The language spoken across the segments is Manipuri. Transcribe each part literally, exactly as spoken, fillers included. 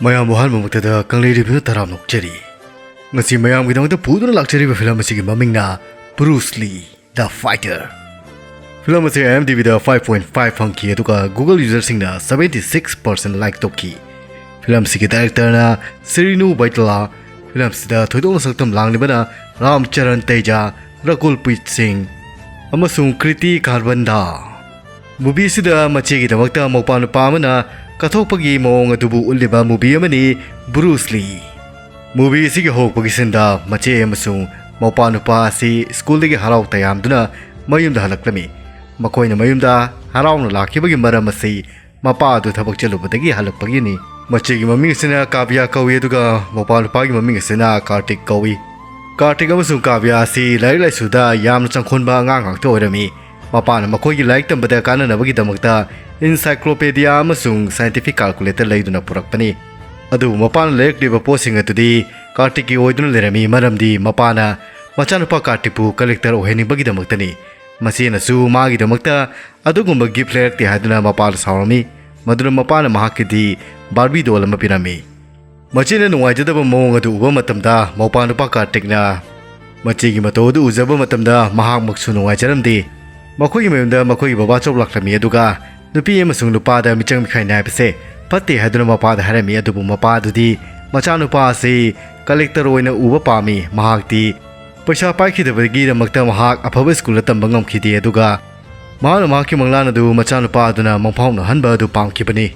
ꯃꯌꯥꯝꯕꯨ ꯑꯍꯥꯟꯕꯃꯛꯇꯗ ꯀꯪꯂꯩ ꯔꯤꯚꯤꯌꯨ ꯇꯔꯥꯝꯅ ꯑꯣꯛꯆꯔꯤ꯫ ꯉꯁꯤ ꯃꯌꯥꯝꯒꯤꯗꯃꯛꯇ ꯄꯨꯗꯨꯅ ꯂꯥꯛꯆꯔꯤꯕ ꯐꯤꯂꯝ ꯑꯁꯤꯒꯤ ꯃꯃꯤꯡꯅ ꯕ꯭ꯔꯨꯁ ꯂꯤ ꯗ ꯐꯥꯏꯇꯔ꯫ ꯐꯤꯂꯝ ꯑꯁꯤ IMDbꯗ five point five ꯐꯪꯈꯤ, ꯑꯗꯨꯒ Google ꯌꯨꯖꯔꯁꯤꯡꯅ seventy six percent ꯂꯥꯏꯛ ꯇꯧꯈꯤ꯫ ꯐꯤꯂꯝ ꯑꯁꯤꯒꯤ ꯗꯥꯏꯔꯦꯛꯇꯔꯅ ꯁꯤꯔꯤꯅꯨ ꯕꯩꯇꯂꯥ꯫ ꯐꯤꯂꯝ ꯑꯁꯤꯗ ꯊꯣꯏꯗꯣꯛꯅ ꯁꯛꯇꯝ ꯂꯥꯡꯂꯤꯕꯅ ꯔꯥꯝ ꯆꯔꯟ ꯇꯦꯖꯥ, ꯔꯀꯨꯜ ꯄ꯭ꯔꯤꯠ ꯁꯤꯡ ꯑꯃꯁꯨꯡ ꯀ꯭ꯔꯤꯇꯤ ꯀꯥꯔꯕꯟꯗꯥ꯫ ꯃꯨꯚꯤ ꯑꯁꯤꯗ ꯃꯆꯦꯒꯤꯗꯃꯛꯇ ꯃꯧꯄꯥ ꯅꯨꯄꯥ ꯑꯃꯅ ꯀꯠꯊꯣꯛꯄꯒꯤ ꯃꯑꯣꯡ ꯑꯗꯨꯕꯨ ꯎꯠꯂꯤꯕ ꯃꯨꯚꯤ ꯑꯃꯅꯤ ꯕ꯭ꯔꯨꯁ ꯂꯤ꯫ ꯃꯨꯚꯤ ꯑꯁꯤꯒꯤ ꯍꯧꯔꯛꯄꯒꯤ ꯁꯤꯟꯗ ꯃꯆꯦ ꯑꯃꯁꯨꯡ ꯃꯧꯄꯥ ꯅꯨꯄꯥ ꯑꯁꯤ ꯁ꯭ꯀꯨꯜꯗꯒꯤ ꯍꯔꯥꯎ ꯇꯌꯥꯝꯗꯨꯅ ꯃꯌꯨꯝꯗ ꯍꯜꯂꯛꯂꯝꯃꯤ꯫ ꯃꯈꯣꯏꯅ ꯃꯌꯨꯝꯗ ꯍꯔꯥꯎꯅ ꯂꯥꯛꯈꯤꯕꯒꯤ ꯃꯔꯝ ꯑꯁꯤ ꯃꯄꯥ ꯑꯗꯨ ꯊꯕꯛ ꯆꯠꯂꯨꯕꯗꯒꯤ ꯍꯜꯂꯛꯄꯒꯤꯅꯤ꯫ ꯃꯆꯦꯒꯤ ꯃꯃꯤꯡ ꯑꯁꯤꯅ ꯀꯥꯕ꯭ꯌꯥ ꯀꯧꯏ, ꯑꯗꯨꯒ ꯃꯧꯄꯥ ꯅꯨꯄꯥꯒꯤ ꯃꯃꯤꯡ ꯑꯁꯤꯅ ꯀꯥꯔꯇꯤꯛ ꯀꯧꯏ꯫ ꯀꯥꯔꯇꯤꯛ ꯑꯃꯁꯨꯡ ꯀꯥꯕ꯭ꯌꯥ ꯑꯁꯤ ꯂꯥꯏꯔꯤꯛ ꯂꯥꯏꯁꯨꯗ ꯌꯥꯝꯅ ꯆꯪꯈꯣꯟꯕ ꯑꯉꯥꯡ ꯉꯥꯛꯇ ꯑꯣꯏꯔꯝꯃꯤ꯫ ꯃꯄꯥꯅ ꯃꯈꯣꯏꯒꯤ ꯂꯥꯏꯔꯤꯛ ꯇꯝꯕꯗ ꯀꯥꯟꯅꯅꯕꯒꯤꯗꯃꯛꯇ encyclopedia ꯑꯃꯁꯨꯡ scientific calculator ꯂꯩꯗꯨꯅ ꯄꯨꯔꯛꯄꯅꯤ꯫ ꯑꯗꯨꯕꯨ ꯃꯄꯥꯅ ꯂꯩꯔꯛꯂꯤꯕ ꯄꯣꯠꯁꯤꯡ ꯑꯗꯨꯗꯤ ꯀꯥꯔꯇꯤꯛꯀꯤ ꯑꯣꯏꯗꯨꯅ ꯂꯩꯔꯝꯃꯤ, ꯃꯔꯝꯗꯤ ꯃꯄꯥꯅ ꯃꯆꯥꯅꯨꯄꯥ ꯀꯥꯔꯇꯤꯛꯄꯨ ꯀꯂꯦꯛꯇꯔ ꯑꯣꯏꯍꯟꯅꯤꯡꯕꯒꯤꯗꯃꯛꯇꯅꯤ꯫ ꯃꯆꯦꯅꯁꯨ ꯃꯥꯒꯤꯗꯃꯛꯇ ꯑꯗꯨꯒꯨꯝꯕ ꯒꯤꯐ ꯂꯩꯔꯛꯇꯦ ꯍꯥꯏꯗꯨꯅ ꯃꯄꯥꯗ ꯁꯥꯎꯔꯝꯃꯤ꯫ ꯃꯗꯨꯅ ꯃꯄꯥꯅ ꯃꯍꯥꯛꯀꯤꯗꯤ ꯕꯥꯔꯕꯤ ꯗꯣꯜ ꯑꯃ ꯄꯤꯔꯝꯃꯤ꯫ ꯃꯆꯦꯅ ꯅꯨꯡꯉꯥꯏꯖꯗꯕ ꯃꯑꯣꯡ ꯑꯗꯨ ꯎꯕ ꯃꯇꯝꯗ ꯃꯧꯄꯥ ꯅꯨꯄꯥ ꯀꯥꯔꯇꯤꯛꯅ ꯃꯆꯦꯒꯤ ꯃꯇꯧ ꯑꯗꯨ ꯎꯖꯕ ꯃꯇꯝꯗ ꯃꯍꯥꯛꯃꯛꯁꯨ ꯅꯨꯡꯉꯥꯏꯖꯔꯝꯗꯦ꯫ ꯃꯈꯣꯏꯒꯤ ꯃꯌꯨꯝꯗ ꯃꯈꯣꯏꯒꯤ ꯕꯕꯥ ꯆꯧ ꯂꯥꯛꯂꯝꯃꯤ, ꯑꯗꯨꯒ ꯅꯨꯄꯤ ꯑꯃꯁꯨꯡ ꯅꯨꯄꯥꯗ ꯃꯤꯆꯪ ꯃꯤꯈꯥꯏ ꯅꯥꯏꯕꯁꯦ ꯐꯠꯇꯦ ꯍꯥꯏꯗꯨꯅ ꯃꯄꯥꯗ ꯍꯥꯏꯔꯝꯃꯤ꯫ ꯑꯗꯨꯕꯨ ꯃꯄꯥ ꯑꯗꯨꯗꯤ ꯃꯆꯥꯅꯨꯄꯥ ꯑꯁꯤ ꯀꯂꯦꯛꯇꯔ ꯑꯣꯏꯅ ꯎꯕ ꯄꯥꯝꯃꯤ꯫ ꯃꯍꯥꯛꯇꯤ ꯄꯩꯁꯥ ꯄꯥꯏꯈꯤꯗꯕꯒꯤꯗꯃꯛꯇ ꯃꯍꯥꯛ ꯑꯐꯕ ꯁ꯭ꯀꯨꯜꯗ ꯇꯝꯕ ꯉꯝꯈꯤꯗꯦ, ꯑꯗꯨꯒ ꯃꯍꯥꯛꯅ ꯃꯍꯥꯛꯀꯤ ꯃꯪꯂꯥꯟ ꯑꯗꯨ ꯃꯆꯥꯅꯨꯄꯥ ꯑꯗꯨꯅ ꯃꯪꯐꯥꯎꯅꯍꯟꯕ ꯑꯗꯨ ꯄꯥꯝꯈꯤꯕꯅꯤ꯫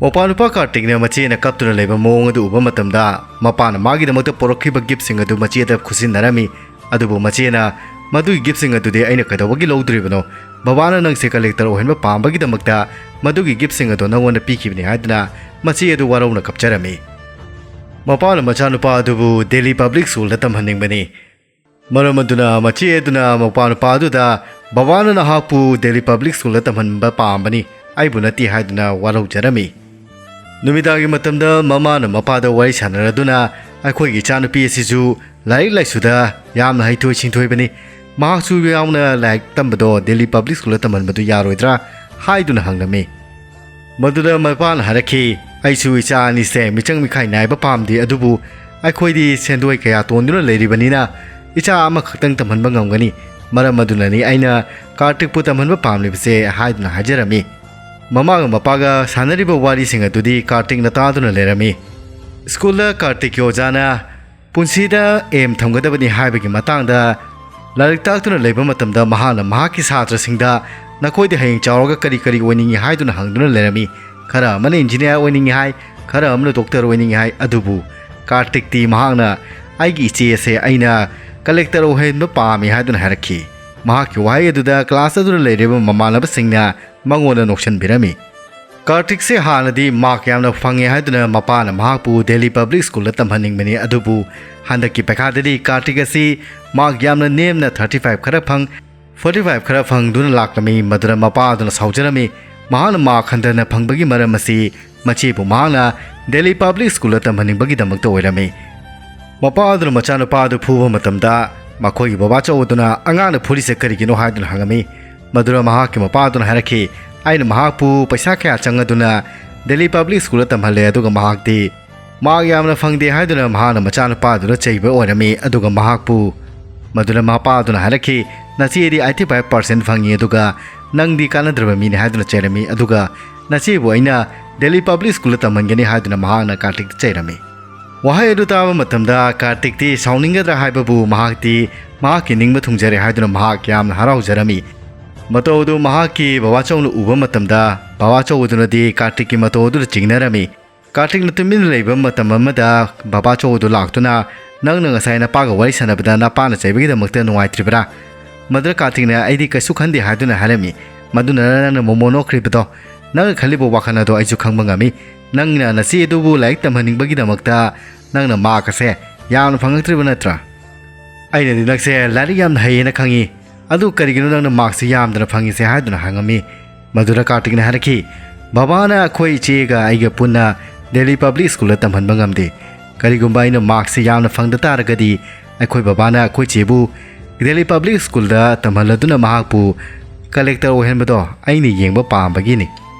ꯃꯧꯄꯥ ꯅꯨꯄꯥ ꯀꯥꯔꯇꯤꯛꯅ ꯃꯆꯦꯅ ꯀꯞꯇꯨꯅ ꯂꯩꯕ ꯃꯑꯣꯡ ꯑꯗꯨ ꯎꯕ ꯃꯇꯝꯗ, ꯃꯄꯥꯅ ꯃꯥꯒꯤꯗꯃꯛꯇ ꯄꯨꯔꯛꯈꯤꯕ ꯒꯤꯐꯁꯤꯡ ꯑꯗꯨ ꯃꯆꯦꯗ ꯈꯨꯠꯁꯤꯟꯅꯔꯝꯃꯤ꯫ ꯑꯗꯨꯕꯨ ꯃꯆꯦꯅ, "ꯃꯗꯨꯒꯤ ꯒꯤꯐꯁꯤꯡ ꯑꯗꯨꯗꯤ ꯑꯩꯅ ꯀꯩꯗꯧꯕꯒꯤ ꯂꯧꯗꯣꯔꯤꯕꯅꯣ? ꯕꯕꯥꯅ ꯅꯪꯁꯦ ꯀꯂꯦꯛꯇꯔ ꯑꯣꯏꯍꯟꯕ ꯄꯥꯝꯕꯒꯤꯗꯃꯛꯇ ꯃꯗꯨꯒꯤ ꯒꯤꯐꯁꯤꯡ ꯑꯗꯨ ꯅꯪꯉꯣꯟꯗ ꯄꯤꯈꯤꯕꯅꯤ" ꯍꯥꯏꯗꯨꯅ ꯃꯆꯦ ꯑꯗꯨ ꯋꯥꯔꯧꯅ ꯀꯞꯆꯔꯝꯃꯤ꯫ ꯃꯄꯥꯅ ꯃꯆꯥꯅꯨꯄꯥ ꯑꯗꯨꯕꯨ ꯗꯦꯜꯂꯤ ꯄꯕ꯭ꯂꯤꯛ ꯁ꯭ꯀꯨꯜꯗ ꯇꯝꯍꯟꯅꯤꯡꯕꯅꯤ꯫ ꯃꯔꯝ ꯑꯗꯨꯅ ꯃꯆꯦ ꯑꯗꯨꯅ ꯃꯄꯥ ꯅꯨꯄꯥ ꯑꯗꯨꯗ, "ꯕꯕꯥꯅ ꯅꯍꯥꯛꯄꯨ ꯗꯦꯜꯂꯤ ꯄꯕ꯭ꯂꯤꯛ ꯁ꯭ꯀꯨꯜꯗ ꯇꯝꯍꯟꯕ ꯄꯥꯝꯕꯅꯤ, ꯑꯩꯕꯨ ꯅꯠꯇꯦ" ꯍꯥꯏꯗꯨꯅ ꯋꯥꯔꯧꯖꯔꯝꯃꯤ꯫ ꯅꯨꯃꯤꯗꯥꯡꯒꯤ ꯃꯇꯝꯗ ꯃꯃꯥꯅ ꯃꯄꯥꯗ ꯋꯥꯔꯤ ꯁꯥꯟꯅꯔꯗꯨꯅ, "ꯑꯩꯈꯣꯏꯒꯤ ꯏꯆꯥꯅꯨꯄꯤ ꯑꯁꯤꯁꯨ ꯂꯥꯏꯔꯤꯛ ꯂꯥꯏꯁꯨꯗ ꯌꯥꯝꯅ ꯍꯩꯊꯣꯏ ꯁꯤꯡꯊꯣꯏꯕꯅꯤ꯫ ꯃꯍꯥꯛꯁꯨ ꯌꯥꯎꯅ ꯂꯥꯏꯔꯤꯛ ꯇꯝꯕꯗꯣ ꯗꯦꯜꯂꯤ ꯄꯕ꯭ꯂꯤꯛ ꯁ꯭ꯀꯨꯜꯗ ꯇꯝꯍꯟꯕꯗꯨ ꯌꯥꯔꯣꯏꯗ꯭ꯔꯥ?" ꯍꯥꯏꯗꯨꯅ ꯍꯪꯂꯝꯃꯤ꯫ ꯃꯗꯨꯗ ꯃꯄꯥꯅ ꯍꯥꯏꯔꯛꯈꯤ, ꯑꯩꯁꯨ ꯏꯆꯥ ꯑꯅꯤꯁꯦ ꯃꯤꯆꯪ ꯃꯤꯈꯥꯏ ꯅꯥꯏꯕ ꯄꯥꯝꯗꯦ, ꯑꯗꯨꯕꯨ ꯑꯩꯈꯣꯏꯗꯤ ꯁꯦꯟꯗꯣꯏ ꯀꯌꯥ ꯇꯣꯟꯗꯨꯅ ꯂꯩꯔꯤꯕꯅꯤꯅ ꯏꯆꯥ ꯑꯃꯈꯛꯇꯪ ꯇꯝꯍꯟꯕ ꯉꯝꯒꯅꯤ꯫ ꯃꯔꯝ ꯑꯗꯨꯅꯅꯤ ꯑꯩꯅ ꯀꯥꯔꯇꯤꯛꯄꯨ ꯇꯝꯍꯟꯕ ꯄꯥꯝꯂꯤꯕꯁꯦ" ꯍꯥꯏꯗꯨꯅ ꯍꯥꯏꯖꯔꯝꯃꯤ꯫ ꯃꯃꯥꯒ ꯃꯄꯥꯒ ꯁꯥꯟꯅꯔꯤꯕ ꯋꯥꯔꯤꯁꯤꯡ ꯑꯗꯨꯗꯤ ꯀꯥꯔꯇꯤꯛꯅ ꯇꯥꯗꯨꯅ ꯂꯩꯔꯝꯃꯤ꯫ ꯁ꯭ꯀꯨꯜꯗ ꯀꯥꯔꯇꯤꯛꯀꯤ ꯑꯣꯖꯥꯅ "ꯄꯨꯟꯁꯤꯗ ꯑꯦꯝ ꯊꯝꯒꯗꯕꯅꯤ" ꯍꯥꯏꯕꯒꯤ ꯃꯇꯥꯡꯗ ꯂꯥꯏꯔꯤꯛ ꯇꯥꯛꯇꯨꯅ ꯂꯩꯕ ꯃꯇꯝꯗ, ꯃꯍꯥꯛꯅ ꯃꯍꯥꯛꯀꯤ ꯁꯥꯇ꯭ꯔꯁꯤꯡꯗ "ꯅꯈꯣꯏꯗꯤ ꯍꯌꯦꯡ ꯆꯥꯎꯔꯒ ꯀꯔꯤ ꯀꯔꯤ ꯑꯣꯏꯅꯤꯡꯏ?" ꯍꯥꯏꯗꯨꯅ ꯍꯪꯗꯨꯅ ꯂꯩꯔꯝꯃꯤ꯫ ꯈꯔ ꯑꯃꯅ ꯏꯟꯖꯤꯅꯤꯌꯥꯔ ꯑꯣꯏꯅꯤꯡꯏ ꯍꯥꯏ, ꯈꯔ ꯑꯃꯅ ꯗꯣꯛꯇꯔ ꯑꯣꯏꯅꯤꯡꯏ ꯍꯥꯏ꯫ ꯑꯗꯨꯕꯨ ꯀꯥꯔꯇꯤꯛꯇꯤ ꯃꯍꯥꯛꯅ "ꯑꯩꯒꯤ ꯏꯆꯦ ꯑꯁꯦ ꯑꯩꯅ ꯀꯂꯦꯛꯇꯔ ꯑꯣꯏꯍꯟꯕ ꯄꯥꯝꯃꯤ" ꯍꯥꯏꯗꯨꯅ ꯍꯥꯏꯔꯛꯈꯤ꯫ ꯃꯍꯥꯛꯀꯤ ꯋꯥꯍꯩ ꯑꯗꯨꯗ ꯀ꯭ꯂꯥꯁ ꯑꯗꯨꯗ ꯂꯩꯔꯤꯕ ꯃꯃꯥꯟꯅꯕꯁꯤꯡꯅ ꯃꯉꯣꯟꯗ ꯅꯣꯛꯁꯟꯕꯤꯔꯝꯃꯤ꯫ ꯀꯥꯔꯇꯤꯛꯁꯦ ꯍꯥꯟꯅꯗꯤ ꯃꯥꯔꯛ ꯌꯥꯝꯅ ꯐꯪꯉꯦ ꯍꯥꯏꯗꯨꯅ ꯃꯄꯥꯅ ꯃꯍꯥꯛꯄꯨ ꯗꯦꯜꯂꯤ ꯄꯕ꯭ꯂꯤꯛ ꯁ꯭ꯀꯨꯜꯗ ꯇꯝꯍꯟꯅꯤꯡꯕꯅꯤ, ꯑꯗꯨꯕꯨ ꯍꯟꯗꯛꯀꯤ ꯄꯩꯈꯥꯗꯗꯤ ꯀꯥꯔꯇꯤꯛ ꯑꯁꯤ ꯃꯥꯔꯛ ꯌꯥꯝꯅ ꯅꯦꯝꯅ ꯊꯥꯔꯇꯤ ꯐꯥꯏꯚ ꯈꯔ ꯐꯪ, ꯐꯣꯔꯇꯤ ꯐꯥꯏꯚ ꯈꯔ ꯐꯪꯗꯨꯅ ꯂꯥꯛꯂꯝꯃꯤ꯫ ꯃꯗꯨꯅ ꯃꯄꯥ ꯑꯗꯨꯅ ꯁꯥꯎꯖꯔꯝꯃꯤ꯫ ꯃꯍꯥꯛꯅ ꯃꯥꯔꯛ ꯍꯟꯊꯅ ꯐꯪꯕꯒꯤ ꯃꯔꯝ ꯑꯁꯤ ꯃꯆꯦꯕꯨ ꯃꯍꯥꯛꯅ ꯗꯦꯜꯂꯤ ꯄꯕ꯭ꯂꯤꯛ ꯁ꯭ꯀꯨꯜꯗ ꯇꯝꯍꯟꯅꯤꯡꯕꯒꯤꯗꯃꯛꯇ ꯑꯣꯏꯔꯝꯃꯤ꯫ ꯃꯄꯥ ꯑꯗꯨꯅ ꯃꯆꯥꯅꯨꯄꯥ ꯑꯗꯨ ꯐꯨꯕ ꯃꯇꯝꯗ ꯃꯈꯣꯏꯒꯤ ꯕꯕꯥꯆꯧ ꯑꯗꯨꯅ "ꯑꯉꯥꯡꯅ ꯐꯨꯔꯤꯁꯦ ꯀꯔꯤꯒꯤꯅꯣ?" ꯍꯥꯏꯗꯨꯅ ꯍꯪꯉꯝꯃꯤ꯫ ꯃꯗꯨꯗ ꯃꯍꯥꯛꯀꯤ ꯃꯄꯥ ꯑꯗꯨꯅ ꯍꯥꯏꯔꯛꯈꯤ, "ꯑꯩꯅ ꯃꯍꯥꯛꯄꯨ ꯄꯩꯁꯥ ꯀꯌꯥ ꯆꯪꯉꯗꯨꯅ ꯗꯦꯜꯂꯤ ꯄꯕ꯭ꯂꯤꯛ ꯁ꯭ꯀꯨꯜꯗ ꯇꯝꯍꯜꯂꯦ, ꯑꯗꯨꯒ ꯃꯍꯥꯛꯇꯤ ꯃꯥꯔꯛ ꯌꯥꯝꯅ ꯐꯪꯗꯦ" ꯍꯥꯏꯗꯨꯅ ꯃꯍꯥꯛꯅ ꯃꯆꯥꯅꯨꯄꯥ ꯑꯗꯨꯗ ꯆꯩꯕ ꯑꯣꯏꯔꯝꯃꯤ꯫ ꯑꯗꯨꯒ ꯃꯍꯥꯛꯄꯨ, ꯃꯗꯨꯅ ꯃꯄꯥ ꯑꯗꯨꯅ ꯍꯥꯏꯔꯛꯈꯤ, "ꯅꯆꯦꯗꯤ ꯑꯩꯠꯇꯤ ꯐꯥꯏꯚ ꯄꯥꯔꯁꯦꯟ ꯐꯪꯉꯤ, ꯑꯗꯨꯒ ꯅꯪꯗꯤ ꯀꯥꯟꯅꯗ꯭ꯔꯕ ꯃꯤꯅꯤ" ꯍꯥꯏꯗꯨꯅ ꯆꯩꯔꯝꯃꯤ꯫ ꯑꯗꯨꯒ "ꯅꯆꯦꯕꯨ ꯑꯩꯅ ꯗꯦꯜꯂꯤ ꯄꯕ꯭ꯂꯤꯛ ꯁ꯭ꯀꯨꯜꯗ ꯇꯝꯍꯟꯒꯅꯤ" ꯍꯥꯏꯗꯨꯅ ꯃꯍꯥꯛꯅ ꯀꯥꯔꯇꯤꯛꯇ ꯆꯩꯔꯝꯃꯤ꯫ ꯋꯥꯍꯩ ꯑꯗꯨ ꯇꯥꯕ ꯃꯇꯝꯗ ꯀꯥꯔꯇꯤꯛꯇꯤ ꯁꯥꯎꯅꯤꯡꯒꯗ꯭ꯔꯥ ꯍꯥꯏꯕꯕꯨ ꯃꯍꯥꯛꯇꯤ ꯃꯍꯥꯛꯀꯤ ꯅꯤꯡꯕ ꯊꯨꯡꯖꯔꯦ ꯍꯥꯏꯗꯨꯅ ꯃꯍꯥꯛ ꯌꯥꯝꯅ ꯍꯔꯥꯎꯖꯔꯝꯃꯤ꯫ ꯃꯇꯧ ꯑꯗꯨ ꯃꯍꯥꯛꯀꯤ ꯕꯕꯥꯆꯧꯅ ꯎꯕ ꯃꯇꯝꯗ, ꯕꯕꯥꯆꯧ ꯑꯗꯨꯅꯗꯤ ꯀꯥꯔꯇꯤꯛꯀꯤ ꯃꯇꯧ ꯑꯗꯨꯗ ꯆꯤꯡꯅꯔꯝꯃꯤ꯫ ꯀꯥꯔꯇꯤꯛꯅ ꯇꯨꯃꯤꯟꯅ ꯂꯩꯕ ꯃꯇꯝ ꯑꯃꯗ ꯕꯕꯥꯆꯧ ꯑꯗꯨ ꯂꯥꯛꯇꯨꯅ, "ꯅꯪꯅ ꯉꯁꯥꯏ ꯅꯄꯥꯒ ꯋꯥꯔꯤ ꯁꯥꯟꯅꯕꯗ ꯅꯄꯥꯅ ꯆꯩꯕꯒꯤꯗꯃꯛꯇ ꯅꯨꯡꯉꯥꯏꯇ꯭ꯔꯤꯕ꯭ꯔꯥ?" ꯃꯗꯨꯗ ꯀꯥꯔꯇꯤꯛꯅ, "ꯑꯩꯗꯤ ꯀꯩꯁꯨ ꯈꯟꯗꯦ" ꯍꯥꯏꯗꯨꯅ ꯍꯥꯏꯔꯝꯃꯤ꯫ ꯃꯗꯨꯅ ꯅꯪꯅ ꯃꯣꯃꯣ ꯅꯣꯛꯈ꯭ꯔꯤꯕꯗꯣ, ꯅꯪꯅ ꯈꯜꯂꯤꯕ ꯋꯥꯈꯜ ꯑꯗꯣ ꯑꯩꯁꯨ ꯈꯪꯕ ꯉꯝꯃꯤ꯫ ꯅꯪꯅ ꯅꯆꯦ ꯑꯗꯨꯕꯨ ꯂꯥꯏꯔꯤꯛ ꯇꯝꯍꯟꯅꯤꯡꯕꯒꯤꯗꯃꯛꯇ ꯅꯪꯅ ꯃꯥꯔꯛ ꯑꯁꯦ ꯌꯥꯝꯅ ꯐꯪꯉꯛꯇ꯭ꯔꯤꯕ ꯅꯠꯇ꯭ꯔꯥ? ꯑꯩꯅꯗꯤ ꯅꯪꯁꯦ ꯂꯥꯏꯔꯤꯛ ꯌꯥꯝꯅ ꯍꯩꯌꯦꯅ ꯈꯪꯉꯤ꯫ ꯑꯗꯨ ꯀꯔꯤꯒꯤꯅꯣ ꯅꯪꯅ ꯃꯥꯔꯛꯁꯤ ꯌꯥꯝꯗꯅ ꯐꯪꯉꯤꯁꯦ?" ꯍꯥꯏꯗꯨꯅ ꯍꯪꯉꯝꯃꯤ꯫ ꯃꯗꯨꯗ ꯀꯥꯔꯇꯤꯛꯅ ꯍꯥꯏꯔꯛꯈꯤ, "ꯕꯕꯥꯅ ꯑꯩꯈꯣꯏ ꯏꯆꯦꯒ ꯑꯩꯒ ꯄꯨꯟꯅ ꯗꯦꯜꯂꯤ ꯄꯕ꯭ꯂꯤꯛ ꯁ꯭ꯀꯨꯜꯗ ꯇꯝꯍꯟꯕ ꯉꯝꯗꯦ꯫ ꯀꯔꯤꯒꯨꯝꯕ ꯑꯩꯅ ꯃꯥꯔꯛꯁꯤ ꯌꯥꯝꯅ ꯐꯪꯗ ꯇꯥꯔꯒꯗꯤ ꯑꯩꯈꯣꯏ ꯕꯕꯥꯅ ꯑꯩꯈꯣꯏ ꯆꯦꯕꯨ ꯗꯦꯜꯂꯤ ꯄꯕ꯭ꯂꯤꯛ ꯁ꯭ꯀꯨꯜꯗ ꯇꯝꯍꯜꯂꯗꯨꯅ ꯃꯍꯥꯛꯄꯨ ꯀꯂꯦꯛꯇꯔ ꯑꯣꯏꯍꯟꯕꯗꯣ ꯑꯩꯅ ꯌꯦꯡꯕ ꯄꯥꯝꯕꯒꯤꯅꯤ"꯫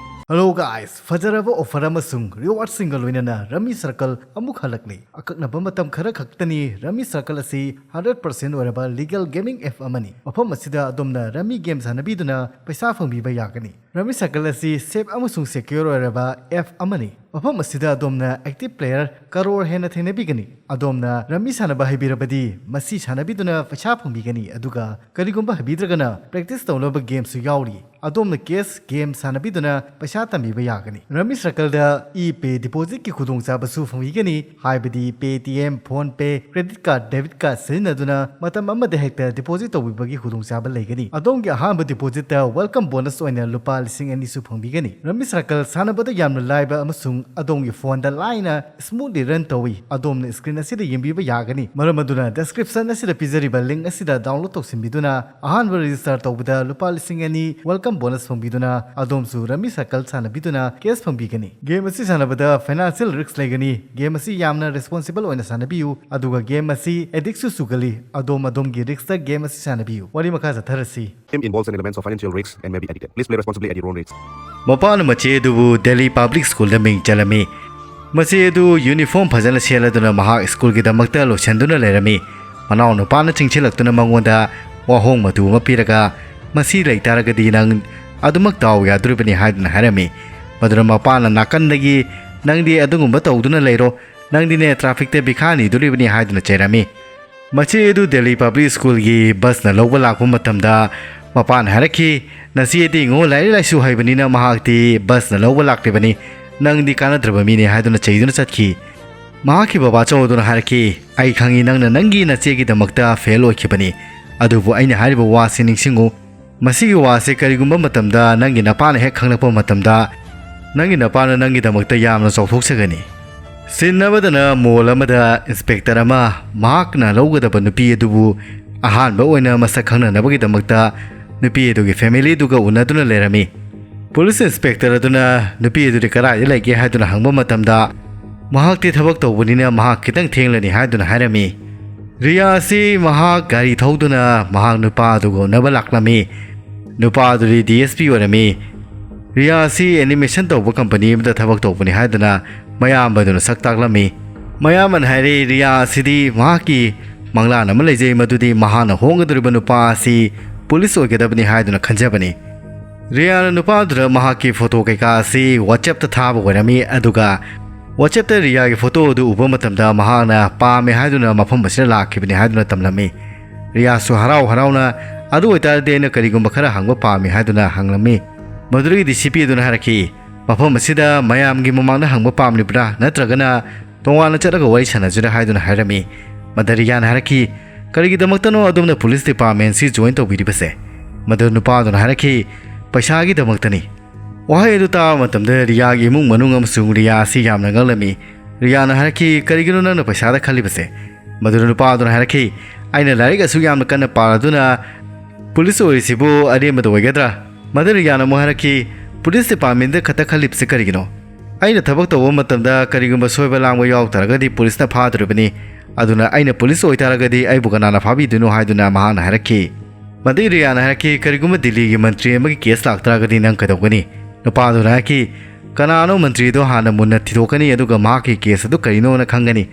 Hello guys, ꯐꯖꯔꯕ offer ꯑꯃꯁꯨꯡ rewardꯁꯤꯡꯒ ꯂꯣꯏꯅꯅ Rummy Circle ꯑꯃꯨꯛ ꯍꯜꯂꯛꯂꯤ꯫ ꯑꯀꯛꯅꯕ ꯃꯇꯝ ꯈꯔ ꯈꯛꯇꯅꯤ꯫ Rummy Circle ꯑꯁꯤ hundred percent ꯑꯣꯏꯔꯕ legal gaming app ꯑꯃꯅꯤ꯫ ꯃꯐꯝ ꯑꯁꯤꯗ ꯑꯗꯣꯝꯅ Rummy game ꯁꯥꯟꯅꯕꯤꯗꯨꯅ ꯄꯩꯁꯥ ꯐꯪꯕꯤꯕ ꯌꯥꯒꯅꯤ꯫ Rummy Circle ꯑꯁꯤ safe ꯑꯃꯁꯨꯡ secure ꯑꯣꯏꯔꯕ app ꯑꯃꯅꯤ꯫ ꯃꯐꯝ ꯑꯁꯤꯗ ꯑꯗꯣꯝꯅ active player ꯀꯔꯣꯔ ꯍꯦꯟꯅ ꯊꯦꯡꯅꯕꯤꯒꯅꯤ꯫ ꯑꯗꯣꯝꯅ Rummy ꯁꯥꯟꯅꯕ ꯍꯩꯕꯤꯔꯕꯗꯤ ꯃꯁꯤ ꯁꯥꯟꯅꯕꯤꯗꯨꯅ ꯄꯩꯁꯥ ꯐꯪꯕꯤꯒꯅꯤ, ꯑꯗꯨꯒ ꯀꯔꯤꯒꯨꯝꯕ ꯍꯩꯕꯤꯗ꯭ꯔꯒꯅ practice ꯇꯧꯅꯕ gameꯁꯨ ꯌꯥꯎꯔꯤ꯫ ꯑꯗꯣꯝꯅ cash game ꯁꯥꯟꯅꯕꯤꯗꯨꯅ ꯄꯩꯁꯥ ꯇꯝꯕꯤꯕ ꯌꯥꯒꯅꯤ꯫ Rummy Circleꯗ e-pay depositꯀꯤ ꯈꯨꯗꯣꯡꯆꯥꯕꯁꯨ ꯐꯪꯕꯤꯒꯅꯤ, ꯍꯥꯏꯕꯗꯤ Paytm, PhonePe, credit card, debit card ꯁꯤꯖꯤꯟꯅꯗꯨꯅ ꯃꯇꯝ ꯑꯃꯗ ꯍꯦꯛꯇ deposit ꯇꯧꯕꯤꯕꯒꯤ ꯈꯨꯗꯣꯡꯆꯥꯕ ꯂꯩꯒꯅꯤ꯫ ꯑꯗꯣꯝꯒꯤ ꯑꯍꯥꯟꯕ depositꯇ welcome bonus ꯑꯣꯏꯅ ꯂꯨꯄꯥ ꯂꯤꯁꯤꯡ ꯑꯅꯤ ꯁꯨ ꯐꯪꯕꯤꯒꯅꯤ꯫ Rummy Circle ꯁꯥꯟꯅꯕꯗ ꯌꯥꯝꯅ ꯂꯥꯏꯕ ꯑꯃꯁꯨꯡ ꯑꯗꯣꯝꯒꯤ phoneꯗ ꯂꯥꯏꯅ smoothly run ꯇꯧꯏ꯫ ꯑꯗꯣꯝꯅ screen ꯑꯁꯤꯗ ꯌꯦꯡꯕꯤꯕ ꯌꯥꯒꯅꯤ꯫ ꯃꯔꯝ ꯑꯗꯨꯅ description ꯑꯁꯤꯗ ꯄꯤꯖꯔꯤꯕ link ꯑꯁꯤꯗ download ꯇꯧꯁꯤꯟꯕꯤꯗꯨꯅ ꯑꯍꯥꯟꯕ register ꯇꯧꯕꯗ ꯂꯨꯄꯥ ꯂꯤꯁꯤꯡ ꯑꯅꯤ welcome bonus ꯐꯪꯕꯤꯗꯨꯅ ꯑꯗꯣꯝꯁꯨ Rummy Circle ꯁꯥꯟꯅꯕꯤꯗꯨꯅ cash ꯐꯪꯕꯤꯒꯅꯤ꯫ Game ꯑꯁꯤ ꯁꯥꯟꯅꯕꯗ financial risk ꯂꯩꯒꯅꯤ꯫ Game ꯑꯁꯤ ꯌꯥꯝꯅ responsible ꯑꯣꯏꯅ ꯁꯥꯟꯅꯕꯤꯌꯨ, ꯑꯗꯨꯒ game ꯑꯁꯤ addictꯁꯨ ꯆꯨꯒꯜꯂꯤ꯫ ꯑꯗꯣꯝ ꯑꯗꯣꯝꯒꯤ riskꯇ game ꯑꯁꯤ ꯁꯥꯟꯅꯕꯤꯌꯨ꯫ ꯋꯥꯔꯤ ꯃꯈꯥ ꯆꯠꯊꯔꯁꯤ꯫ Game involves an element of financial risks and may be addictive. Please play responsibly at your own risk. ꯃꯄꯥꯅ ꯃꯆꯦ ꯑꯗꯨꯕꯨ ꯗꯦꯜꯂꯤ ꯄꯕ꯭ꯂꯤꯛ ꯁ꯭ꯀꯨꯜꯗ ꯃꯤꯡ ꯆꯜꯂꯝꯃꯤ꯫ ꯃꯆꯦ ꯑꯗꯨ ꯌꯨꯅꯤꯐꯣꯔꯝ ꯐꯖꯅ ꯁꯦꯠꯂꯗꯨꯅ ꯃꯍꯥꯛ ꯁ꯭ꯀꯨꯜꯒꯤꯗꯃꯛꯇ ꯂꯣꯏꯁꯤꯟꯗꯨꯅ ꯂꯩꯔꯝꯃꯤ꯫ ꯃꯅꯥꯎꯅꯨꯄꯥꯅ ꯆꯤꯡꯁꯤꯜꯂꯛꯇꯨꯅ ꯃꯉꯣꯟꯗ ꯋꯥꯍꯣꯡ ꯃꯇꯨ ꯑꯃ ꯄꯤꯔꯒ, "ꯃꯁꯤ ꯂꯩꯇꯥꯔꯒꯗꯤ ꯅꯪ ꯑꯗꯨꯃꯛ ꯗꯥꯎ ꯌꯥꯗꯣꯔꯤꯕꯅꯤ" ꯍꯥꯏꯗꯨꯅ ꯍꯥꯏꯔꯝꯃꯤ꯫ ꯃꯗꯨꯅ ꯃꯄꯥꯅ ꯅꯥꯀꯟꯗꯒꯤ, "ꯅꯪꯗꯤ ꯑꯗꯨꯒꯨꯝꯕ ꯇꯧꯗꯨꯅ ꯂꯩꯔꯣ, ꯅꯪꯗꯤꯅꯦ ꯇ꯭ꯔꯥꯐꯤꯛꯇ ꯕꯤꯈꯥ ꯅꯤꯗꯣꯔꯤꯕꯅꯤ" ꯍꯥꯏꯗꯨꯅ ꯆꯩꯔꯝꯃꯤ꯫ ꯃꯆꯦ ꯑꯗꯨ ꯗꯦꯜꯂꯤ ꯄꯕ꯭ꯂꯤꯛ ꯁ꯭ꯀꯨꯜꯒꯤ ꯕꯁꯅ ꯂꯧꯕ ꯂꯥꯛꯄ ꯃꯇꯝꯗ ꯃꯄꯥꯅ ꯍꯥꯏꯔꯛꯈꯤ, "ꯅꯆꯦꯗꯤ ꯉꯣ ꯂꯥꯏꯔꯤꯛ ꯂꯥꯏꯁꯨ ꯍꯩꯕꯅꯤꯅ ꯃꯍꯥꯛꯇꯤ ꯕꯁꯅ ꯂꯧꯕ ꯂꯥꯛꯂꯤꯕꯅꯤ, ꯅꯪꯗꯤ ꯀꯥꯟꯅꯗ꯭ꯔꯕ ꯃꯤꯅꯤ" ꯍꯥꯏꯗꯨꯅ ꯆꯩꯗꯨꯅ ꯆꯠꯈꯤ꯫ ꯃꯍꯥꯛꯀꯤ ꯕꯕꯥ ꯆꯧ ꯑꯗꯨꯅ ꯍꯥꯏꯔꯛꯈꯤ, "ꯑꯩ ꯈꯪꯏ ꯅꯪꯅ ꯅꯪꯒꯤ ꯅꯆꯦꯒꯤꯗꯃꯛꯇ ꯐꯦꯜ ꯑꯣꯏꯈꯤꯕꯅꯤ, ꯑꯗꯨꯕꯨ ꯑꯩꯅ ꯍꯥꯏꯔꯤꯕ ꯋꯥꯁꯤ ꯅꯤꯡꯁꯤꯡꯉꯨ, ꯃꯁꯤꯒꯤ ꯋꯥꯁꯤ ꯀꯔꯤꯒꯨꯝꯕ ꯃꯇꯝꯗ ꯅꯪꯒꯤ ꯅꯄꯥꯅ ꯍꯦꯛ ꯈꯪꯂꯛꯄ ꯃꯇꯝꯗ, ꯅꯪꯒꯤ ꯅꯄꯥꯅ ꯅꯪꯒꯤꯗꯃꯛꯇ ꯌꯥꯝꯅ ꯆꯥꯎꯊꯣꯛꯆꯒꯅꯤ"꯫ Scene ꯑꯃꯗꯅ mall ꯑꯃꯗ inspector ꯑꯃ ꯃꯍꯥꯛꯅ ꯂꯧꯒꯗꯕ ꯅꯨꯄꯤ ꯑꯗꯨꯕꯨ ꯑꯍꯥꯟꯕ ꯑꯣꯏꯅ ꯃꯁꯛ ꯈꯪꯅꯅꯕꯒꯤꯗꯃꯛꯇ ꯅꯨꯄꯤ ꯑꯗꯨꯒꯤ family ꯑꯗꯨꯒ ꯎꯅꯗꯨꯅ ꯂꯩꯔꯝꯃꯤ꯫ Police inspector ꯑꯗꯨꯅ ꯅꯨꯄꯤ ꯑꯗꯨꯗꯤ ꯀꯗꯥꯏꯗ ꯂꯩꯒꯦ ꯍꯥꯏꯗꯨꯅ ꯍꯪꯕ ꯃꯇꯝꯗ, ꯃꯍꯥꯛꯇꯤ ꯊꯕꯛ ꯇꯧꯕꯅꯤꯅ ꯃꯍꯥꯛ ꯈꯤꯇꯪ ꯊꯦꯡꯂꯅꯤ ꯍꯥꯏꯗꯨꯅ ꯍꯥꯏꯔꯝꯃꯤ꯫ ꯔꯤꯌꯥ ꯑꯁꯤ ꯃꯍꯥꯛ ꯒꯥꯔꯤ ꯊꯧꯗꯨꯅ ꯃꯍꯥꯛ ꯅꯨꯄꯥ ꯑꯗꯨꯒ ꯎꯅꯕ ꯂꯥꯛꯂꯝꯃꯤ꯫ ꯅꯨꯄꯥ ꯑꯗꯨꯗꯤ D S P ꯑꯣꯏꯔꯝꯃꯤ꯫ ꯔꯤꯌꯥ ꯑꯁꯤ ꯑꯦꯅꯤꯃꯦꯁꯟ ꯇꯧꯕ ꯀꯝꯄꯅꯤ ꯑꯃꯗ ꯊꯕꯛ ꯇꯧꯕꯅꯤ ꯍꯥꯏꯗꯨꯅ ꯃꯌꯥꯝꯕ ꯑꯗꯨꯅ ꯁꯛ ꯇꯥꯛꯂꯝꯃꯤ꯫ ꯃꯌꯥꯝꯕꯅ ꯍꯥꯏꯔꯦ, ꯔꯤꯌꯥ ꯑꯁꯤꯗꯤ ꯃꯍꯥꯛꯀꯤ ꯃꯪꯂꯥꯟ ꯑꯃ ꯂꯩꯖꯩ, ꯃꯗꯨꯗꯤ ꯃꯍꯥꯛꯅ ꯍꯣꯡꯒꯗꯧꯔꯤꯕ ꯅꯨꯄꯥ ꯑꯁꯤ ꯄꯨꯂꯤꯁ ꯑꯣꯏꯒꯗꯕꯅꯤ ꯍꯥꯏꯗꯨꯅ ꯈꯟꯖꯕꯅꯤ꯫ ꯔꯤꯌꯥꯅ ꯅꯨꯄꯥꯗꯨꯗ ꯃꯍꯥꯛꯀꯤ ꯐꯣꯇꯣ ꯀꯩꯀꯥ ꯑꯁꯤ WhatsApp-ꯇ ꯊꯥꯕ ꯑꯣꯏꯔꯝꯃꯤ, ꯑꯗꯨꯒ WhatsApp-ꯇ ꯔꯤꯌꯥꯒꯤ ꯐꯣꯇꯣ ꯑꯗꯨ ꯎꯕ ꯃꯇꯝꯗ ꯃꯍꯥꯛꯅ ꯄꯥꯝꯃꯦ ꯍꯥꯏꯗꯨꯅ ꯃꯐꯝ ꯑꯁꯤꯗ ꯂꯥꯛꯈꯤꯕꯅꯤ ꯍꯥꯏꯗꯨꯅ ꯇꯝꯂꯝꯃꯤ꯫ ꯔꯤꯌꯥꯁꯨ ꯍꯔꯥꯎ ꯍꯔꯥꯎꯅ, "ꯑꯗꯨ ꯑꯣꯏꯇꯥꯔꯗꯤ ꯑꯩꯅ ꯀꯔꯤꯒꯨꯝꯕ ꯈꯔ ꯍꯪꯕ ꯄꯥꯝꯃꯤ" ꯍꯥꯏꯗꯨꯅ ꯍꯪꯂꯝꯃꯤ꯫ ꯃꯗꯨꯗꯒꯤꯗꯤ ꯁꯤꯄꯤ ꯑꯗꯨꯅ ꯍꯥꯏꯔꯛꯈꯤ, "ꯃꯐꯝ ꯑꯁꯤꯗ ꯃꯌꯥꯝꯒꯤ ꯃꯃꯥꯡꯗ ꯍꯪꯕ ꯄꯥꯝꯂꯤꯕ꯭ꯔꯥ, ꯅꯠꯇ꯭ꯔꯒꯅ ꯇꯣꯉꯥꯟꯅ ꯆꯠꯂꯒ ꯋꯥꯔꯤ ꯁꯥꯟꯅꯁꯤꯔꯥ?" ꯍꯥꯏꯗꯨꯅ ꯍꯥꯏꯔꯝꯃꯤ꯫ ꯃꯗ ꯔꯤꯌꯥꯅ ꯍꯥꯏꯔꯛꯈꯤ, "ꯀꯔꯤꯒꯤꯗꯃꯛꯇꯅꯣ ꯑꯗꯣꯝꯅ ꯄꯨꯂꯤꯁ ꯗꯤꯄꯥꯔꯠꯃꯦꯟꯁꯤ ꯖꯣꯏꯟ ꯇꯧꯕꯤꯔꯤꯕꯁꯦ?" ꯃꯗꯨ ꯅꯨꯄꯥꯗꯨꯅ ꯍꯥꯏꯔꯛꯈꯤ, "ꯄꯩꯁꯥꯒꯤꯗꯃꯛꯇꯅꯤ"꯫ ꯋꯥꯍꯩ ꯑꯗꯨ ꯇꯥꯕ ꯃꯇꯝꯗ ꯔꯤꯌꯥꯒꯤ ꯏꯃꯨꯡ ꯃꯅꯨꯡ ꯑꯃꯁꯨꯡ ꯔꯤꯌꯥ ꯑꯁꯤ ꯌꯥꯝꯅ ꯉꯛꯂꯝꯃꯤ꯫ ꯔꯤꯌꯥꯅ ꯍꯥꯏꯔꯛꯈꯤ, "ꯀꯔꯤꯒꯤꯅꯣ ꯅꯪꯅ ꯄꯩꯁꯥꯗ ꯈꯜꯂꯤꯕꯁꯦ?" ꯃꯗꯨꯗ ꯅꯨꯄꯥ ꯑꯗꯨꯅ ꯍꯥꯏꯔꯛꯈꯤ, "ꯑꯩꯅ ꯂꯥꯏꯔꯤꯛ ꯑꯁꯨꯛ ꯌꯥꯝꯅ ꯀꯟꯅ ꯄꯥꯔꯗꯨꯅ ꯄꯨꯂꯤꯁ ꯑꯣꯏꯔꯤꯁꯤꯕꯨ ꯑꯔꯦꯝꯕꯗ ꯑꯣꯏꯒꯗ꯭ꯔꯥ?" ꯃꯗꯨ ꯔꯤꯌꯥꯅ ꯑꯃꯨꯛ ꯍꯥꯏꯔꯛꯈꯤ, "ꯄꯨꯂꯤꯁ ꯗꯤꯄꯥꯔꯠꯃꯦꯟꯗ ꯈꯛꯇ ꯈꯜꯂꯤꯕꯁꯤ ꯀꯔꯤꯒꯤꯅꯣ? ꯑꯩꯅ ꯊꯕꯛ ꯇꯧꯕ ꯃꯇꯝꯗ ꯀꯔꯤꯒꯨꯝꯕ ꯁꯣꯏꯕ ꯂꯥꯡꯕ ꯌꯥꯎ ꯇꯥꯔꯒꯗꯤ ꯄꯨꯂꯤꯁꯅ ꯐꯥꯗꯣꯔꯤꯕꯅꯤ꯫ ꯑꯗꯨꯅ ꯑꯩꯅ ꯄꯨꯂꯤꯁ ꯑꯣꯏꯇꯥꯔꯒꯗꯤ ꯑꯩꯕꯨ ꯀꯅꯥꯅ ꯐꯥꯕꯤꯗꯣꯏꯅꯣ?" ꯍꯥꯏꯗꯨꯅ ꯃꯍꯥꯛꯅ ꯍꯥꯏꯔꯛꯈꯤ꯫ ꯃꯗꯩ ꯔꯤꯌꯥꯅ ꯍꯥꯏꯔꯛꯈꯤ, "ꯀꯔꯤꯒꯨꯝꯕ ꯗꯤꯜꯂꯤꯒꯤ ꯃꯟꯇ꯭ꯔꯤ ꯑꯃꯒꯤ ꯀꯦꯁ ꯂꯥꯛꯇꯥꯔꯒꯗꯤ ꯅꯪ ꯀꯩꯗꯧꯒꯅꯤ?" ꯅꯨꯄꯥꯗꯨꯅ ꯍꯥꯏꯔꯛꯈꯤ, "ꯀꯅꯥꯅꯣ ꯃꯟꯇ꯭ꯔꯤꯗꯣ ꯍꯥꯟꯅ ꯃꯨꯟꯅ ꯊꯤꯗꯣꯛꯀꯅꯤ, ꯑꯗꯨꯒ ꯃꯍꯥꯛꯀꯤ ꯀꯦꯁ ꯑꯗꯨ ꯀꯔꯤꯅꯣꯅ ꯈꯪꯒꯅꯤ꯫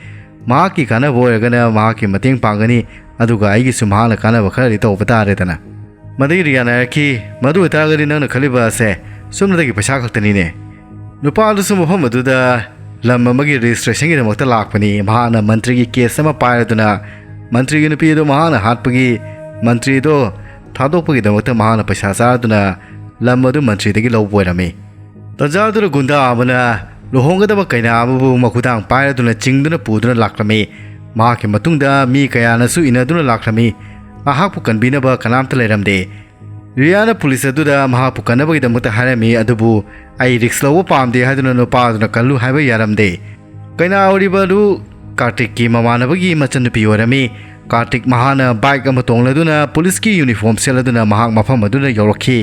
ꯃꯍꯥꯛꯀꯤ ꯀꯥꯟꯅꯕ ꯑꯣꯏꯔꯒꯅ ꯃꯍꯥꯛꯀꯤ ꯃꯇꯦꯡ ꯄꯥꯡꯒꯅꯤ, ꯑꯗꯨꯒ ꯑꯩꯒꯤꯁꯨ ꯃꯍꯥꯛꯅ ꯀꯥꯟꯅꯕ ꯈꯔꯗꯤ ꯇꯧꯕ ꯇꯥꯔꯦꯗꯅ"꯫ ꯃꯗꯩ ꯔꯤꯌꯥꯅ ꯍꯥꯏꯔꯛꯈꯤ, "ꯃꯗꯨ ꯑꯣꯏꯇꯥꯔꯒꯗꯤ ꯅꯪꯅ ꯈꯜꯂꯤꯕ ꯑꯁꯦ ꯁꯨꯞꯅꯇꯒꯤ ꯄꯩꯁꯥ ꯈꯛꯇꯅꯤꯅꯦ"꯫ ꯅꯨꯄꯥ ꯑꯗꯨꯁꯨ ꯃꯐꯝ ꯑꯗꯨꯗ ꯂꯝ ꯑꯃꯒꯤ ꯔꯦꯖꯤꯁꯇ꯭ꯔꯦꯁꯟꯒꯤꯗꯃꯛꯇ ꯂꯥꯛꯄꯅꯤ꯫ ꯃꯍꯥꯛꯅ ꯃꯟꯇ꯭ꯔꯤꯒꯤ ꯀꯦꯁ ꯑꯃ ꯄꯥꯏꯔꯗꯨꯅ ꯃꯟꯇ꯭ꯔꯤꯒꯤ ꯅꯨꯄꯤ ꯑꯗꯨ ꯃꯍꯥꯛꯅ ꯍꯥꯠꯄꯒꯤ ꯃꯟꯇ꯭ꯔꯤꯗꯣ ꯊꯥꯗꯣꯛꯄꯒꯤꯗꯃꯛꯇ ꯃꯍꯥꯛꯅ ꯄꯩꯁꯥ ꯆꯥꯔꯗꯨꯅ ꯂꯝ ꯑꯗꯨ ꯃꯟꯇ꯭ꯔꯤꯗꯒꯤ ꯂꯧꯕ ꯑꯣꯏꯔꯝꯃꯤ꯫ ꯇꯟꯖꯥꯗꯨꯗ ꯒꯨꯟꯗꯥ ꯑꯃꯅ ꯂꯨꯍꯣꯡꯒꯗꯕ ꯀꯩꯅꯥ ꯑꯃꯕꯨ ꯃꯈꯨꯗꯥꯡ ꯄꯥꯏꯔꯗꯨꯅ ꯆꯤꯡꯗꯨꯅ ꯄꯨꯗꯨꯅ ꯂꯥꯛꯂꯝꯃꯤ꯫ ꯃꯍꯥꯛꯀꯤ ꯃꯇꯨꯡꯗ ꯃꯤ ꯀꯌꯥꯅꯁꯨ ꯏꯟꯅꯗꯨꯅ ꯂꯥꯛꯂꯝꯃꯤ꯫ ꯃꯍꯥꯛꯄꯨ ꯀꯟꯕꯤꯅꯕ ꯀꯅꯥꯝꯇ ꯂꯩꯔꯝꯗꯦ꯫ ꯔꯤꯌꯥꯅ ꯄꯨꯂꯤꯁ ꯑꯗꯨꯗ ꯃꯍꯥꯛꯄꯨ ꯀꯟꯅꯕꯒꯤꯗꯃꯛꯇ ꯍꯥꯏꯔꯝꯃꯤ, ꯑꯗꯨꯕꯨ "ꯑꯩ ꯔꯤꯛꯁ ꯂꯧꯕ ꯄꯥꯝꯗꯦ" ꯍꯥꯏꯗꯨꯅ ꯅꯨꯄꯥ ꯑꯗꯨꯅ ꯀꯜꯂꯨ ꯍꯥꯏꯕ ꯌꯥꯔꯝꯗꯦ꯫ ꯀꯩꯅꯥ ꯑꯣꯏꯔꯤꯕ ꯑꯗꯨ ꯀꯥꯔꯇꯤꯛꯀꯤ ꯃꯃꯥꯟꯅꯕꯒꯤ ꯃꯆꯟꯅꯨꯄꯤ ꯑꯣꯏꯔꯝꯃꯤ꯫ ꯀꯥꯔꯇꯤꯛ ꯃꯍꯥꯛꯅ ꯕꯥꯏꯛ ꯑꯃ ꯇꯣꯡꯂꯗꯨꯅ ꯄꯨꯂꯤꯁꯀꯤ ꯌꯨꯅꯤꯐꯣꯔꯝ ꯁꯦꯠꯂꯗꯨꯅ ꯃꯍꯥꯛ ꯃꯐꯝ ꯑꯗꯨꯗ ꯌꯧꯔꯛꯈꯤ꯫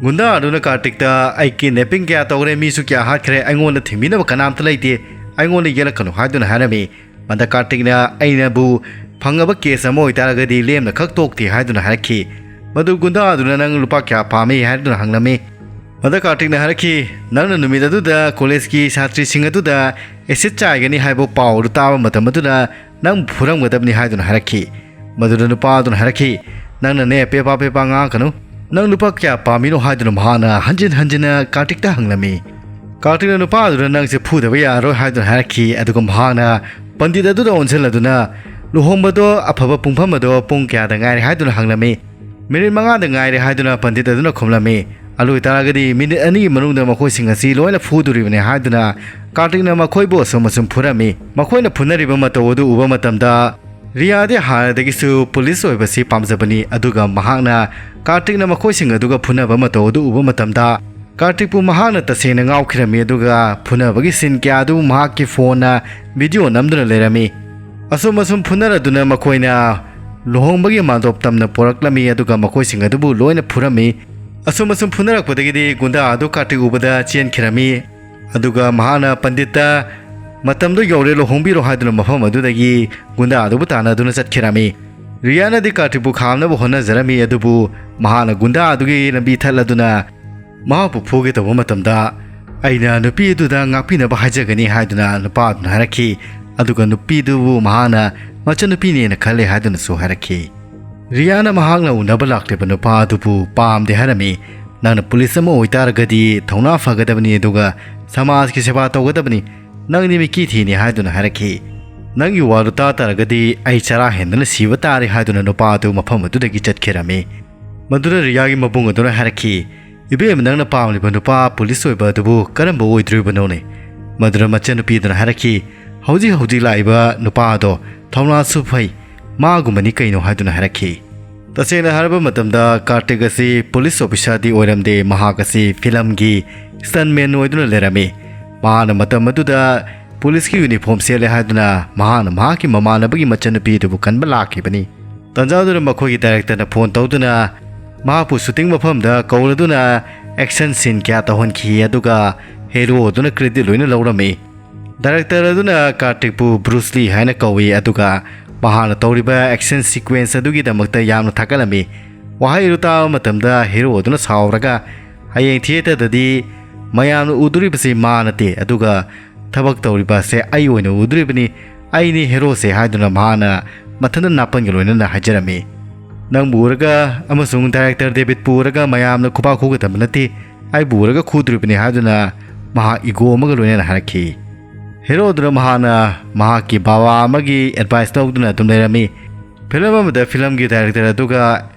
ꯒꯨꯟꯗꯥ ꯑꯗꯨꯅ ꯀꯥꯔꯇꯤꯛꯇ, "ꯑꯩ ꯀꯤꯗꯅꯦꯄꯤꯡ ꯀꯌꯥ ꯇꯧꯔꯦ, ꯃꯤꯁꯨ ꯀꯌꯥ ꯍꯥꯠꯈ꯭ꯔꯦ, ꯑꯩꯉꯣꯟꯗ ꯊꯤꯡꯕꯤꯅꯕ ꯀꯅꯥꯝꯇ ꯂꯩꯇꯦ, ꯑꯩꯉꯣꯟꯗ ꯌꯦꯠꯂꯛꯀꯅꯨ" ꯍꯥꯏꯗꯨꯅ ꯍꯥꯏꯔꯝꯃꯤ꯫ ꯃꯗ ꯀꯥꯔꯇꯤꯛꯅ, "ꯑꯩꯅꯕꯨ ꯐꯪꯉꯕ ꯀꯦꯁ ꯑꯃ ꯑꯣꯏꯇꯥꯔꯒꯗꯤ ꯂꯦꯝꯅ ꯈꯛ ꯇꯣꯛꯇꯦ" ꯍꯥꯏꯗꯨꯅ ꯍꯥꯏꯔꯛꯈꯤ꯫ ꯃꯗꯨ ꯒꯨꯟꯗꯥ ꯑꯗꯨꯅ, "ꯅꯪ ꯂꯨꯄꯥ ꯀꯌꯥ ꯄꯥꯝꯃꯤ?" ꯍꯥꯏꯗꯨꯅ ꯍꯪꯂꯝꯃꯤ꯫ ꯃꯗ ꯀꯥꯔꯇꯤꯛꯅ ꯍꯥꯏꯔꯛꯈꯤ, "ꯅꯪꯅ ꯅꯨꯃꯤꯠ ꯑꯗꯨꯗ ꯀꯣꯂꯦꯖꯀꯤ ꯁꯥꯇ꯭ꯔꯤꯁꯤꯡ ꯑꯗꯨꯗ ꯑꯦꯁꯤꯗ ꯆꯥꯏꯒꯅꯤ ꯍꯥꯏꯕ ꯄꯥꯎ ꯑꯗꯨ ꯇꯥꯕ ꯃꯇꯝ ꯑꯗꯨꯗ ꯅꯪ ꯐꯨꯔꯝꯒꯗꯕꯅꯤ" ꯍꯥꯏꯗꯨꯅ ꯍꯥꯏꯔꯛꯈꯤ꯫ ꯃꯗꯨꯗ ꯅꯨꯄꯥ ꯑꯗꯨꯅ ꯍꯥꯏꯔꯛꯈꯤ, "ꯅꯪꯅꯅꯦ ꯄꯦꯄꯥ ꯄꯦꯄꯥ ꯉꯥꯡꯉꯛꯀꯅꯨ꯫ ꯅꯪ ꯅꯨꯄꯥ ꯀꯌꯥ ꯄꯥꯝꯃꯤꯅꯣ?" ꯍꯥꯏꯗꯨꯅ ꯃꯍꯥꯛꯅ ꯍꯟꯖꯤꯟ ꯍꯟꯖꯤꯟꯅ ꯀꯥꯔꯇꯤꯛꯇ ꯍꯪꯂꯝꯃꯤ꯫ ꯀꯥꯔꯇꯤꯛꯅ ꯅꯨꯄꯥ ꯑꯗꯨꯗ "ꯅꯪꯁꯦ ꯐꯨꯗꯕ ꯌꯥꯔꯔꯣꯏ" ꯍꯥꯏꯗꯨꯅ ꯍꯥꯏꯔꯛꯈꯤ꯫ ꯑꯗꯨꯒ ꯃꯍꯥꯛꯅ ꯄꯟꯗꯤꯠ ꯑꯗꯨꯗ ꯑꯣꯟꯁꯤꯜꯂꯗꯨꯅ, "ꯂꯨꯍꯣꯡꯕꯗꯣ ꯑꯐꯕ ꯄꯨꯡꯐꯝ ꯑꯗꯣ ꯄꯨꯡ ꯀꯌꯥꯗ ꯉꯥꯏꯔꯦ?" ꯍꯥꯏꯗꯨꯅ ꯍꯪꯂꯝꯃꯤ꯫ "ꯃꯤꯅꯤꯠ ꯃꯉꯥꯗ ꯉꯥꯏꯔꯦ" ꯍꯥꯏꯗꯨꯅ ꯄꯟꯗꯤꯠ ꯑꯗꯨꯅ ꯈꯨꯝꯂꯝꯃꯤ꯫ "ꯑꯗꯨ ꯑꯣꯏꯇꯥꯔꯒꯗꯤ ꯃꯤꯅꯤꯠ ꯑꯅꯤꯒꯤ ꯃꯅꯨꯡꯗ ꯃꯈꯣꯏꯁꯤꯡ ꯑꯁꯤ ꯂꯣꯏꯅ ꯐꯨꯗꯣꯔꯤꯕꯅꯤ" ꯍꯥꯏꯗꯨꯅ ꯀꯥꯔꯇꯤꯛꯅ ꯃꯈꯣꯏꯕꯨ ꯑꯁꯨꯝ ꯑꯁꯨꯝ ꯐꯨꯔꯝꯃꯤ꯫ ꯃꯈꯣꯏꯅ ꯐꯨꯅꯔꯤꯕ ꯃꯇꯧ ꯑꯗꯨ ꯎꯕ ꯃꯇꯝꯗ, ꯔꯤꯌꯥꯗꯤ ꯍꯥꯟꯅꯗꯒꯤꯁꯨ ꯄꯨꯂꯤꯁ ꯑꯣꯏꯕꯁꯤ ꯄꯥꯝꯖꯕꯅꯤ, ꯑꯗꯨꯒ ꯃꯍꯥꯛꯅ ꯀꯥꯔꯇꯤꯛꯅ ꯃꯈꯣꯏꯁꯤꯡ ꯑꯗꯨꯒ ꯐꯨꯅꯕ ꯃꯇꯧ ꯑꯗꯨ ꯎꯕ ꯃꯇꯝꯗ, ꯀꯥꯔꯇꯤꯛꯄꯨ ꯃꯍꯥꯛꯅ ꯇꯁꯦꯡꯅ ꯉꯥꯎꯈꯤꯔꯝꯃꯤ, ꯑꯗꯨꯒ ꯐꯨꯅꯕꯒꯤ ꯁꯤꯟ ꯀꯌꯥ ꯑꯗꯨ ꯃꯍꯥꯛꯀꯤ ꯐꯣꯟꯅ ꯚꯤꯗꯤꯑꯣ ꯅꯝꯗꯨꯅ ꯂꯩꯔꯝꯃꯤ꯫ ꯑꯁꯨꯝ ꯑꯁꯨꯝ ꯐꯨꯅꯔꯗꯨꯅ ꯃꯈꯣꯏꯅ ꯂꯨꯍꯣꯡꯕꯒꯤ ꯃꯥꯟꯗꯣꯞ ꯇꯝꯅ ꯄꯣꯔꯛꯂꯝꯃꯤ, ꯑꯗꯨꯒ ꯃꯈꯣꯏꯁꯤꯡ ꯑꯗꯨꯕꯨ ꯂꯣꯏꯅ ꯐꯨꯔꯝꯃꯤ꯫ ꯑꯁꯨꯝ ꯑꯁꯨꯝ ꯐꯨꯅꯔꯛꯄꯗꯒꯤꯗꯤ ꯒꯨꯟꯗꯥ ꯑꯗꯨ ꯀꯥꯔꯇꯤꯛ ꯎꯕꯗ ꯆꯦꯟꯈꯤꯔꯝꯃꯤ꯫ ꯑꯗꯨꯒ ꯃꯍꯥꯛꯅ ꯄꯟꯗꯤꯠꯇ "ꯃꯇꯝꯗꯣ ꯌꯧꯔꯦ, ꯂꯨꯍꯣꯡꯕꯤꯔꯣ" ꯍꯥꯏꯗꯨꯅ ꯃꯐꯝ ꯑꯗꯨꯗꯒꯤ ꯒꯨꯟꯗꯥ ꯑꯗꯨꯕꯨ ꯇꯥꯟꯅꯗꯨꯅ ꯆꯠꯈꯤꯔꯝꯃꯤ꯫ ꯔꯤꯌꯥꯅꯗꯤ ꯀꯥꯔꯇꯤꯛꯄꯨ ꯈꯥꯝꯅꯕ ꯍꯣꯠꯅꯖꯔꯝꯃꯤ, ꯑꯗꯨꯕꯨ ꯃꯍꯥꯛꯅ ꯒꯨꯟꯗꯥ ꯑꯗꯨꯒꯤ ꯂꯝꯕꯤ ꯊꯠꯂꯗꯨꯅ ꯃꯍꯥꯛꯄꯨ ꯐꯨꯒꯦ ꯇꯧꯕ ꯃꯇꯝꯗ, "ꯑꯩꯅ ꯅꯨꯄꯤ ꯑꯗꯨꯗ ꯉꯥꯛꯄꯤꯅꯕ ꯍꯥꯏꯖꯒꯅꯤ" ꯍꯥꯏꯗꯨꯅ ꯅꯨꯄꯥ ꯑꯗꯨꯅ ꯍꯥꯏꯔꯛꯈꯤ꯫ ꯑꯗꯨꯒ ꯅꯨꯄꯤꯗꯨꯕꯨ ꯃꯍꯥꯛꯅ ꯃꯆꯟꯅꯨꯄꯤꯅꯦꯅ ꯈꯜꯂꯦ ꯍꯥꯏꯗꯨꯅꯁꯨ ꯍꯥꯏꯔꯛꯈꯤ꯫ ꯔꯤꯌꯥꯅ ꯃꯍꯥꯛꯅ ꯎꯅꯕ ꯂꯥꯛꯂꯤꯕ ꯅꯨꯄꯥ ꯑꯗꯨꯕꯨ ꯄꯥꯝꯗꯦ ꯍꯥꯏꯔꯝꯃꯤ꯫ "ꯅꯪꯅ ꯄꯨꯂꯤꯁ ꯑꯃ ꯑꯣꯏꯇꯥꯔꯒꯗꯤ ꯊꯧꯅꯥ ꯐꯒꯗꯕꯅꯤ, ꯑꯗꯨꯒ ꯁꯃꯥꯖꯀꯤ ꯁꯦꯕꯥ ꯇꯧꯒꯗꯕꯅꯤ꯫ ꯅꯪꯗꯤ ꯃꯤꯀꯤ ꯊꯤꯅꯤ" ꯍꯥꯏꯗꯨꯅ ꯍꯥꯏꯔꯛꯈꯤ꯫ "ꯅꯪꯒꯤ ꯋꯥꯗꯨ ꯇꯥ ꯇꯥꯔꯒꯗꯤ ꯑꯩ ꯆꯔꯥ ꯍꯦꯟꯗꯅ ꯁꯤꯕ ꯇꯥꯔꯦ" ꯍꯥꯏꯗꯨꯅ ꯅꯨꯄꯥ ꯑꯗꯨ ꯃꯐꯝ ꯑꯗꯨꯗꯒꯤ ꯆꯠꯈꯤꯔꯝꯃꯤ꯫ ꯃꯗꯨꯗ ꯔꯤꯌꯥꯒꯤ ꯃꯕꯨꯡ ꯑꯗꯨꯅ ꯍꯥꯏꯔꯛꯈꯤ, "ꯏꯕꯦꯝ, ꯅꯪꯅ ꯄꯥꯝꯂꯤꯕ ꯅꯨꯄꯥ ꯄꯨꯂꯤꯁ ꯑꯣꯏꯕ ꯑꯗꯨꯕꯨ ꯀꯔꯝꯕ ꯑꯣꯏꯗ꯭ꯔꯤꯕꯅꯣꯅꯦ?" ꯃꯗꯨꯗ ꯃꯆꯟꯅꯨꯄꯤ ꯑꯗꯨꯅ ꯍꯥꯏꯔꯛꯈꯤ, "ꯍꯧꯖꯤꯛ ꯍꯧꯖꯤꯛ ꯂꯥꯛꯏꯕ ꯅꯨꯄꯥ ꯑꯗꯣ ꯊꯧꯅꯥꯁꯨ ꯐꯩ, ꯃꯥꯒꯨꯝꯕꯅꯤ ꯀꯩꯅꯣ" ꯍꯥꯏꯗꯨꯅ ꯍꯥꯏꯔꯛꯈꯤ꯫ ꯇꯁꯦꯡꯅ ꯍꯥꯏꯔꯕ ꯃꯇꯝꯗ ꯀꯥꯔꯇꯤꯛ ꯑꯁꯤ ꯄꯨꯂꯤꯁ ꯑꯣꯐꯤꯁꯥꯔꯗꯤ ꯑꯣꯏꯔꯝꯗꯦ, ꯃꯍꯥꯛ ꯑꯁꯤ ꯐꯤꯂꯝꯒꯤ ꯁ꯭ꯇꯟꯃꯦꯟ ꯑꯣꯏꯗꯨꯅ ꯂꯩꯔꯝꯃꯤ꯫ ꯃꯍꯥꯛꯅ ꯃꯇꯝ ꯑꯗꯨꯗ ꯄꯨꯂꯤꯁꯀꯤ ꯌꯨꯅꯤꯐꯣꯔꯝ ꯁꯦꯠꯂꯦ ꯍꯥꯏꯗꯨꯅ ꯃꯍꯥꯛꯅ ꯃꯍꯥꯛꯀꯤ ꯃꯃꯥꯟꯅꯕꯒꯤ ꯃꯆꯟꯅꯨꯄꯤ ꯑꯗꯨꯕꯨ ꯀꯟꯕ ꯂꯥꯛꯈꯤꯕꯅꯤ꯫ ꯇꯟꯖꯥꯗꯨꯗ ꯃꯈꯣꯏꯒꯤ ꯗꯥꯏꯔꯦꯛꯇꯔꯅ ꯐꯣꯟ ꯇꯧꯗꯨꯅ ꯃꯍꯥꯛꯄꯨ ꯁꯨꯇꯤꯡ ꯃꯐꯝꯗ ꯀꯧꯔꯗꯨꯅ ꯑꯦꯛꯁꯟ ꯁꯤꯟ ꯀꯌꯥ ꯇꯧꯍꯟꯈꯤ, ꯑꯗꯨꯒ ꯍꯦꯔꯣ ꯑꯗꯨꯅ ꯀ꯭ꯔꯦꯗꯤꯠ ꯂꯣꯏꯅ ꯂꯧꯔꯝꯃꯤ꯫ ꯗꯥꯏꯔꯦꯛꯇꯔ ꯑꯗꯨꯅ ꯀꯥꯔꯇꯤꯛꯄꯨ ꯕ꯭ꯔꯨꯁ ꯂꯤ ꯍꯥꯏꯅ ꯀꯧꯏ, ꯑꯗꯨꯒ ꯃꯍꯥꯛꯅ ꯇꯧꯔꯤꯕ ꯑꯦꯛꯁꯟ ꯁꯤꯀ꯭ꯋꯦꯟꯁ ꯑꯗꯨꯒꯤꯗꯃꯛꯇ ꯌꯥꯝꯅ ꯊꯥꯒꯠꯂꯝꯃꯤ꯫ ꯋꯥꯍꯩ ꯑꯗꯨ ꯇꯥꯕ ꯃꯇꯝꯗ ꯍꯦꯔꯣ ꯑꯗꯨꯅ ꯁꯥꯎꯔꯒ, ꯍꯌꯦꯡ ꯊꯤꯌꯦꯇꯔꯗꯗꯤ ꯃꯌꯥꯝꯅ ꯎꯗꯣꯔꯤꯕꯁꯤ ꯃꯥ ꯅꯠꯇꯦ, ꯑꯗꯨꯒ ꯊꯕꯛ ꯇꯧꯔꯤꯕ ꯑꯁꯦ ꯑꯩ ꯑꯣꯏꯅ ꯎꯗꯣꯔꯤꯕꯅꯤ, ꯑꯩꯅꯤ ꯍꯦꯔꯣꯁꯦ" ꯍꯥꯏꯗꯨꯅ ꯃꯍꯥꯛꯅ ꯃꯊꯟꯇ ꯅꯥꯄꯟꯒ ꯂꯣꯏꯅꯅ ꯍꯥꯏꯖꯔꯝꯃꯤ꯫ "ꯅꯪꯕꯨ ꯎꯔꯒ ꯑꯃꯁꯨꯡ ꯗꯥꯏꯔꯦꯛꯇꯔ ꯗꯦꯕꯤꯠꯄꯨ ꯎꯔꯒ ꯃꯌꯥꯝꯅ ꯈꯨꯕꯥꯛ ꯈꯨꯒꯗꯕ ꯅꯠꯇꯦ, ꯑꯩꯕꯨ ꯎꯔꯒ ꯈꯨꯗꯣꯔꯤꯕꯅꯤ" ꯍꯥꯏꯗꯨꯅ ꯃꯍꯥꯛ ꯏꯒꯣ ꯑꯃꯒ ꯂꯣꯏꯅꯅ ꯍꯥꯏꯔꯛꯈꯤ꯫ ꯍꯦꯔꯣꯗꯨꯅ ꯃꯍꯥꯛꯅ ꯃꯍꯥꯛꯀꯤ ꯕꯕꯥ ꯑꯃꯒꯤ ꯑꯦꯗꯚꯥꯏꯁ ꯂꯧꯗꯨꯅ ꯑꯗꯨꯝ ꯂꯩꯔꯝꯃꯤ꯫ ꯐꯤꯂꯝ ꯑꯃꯗ ꯐꯤꯂꯝꯒꯤ ꯗꯥꯏꯔꯦꯛꯇꯔ ꯑꯗꯨꯒ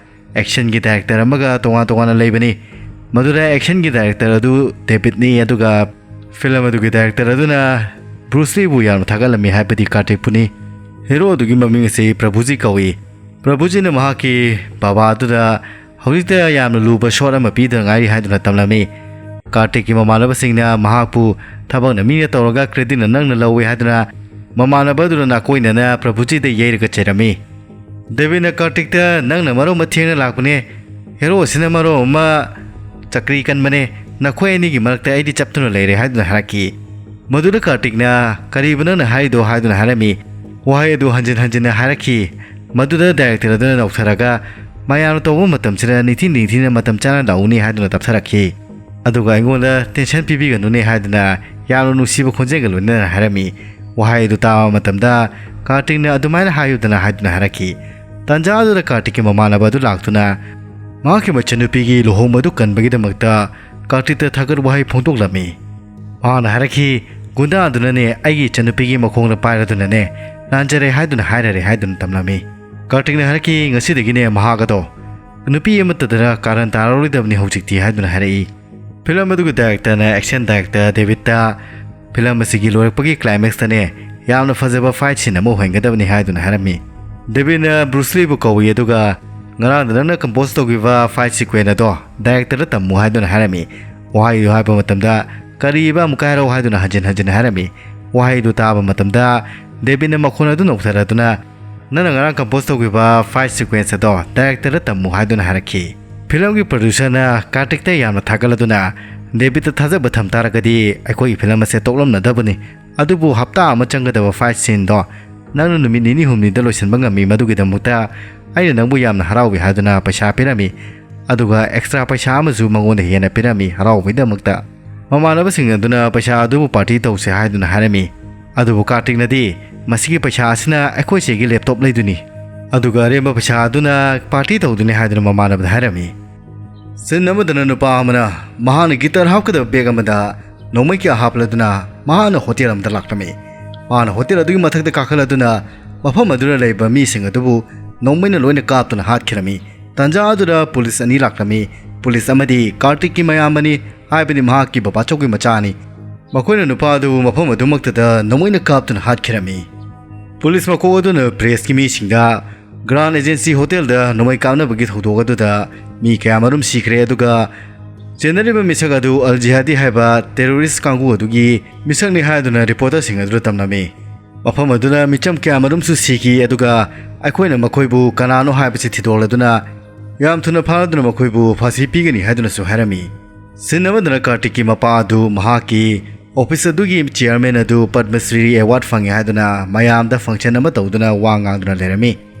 ꯑꯦꯛꯁꯟꯒꯤ ꯗꯥꯏꯔꯦꯛꯇꯔ ꯑꯃꯒ ꯇꯣꯉꯥꯟ ꯇꯣꯉꯥꯟꯅ ꯂꯩꯕꯅꯤ꯫ ꯃꯗꯨꯗ ꯑꯦꯛꯁꯟꯒꯤ ꯗꯥꯏꯔꯦꯛꯇꯔ ꯑꯗꯨ ꯗꯦꯕꯤꯠꯅꯤ, ꯑꯗꯨꯒ ꯐꯤꯂꯝ ꯑꯗꯨꯒꯤ ꯗꯥꯏꯔꯦꯛꯇꯔ ꯑꯗꯨꯅ ꯕ꯭ꯔꯨꯁ ꯂꯤꯕꯨ ꯌꯥꯝꯅ ꯊꯥꯒꯠꯂꯝꯃꯤ, ꯍꯥꯏꯕꯗꯤ ꯀꯥꯔꯇꯤꯛꯄꯨꯅꯤ꯫ ꯍꯦꯔꯣ ꯑꯗꯨꯒꯤ ꯃꯃꯤꯡ ꯑꯁꯤ ꯄ꯭ꯔꯚꯨꯖꯤ ꯀꯧꯏ꯫ ꯄ꯭ꯔꯚꯨꯖꯤꯅ ꯃꯍꯥꯛꯀꯤ ꯕꯕꯥ ꯑꯗꯨꯗ ꯍꯧꯖꯤꯛꯇ ꯌꯥꯝꯅ ꯂꯨꯕ ꯁꯣꯠ ꯑꯃ ꯄꯤꯗ ꯉꯥꯏꯔꯤ ꯍꯥꯏꯗꯨꯅ ꯇꯝꯂꯝꯃꯤ꯫ ꯀꯥꯔꯇꯤꯛꯀꯤ ꯃꯃꯥꯟꯅꯕꯁꯤꯡꯅ ꯃꯍꯥꯛꯄꯨ "ꯊꯕꯛꯅ ꯃꯤꯅ ꯇꯧꯔꯒ ꯀ꯭ꯔꯦꯗꯤꯠꯅ ꯅꯪꯅ ꯂꯧꯏ" ꯍꯥꯏꯗꯨꯅ ꯃꯃꯥꯟꯅꯕ ꯑꯗꯨꯅ ꯅꯥꯀꯣꯏꯅꯅ ꯄ꯭ꯔꯚꯨꯖꯤꯗ ꯌꯩꯔꯒ ꯆꯩꯔꯝꯃꯤ꯫ ꯗꯦꯕꯤꯠꯅ ꯀꯥꯔꯇꯤꯛꯇ "ꯅꯪꯅ ꯃꯔꯣꯟ ꯑꯃ ꯊꯦꯡꯅ ꯂꯥꯛꯄꯅꯦ, ꯍꯦꯔꯣ ꯑꯁꯤꯅ ꯃꯔꯣꯟ ꯑꯃ ꯆꯀ꯭ꯔꯤ ꯀꯟꯕꯅꯦ, ꯅꯈꯣꯏ ꯑꯅꯤꯒꯤ ꯃꯔꯛꯇ ꯑꯩꯗꯤ ꯆꯞꯇꯨꯅ ꯂꯩꯔꯦ" ꯍꯥꯏꯗꯨꯅ ꯍꯥꯏꯔꯛꯈꯤ꯫ ꯃꯗꯨꯗ ꯀꯥꯔꯇꯤꯛꯅ "ꯀꯔꯤꯕꯨ ꯅꯪꯅ ꯍꯥꯏꯔꯤꯗꯣ?" ꯍꯥꯏꯗꯨꯅ ꯍꯥꯏꯔꯝꯃꯤ꯫ ꯋꯥꯍꯩ ꯑꯗꯨ ꯍꯟꯖꯤꯟ ꯍꯟꯖꯤꯟꯅ ꯍꯥꯏꯔꯛꯈꯤ꯫ ꯃꯗꯨꯗ ꯗꯥꯏꯔꯦꯛꯇꯔ ꯑꯗꯨꯅ ꯅꯣꯛꯊꯔꯒ "ꯃꯌꯥꯝꯅ ꯇꯧꯕ ꯃꯇꯝꯁꯤꯗ ꯅꯤꯡꯊꯤ ꯅꯤꯡꯊꯤꯅ ꯃꯇꯝ ꯆꯥꯅ ꯂꯥꯛꯎꯅꯤ" ꯍꯥꯏꯗꯨꯅ ꯇꯞꯊꯔꯛꯈꯤ꯫ ꯑꯗꯨꯒ "ꯑꯩꯉꯣꯟꯗ ꯇꯦꯟꯁꯟ ꯄꯤꯕꯤꯒꯅꯨꯅꯦ" ꯍꯥꯏꯗꯨꯅ ꯌꯥꯝꯅ ꯅꯨꯡꯁꯤꯕ ꯈꯣꯟꯖꯦꯜꯒ ꯂꯣꯏꯅꯅ ꯍꯥꯏꯔꯝꯃꯤ꯫ ꯋꯥꯍꯩ ꯑꯗꯨ ꯇꯥꯕ ꯃꯇꯝꯗ ꯀꯥꯔꯇꯤꯛꯅ "ꯑꯗꯨꯃꯥꯏꯅ ꯍꯥꯏꯌꯨꯗꯅ" ꯍꯥꯏꯗꯨꯅ ꯍꯥꯏꯔꯛꯈꯤ꯫ ꯇꯥꯟꯖꯥ ꯑꯗꯨꯗ ꯀꯥꯔꯇꯤꯛꯀꯤ ꯃꯃꯥꯟꯅꯕ ꯑꯗꯨ ꯂꯥꯛꯇꯨꯅ ꯃꯍꯥꯛꯀꯤ ꯃꯆꯟꯅꯨꯄꯤꯒꯤ ꯂꯨꯍꯣꯡꯕ ꯑꯗꯨ ꯀꯟꯕꯒꯤꯗꯃꯛꯇ ꯀꯥꯔꯇꯤꯛꯇ ꯊꯥꯒꯠ ꯋꯥꯍꯩ ꯐꯣꯡꯗꯣꯛꯂꯝꯃꯤ꯫ ꯃꯍꯥꯛꯅ ꯍꯥꯏꯔꯛꯈꯤ, "ꯒꯨꯟꯗꯥ ꯑꯗꯨꯅꯅꯦ ꯑꯩꯒꯤ ꯏꯆꯟꯅꯨꯄꯤꯒꯤ ꯃꯈꯣꯡꯗ ꯄꯥꯏꯔꯗꯨꯅꯅꯦ ꯂꯥꯟꯖꯔꯦ ꯍꯥꯏꯗꯨꯅ ꯍꯥꯏꯔꯔꯦ" ꯍꯥꯏꯗꯨꯅ ꯇꯝꯂꯝꯃꯤ꯫ ꯀꯥꯔꯇꯤꯛꯅ ꯍꯥꯏꯔꯛꯈꯤ, "ꯉꯁꯤꯗꯒꯤꯅꯦ ꯃꯍꯥꯛ ꯑꯗꯣ ꯅꯨꯄꯤ ꯑꯃꯠꯇꯗꯅ ꯀꯥꯔꯟ ꯇꯥꯔꯔꯣꯏꯗꯕꯅꯤ ꯍꯧꯖꯤꯛꯇꯤ" ꯍꯥꯏꯗꯨꯅ ꯍꯥꯏꯔꯛꯏ꯫ ꯐꯤꯂꯝ ꯑꯗꯨꯒꯤ ꯗꯥꯏꯔꯦꯛꯇꯔꯅ ꯑꯦꯛꯁꯟ ꯗꯥꯏꯔꯦꯛꯇꯔ ꯗꯦꯕꯤꯠꯇ ꯐꯤꯂꯝ ꯑꯁꯤꯒꯤ ꯂꯣꯏꯔꯛꯄꯒꯤ ꯀ꯭ꯂꯥꯏꯃꯦꯛꯁꯇꯅꯦ ꯌꯥꯝꯅ ꯐꯖꯕ ꯐꯥꯏꯠ ꯁꯤꯟ ꯑꯃ ꯑꯣꯏꯍꯟꯒꯗꯕꯅꯤ ꯍꯥꯏꯗꯨꯅ ꯍꯥꯏꯔꯝꯃꯤ꯫ ꯗꯦꯕꯤꯠꯅ ꯕ꯭ꯔꯨꯁ ꯂꯤꯕꯨ ꯀꯧꯏ, ꯑꯗꯨꯒ "ꯉꯔꯥꯡꯗ ꯅꯪꯅ ꯀꯝꯄꯣꯖ ꯇꯧꯈꯤꯕ ꯐꯥꯏꯠ ꯁꯤꯀ꯭ꯋꯦꯟ ꯑꯗꯣ ꯗꯥꯏꯔꯦꯛꯇꯔꯗ ꯇꯝꯃꯨ" ꯍꯥꯏꯗꯨꯅ ꯍꯥꯏꯔꯝꯃꯤ꯫ ꯋꯥꯍꯩꯗꯨ ꯍꯥꯏꯕ ꯃꯇꯝꯗ "ꯀꯔꯤꯕ? ꯑꯃꯨꯛꯀ ꯍꯥꯏꯔꯛꯎ" ꯍꯥꯏꯗꯨꯅ ꯍꯟꯖꯤꯟ ꯍꯟꯖꯤꯟ ꯍꯥꯏꯔꯝꯃꯤ꯫ ꯋꯥꯍꯩꯗꯨ ꯇꯥꯕ ꯃꯇꯝꯗ ꯗꯦꯕꯤꯠꯅ ꯃꯈꯣꯟ ꯑꯗꯨ ꯅꯣꯛꯊꯔꯗꯨꯅ "ꯅꯪꯅ ꯉꯔꯥꯡ ꯀꯝꯄꯣꯖ ꯇꯧꯈꯤꯕ ꯐꯥꯏꯠ ꯁꯤꯀ꯭ꯋꯦꯟꯁ ꯑꯗꯣ ꯗꯥꯏꯔꯦꯛꯇꯔꯗ ꯇꯝꯃꯨ" ꯍꯥꯏꯗꯨꯅ ꯍꯥꯏꯔꯛꯈꯤ꯫ ꯐꯤꯂꯝꯒꯤ ꯄ꯭ꯔꯣꯗ꯭ꯌꯨꯁꯔꯅ ꯀꯥꯔꯇꯤꯛꯇ ꯌꯥꯝꯅ ꯊꯥꯒꯠꯂꯗꯨꯅ "ꯗꯦꯕꯤꯠꯇ ꯊꯥꯖꯕ ꯊꯝ ꯇꯥꯔꯒꯗꯤ ꯑꯩꯈꯣꯏꯒꯤ ꯐꯤꯂꯝ ꯑꯁꯦ ꯇꯣꯛꯂꯝꯅꯗꯕꯅꯤ, ꯑꯗꯨꯕꯨ ꯍꯞꯇꯥ ꯑꯃ ꯆꯪꯒꯗꯕ ꯐꯥꯏꯠ ꯁꯤꯟꯗꯣ ꯅꯪꯅ ꯅꯨꯃꯤꯠ ꯅꯤꯅꯤ ꯍꯨꯝꯅꯤꯗ ꯂꯣꯏꯁꯤꯟꯕ ꯉꯝꯃꯤ, ꯃꯗꯨꯒꯤꯗꯃꯛꯇ ꯑꯩꯅ ꯅꯪꯕꯨ ꯌꯥꯝꯅ ꯍꯔꯥꯎꯏ" ꯍꯥꯏꯗꯨꯅ ꯄꯩꯁꯥ ꯄꯤꯔꯝꯃꯤ꯫ ꯑꯗꯨꯒ ꯑꯦꯛꯁꯇ꯭ꯔꯥ ꯄꯩꯁꯥ ꯑꯃꯁꯨ ꯃꯉꯣꯟꯗ ꯍꯦꯟꯅ ꯄꯤꯔꯝꯃꯤ ꯍꯔꯥꯎꯕꯒꯤꯗꯃꯛꯇ꯫ ꯃꯃꯥꯟꯅꯕꯁꯤꯡ ꯑꯗꯨꯅ ꯄꯩꯁꯥ ꯑꯗꯨꯕꯨ ꯄꯥꯔꯇꯤ ꯇꯧꯁꯦ ꯍꯥꯏꯗꯨꯅ ꯍꯥꯏꯔꯝꯃꯤ꯫ ꯑꯗꯨꯕꯨ ꯀꯥꯔꯇꯤꯛꯅꯗꯤ, "ꯃꯁꯤꯒꯤ ꯄꯩꯁꯥ ꯑꯁꯤꯅ ꯑꯩꯈꯣꯏ ꯆꯦꯒꯤ ꯂꯦꯞꯇꯣꯞ ꯂꯩꯗꯣꯏꯅꯤ, ꯑꯗꯨꯒ ꯑꯔꯦꯝꯕ ꯄꯩꯁꯥ ꯑꯗꯨꯅ ꯄꯥꯔꯇꯤ ꯇꯧꯗꯣꯏꯅꯤ" ꯍꯥꯏꯗꯨꯅ ꯃꯃꯥꯟꯅꯕꯗ ꯍꯥꯏꯔꯝꯃꯤ꯫ ꯁꯤꯟ ꯑꯃꯗꯅ ꯅꯨꯄꯥ ꯑꯃꯅ ꯃꯍꯥꯛꯅ ꯒꯤꯇꯔ ꯍꯥꯞꯀꯗꯕ ꯕꯦꯒ ꯑꯃꯗ ꯅꯣꯡꯃꯩ ꯀꯌꯥ ꯍꯥꯞꯂꯗꯨꯅ ꯃꯍꯥꯛꯅ ꯍꯣꯇꯦꯜ ꯑꯃꯗ ꯂꯥꯛꯂꯝꯃꯤ꯫ ꯃꯍꯥꯛꯅ ꯍꯣꯇꯦꯜ ꯑꯗꯨꯒꯤ ꯃꯊꯛꯇ ꯀꯥꯈꯠꯂꯗꯨꯅ ꯃꯐꯝ ꯑꯗꯨꯗ ꯂꯩꯕ ꯃꯤꯁꯤꯡ ꯑꯗꯨꯕꯨ ꯅꯣꯡꯃꯩꯅ ꯂꯣꯏꯅ ꯀꯥꯞꯇꯨꯅ ꯍꯥꯠꯈꯤꯔꯝꯃꯤ꯫ ꯇꯥꯟꯖꯥ ꯑꯗꯨꯗ ꯄꯨꯂꯤꯁ ꯑꯅꯤ ꯂꯥꯛꯂꯝꯃꯤ꯫ ꯄꯨꯂꯤꯁ ꯑꯃꯗꯤ ꯀꯥꯔꯇꯤꯛꯀꯤ ꯃꯌꯥꯝꯕꯅꯤ, ꯍꯥꯏꯕꯗꯤ ꯃꯍꯥꯛꯀꯤ ꯕꯕꯥꯆꯧꯒꯤ ꯃꯆꯥꯅꯤ꯫ ꯃꯈꯣꯏꯅ ꯅꯨꯄꯥ ꯑꯗꯨ ꯃꯐꯝ ꯑꯗꯨꯃꯛꯇꯗ ꯅꯣꯡꯃꯩꯅ ꯀꯥꯞꯇꯨꯅ ꯍꯥꯠꯈꯤꯔꯝꯃꯤ꯫ ꯄꯨꯂꯤꯁ ꯃꯀꯣꯛ ꯑꯗꯨꯅ ꯄ꯭ꯔꯦꯁꯀꯤ ꯃꯤꯁꯤꯡꯗ ꯒ꯭ꯔꯥꯟ ꯑꯦꯖꯦꯟꯁꯤ ꯍꯣꯇꯦꯜꯗ ꯅꯣꯡꯃꯩ ꯀꯥꯞꯅꯕꯒꯤ ꯊꯧꯗꯣꯛ ꯑꯗꯨꯗ ꯃꯤ ꯀꯌꯥꯃꯔꯨꯝ ꯁꯤꯈ꯭ꯔꯦ, ꯑꯗꯨꯒ ꯆꯦꯟꯅꯔꯤꯕ ꯃꯤꯁꯛ ꯑꯗꯨ ꯑꯜ ꯖꯤꯍꯥꯗꯤ ꯍꯥꯏꯕ ꯇꯦꯔꯣꯔꯤꯁ ꯀꯥꯡꯕꯨ ꯑꯗꯨꯒꯤ ꯃꯤꯁꯛꯅꯤ ꯍꯥꯏꯗꯨꯅ ꯔꯤꯄꯣꯔꯇꯔꯁꯤꯡ ꯑꯗꯨꯗ ꯇꯝꯂꯝꯃꯤ꯫ ꯃꯐꯝ ꯑꯗꯨꯗ ꯃꯤꯆꯝ ꯀꯌꯥꯃꯔꯨꯝꯁꯨ ꯁꯤꯈꯤ, ꯑꯗꯨꯒ ꯑꯩꯈꯣꯏꯅ ꯃꯈꯣꯏꯕꯨ ꯀꯅꯥꯅꯣ ꯍꯥꯏꯕꯁꯤ ꯊꯤꯗꯣꯛꯂꯗꯨꯅ ꯌꯥꯝ ꯊꯨꯅ ꯐꯥꯔꯗꯨꯅ ꯃꯈꯣꯏꯕꯨ ꯐꯥꯁꯤ ꯄꯤꯒꯅꯤ ꯍꯥꯏꯗꯨꯅꯁꯨ ꯍꯥꯏꯔꯝꯃꯤ꯫ ꯁꯤꯟ ꯑꯃꯗꯅ ꯀꯥꯔꯇꯤꯛꯀꯤ ꯃꯄꯥ ꯑꯗꯨ ꯃꯍꯥꯛꯀꯤ ꯑꯣꯐꯤꯁ ꯑꯗꯨꯒꯤ ꯆꯤꯌꯔꯃꯦꯟ ꯑꯗꯨ ꯄꯗꯃ ꯁ꯭ꯔꯤ ꯑꯦꯋꯥꯔꯗ ꯐꯪꯉꯦ ꯍꯥꯏꯗꯨꯅ ꯃꯌꯥꯝꯗ ꯐꯪꯁꯟ ꯑꯃ ꯇꯧꯗꯨꯅ ꯋꯥ ꯉꯥꯡꯗꯨꯅ ꯂꯩꯔꯝꯃꯤ꯫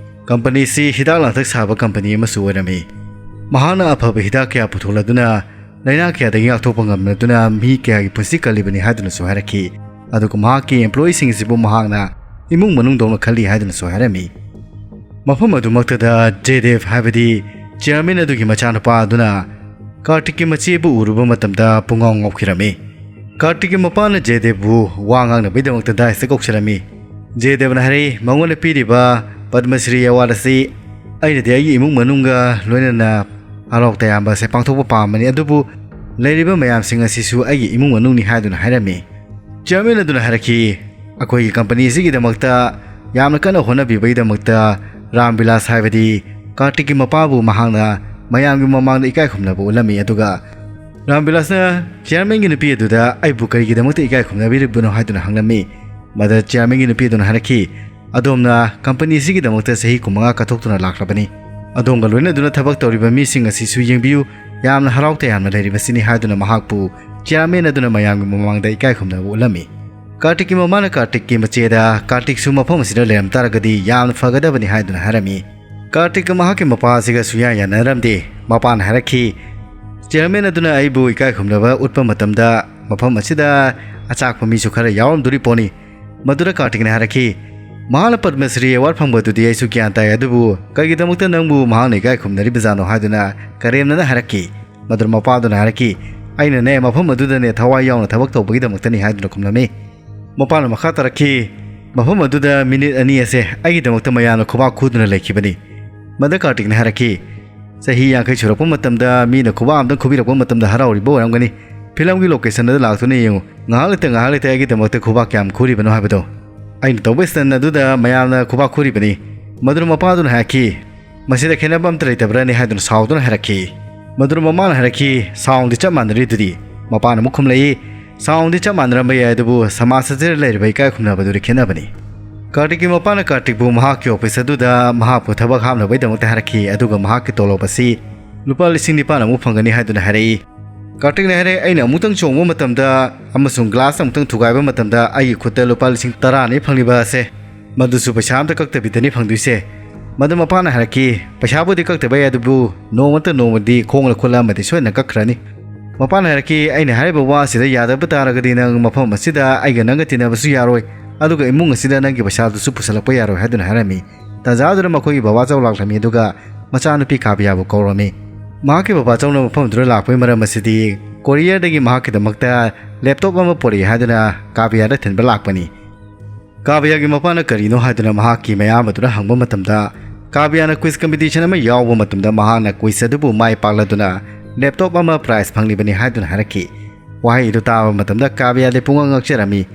ꯀꯝꯄꯅꯤꯁꯤ ꯍꯤꯗꯥꯛ ꯂꯥꯡꯊꯛ ꯁꯥꯕ ꯀꯝꯄꯅꯤ ꯑꯃꯁꯨ ꯑꯣꯏꯔꯝꯃꯤ꯫ ꯃꯍꯥꯛꯅ ꯑꯐꯕ ꯍꯤꯗꯥꯛ ꯀꯌꯥ ꯄꯨꯊꯣꯛꯂꯗꯨꯅ ꯂꯥꯏꯅꯥ ꯀꯌꯥꯗꯒꯤ ꯉꯥꯛꯊꯣꯛꯄ ꯉꯝꯂꯗꯨꯅ ꯃꯤ ꯀꯌꯥꯒꯤ ꯄꯨꯟꯁꯤ ꯀꯜꯂꯤꯕꯅꯤ ꯍꯥꯏꯗꯨꯅꯁꯨ ꯍꯥꯏꯔꯛꯈꯤ꯫ ꯑꯗꯨꯒ ꯃꯍꯥꯛꯀꯤ ꯑꯦꯝꯄ꯭ꯂꯣꯌꯤꯁꯤꯡ ꯑꯁꯤꯕꯨ ꯃꯍꯥꯛꯅ ꯏꯃꯨꯡ ꯃꯅꯨꯡꯗꯧꯅ ꯈꯜꯂꯤ ꯍꯥꯏꯗꯨꯅꯁꯨ ꯍꯥꯏꯔꯝꯃꯤ꯫ ꯃꯐꯝ ꯑꯗꯨꯃꯛꯇꯗ ꯖꯦꯗꯦꯕ ꯍꯥꯏꯕꯗꯤ ꯆꯤꯌꯔꯃꯦꯟ ꯑꯗꯨꯒꯤ ꯃꯆꯥꯅꯨꯄꯥ ꯑꯗꯨꯅ ꯀꯥꯔꯇꯤꯛꯀꯤ ꯃꯆꯦꯕꯨ ꯎꯔꯨꯕ ꯃꯇꯝꯗ ꯄꯨꯡꯉꯥꯎ ꯉꯥꯎꯈꯤꯔꯝꯃꯤ꯫ ꯀꯥꯔꯇꯤꯛꯀꯤ ꯃꯄꯥꯅ ꯖꯦꯗꯦꯕꯕꯨ ꯋꯥ ꯉꯥꯡꯅꯕꯒꯤꯗꯃꯛꯇ ꯗꯥꯏꯁꯇ ꯀꯧꯁꯤꯜꯂꯝꯃꯤ꯫ ꯖꯦꯗꯦꯕꯅ ꯍꯥꯏꯔꯛꯏ, ꯃꯉꯣꯟꯗ ꯄꯤꯔꯤꯕ ꯄꯗꯃ ꯁ꯭ꯔꯤ ꯑꯦꯋꯥꯔꯗ ꯑꯁꯤ ꯑꯩꯅꯗꯤ ꯑꯩꯒꯤ ꯏꯃꯨꯡ ꯃꯅꯨꯡꯒ ꯂꯣꯏꯅꯅ ꯍꯔꯥꯎ ꯇꯌꯥꯝꯕ ꯑꯁꯦ ꯄꯥꯡꯊꯣꯛꯄ ꯄꯥꯝꯕꯅꯤ, ꯑꯗꯨꯕꯨ ꯂꯩꯔꯤꯕ ꯃꯌꯥꯝꯁꯤꯡ ꯑꯁꯤꯁꯨ ꯑꯩꯒꯤ ꯏꯃꯨꯡ ꯃꯅꯨꯡꯅꯤ ꯍꯥꯏꯗꯨꯅ ꯍꯥꯏꯔꯝꯃꯤ꯫ ꯆꯤꯌꯔꯃꯦꯟ ꯑꯗꯨꯅ ꯍꯥꯏꯔꯛꯈꯤ, ꯑꯩꯈꯣꯏꯒꯤ ꯀꯝꯄꯅꯤ ꯑꯁꯤꯒꯤꯗꯃꯛꯇ ꯌꯥꯝꯅ ꯀꯟꯅ ꯍꯣꯠꯅꯕꯤꯕꯒꯤꯗꯃꯛꯇ ꯔꯥꯝ ꯕꯤꯂꯥꯁ ꯍꯥꯏꯕꯗꯤ ꯀꯥꯔꯇꯤꯛꯀꯤ ꯃꯄꯥꯕꯨ ꯃꯍꯥꯛꯅ ꯃꯌꯥꯝꯒꯤ ꯃꯃꯥꯡꯗ ꯏꯀꯥꯏ ꯈꯨꯝꯅꯕ ꯎꯠꯂꯝꯃꯤ꯫ ꯑꯗꯨꯒ ꯔꯥꯝ ꯕꯤꯂꯥꯁꯅ ꯆꯤꯌꯔꯃꯦꯟꯒꯤ ꯅꯨꯄꯤ ꯑꯗꯨꯗ ꯑꯩꯕꯨ ꯀꯔꯤꯒꯤꯗꯃꯛꯇ ꯏꯀꯥꯏ ꯈꯨꯝꯅꯕꯤꯔꯤꯕꯅꯣ ꯍꯥꯏꯗꯨꯅ ꯍꯪꯂꯝꯃꯤ꯫ ꯃꯗꯨꯗ ꯆꯤꯌꯔꯃꯦꯟꯒꯤ ꯅꯨꯄꯤ ꯑꯗꯨꯅ ꯍꯥꯏꯔꯛꯈꯤ, "ꯑꯗꯣꯝꯅ ꯀꯝꯄꯅꯤ ꯑꯁꯤꯒꯤꯗꯃꯛꯇ ꯆꯍꯤ ꯀꯨꯟꯃꯉꯥ ꯀꯠꯊꯣꯛꯇꯨꯅ ꯂꯥꯛꯂꯕꯅꯤ꯫ ꯑꯗꯣꯝꯒ ꯂꯣꯏꯅꯗꯨꯅ ꯊꯕꯛ ꯇꯧꯔꯤꯕ ꯃꯤꯁꯤꯡ ꯑꯁꯤꯁꯨ ꯌꯦꯡꯕꯤꯌꯨ, ꯌꯥꯝꯅ ꯍꯔꯥꯎ ꯇꯌꯥꯝꯅ ꯂꯩꯔꯤꯕꯁꯤꯅꯤ" ꯍꯥꯏꯗꯨꯅ ꯃꯍꯥꯛꯄꯨ ꯆꯤꯌꯔꯃꯦꯟ ꯑꯗꯨꯅ ꯃꯌꯥꯝꯒꯤ ꯃꯃꯥꯡꯗ ꯏꯀꯥꯏ ꯈꯨꯝꯅꯕ ꯎꯠꯂꯝꯃꯤ꯫ ꯀꯥꯔꯇꯤꯛꯀꯤ ꯃꯃꯥꯅ ꯀꯥꯔꯇꯤꯛꯀꯤ ꯃꯆꯦꯗ ꯀꯥꯔꯇꯤꯛꯁꯨ ꯃꯐꯝ ꯑꯁꯤꯗ ꯂꯩꯔꯝ ꯇꯥꯔꯒꯗꯤ ꯌꯥꯝꯅ ꯐꯒꯗꯕꯅꯤ ꯍꯥꯏꯗꯨꯅ ꯍꯥꯏꯔꯝꯃꯤ꯫ ꯀꯥꯔꯇꯤꯛꯀ ꯃꯍꯥꯛꯀꯤ ꯃꯄꯥ ꯑꯁꯤꯒ ꯁꯨꯡꯌꯥ ꯌꯥꯅꯔꯝꯗꯦ꯫ ꯃꯄꯥꯅ ꯍꯥꯏꯔꯛꯈꯤ, "ꯆꯤꯌꯔꯃꯦꯟ ꯑꯗꯨꯅ ꯑꯩꯕꯨ ꯏꯀꯥꯏ ꯈꯨꯝꯅꯕ ꯎꯠꯄ ꯃꯇꯝꯗ ꯃꯐꯝ ꯑꯁꯤꯗ ꯑꯆꯥꯛꯄ ꯃꯤꯁꯨ ꯈꯔ ꯌꯥꯎꯔꯝꯗꯣꯔꯤ ꯄꯣꯠꯅꯤ꯫" ꯃꯗꯨꯗ ꯀꯥꯔꯇꯤꯛꯅ ꯍꯥꯏꯔꯛꯈꯤ, "ꯃꯍꯥꯛꯅ ꯄꯗꯃ ꯁ꯭ꯔꯤ ꯑꯦꯋꯥꯔꯗ ꯐꯪꯕ ꯑꯗꯨꯗꯤ ꯑꯩꯁꯨ ꯒ꯭ꯌꯥꯟ ꯇꯥꯏ, ꯑꯗꯨꯕꯨ ꯀꯔꯤꯒꯤꯗꯃꯛꯇ ꯅꯪꯕꯨ ꯃꯍꯥꯛꯅ ꯏꯀꯥꯏ ꯈꯨꯝꯅꯔꯤꯕꯖꯥꯠꯅꯣ?" ꯍꯥꯏꯗꯨꯅ ꯀꯔꯦꯝꯅꯅ ꯍꯥꯏꯔꯛꯈꯤ꯫ ꯃꯗꯨꯗ ꯃꯄꯥꯗꯨꯅ ꯍꯥꯏꯔꯛꯈꯤ, "ꯑꯩꯅꯅꯦ ꯃꯐꯝ ꯑꯗꯨꯗꯅꯦ ꯊꯋꯥꯏ ꯌꯥꯎꯅ ꯊꯕꯛ ꯇꯧꯕꯒꯤꯗꯃꯛꯇꯅꯤ" ꯍꯥꯏꯗꯨꯅ ꯈꯨꯝꯂꯝꯃꯤ꯫ ꯃꯄꯥꯅ ꯃꯈꯥ ꯇꯥꯔꯛꯈꯤ, "ꯃꯐꯝ ꯑꯗꯨꯗ ꯃꯤꯅꯤꯠ ꯑꯅꯤ ꯑꯁꯦ ꯑꯩꯒꯤꯗꯃꯛꯇ ꯃꯌꯥꯝꯅ ꯈꯨꯕꯥꯛ ꯈꯨꯗꯨꯅ ꯂꯩꯈꯤꯕꯅꯤ꯫" ꯃꯗ ꯀꯥꯔꯇꯤꯛꯅ ꯍꯥꯏꯔꯛꯈꯤ, "ꯆꯍꯤ ꯌꯥꯡꯈꯩ ꯁꯨꯔꯛꯄ ꯃꯇꯝꯗ ꯃꯤꯅ ꯈꯨꯕꯥꯛ ꯑꯝꯇꯪ ꯈꯨꯕꯤꯔꯛꯄ ꯃꯇꯝꯗ ꯍꯔꯥꯎꯔꯤꯕ ꯑꯣꯏꯔꯝꯒꯅꯤ꯫ ꯐꯤꯂꯝꯒꯤ ꯂꯣꯀꯦꯁꯟ ꯑꯗꯨ ꯂꯥꯛꯇꯨꯅ ꯌꯦꯡꯉꯨ, ꯉꯥꯏꯍꯥꯛ ꯂꯩꯇ ꯉꯥꯏꯍꯥꯛ ꯂꯩꯇ ꯑꯩꯒꯤꯗꯃꯛꯇ ꯈꯨꯕꯥꯛ ꯀꯌꯥꯝ ꯈꯨꯔꯤꯕꯅꯣ ꯍꯥꯏꯕꯗꯣ꯫ ꯑꯩꯅ ꯇꯧꯕ ꯁ꯭ꯇꯟ ꯑꯗꯨꯗ ꯃꯌꯥꯝꯅ ꯈꯨꯕꯥꯛ ꯈꯨꯔꯤꯕꯅꯤ꯫" ꯃꯗꯨꯅ ꯃꯄꯥꯗꯨꯅ ꯍꯥꯏꯔꯛꯈꯤ, "ꯃꯁꯤꯗ ꯈꯦꯠꯅꯕ ꯑꯝꯇ ꯂꯩꯇꯕ꯭ꯔꯅꯤ?" ꯍꯥꯏꯗꯨꯅ ꯁꯥꯎꯗꯨꯅ ꯍꯥꯏꯔꯛꯈꯤ꯫ ꯃꯗꯨꯅ ꯃꯃꯥꯅ ꯍꯥꯏꯔꯛꯈꯤ, "ꯁꯥꯎꯟꯗꯤ ꯆꯞ ꯃꯥꯟꯅꯔꯤꯗꯨꯗꯤ꯫" ꯃꯄꯥꯅ ꯑꯃꯨꯛ ꯈꯨꯝꯂꯛꯏ, "ꯁꯥꯎꯟꯗꯤ ꯆꯞ ꯃꯥꯟꯅꯔꯝꯕ ꯌꯥꯏ, ꯑꯗꯨꯕꯨ ꯁꯃꯥꯖ ꯑꯁꯤꯗ ꯂꯩꯔꯤꯕ ꯏꯀꯥꯏ ꯈꯨꯝꯅꯕꯗꯨꯗꯤ ꯈꯦꯠꯅꯕꯅꯤ꯫" ꯀꯥꯔꯇꯤꯛꯀꯤ ꯃꯄꯥꯅ ꯀꯥꯔꯇꯤꯛꯄꯨ ꯃꯍꯥꯛꯀꯤ ꯑꯣꯐꯤꯁ ꯑꯗꯨꯗ ꯃꯍꯥꯛꯄꯨ ꯊꯕꯛ ꯍꯥꯞꯅꯕꯒꯤꯗꯃꯛꯇ ꯍꯥꯏꯔꯛꯈꯤ, ꯑꯗꯨꯒ ꯃꯍꯥꯛꯀꯤ ꯇꯣꯂꯣꯞ ꯑꯁꯤ ꯂꯨꯄꯥ ꯂꯤꯁꯤꯡ ꯅꯤꯄꯥꯟ ꯑꯃꯨꯛ ꯐꯪꯒꯅꯤ ꯍꯥꯏꯗꯨꯅ ꯍꯥꯏꯔꯛꯏ꯫ ꯀꯥꯔꯇꯤꯛꯅ ꯍꯥꯏꯔꯦ, "ꯑꯩꯅ ꯑꯃꯨꯛꯇꯪ ꯆꯣꯡꯕ ꯃꯇꯝꯗ ꯑꯃꯁꯨꯡ ꯒ꯭ꯂꯥꯁ ꯑꯃꯨꯛꯇꯪ ꯊꯨꯒꯥꯏꯕ ꯃꯇꯝꯗ ꯑꯩꯒꯤ ꯈꯨꯠꯇ ꯂꯨꯄꯥ ꯂꯤꯁꯤꯡ ꯇꯔꯥꯅꯤ ꯐꯪꯂꯤꯕ ꯑꯁꯦ, ꯃꯗꯨꯁꯨ ꯄꯩꯁꯥ ꯑꯝꯇ ꯀꯛꯇꯕꯤꯗꯅꯤ ꯐꯪꯗꯣꯏꯁꯦ꯫" ꯃꯗꯨ ꯃꯄꯥꯅ ꯍꯥꯏꯔꯛꯈꯤ, "ꯄꯩꯁꯥꯕꯨꯗꯤ ꯀꯛꯇꯕ ꯌꯥꯏ, ꯑꯗꯨꯕꯨ ꯅꯣꯡꯃꯇ ꯅꯣꯡꯃꯗꯤ ꯈꯣꯡꯂ ꯈꯨꯠꯂ ꯑꯃꯗꯤ ꯁꯣꯏꯗꯅ ꯀꯛꯈ꯭ꯔꯅꯤ꯫" ꯃꯄꯥꯅ ꯍꯥꯏꯔꯛꯈꯤ, "ꯑꯩꯅ ꯍꯥꯏꯔꯤꯕ ꯋꯥ ꯑꯁꯤꯗ ꯌꯥꯗꯕ ꯇꯥꯔꯒꯗꯤ ꯅꯪ ꯃꯐꯝ ꯑꯁꯤꯗ ꯑꯩꯒ ꯅꯪꯒ ꯇꯤꯟꯅꯕꯁꯨ ꯌꯥꯔꯣꯏ, ꯑꯗꯨꯒ ꯏꯃꯨꯡ ꯑꯁꯤꯗ ꯅꯪꯒꯤ ꯄꯩꯁꯥꯗꯨꯁꯨ ꯄꯨꯁꯜꯂꯛꯄ ꯌꯥꯔꯣꯏ" ꯍꯥꯏꯗꯨꯅ ꯍꯥꯏꯔꯝꯃꯤ꯫ ꯇꯥꯟꯖꯥꯗꯨꯗ ꯃꯈꯣꯏꯒꯤ ꯕꯕꯥ ꯆꯧ ꯂꯥꯛꯂꯝꯃꯤ, ꯑꯗꯨꯒ ꯃꯆꯥꯅꯨꯄꯤ ꯀꯥꯕꯤꯌꯥꯕꯨ ꯀꯧꯔꯝꯃꯤ꯫ ꯃꯍꯥꯛꯀꯤ ꯕꯕꯥ ꯆꯧꯅ ꯃꯐꯝꯗꯨꯗ ꯂꯥꯛꯄꯒꯤ ꯃꯔꯝ ꯑꯁꯤꯗꯤ ꯀꯣꯔꯤꯌꯔꯗꯒꯤ ꯃꯍꯥꯛꯀꯤꯗꯃꯛꯇ ꯂꯦꯞꯇꯣꯞ ꯑꯃ ꯄꯨꯔꯛꯏ ꯍꯥꯏꯗꯨꯅ ꯀꯥꯕꯤꯌꯥꯗ ꯊꯤꯟꯕ ꯂꯥꯛꯄꯅꯤ꯫ ꯀꯥꯕꯤꯌꯥꯒꯤ ꯃꯄꯥꯅ ꯀꯔꯤꯅꯣ ꯍꯥꯏꯗꯨꯅ ꯃꯍꯥꯛꯀꯤ ꯃꯌꯥꯝꯕꯗꯨꯅ ꯍꯪꯕ ꯃꯇꯝꯗ, ꯀꯥꯕꯤꯌꯥꯅ ꯀ꯭ꯋꯤꯖ ꯀꯝꯄꯤꯇꯤꯁꯟ ꯑꯃ ꯌꯥꯎꯕ ꯃꯇꯝꯗ ꯃꯍꯥꯛꯅ ꯀ꯭ꯋꯤꯖ ꯑꯗꯨꯕꯨ ꯃꯥꯏ ꯄꯥꯛꯂꯗꯨꯅ ꯂꯦꯞꯇꯣꯞ ꯑꯃ ꯄ꯭ꯔꯥꯏꯖ ꯐꯪꯂꯤꯕꯅꯤ ꯍꯥꯏꯗꯨꯅ ꯍꯥꯏꯔꯛꯈꯤ꯫ ꯋꯥꯍꯩ ꯑꯗꯨ ꯇꯥꯕ ꯃꯇꯝꯗ ꯀꯥꯕꯤꯌꯥꯗꯤ ꯄꯨꯡꯉꯛ ꯉꯛꯆꯔꯝꯃꯤ꯫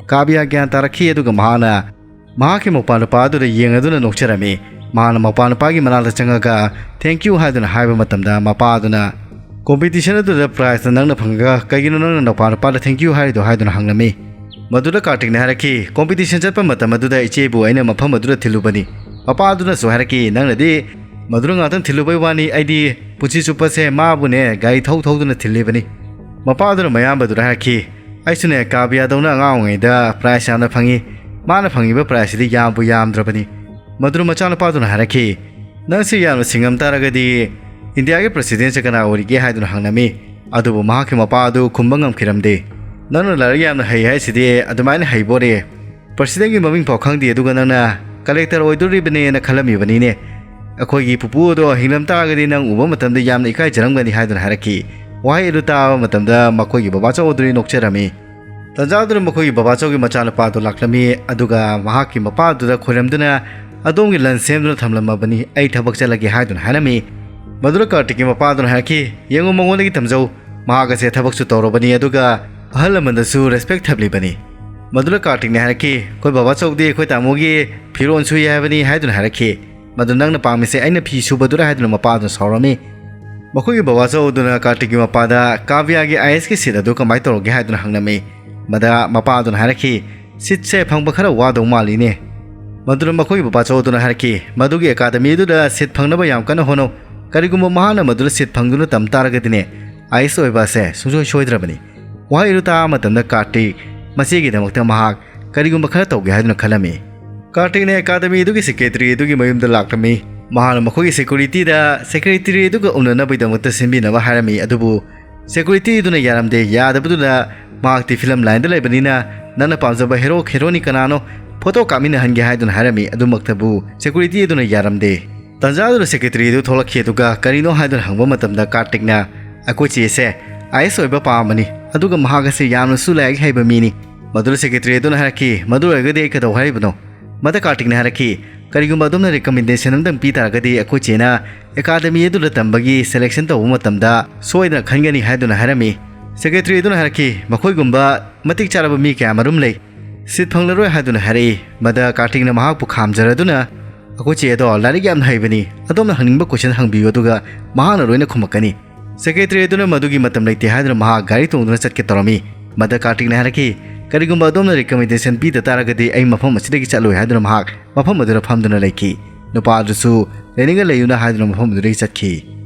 ꯀꯥꯕꯤꯌꯥ ꯒ꯭ꯌꯥꯟ ꯇꯥꯔꯛꯈꯤ, ꯑꯗꯨꯒ ꯃꯍꯥꯛꯅ ꯃꯍꯥꯛꯀꯤ ꯃꯧꯄꯥ ꯅꯨꯄꯥ ꯑꯗꯨꯗ ꯌꯦꯡꯂꯗꯨꯅ ꯅꯣꯛꯆꯔꯝꯃꯤ꯫ ꯃꯍꯥꯛꯅ ꯃꯧꯄꯥ ꯅꯨꯄꯥꯒꯤ ꯃꯅꯥꯛꯇ ꯆꯪꯉꯒ "Thank you" ꯍꯥꯏꯗꯨꯅ ꯍꯥꯏꯕ ꯃꯇꯝꯗ, ꯃꯄꯥ ꯑꯗꯨꯅ, "ꯀꯣꯝꯄꯤꯇꯤꯁꯟ ꯑꯗꯨꯗ ꯄ꯭ꯔꯥꯏꯖꯇ ꯅꯪꯅ ꯐꯪꯉꯒ ꯀꯩꯒꯤꯅꯣ ꯅꯪꯅ ꯅꯧꯄꯥ ꯅꯨꯄꯥꯗ thank you ꯍꯥꯏꯔꯤꯗꯣ?" ꯍꯥꯏꯗꯨꯅ ꯍꯪꯂꯝꯃꯤ꯫ ꯃꯗꯨꯗ ꯀꯥꯔꯇꯤꯛꯅ ꯍꯥꯏꯔꯛꯈꯤ, "ꯀꯣꯝꯄꯤꯇꯤꯁꯟ ꯆꯠꯄ ꯃꯇꯝ ꯑꯗꯨꯗ ꯏꯆꯦꯕꯨ ꯑꯩꯅ ꯃꯐꯝ ꯑꯗꯨꯗ ꯊꯤꯜꯂꯨꯕꯅꯤ꯫" ꯃꯄꯥ ꯑꯗꯨꯅꯁꯨ ꯍꯥꯏꯔꯛꯈꯤ, "ꯅꯪꯅꯗꯤ ꯃꯗꯨꯗ ꯉꯥꯛꯇꯪ ꯊꯤꯜꯂꯨꯕꯩ ꯋꯥꯅꯤ, ꯑꯩꯗꯤ ꯄꯨꯟꯁꯤ ꯆꯨꯞꯄꯁꯦ ꯃꯥꯕꯨꯅꯦ ꯒꯥꯔꯤ ꯊꯧ ꯊꯧꯗꯨꯅ ꯊꯤꯜꯂꯤꯕꯅꯤ꯫" ꯃꯄꯥ ꯑꯗꯨꯅ ꯃꯌꯥꯝꯕꯗꯨꯗ ꯍꯥꯏꯔꯛꯈꯤ, "ꯑꯩꯁꯨꯅꯦ ꯀꯥꯕꯤꯌꯥꯗꯧꯅ ꯑꯉꯥꯡ ꯑꯣꯏꯔꯤꯉꯩꯗ ꯄ꯭ꯔꯥꯏꯖ ꯌꯥꯝꯅ ꯐꯪꯉꯤ꯫ ꯃꯥꯅ ꯐꯪꯉꯤꯕ ꯄ꯭ꯔꯥꯏꯖꯁꯤꯗꯤ ꯌꯥꯝꯕꯨ ꯌꯥꯝꯗ꯭ꯔꯕꯅꯤ꯫" ꯃꯗꯨꯗ ꯃꯆꯥꯅꯨꯄꯥꯗꯨꯅ ꯍꯥꯏꯔꯛꯈꯤ, "ꯅꯪꯁꯦ ꯌꯥꯝꯅ ꯁꯤꯡꯉꯝ ꯇꯥꯔꯒꯗꯤ "ꯏꯟꯗꯤꯌꯥꯒꯤ ꯄ꯭ꯔꯁꯤꯗꯦꯟꯁꯦ ꯀꯅꯥ ꯑꯣꯏꯔꯤꯒꯦ?" ꯍꯥꯏꯗꯨꯅ ꯍꯪꯂꯝꯃꯤ꯫ ꯑꯗꯨꯕꯨ ꯃꯍꯥꯛꯀꯤ ꯃꯄꯥ ꯑꯗꯨ ꯈꯨꯝꯕ ꯉꯝꯈꯤꯔꯝꯗꯦ꯫ "ꯅꯪꯅ ꯂꯥꯏꯔꯤꯛ ꯌꯥꯝꯅ ꯍꯩ ꯍꯥꯏꯁꯤꯗꯤ ꯑꯗꯨꯃꯥꯏꯅ ꯍꯩꯕꯣꯔꯦ? ꯄ꯭ꯔꯁꯤꯗꯦꯟꯒꯤ ꯃꯃꯤꯡ ꯐꯥꯎ ꯈꯪꯗꯦ, ꯑꯗꯨꯒ ꯅꯪꯅ ꯀꯂꯦꯛꯇꯔ ꯑꯣꯏꯗꯣꯔꯤꯕꯅꯦꯅ ꯈꯜꯂꯝꯃꯤꯕꯅꯤꯅꯦ꯫ ꯑꯩꯈꯣꯏꯒꯤ ꯄꯨꯄꯨ ꯑꯗꯣ ꯍꯤꯡꯂꯝ ꯇꯥꯔꯒꯗꯤ ꯅꯪ ꯎꯕ ꯃꯇꯝꯗ ꯌꯥꯝꯅ ꯏꯀꯥꯏꯖꯔꯝꯒꯅꯤ" ꯍꯥꯏꯗꯨꯅ ꯍꯥꯏꯔꯛꯈꯤ꯫ ꯋꯥꯍꯩ ꯑꯗꯨ ꯇꯥꯕ ꯃꯇꯝꯗ ꯃꯈꯣꯏꯒꯤ ꯕꯕꯥꯆꯧ ꯑꯗꯨꯗꯤ ꯅꯣꯛꯆꯔꯝꯃꯤ꯫ ꯇꯟꯖꯥꯗꯨꯅ ꯃꯈꯣꯏꯒꯤ ꯕꯕꯥꯆꯧꯒꯤ ꯃꯆꯥꯅꯨꯄꯥꯗꯨ ꯂꯥꯛꯂꯝꯃꯤ, ꯑꯗꯨꯒ ꯃꯍꯥꯛꯀꯤ ꯃꯄꯥꯗꯨꯗ ꯈꯣꯏꯔꯝꯗꯨꯅ, "ꯑꯗꯣꯝꯒꯤ ꯂꯟ ꯁꯦꯝꯗꯨꯅ ꯊꯝꯂꯝꯃꯕꯅꯤ, ꯑꯩ ꯊꯕꯛ ꯆꯠꯂꯒꯦ" ꯍꯥꯏꯗꯨꯅ ꯍꯥꯏꯔꯝꯃꯤ꯫ ꯃꯗꯨꯗ ꯀꯥꯔꯇꯤꯛꯀꯤ ꯃꯄꯥꯗꯨꯅ ꯍꯥꯏꯔꯛꯈꯤ, "ꯌꯦꯡꯉꯨ, ꯃꯉꯣꯟꯗꯒꯤ ꯇꯝꯖꯧ, ꯃꯍꯥꯛ ꯑꯁꯦ ꯊꯕꯛꯁꯨ ꯇꯧꯔꯕꯅꯤ, ꯑꯗꯨꯒ ꯑꯍꯜ ꯂꯃꯟꯗꯁꯨ ꯔꯦꯁꯄꯦꯛ ꯊꯝꯂꯤꯕꯅꯤ"꯫ ꯃꯗꯨꯗ ꯀꯥꯔꯇꯤꯛꯅ ꯍꯥꯏꯔꯛꯈꯤ, "ꯑꯩꯈꯣꯏ ꯕꯕꯥꯆꯧꯗꯤ ꯑꯩꯈꯣꯏ ꯇꯥꯃꯣꯒꯤ ꯐꯤꯔꯣꯜ ꯁꯨꯏ ꯍꯥꯏꯕꯅꯤ" ꯍꯥꯏꯗꯨꯅ ꯍꯥꯏꯔꯛꯈꯤ꯫ "ꯃꯗꯨ ꯅꯪꯅ ꯄꯥꯝꯃꯤꯁꯦ ꯑꯩꯅ ꯐꯤ ꯁꯨꯕꯗꯨꯔ?" ꯍꯥꯏꯗꯨꯅ ꯃꯄꯥꯗꯨꯅ ꯁꯥꯎꯔꯝꯃꯤ꯫ ꯃꯈꯣꯏꯒꯤ ꯕꯕꯥꯆꯧ ꯑꯗꯨꯅ ꯀꯥꯔꯇꯤꯛꯀꯤ ꯃꯄꯥꯗ, "ꯀꯥꯕ꯭ꯌꯥꯒꯤ ꯑꯥꯏ ꯑꯦꯁꯀꯤ ꯁꯤꯠ ꯑꯗꯨ ꯀꯃꯥꯏꯅ ꯇꯧꯔꯒꯦ?" ꯍꯥꯏꯗꯨꯅ ꯍꯪꯂꯝꯃꯤ꯫ ꯃꯗ ꯃꯄꯥ ꯑꯗꯨꯅ ꯍꯥꯏꯔꯛꯈꯤ, "ꯁꯤꯠꯁꯦ ꯐꯪꯕ ꯈꯔ ꯋꯥꯗꯧ ꯃꯥꯜꯂꯤꯅꯦ"꯫ ꯃꯗꯨꯅ ꯃꯈꯣꯏꯒꯤ ꯕꯕꯥꯆꯧ ꯑꯗꯨꯅ ꯍꯥꯏꯔꯛꯈꯤ, "ꯃꯗꯨꯒꯤ ꯑꯦꯀꯥꯗꯃꯤ ꯑꯗꯨꯗ ꯁꯤꯠ ꯐꯪꯅꯕ ꯌꯥꯝ ꯀꯟꯅ ꯍꯣꯠꯅꯧ꯫ ꯀꯔꯤꯒꯨꯝꯕ ꯃꯍꯥꯛꯅ ꯃꯗꯨꯗ ꯁꯤꯠ ꯐꯪꯗꯨꯅ ꯇꯝ ꯇꯥꯔꯒꯗꯤꯅꯦ, ꯑꯥꯏ ꯑꯦꯁ ꯑꯣꯏꯕ ꯑꯁꯦ ꯁꯨꯡꯁꯣꯏ ꯁꯣꯏꯗ꯭ꯔꯕꯅꯤ"꯫ ꯋꯥꯍꯩ ꯑꯗꯨ ꯇꯥꯕ ꯃꯇꯝꯗ ꯀꯥꯔꯇꯤꯛ ꯃꯆꯦꯒꯤꯗꯃꯛꯇ ꯃꯍꯥꯛ ꯀꯔꯤꯒꯨꯝꯕ ꯈꯔ ꯇꯧꯒꯦ ꯍꯥꯏꯗꯨꯅ ꯈꯜꯂꯝꯃꯤ꯫ ꯀꯥꯔꯇꯤꯛꯅ ꯑꯦꯀꯥꯗꯃꯤ ꯑꯗꯨꯒꯤ ꯁꯦꯀ꯭ꯔꯦꯇꯔꯤ ꯑꯗꯨꯒꯤ ꯃꯌꯨꯝꯗ ꯂꯥꯛꯂꯝꯃꯤ꯫ ꯃꯍꯥꯛꯅ ꯃꯈꯣꯏꯒꯤ ꯁꯦꯀ꯭ꯌꯨꯔꯤꯇꯤꯗ ꯁꯦꯀ꯭ꯔꯦꯇꯔꯤ ꯑꯗꯨꯒ ꯎꯅꯅꯕꯒꯤꯗꯃꯛꯇ ꯁꯤꯟꯕꯤꯅꯕ ꯍꯥꯏꯔꯝꯃꯤ, ꯑꯗꯨꯕꯨ ꯁꯦꯀ꯭ꯌꯨꯔꯤꯇꯤ ꯑꯗꯨꯅ ꯌꯥꯔꯝꯗꯦ꯫ ꯌꯥꯗꯕꯗꯨꯗ ꯃꯍꯥꯛꯇꯤ ꯐꯤꯂꯝ ꯂꯥꯏꯟꯗ ꯂꯩꯕꯅꯤꯅ, "ꯅꯪꯅ ꯄꯥꯝꯖꯕ ꯍꯦꯔꯣ ꯍꯦꯔꯣꯅꯤ ꯀꯅꯥꯅꯣ? ꯐꯣꯇꯣ ꯀꯥꯞꯃꯤꯟꯅꯍꯟꯒꯦ" ꯍꯥꯏꯗꯨꯅ ꯍꯥꯏꯔꯝꯃꯤ꯫ ꯑꯗꯨꯃꯛꯇꯕꯨ ꯁꯦꯀ꯭ꯌꯨꯔꯤꯇꯤ ꯑꯗꯨꯅ ꯌꯥꯔꯝꯗꯦ꯫ ꯇꯟꯖꯥꯗꯨꯗ ꯁꯦꯀ꯭ꯔꯦꯇꯔꯤ ꯑꯗꯨ ꯊꯣꯛꯂꯛꯈꯤ, ꯑꯗꯨꯒ ꯀꯔꯤꯅꯣ ꯍꯥꯏꯗꯨꯅ ꯍꯪꯕ ꯃꯇꯝꯗ ꯀꯥꯔꯇꯤꯛꯅ, "ꯑꯩꯈꯣꯏ ꯆꯦꯁꯦ ꯑꯥꯏ ꯑꯦꯁ ꯑꯣꯏꯕ ꯄꯥꯝꯕꯅꯤ, ꯑꯗꯨꯒ ꯃꯍꯥꯛ ꯑꯁꯤ ꯌꯥꯝꯅꯁꯨ ꯂꯥꯏꯔꯤꯛ ꯍꯩꯕ ꯃꯤꯅꯤ"꯫ ꯃꯗꯨꯗ ꯁꯦꯀ꯭ꯔꯦꯇꯔꯤ ꯑꯗꯨꯅ ꯍꯥꯏꯔꯛꯈꯤ, "ꯃꯗꯨ ꯑꯣꯏꯔꯒꯗꯤ ꯑꯩ ꯀꯩꯗꯧ ꯍꯥꯏꯔꯤꯕꯅꯣ?" ꯃꯗ ꯀꯥꯔꯇꯤꯛꯅ ꯍꯥꯏꯔꯛꯈꯤ, "ꯀꯔꯤꯒꯨꯝꯕ ꯑꯗꯣꯝꯅ ꯔꯤꯀꯃꯦꯟꯗꯦꯁꯟ ꯑꯃꯇꯪ ꯄꯤ ꯇꯥꯔꯒꯗꯤ ꯑꯩꯈꯣꯏ ꯆꯦꯅ ꯑꯦꯀꯥꯗꯃꯤ ꯑꯗꯨꯗ ꯇꯝꯕꯒꯤ ꯁꯦꯂꯦꯛꯁꯟ ꯇꯧꯕ ꯃꯇꯝꯗ ꯁꯣꯏꯗꯅ ꯈꯟꯒꯅꯤ" ꯍꯥꯏꯗꯨꯅ ꯍꯥꯏꯔꯝꯃꯤ꯫ ꯁꯦꯀ꯭ꯔꯦꯇꯔꯤ ꯑꯗꯨꯅ ꯍꯥꯏꯔꯛꯈꯤ, "ꯃꯈꯣꯏꯒꯨꯝꯕ ꯃꯇꯤꯛ ꯆꯥꯔꯕ ꯃꯤ ꯀꯌꯥꯃꯔꯨꯝ ꯂꯩ, ꯁꯤꯠ ꯐꯪꯂꯔꯣꯏ" ꯍꯥꯏꯗꯨꯅ ꯍꯥꯏꯔꯛꯏ꯫ ꯃꯗ ꯀꯥꯔꯇꯤꯛꯅ ꯃꯍꯥꯛꯄꯨ ꯈꯥꯝꯖꯔꯗꯨꯅ, "ꯑꯩꯈꯣꯏ ꯆꯦ ꯑꯗꯣ ꯂꯥꯏꯔꯤꯛ ꯌꯥꯝꯅ ꯍꯩꯕꯅꯤ, ꯑꯗꯣꯝꯅ ꯍꯪꯅꯤꯡꯕ ꯀꯣꯏꯁꯟ ꯍꯪꯕꯤꯌꯨ, ꯑꯗꯨꯒ ꯃꯍꯥꯛꯅ ꯂꯣꯏꯅ ꯈꯨꯝꯃꯛꯀꯅꯤ"꯫ ꯁꯦꯀ꯭ꯔꯦꯇꯔꯤ ꯑꯗꯨꯅ ꯃꯗꯨꯒꯤ ꯃꯇꯝ ꯂꯩꯇꯦ ꯍꯥꯏꯗꯨꯅ ꯃꯍꯥꯛ ꯒꯥꯔꯤ ꯇꯣꯡꯗꯨꯅ ꯆꯠꯀꯦ ꯇꯧꯔꯝꯃꯤ꯫ ꯃꯗ ꯀꯥꯔꯇꯤꯛꯅ ꯍꯥꯏꯔꯛꯈꯤ, "ꯀꯔꯤꯒꯨꯝꯕ ꯑꯗꯣꯝꯅ ꯔꯤꯀꯃꯦꯟꯗꯦꯁꯟ ꯄꯤꯗ ꯇꯥꯔꯒꯗꯤ ꯑꯩ ꯃꯐꯝ ꯑꯁꯤꯗꯒꯤ ꯆꯠꯂꯣꯏ" ꯍꯥꯏꯗꯨꯅ ꯃꯍꯥꯛ ꯃꯐꯝ ꯑꯗꯨꯗ ꯐꯝꯗꯨꯅ ꯂꯩꯈꯤ꯫ ꯅꯨꯄꯥ ꯑꯗꯨꯁꯨ ꯂꯩꯅꯤꯡꯉ ꯂꯩꯌꯨꯅ ꯍꯥꯏꯗꯨꯅ ꯃꯐꯝ ꯑꯗꯨꯗꯒꯤ ꯆꯠꯈꯤ꯫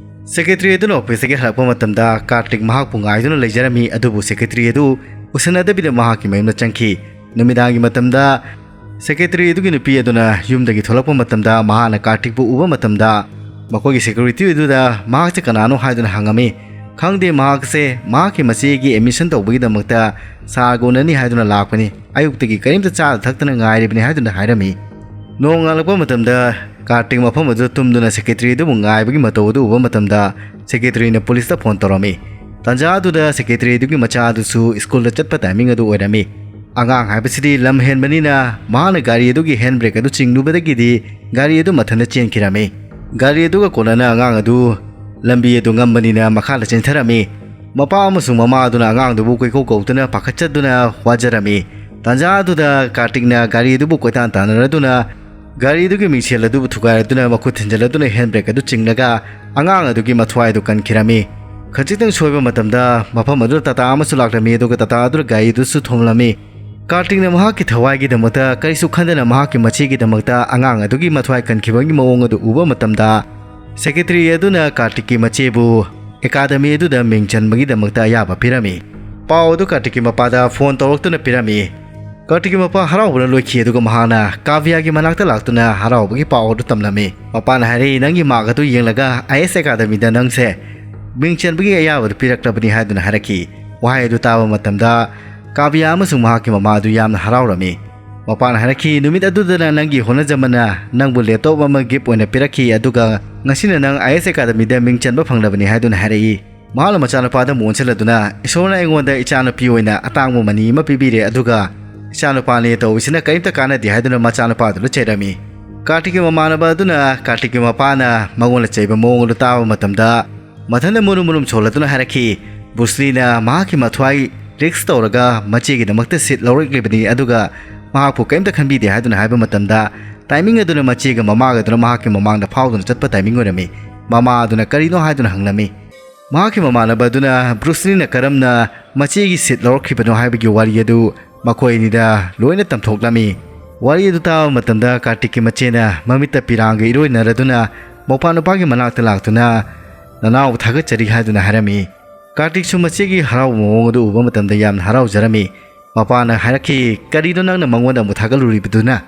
ꯁꯦꯀ꯭ꯔꯦꯇꯔꯤ ꯑꯗꯨꯅ ꯑꯣꯐꯤꯁꯇꯒꯤ ꯍꯜꯂꯛꯄ ꯃꯇꯝꯗ ꯀꯥꯔꯇꯤꯛ ꯃꯍꯥꯛꯄꯨ ꯉꯥꯏꯗꯨꯅ ꯂꯩꯖꯔꯝꯃꯤ, ꯑꯗꯨꯕꯨ ꯁꯦꯀ꯭ꯔꯦꯇꯔꯤ ꯑꯗꯨ ꯎꯁꯤꯟꯅꯗꯕꯤꯗ ꯃꯍꯥꯛꯀꯤ ꯃꯌꯨꯝꯗ ꯆꯪꯈꯤ꯫ ꯅꯨꯃꯤꯗꯥꯡꯒꯤ ꯃꯇꯝꯗ ꯁꯦꯀ꯭ꯔꯦꯇꯔꯤ ꯑꯗꯨꯒꯤ ꯅꯨꯄꯤ ꯑꯗꯨꯅ ꯌꯨꯝꯗꯒꯤ ꯊꯣꯛꯂꯛꯄ ꯃꯇꯝꯗ ꯃꯍꯥꯛꯅ ꯀꯥꯔꯇꯤꯛꯄꯨ ꯎꯕ ꯃꯇꯝꯗ, ꯃꯈꯣꯏꯒꯤ ꯁꯦꯀ꯭ꯌꯨꯔꯤꯇꯤ ꯑꯗꯨꯗ ꯃꯍꯥꯛꯁꯦ ꯀꯅꯥꯅꯣ ꯍꯥꯏꯗꯨꯅ ꯍꯪꯉꯝꯃꯤ꯫ "ꯈꯪꯗꯦ, ꯃꯍꯥꯛꯁꯦ ꯃꯍꯥꯛꯀꯤ ꯃꯆꯦꯒꯤ ꯑꯦꯗꯃꯤꯁꯟ ꯇꯧꯕꯒꯤꯗꯃꯛꯇ ꯁꯥꯔꯒ ꯎꯅꯅꯤ ꯍꯥꯏꯗꯨꯅ ꯂꯥꯛꯄꯅꯤ꯫ ꯑꯌꯨꯛꯇꯒꯤ ꯀꯔꯤꯝꯇ ꯆꯥꯗ ꯊꯛꯇꯅ ꯉꯥꯏꯔꯤꯕꯅꯤ" ꯍꯥꯏꯗꯨꯅ ꯍꯥꯏꯔꯝꯃꯤ꯫ ꯅꯣꯡꯉꯥꯜꯂꯛꯄ ꯃꯇꯝꯗ ꯀꯥꯔꯇꯤꯛ ꯃꯐꯝ ꯑꯗꯨꯗ ꯇꯨꯝꯗꯨꯅ ꯁꯦꯀ꯭ꯔꯦꯇꯔꯤ ꯑꯗꯨꯕꯨ ꯉꯥꯏꯕꯒꯤ ꯃꯇꯧ ꯑꯗꯨ ꯎꯕ ꯃꯇꯝꯗ ꯁꯦꯀ꯭ꯔꯦꯇꯔꯤꯅ ꯄꯨꯂꯤꯁꯇ ꯐꯣꯟ ꯇꯧꯔꯝꯃꯤ꯫ ꯇꯥꯟꯖꯥ ꯑꯗꯨꯗ ꯁꯦꯀ꯭ꯔꯦꯇꯔꯤ ꯑꯗꯨꯒꯤ ꯃꯆꯥ ꯑꯗꯨꯁꯨ ꯁ꯭ꯀꯨꯜꯗ ꯆꯠꯄ ꯇꯥꯏꯃꯤꯡ ꯑꯗꯨ ꯑꯣꯏꯔꯝꯃꯤ꯫ ꯑꯉꯥꯡ ꯍꯥꯏꯕꯁꯤꯗꯤ ꯂꯝ ꯍꯦꯟꯕꯅꯤꯅ ꯃꯍꯥꯛꯅ ꯒꯥꯔꯤ ꯑꯗꯨꯒꯤ ꯍꯦꯟ ꯕ꯭ꯔꯦꯛ ꯑꯗꯨ ꯆꯤꯡꯂꯨꯕꯗꯒꯤꯗꯤ ꯒꯥꯔꯤ ꯑꯗꯨ ꯃꯊꯟꯇ ꯆꯦꯟꯈꯤꯔꯝꯃꯤ꯫ ꯒꯥꯔꯤ ꯑꯗꯨꯒ ꯀꯣꯟꯅꯅ ꯑꯉꯥꯡ ꯑꯗꯨ ꯂꯝꯕꯤ ꯑꯗꯨ ꯉꯝꯕꯅꯤꯅ ꯃꯈꯥꯗ ꯆꯦꯟꯊꯔꯝꯃꯤ꯫ ꯃꯄꯥ ꯑꯃꯁꯨꯡ ꯃꯃꯥ ꯑꯗꯨꯅ ꯑꯉꯥꯡꯗꯨꯕꯨ ꯀꯣꯏꯀꯧ ꯀꯧꯗꯨꯅ ꯄꯥꯈꯠꯆꯗꯨꯅ ꯋꯥꯖꯔꯝꯃꯤ꯫ ꯇꯥꯟꯖꯥ ꯑꯗꯨꯗ ꯀꯥꯔꯇꯤꯛꯅ ꯒꯥꯔꯤ ꯑꯗꯨꯕꯨ ꯀꯣꯏꯇꯥꯟ ꯇꯥꯟꯅꯔꯗꯨꯅ ꯒꯥꯔꯤ ꯑꯗꯨꯒꯤ ꯃꯤꯡꯁꯦꯜ ꯑꯗꯨꯕꯨ ꯊꯨꯒꯥꯏꯔꯗꯨꯅ ꯃꯈꯨꯠ ꯊꯤꯟꯖꯤꯜꯂꯗꯨꯅ ꯍꯦꯟ ꯕ꯭ꯔꯦꯛ ꯑꯗꯨ ꯆꯤꯡꯂꯒ ꯑꯉꯥꯡ ꯑꯗꯨꯒꯤ ꯃꯊ꯭ꯋꯥꯏ ꯑꯗꯨ ꯀꯟꯈꯤꯔꯝꯃꯤ꯫ ꯈꯖꯤꯛꯇꯪ ꯁꯣꯏꯕ ꯃꯇꯝꯗ ꯃꯐꯝ ꯑꯗꯨꯗ ꯇꯥꯇꯥ ꯑꯃꯁꯨ ꯂꯥꯛꯂꯝꯃꯤ, ꯑꯗꯨꯒ ꯇꯥꯇꯥ ꯑꯗꯨꯅ ꯒꯥꯔꯤ ꯑꯗꯨꯁꯨ ꯊꯣꯝꯂꯝꯃꯤ꯫ ꯀꯥꯔꯇꯤꯛꯅ ꯃꯍꯥꯛꯀꯤ ꯊꯋꯥꯏꯒꯤꯗꯃꯛꯇ ꯀꯔꯤꯁꯨ ꯈꯟꯗꯅ ꯃꯍꯥꯛꯀꯤ ꯃꯆꯦꯒꯤꯗꯃꯛꯇ ꯑꯉꯥꯡ ꯑꯗꯨꯒꯤ ꯃꯊ꯭ꯋꯥꯏ ꯀꯟꯈꯤꯕꯒꯤ ꯃꯑꯣꯡ ꯑꯗꯨ ꯎꯕ ꯃꯇꯝꯗ ꯁꯦꯀ꯭ꯔꯦꯇꯔꯤ ꯑꯗꯨꯅ ꯀꯥꯔꯇꯤꯛꯀꯤ ꯃꯆꯦꯕꯨ ꯑꯦꯀꯥꯗꯃꯤ ꯑꯗꯨꯗ ꯃꯤꯡ ꯆꯟꯕꯒꯤꯗꯃꯛꯇ ꯑꯌꯥꯕ ꯄꯤꯔꯝꯃꯤ꯫ ꯄꯥꯎ ꯑꯗꯨ ꯀꯥꯔꯇꯤꯛꯀꯤ ꯃꯄꯥꯗ ꯐꯣꯟ ꯇꯧꯔꯛꯇꯨꯅ ꯄꯤꯔꯝꯃꯤ꯫ ꯀꯥꯔꯇꯤꯛꯀꯤ ꯃꯄꯥ ꯍꯔꯥꯎꯕꯅ ꯂꯣꯏꯈꯤ, ꯑꯗꯨꯒ ꯃꯍꯥꯛꯅ ꯀꯥꯕ꯭ꯌꯥꯒꯤ ꯃꯅꯥꯛꯇ ꯂꯥꯛꯇꯨꯅ ꯍꯔꯥꯎꯕꯒꯤ ꯄꯥꯎ ꯑꯗꯨ ꯇꯝꯂꯝꯃꯤ꯫ ꯃꯄꯥꯅ ꯍꯥꯏꯔꯛꯏ, "ꯅꯪꯒꯤ ꯃꯥꯔꯛ ꯑꯗꯨ ꯌꯦꯡꯂꯒ ꯑꯥꯏ ꯑꯦꯁ ꯑꯦꯀꯥꯗꯃꯤꯗ ꯅꯪꯁꯦ ꯃꯤꯡ ꯆꯟꯕꯒꯤ ꯑꯌꯥꯕꯗꯨ ꯄꯤꯔꯛꯂꯕꯅꯤ" ꯍꯥꯏꯗꯨꯅ ꯍꯥꯏꯔꯛꯈꯤ꯫ ꯋꯥꯍꯩ ꯑꯗꯨ ꯇꯥꯕ ꯃꯇꯝꯗ ꯀꯥꯕ꯭ꯌꯥ ꯑꯃꯁꯨꯡ ꯃꯍꯥꯛꯀꯤ ꯃꯃꯥ ꯑꯗꯨ ꯌꯥꯝꯅ ꯍꯔꯥꯎꯔꯝꯃꯤ꯫ ꯃꯄꯥꯅ ꯍꯥꯏꯔꯛꯈꯤ, "ꯅꯨꯃꯤꯠ ꯑꯗꯨꯗꯅ ꯅꯪꯒꯤ ꯍꯣꯠꯅꯖꯃꯟꯅ ꯅꯪꯕꯨ ꯂꯦꯞꯇꯣꯞ ꯑꯃ ꯒꯤꯐ ꯑꯣꯏꯅ ꯄꯤꯔꯛꯈꯤ, ꯑꯗꯨꯒ ꯉꯁꯤꯅ ꯅꯪ ꯑꯥꯏ ꯑꯦꯁ ꯑꯦꯀꯥꯗꯃꯤꯗ ꯃꯤꯡ ꯆꯟꯕ ꯐꯪꯂꯕꯅꯤ" ꯍꯥꯏꯗꯨꯅ ꯍꯥꯏꯔꯛꯏ꯫ ꯃꯍꯥꯛꯅ ꯃꯆꯥꯅꯨꯄꯥꯗ ꯑꯃꯨꯛ ꯑꯣꯟꯁꯤꯜꯂꯗꯨꯅ, "ꯏꯁꯣꯔꯅ ꯑꯩꯉꯣꯟꯗ ꯏꯆꯥꯅꯨꯄꯤ ꯑꯣꯏꯅ ꯑꯇꯥꯡꯕ ꯃꯅꯤ ꯑꯃ ꯄꯤꯕꯤꯔꯦ, ꯑꯗꯨꯒ ꯏꯆꯥꯅꯨꯄꯥꯅꯤ ꯇꯧꯕꯁꯤꯅ ꯀꯔꯤꯝꯇ ꯀꯥꯟꯅꯗꯦ" ꯍꯥꯏꯗꯨꯅ ꯃꯆꯥꯅꯨꯄꯥꯗꯨꯗ ꯆꯩꯔꯝꯃꯤ꯫ ꯀꯥꯔꯇꯤꯛꯀꯤ ꯃꯃꯥꯟꯅꯕ ꯑꯗꯨꯅ ꯀꯥꯔꯇꯤꯛꯀꯤ ꯃꯄꯥꯅ ꯃꯉꯣꯟꯗ ꯆꯩꯕ ꯃꯑꯣꯡ ꯑꯗꯨ ꯇꯥꯕ ꯃꯇꯝꯗ ꯃꯊꯟꯗ ꯃꯨꯔꯨꯝ ꯃꯨꯔꯨꯝ ꯁꯣꯜꯂꯗꯨꯅ ꯍꯥꯏꯔꯛꯈꯤ, "ꯕ꯭ꯔꯨꯁꯂꯤꯅ ꯃꯍꯥꯛꯀꯤ ꯃꯊ꯭ꯋꯥꯏ ꯔꯤꯛꯁ ꯇꯧꯔꯒ ꯃꯆꯦꯒꯤꯗꯃꯛꯇ ꯁꯤꯠ ꯂꯧꯔꯛꯂꯤꯕꯅꯤ, ꯑꯗꯨꯒ ꯃꯍꯥꯛꯄꯨ ꯀꯔꯤꯝꯇ ꯈꯟꯕꯤꯗꯦ" ꯍꯥꯏꯗꯨꯅ ꯍꯥꯏꯕ ꯃꯇꯝꯗ ꯇꯥꯏꯃꯤꯡ ꯑꯗꯨꯅ ꯃꯆꯦꯒ ꯃꯃꯥꯒꯗꯨꯅ ꯃꯍꯥꯛꯀꯤ ꯃꯃꯥꯡꯗ ꯐꯥꯎꯗꯨꯅ ꯆꯠꯄ ꯇꯥꯏꯃꯤꯡ ꯑꯣꯏꯔꯝꯃꯤ꯫ ꯃꯃꯥ ꯑꯗꯨꯅ ꯀꯔꯤꯅꯣ ꯍꯥꯏꯗꯨꯅ ꯍꯪꯂꯝꯃꯤ꯫ ꯃꯍꯥꯛꯀꯤ ꯃꯃꯥꯟꯅꯕ ꯑꯗꯨꯅ ꯕ꯭ꯔꯨꯁꯂꯤꯅ ꯀꯔꯝꯅ ꯃꯆꯦꯒꯤ ꯁꯤꯠ ꯂꯧꯔꯛꯈꯤꯕꯅꯣ ꯍꯥꯏꯕꯒꯤ ꯋꯥꯔꯤ ꯑꯗꯨ ꯃꯈꯣꯏ ꯑꯅꯤꯗ ꯂꯣꯏꯅ ꯇꯝꯊꯣꯛꯂꯝꯃꯤ꯫ ꯋꯥꯔꯤ ꯑꯗꯨ ꯇꯥꯕ ꯃꯇꯝꯗ ꯀꯥꯔꯇꯤꯛꯀꯤ ꯃꯆꯦꯅ ꯃꯃꯤꯠꯇ ꯄꯤꯔꯥꯡꯒ ꯏꯔꯣꯏꯅꯔꯗꯨꯅ ꯃꯧꯄꯥ ꯅꯨꯄꯥꯒꯤ ꯃꯅꯥꯛꯇ ꯂꯥꯛꯇꯨꯅ, "ꯅꯅꯥꯎ ꯊꯥꯒꯠꯆꯔꯤ" ꯍꯥꯏꯗꯨꯅ ꯍꯥꯏꯔꯝꯃꯤ꯫ ꯀꯥꯔꯇꯤꯛꯁꯨ ꯃꯆꯦꯒꯤ ꯍꯔꯥꯎꯕ ꯃꯑꯣꯡ ꯑꯗꯨ ꯎꯕ ꯃꯇꯝꯗ ꯌꯥꯝꯅ ꯍꯔꯥꯎꯖꯔꯝꯃꯤ꯫ ꯃꯄꯥꯅ ꯍꯥꯏꯔꯛꯈꯤ, "ꯀꯔꯤꯅꯣ ꯅꯪꯅ ꯃꯉꯣꯟꯗ ꯑꯃꯨꯛ ꯊꯥꯒꯠꯂꯨꯔꯤꯕꯗꯨꯅ?"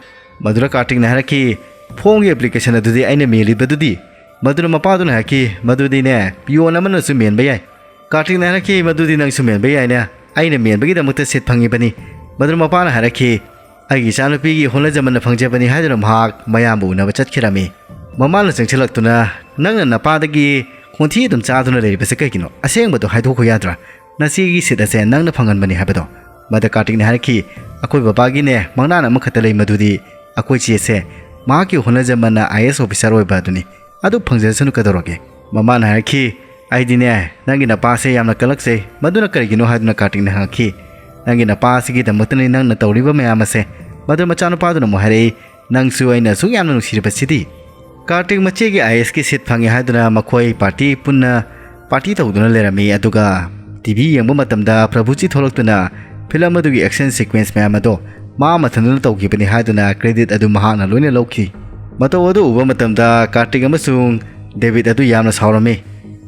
ꯃꯗꯨꯗ ꯀꯥꯔꯇꯤꯛꯅ ꯍꯥꯏꯔꯛꯈꯤ, "ꯐꯣꯝꯒꯤ ꯑꯦꯄ꯭ꯂꯤꯀꯦꯁꯟ ꯑꯗꯨꯗꯤ ꯑꯩꯅ ꯃꯦꯜꯂꯤꯕꯗꯨꯗꯤ?" ꯃꯗꯨꯅ ꯃꯄꯥꯗꯨꯅ ꯍꯥꯏꯔꯛꯈꯤ, "ꯃꯗꯨꯗꯤꯅꯦ, ꯄꯤꯌꯣꯟ ꯑꯃꯅꯁꯨ ꯃꯦꯟꯕ ꯌꯥꯏ꯫" ꯀꯥꯔꯇꯤꯛꯅ ꯍꯥꯏꯔꯛꯈꯤ, "ꯃꯗꯨꯗꯤ ꯅꯪꯁꯨ ꯃꯦꯟꯕ ꯌꯥꯏꯅꯦ, ꯑꯩꯅ ꯃꯦꯟꯕꯒꯤꯗꯃꯛꯇ ꯁꯤꯠ ꯐꯪꯉꯤꯕꯅꯤ꯫" ꯃꯗꯨꯅ ꯃꯄꯥꯅ ꯍꯥꯏꯔꯛꯈꯤ, "ꯑꯩꯒꯤ ꯏꯆꯥꯅꯨꯄꯤꯒꯤ ꯍꯣꯠꯅꯖꯃꯟꯅ ꯐꯪꯖꯕꯅꯤ" ꯍꯥꯏꯗꯨꯅ ꯃꯍꯥꯛ ꯃꯌꯥꯝꯕꯨ ꯎꯅꯕ ꯆꯠꯈꯤꯔꯝꯃꯤ꯫ ꯃꯃꯥꯅ ꯆꯪꯁꯤꯜꯂꯛꯇꯨꯅ, "ꯅꯪꯅ ꯅꯄꯥꯗꯒꯤ ꯈꯣꯟꯊꯤ ꯑꯗꯨꯝ ꯆꯥꯗꯨꯅ ꯂꯩꯔꯤꯕꯁꯦ ꯀꯩꯒꯤꯅꯣ? ꯑꯁꯦꯡꯕꯗꯣ ꯍꯥꯏꯗꯣꯛꯈꯣ ꯌꯥꯗ꯭ꯔꯥ? ꯅꯆꯦꯒꯤ ꯁꯤꯠ ꯑꯁꯦ ꯅꯪꯅ ꯐꯪꯍꯟꯕꯅꯤ ꯍꯥꯏꯕꯗꯣ?" ꯃꯗ ꯀꯥꯔꯇꯤꯛꯅ ꯍꯥꯏꯔꯛꯈꯤ, "ꯑꯩꯈꯣꯏ ꯕꯕꯥꯒꯤꯅꯦ ꯃꯪꯂꯥꯟ ꯑꯃꯈꯛꯇ ꯂꯩ, ꯃꯗꯨꯗꯤ ꯑꯩꯈꯣꯏ ꯆꯦꯁꯦ ꯃꯍꯥꯛꯀꯤ ꯍꯣꯠꯅꯖꯃꯟꯅ IAS officer ꯑꯣꯏꯕ ꯑꯗꯨꯅꯤ꯫ ꯑꯗꯨ ꯐꯪꯖꯁꯅꯨ, ꯀꯩꯗꯧꯔꯒꯦ?" ꯃꯃꯥꯅ ꯍꯥꯏꯔꯛꯈꯤ, "ꯑꯩꯗꯤꯅꯦ, ꯅꯪꯒꯤ ꯅꯄꯥꯁꯦ ꯌꯥꯝꯅ ꯀꯜꯂꯛꯆꯩ꯫ ꯃꯗꯨꯅ ꯀꯔꯤꯒꯤꯅꯣ?" ꯍꯥꯏꯗꯨꯅ ꯀꯥꯔꯇꯤꯛꯅ ꯍꯪꯉꯛꯈꯤ꯫ "ꯅꯪꯒꯤ ꯅꯄꯥ ꯑꯁꯤꯒꯤꯗꯃꯛꯇꯅꯤ ꯅꯪꯅ ꯇꯧꯔꯤꯕ ꯃꯌꯥꯝ ꯑꯁꯦ꯫" ꯃꯗꯨ ꯃꯆꯥꯅꯨꯄꯥꯗꯨꯅ ꯑꯃꯨꯛ ꯍꯥꯏꯔꯛꯏ, "ꯅꯪꯁꯨ ꯑꯩꯅ ꯑꯁꯨꯛ ꯌꯥꯝꯅ ꯅꯨꯡꯁꯤꯔꯤꯕꯁꯤꯗꯤ?" ꯀꯥꯔꯇꯤꯛ ꯃꯆꯦꯒꯤ IASꯀꯤ ꯁꯤꯠ ꯐꯪꯉꯦ ꯍꯥꯏꯗꯨꯅ ꯃꯈꯣꯏ ꯄꯥꯔꯇꯤ ꯄꯨꯟꯅ ꯄꯥꯔꯇꯤ ꯇꯧꯗꯨꯅ ꯂꯩꯔꯝꯃꯤ꯫ ꯑꯗꯨꯒ ꯇꯤꯚꯤ ꯌꯦꯡꯕ ꯃꯇꯝꯗ ꯄ꯭ꯔꯚꯨꯖꯤ ꯊꯣꯛꯂꯛꯇꯨꯅ ꯐꯤꯂꯝ ꯑꯗꯨꯒꯤ action sequence ꯃꯌꯥꯝ ꯑꯗꯣ ꯃꯥ ꯃꯊꯟꯇꯅ ꯇꯧꯈꯤꯕꯅꯤ ꯍꯥꯏꯗꯨꯅ credit ꯑꯗꯨ ꯃꯍꯥꯛꯅ ꯂꯣꯏꯅ ꯂꯧꯈꯤ꯫ ꯃꯇꯧ ꯑꯗꯨ ꯎꯕ ꯃꯇꯝꯗ ꯀꯥꯔꯇꯤꯛ ꯑꯃꯁꯨꯡ ꯗꯦꯕꯤꯠ ꯑꯗꯨ ꯌꯥꯝꯅ ꯁꯥꯎꯔꯝꯃꯤ꯫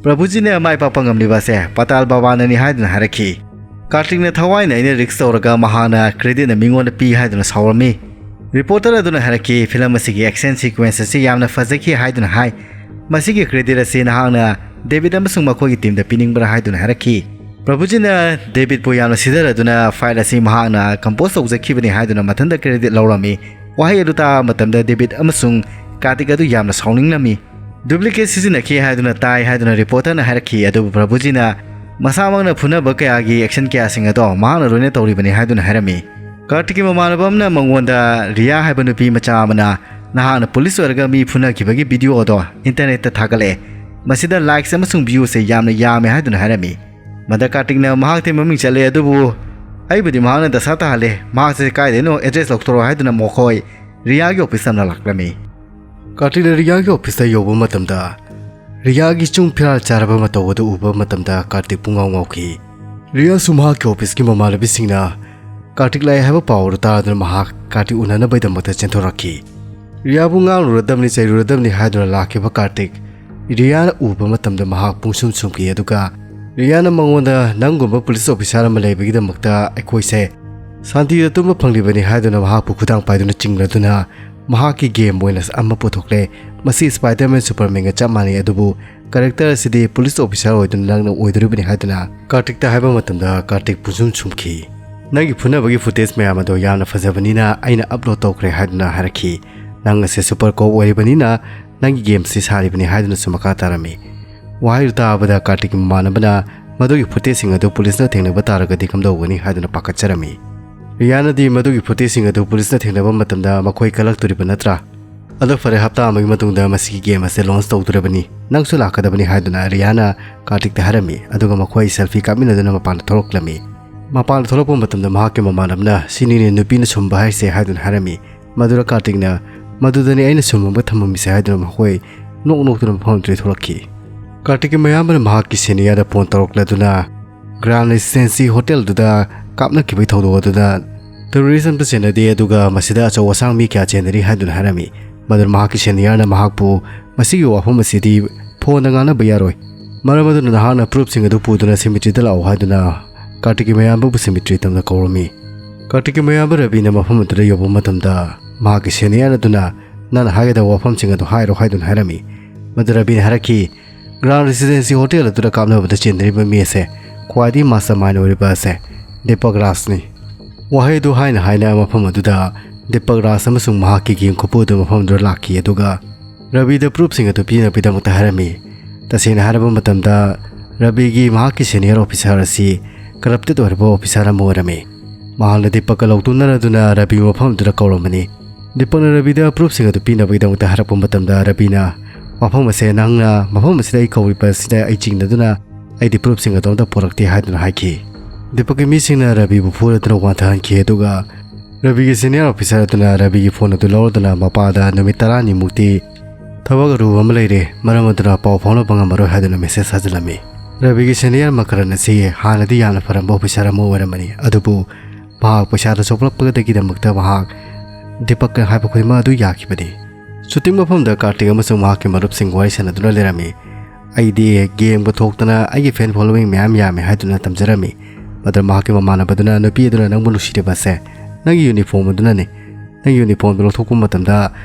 ꯄ꯭ꯔꯚꯨꯖꯤꯅ ꯃꯥꯏ ꯄꯥꯛꯄ ꯉꯝꯂꯤꯕ ꯑꯁꯦ ꯄꯇꯥꯜ ꯕꯥꯕꯥꯅꯅꯤ ꯍꯥꯏꯗꯨꯅ ꯍꯥꯏꯔꯛꯈꯤ꯫ ꯀꯥꯔꯇꯤꯛꯅ ꯊꯋꯥꯏꯅ ꯑꯩꯅ risk ꯇꯧꯔꯒ ꯃꯍꯥꯛꯅ creditꯅ ꯃꯤꯉꯣꯟꯗ ꯄꯤ ꯍꯥꯏꯗꯨꯅ ꯁꯥꯎꯔꯝꯃꯤ꯫ Reporter ꯑꯗꯨꯅ ꯍꯥꯏꯔꯛꯈꯤ, "ꯐꯤꯂꯝ ꯑꯁꯤꯒꯤ action sequence ꯑꯁꯤ ꯌꯥꯝꯅ ꯐꯖꯈꯤ" ꯍꯥꯏꯗꯨꯅ ꯍꯥꯏ꯫ "ꯃꯁꯤꯒꯤ credit ꯑꯁꯤ ꯅꯍꯥꯛꯅ ꯗꯦꯕꯤꯠ ꯑꯃꯁꯨꯡ ꯃꯈꯣꯏꯒꯤ teamꯗ ꯄꯤꯅꯤꯡꯕ꯭ꯔꯥ?" ꯍꯥꯏꯗꯨꯅ ꯍꯥꯏꯔꯛꯈꯤ꯫ ꯄ꯭ꯔꯚꯨꯖꯤꯅ ꯗꯦꯕꯤꯠꯄꯨ ꯌꯥꯝꯅ ꯁꯤꯊꯔꯗꯨꯅ fight ꯑꯁꯤ ꯃꯍꯥꯛꯅ compose ꯇꯧꯖꯈꯤꯕꯅꯤ ꯍꯥꯏꯗꯨꯅ ꯃꯊꯟꯇ credit ꯂꯧꯔꯝꯃꯤ꯫ ꯋꯥꯍꯩ ꯑꯗꯨ ꯇꯥꯕ ꯃꯇꯝꯗ ꯗꯦꯕꯤꯠ ꯑꯃꯁꯨꯡ ꯀꯥꯔꯇꯤꯛ ꯑꯗꯨ ꯌꯥꯝꯅ ꯁꯥꯎꯅꯤꯡꯂꯝꯃꯤ꯫ Duplicate ꯁꯤꯖꯤꯟꯅꯈꯤ ꯍꯥꯏꯗꯨꯅ ꯇꯥꯏ ꯍꯥꯏꯗꯨꯅ reporterꯅ ꯍꯥꯏꯔꯛꯈꯤ, ꯑꯗꯨꯕꯨ ꯄ꯭ꯔꯚꯨꯖꯤꯅ ꯃꯁꯥꯃꯛꯅ ꯐꯨꯅꯕ ꯀꯌꯥꯒꯤ action ꯀꯌꯥꯁꯤꯡ ꯑꯗꯣ ꯃꯍꯥꯛꯅ ꯂꯣꯏꯅ ꯇꯧꯔꯤꯕꯅꯤ ꯍꯥꯏꯗꯨꯅ ꯍꯥꯏꯔꯝꯃꯤ꯫ ꯀꯥꯔꯇꯤꯛꯀꯤ ꯃꯃꯥꯟꯅꯕ ꯑꯃꯅ ꯃꯉꯣꯟꯗ ꯔꯤꯌꯥ ꯍꯥꯏꯕ ꯅꯨꯄꯤ ꯃꯆꯥ ꯑꯃꯅ ꯅꯍꯥꯛꯅ police ꯑꯣꯏꯔꯒ ꯃꯤ ꯐꯨꯅꯈꯤꯕꯒꯤ video ꯑꯗꯣ internetꯇ ꯊꯥꯒꯠꯂꯛꯑꯦ, ꯃꯁꯤꯗ likes ꯑꯃꯁꯨꯡ viewꯁꯦ ꯌꯥꯝꯅ ꯌꯥꯝꯃꯦ ꯍꯥꯏꯗꯨꯅ ꯍꯥꯏꯔꯝꯃꯤ꯫ ꯃꯗ ꯀꯥꯔꯇꯤꯛꯅ ꯃꯍꯥꯛꯇꯤ ꯃꯃꯤꯡ ꯆꯠꯂꯦ, ꯑꯗꯨꯕꯨ ꯑꯩꯕꯨꯗꯤ ꯃꯍꯥꯛꯅ ꯗꯁꯥ ꯇꯥꯍꯜꯂꯦ, ꯃꯍꯥꯛꯁꯦ ꯀꯥꯏꯗꯩꯅꯣ address ꯂꯧꯊꯣꯔꯛꯑꯣ ꯍꯥꯏꯗꯨꯅ ꯃꯈꯣꯏ ꯔꯤꯌꯥꯒꯤ office ꯇꯝꯅ ꯂꯥꯛꯂꯝꯃꯤ꯫ ꯀꯥꯔꯇꯤꯛꯅ ꯔꯤꯌꯥꯒꯤ officeꯇ ꯌꯧꯕ ꯃꯇꯝꯗ ꯔꯤꯌꯥꯒꯤ ꯆꯨꯡ ꯐꯤꯔꯥꯜ ꯆꯥꯔꯕ ꯃꯇꯧ ꯑꯗꯨ ꯎꯕ ꯃꯇꯝꯗ ꯀꯥꯔꯇꯤꯛ ꯄꯨꯡꯉꯥꯎ ꯉꯥꯎꯈꯤ꯫ ꯔꯤꯌꯥꯁꯨ ꯃꯍꯥꯛꯀꯤ officeꯀꯤ ꯃꯃꯥꯟꯅꯕꯤꯁꯤꯡꯅ ꯀꯥꯔꯇꯤꯛ ꯂꯥꯛꯑꯦ ꯍꯥꯏꯕ ꯄꯥꯎ ꯑꯗꯨ ꯇꯥꯗꯨꯅ ꯃꯍꯥꯛ ꯀꯥꯔꯇꯤꯛ ꯎꯅꯅꯕꯒꯤꯗꯃꯛꯇ ꯆꯦꯟꯊꯣꯔꯛꯈꯤ꯫ ꯔꯤꯌꯥꯕꯨ ꯉꯥꯡꯂꯨꯔꯗꯕꯅꯤ, ꯆꯩꯔꯨꯔꯗꯕꯅꯤ ꯍꯥꯏꯗꯨꯅ ꯂꯥꯛꯈꯤꯕ ꯀꯥꯔꯇꯤꯛ ꯔꯤꯌꯥꯅ ꯎꯕ ꯃꯇꯝꯗ ꯃꯍꯥꯛ ꯄꯨꯡꯁꯨꯝ ꯁꯨꯝꯈꯤ, ꯑꯗꯨꯒ ꯔꯤꯌꯥꯅ ꯃꯉꯣꯟꯗ, "ꯅꯪꯒꯨꯝꯕ police officer ꯑꯃ ꯂꯩꯕꯒꯤꯗꯃꯛꯇ ꯑꯩꯈꯣꯏꯁꯦ ꯁꯥꯟꯇꯤꯗ ꯇꯨꯝꯕ ꯐꯪꯂꯤꯕꯅꯤ" ꯍꯥꯏꯗꯨꯅ ꯃꯍꯥꯛꯄꯨ ꯈꯨꯗꯥꯡ ꯄꯥꯏꯗꯨꯅ ꯆꯤꯡꯂꯗꯨꯅ ꯃꯍꯥꯛꯀꯤ ꯒꯦꯝ ꯑꯣꯏꯅ ꯑꯃ ꯄꯨꯊꯣꯛꯂꯦ꯫ ꯃꯁꯤ ꯁ꯭ꯄꯥꯏꯗꯔꯃꯦꯟ ꯁꯨꯄꯔꯃꯦꯟꯒ ꯆꯞ ꯃꯥꯟꯅꯩ, ꯑꯗꯨꯕꯨ ꯀꯦꯔꯦꯛꯇꯔ ꯑꯁꯤꯗꯤ ꯄꯨꯂꯤꯁ ꯑꯣꯐꯤꯁꯥꯔ ꯑꯣꯏꯗꯨꯅ ꯅꯪꯅ ꯑꯣꯏꯗꯣꯔꯤꯕꯅꯤ ꯍꯥꯏꯗꯨꯅ ꯀꯥꯔꯇꯤꯛꯇ ꯍꯥꯏꯕ ꯃꯇꯝꯗ ꯀꯥꯔꯇꯤꯛ ꯄꯨꯡꯁꯨꯝ ꯁꯨꯝꯈꯤ꯫ "ꯅꯪꯒꯤ ꯐꯨꯅꯕꯒꯤ ꯐꯨꯇꯦꯖ ꯃꯌꯥꯝ ꯑꯗꯣ ꯌꯥꯝꯅ ꯐꯖꯕꯅꯤꯅ ꯑꯩꯅ ꯑꯞꯂꯣꯗ ꯇꯧꯈ꯭ꯔꯦ" ꯍꯥꯏꯗꯨꯅ ꯍꯥꯏꯔꯛꯈꯤ꯫ "ꯅꯪ ꯑꯁꯦ ꯁꯨꯄꯔ ꯀꯣꯞ ꯑꯣꯏꯔꯤꯕꯅꯤꯅ ꯅꯪꯒꯤ ꯒꯦꯝꯁꯤ ꯁꯥꯔꯤꯕꯅꯤ" ꯍꯥꯏꯗꯨꯅꯁꯨ ꯃꯈꯥ ꯇꯥꯔꯝꯃꯤ꯫ ꯋꯥꯍꯩꯗꯨ ꯇꯥꯕꯗ ꯀꯥꯔꯇꯤꯛꯀꯤ ꯃꯃꯥꯟꯅꯕꯅ ꯃꯗꯨꯒꯤ ꯐꯨꯇꯦꯖꯁꯤꯡ ꯑꯗꯨ ꯄꯨꯂꯤꯁꯅ ꯊꯦꯡꯅꯕ ꯇꯥꯔꯒꯗꯤ ꯀꯝꯗꯧꯒꯅꯤ ꯍꯥꯏꯗꯨꯅ ꯄꯥꯈꯠꯆꯔꯝꯃꯤ꯫ ꯔꯤꯌꯥꯅꯗꯤ ꯃꯗꯨꯒꯤ ꯐꯨꯇꯦꯖꯁꯤꯡ ꯑꯗꯨ ꯄꯨꯂꯤꯁꯅ ꯊꯦꯡꯅꯕ ꯃꯇꯝꯗ ꯃꯈꯣꯏ ꯀꯜꯂꯛꯇꯣꯔꯤꯕ ꯅꯠꯇ꯭ꯔꯥ? "ꯑꯗꯣ ꯐꯔꯦ, ꯍꯞꯇꯥ ꯑꯃꯒꯤ ꯃꯇꯨꯡꯗ ꯃꯁꯤꯒꯤ ꯒꯦꯝ ꯑꯁꯦ ꯂꯣꯟꯆ ꯇꯧꯗꯣꯔꯕꯅꯤ, ꯅꯪꯁꯨ ꯂꯥꯛꯀꯗꯕꯅꯤ" ꯍꯥꯏꯗꯨꯅ ꯔꯤꯌꯥꯅ ꯀꯥꯔꯇꯤꯛꯇ ꯍꯥꯏꯔꯝꯃꯤ꯫ ꯑꯗꯨꯒ ꯃꯈꯣꯏ ꯁꯦꯜꯐꯤ ꯀꯥꯞꯃꯤꯟꯅꯗꯨꯅ ꯃꯄꯥꯟꯗ ꯊꯣꯛꯂꯛꯂꯝꯃꯤ꯫ ꯃꯄꯥꯟꯗ ꯊꯣꯛꯂꯛꯄ ꯃꯇꯝꯗ ꯃꯍꯥꯛꯀꯤ ꯃꯃꯥꯟꯅꯕꯅ "ꯁꯤꯅꯤꯅꯦ ꯅꯨꯄꯤꯅ ꯁꯨꯝꯕ ꯍꯥꯏꯁꯦ" ꯍꯥꯏꯗꯨꯅ ꯍꯥꯏꯔꯝꯃꯤ꯫ ꯃꯗꯨꯗ ꯀꯥꯔꯇꯤꯛꯅ "ꯃꯗꯨꯗꯅꯤ ꯑꯩꯅ ꯁꯨꯝꯃꯒ ꯊꯝꯃꯝꯃꯤꯁꯦ" ꯍꯥꯏꯗꯨꯅ ꯃꯈꯣꯏ ꯅꯣꯛ ꯅꯣꯛꯇꯨꯅ ꯃꯐꯝ ꯑꯗꯨꯗꯒꯤ ꯊꯣꯛꯂꯛꯈꯤ꯫ ꯀꯥꯔꯇꯤꯛꯀꯤ ꯃꯌꯥꯝꯕꯅ ꯃꯍꯥꯛꯀꯤ ꯁꯦꯅꯤꯌꯔꯗ ꯐꯣꯟ ꯇꯧꯔꯛꯂꯗꯨꯅ ꯒ꯭ꯔꯥꯟ ꯔꯦꯁꯤꯗꯦꯟꯁꯤ ꯍꯣꯇꯦꯜꯗꯨꯗ ꯀꯥꯞꯅꯈꯤꯕꯒꯤ ꯊꯧꯗꯣꯛ ꯑꯗꯨꯗ ꯇꯦꯔꯣꯔꯤꯁ ꯑꯝꯇ ꯆꯦꯟꯅꯗꯦ, ꯑꯗꯨꯒ ꯃꯁꯤꯗ ꯑꯆꯧ ꯑꯁꯥꯡ ꯃꯤ ꯀꯌꯥ ꯆꯦꯟꯅꯔꯤ ꯍꯥꯏꯗꯨꯅ ꯍꯥꯏꯔꯝꯃꯤ꯫ ꯃꯗꯨꯅ ꯃꯍꯥꯛꯀꯤ ꯁꯦꯅꯤꯌꯔꯅ ꯃꯍꯥꯛꯄꯨ "ꯃꯁꯤꯒꯤ ꯋꯥꯐꯝ ꯑꯁꯤꯗꯤ ꯐꯣꯟꯗ ꯉꯥꯡꯅꯕ ꯌꯥꯔꯣꯏ, ꯃꯔꯝ ꯑꯗꯨꯅ ꯅꯍꯥꯛꯅ ꯄ꯭ꯔꯨꯐꯁꯤꯡ ꯑꯗꯨ ꯄꯨꯗꯨꯅ ꯁꯤꯃꯤꯇ꯭ꯔꯤꯗ ꯂꯥꯛꯎ" ꯍꯥꯏꯗꯨꯅ ꯀꯥꯔꯇꯤꯛꯀꯤ ꯃꯌꯥꯝꯕꯕꯨ ꯁꯤꯃꯤꯇ꯭ꯔꯤ ꯇꯝꯅ ꯀꯧꯔꯝꯃꯤ꯫ ꯀꯥꯔꯇꯤꯛꯀꯤ ꯃꯌꯥꯝꯕ ꯔꯕꯤꯅ ꯃꯐꯝ ꯑꯗꯨꯗ ꯌꯧꯕ ꯃꯇꯝꯗ ꯃꯍꯥꯛꯀꯤ ꯁꯦꯅꯤꯌꯔ ꯑꯗꯨꯅ "ꯅꯪꯅ ꯍꯥꯏꯒꯗꯕ ꯋꯥꯐꯝꯁꯤꯡ ꯑꯗꯨ ꯍꯥꯏꯔꯣ" ꯍꯥꯏꯗꯨꯅ ꯍꯥꯏꯔꯝꯃꯤ꯫ ꯃꯗꯨ ꯔꯕꯤꯅ ꯍꯥꯏꯔꯛꯈꯤ, "ꯒ꯭ꯔꯥꯟ ꯔꯦꯁꯤꯗꯦꯟꯁꯤ ꯍꯣꯇꯦꯜ ꯑꯗꯨꯗ ꯀꯥꯞꯅꯕꯗ ꯆꯦꯟꯅꯔꯤꯕ ꯃꯤ ꯑꯁꯦ ꯈ꯭ꯋꯥꯏꯗꯒꯤ ꯃꯥꯁꯇꯔ ꯃꯥꯏꯟ ꯑꯣꯏꯔꯤꯕ ꯑꯁꯦ ꯗꯤꯄꯛ ꯔꯥꯖꯅꯤ"꯫ ꯋꯥꯍꯩ ꯑꯗꯨ ꯍꯥꯏꯅ ꯍꯥꯏꯅ ꯃꯐꯝ ꯑꯗꯨꯗ ꯗꯤꯄꯛ ꯔꯥꯖ ꯑꯃꯁꯨꯡ ꯃꯍꯥꯛꯀꯤ ꯒꯦꯡ ꯈꯨꯄꯨ ꯑꯗꯨ ꯃꯐꯝ ꯑꯗꯨꯗ ꯂꯥꯛꯈꯤ, ꯑꯗꯨꯒ ꯔꯕꯤꯗ ꯄ꯭ꯔꯨꯐꯁꯤꯡ ꯑꯗꯨ ꯄꯤꯅꯕꯒꯤꯗꯃꯛꯇ ꯍꯥꯏꯔꯝꯃꯤ꯫ ꯇꯁꯦꯡꯅ ꯍꯥꯏꯔꯕ ꯃꯇꯝꯗ, ꯔꯕꯤꯒꯤ ꯃꯍꯥꯛꯀꯤ ꯁꯦꯅꯤꯌꯔ ꯑꯣꯐꯤꯁꯥꯔ ꯑꯁꯤ ꯀꯔꯞꯇꯦꯠ ꯑꯣꯏꯔꯕ ꯑꯣꯐꯤꯁꯥꯔ ꯑꯃ ꯑꯣꯏꯔꯝꯃꯤ꯫ ꯃꯍꯥꯛꯅ ꯗꯤꯄꯛꯀ ꯂꯧꯊꯣꯛꯅꯔꯗꯨꯅ ꯔꯕꯤꯕꯨ ꯃꯐꯝ ꯑꯗꯨꯗ ꯀꯧꯔꯝꯕꯅꯤ꯫ ꯗꯤꯄꯛꯅ ꯔꯕꯤꯗ ꯄ꯭ꯔꯨꯐꯁꯤꯡ ꯑꯗꯨ ꯄꯤꯅꯕꯒꯤꯗꯃꯛꯇ ꯍꯥꯏꯔꯛꯄ ꯃꯇꯝꯗ, ꯔꯕꯤꯅ, "ꯃꯐꯝ ꯑꯁꯦ ꯅꯪꯅ ꯃꯐꯝ ꯑꯁꯤꯗ ꯑꯩ ꯀꯧꯔꯤꯕ ꯑꯁꯤꯗ ꯑꯩ ꯆꯤꯡꯅꯗꯨꯅ ꯑꯩꯗꯤ ꯄ꯭ꯔꯨꯐꯁꯤꯡ ꯑꯗꯨ ꯑꯝꯇ ꯄꯨꯔꯛꯇꯦ" ꯍꯥꯏꯗꯨꯅ ꯍꯥꯏꯈꯤ꯫ ꯗꯤꯄꯛꯀꯤ ꯃꯤꯁꯤꯡꯅ ꯔꯕꯤꯕꯨ ꯐꯨꯔꯗꯨꯅ ꯋꯥꯟꯊꯍꯟꯈꯤ, ꯑꯗꯨꯒ ꯔꯕꯤꯒꯤ ꯁꯦꯅꯤꯌꯔ ꯑꯣꯐꯤꯁꯥꯔ ꯑꯗꯨꯅ ꯔꯕꯤꯒꯤ ꯐꯣꯟ ꯑꯗꯨ ꯂꯧꯔꯗꯨꯅ ꯃꯄꯥꯗ "ꯅꯨꯃꯤꯠ ꯇꯔꯥꯅꯤꯃꯨꯛꯇꯤ ꯊꯕꯛ ꯑꯔꯨꯕ ꯑꯃ ꯂꯩꯔꯦ, ꯃꯔꯝ ꯑꯗꯨꯅ ꯄꯥꯎ ꯐꯥꯎꯅꯕ ꯉꯝꯃꯔꯣꯏ" ꯍꯥꯏꯗꯨꯅ ꯃꯦꯁꯦꯖ ꯊꯥꯖꯤꯜꯂꯝꯃꯤ꯫ ꯔꯕꯤꯒꯤ ꯁꯦꯅꯤꯌꯔ ꯃꯀꯔꯟ ꯑꯁꯤ ꯍꯥꯟꯅꯗꯤ ꯌꯥꯝꯅ ꯐꯔꯝꯕ ꯑꯣꯐꯤꯁꯥꯔ ꯑꯃ ꯑꯣꯏꯔꯝꯕꯅꯤ, ꯑꯗꯨꯕꯨ ꯃꯍꯥꯛ ꯄꯩꯁꯥꯗ ꯆꯣꯞꯂꯛꯄꯗꯒꯤꯗꯃꯛꯇ ꯃꯍꯥꯛ ꯗꯤꯄꯛꯀ ꯍꯥꯏꯕ ꯈꯨꯗꯤꯡꯃꯛ ꯑꯗꯨ ꯌꯥꯈꯤꯕꯅꯤ꯫ ꯁꯨꯇꯤꯡ ꯃꯐꯝꯗ ꯀꯥꯔꯇꯤꯛ ꯑꯃꯁꯨꯡ ꯃꯍꯥꯛꯀꯤ ꯃꯔꯨꯞꯁꯤꯡ ꯋꯥꯔꯤ ꯁꯥꯟꯅꯗꯨꯅ ꯂꯩꯔꯝꯃꯤ꯫ "ꯑꯩꯗꯤ ꯒꯦꯝꯒ ꯊꯣꯛꯇꯅ ꯑꯩꯒꯤ ꯐꯦꯟ ꯐꯣꯂꯣꯋꯤꯡ ꯃꯌꯥꯝ ꯌꯥꯝꯃꯦ" ꯍꯥꯏꯗꯨꯅ ꯇꯝꯖꯔꯝꯃꯤ꯫ ꯃꯗꯨꯗ ꯃꯍꯥꯛꯀꯤ ꯃꯃꯥꯟꯅꯕꯗꯨꯅ, "ꯅꯨꯄꯤ ꯑꯗꯨꯅ ꯅꯪꯕꯨ ꯅꯨꯡꯁꯤꯔꯤꯕꯁꯦ ꯅꯪꯒꯤ ꯌꯨꯅꯤꯐꯣꯔꯝ ꯑꯗꯨꯅꯅꯤ꯫ ꯅꯪꯒꯤ ꯌꯨꯅꯤꯐꯣꯔꯝꯗꯨ ꯂꯧꯊꯣꯛꯄ ꯃꯇꯝꯗ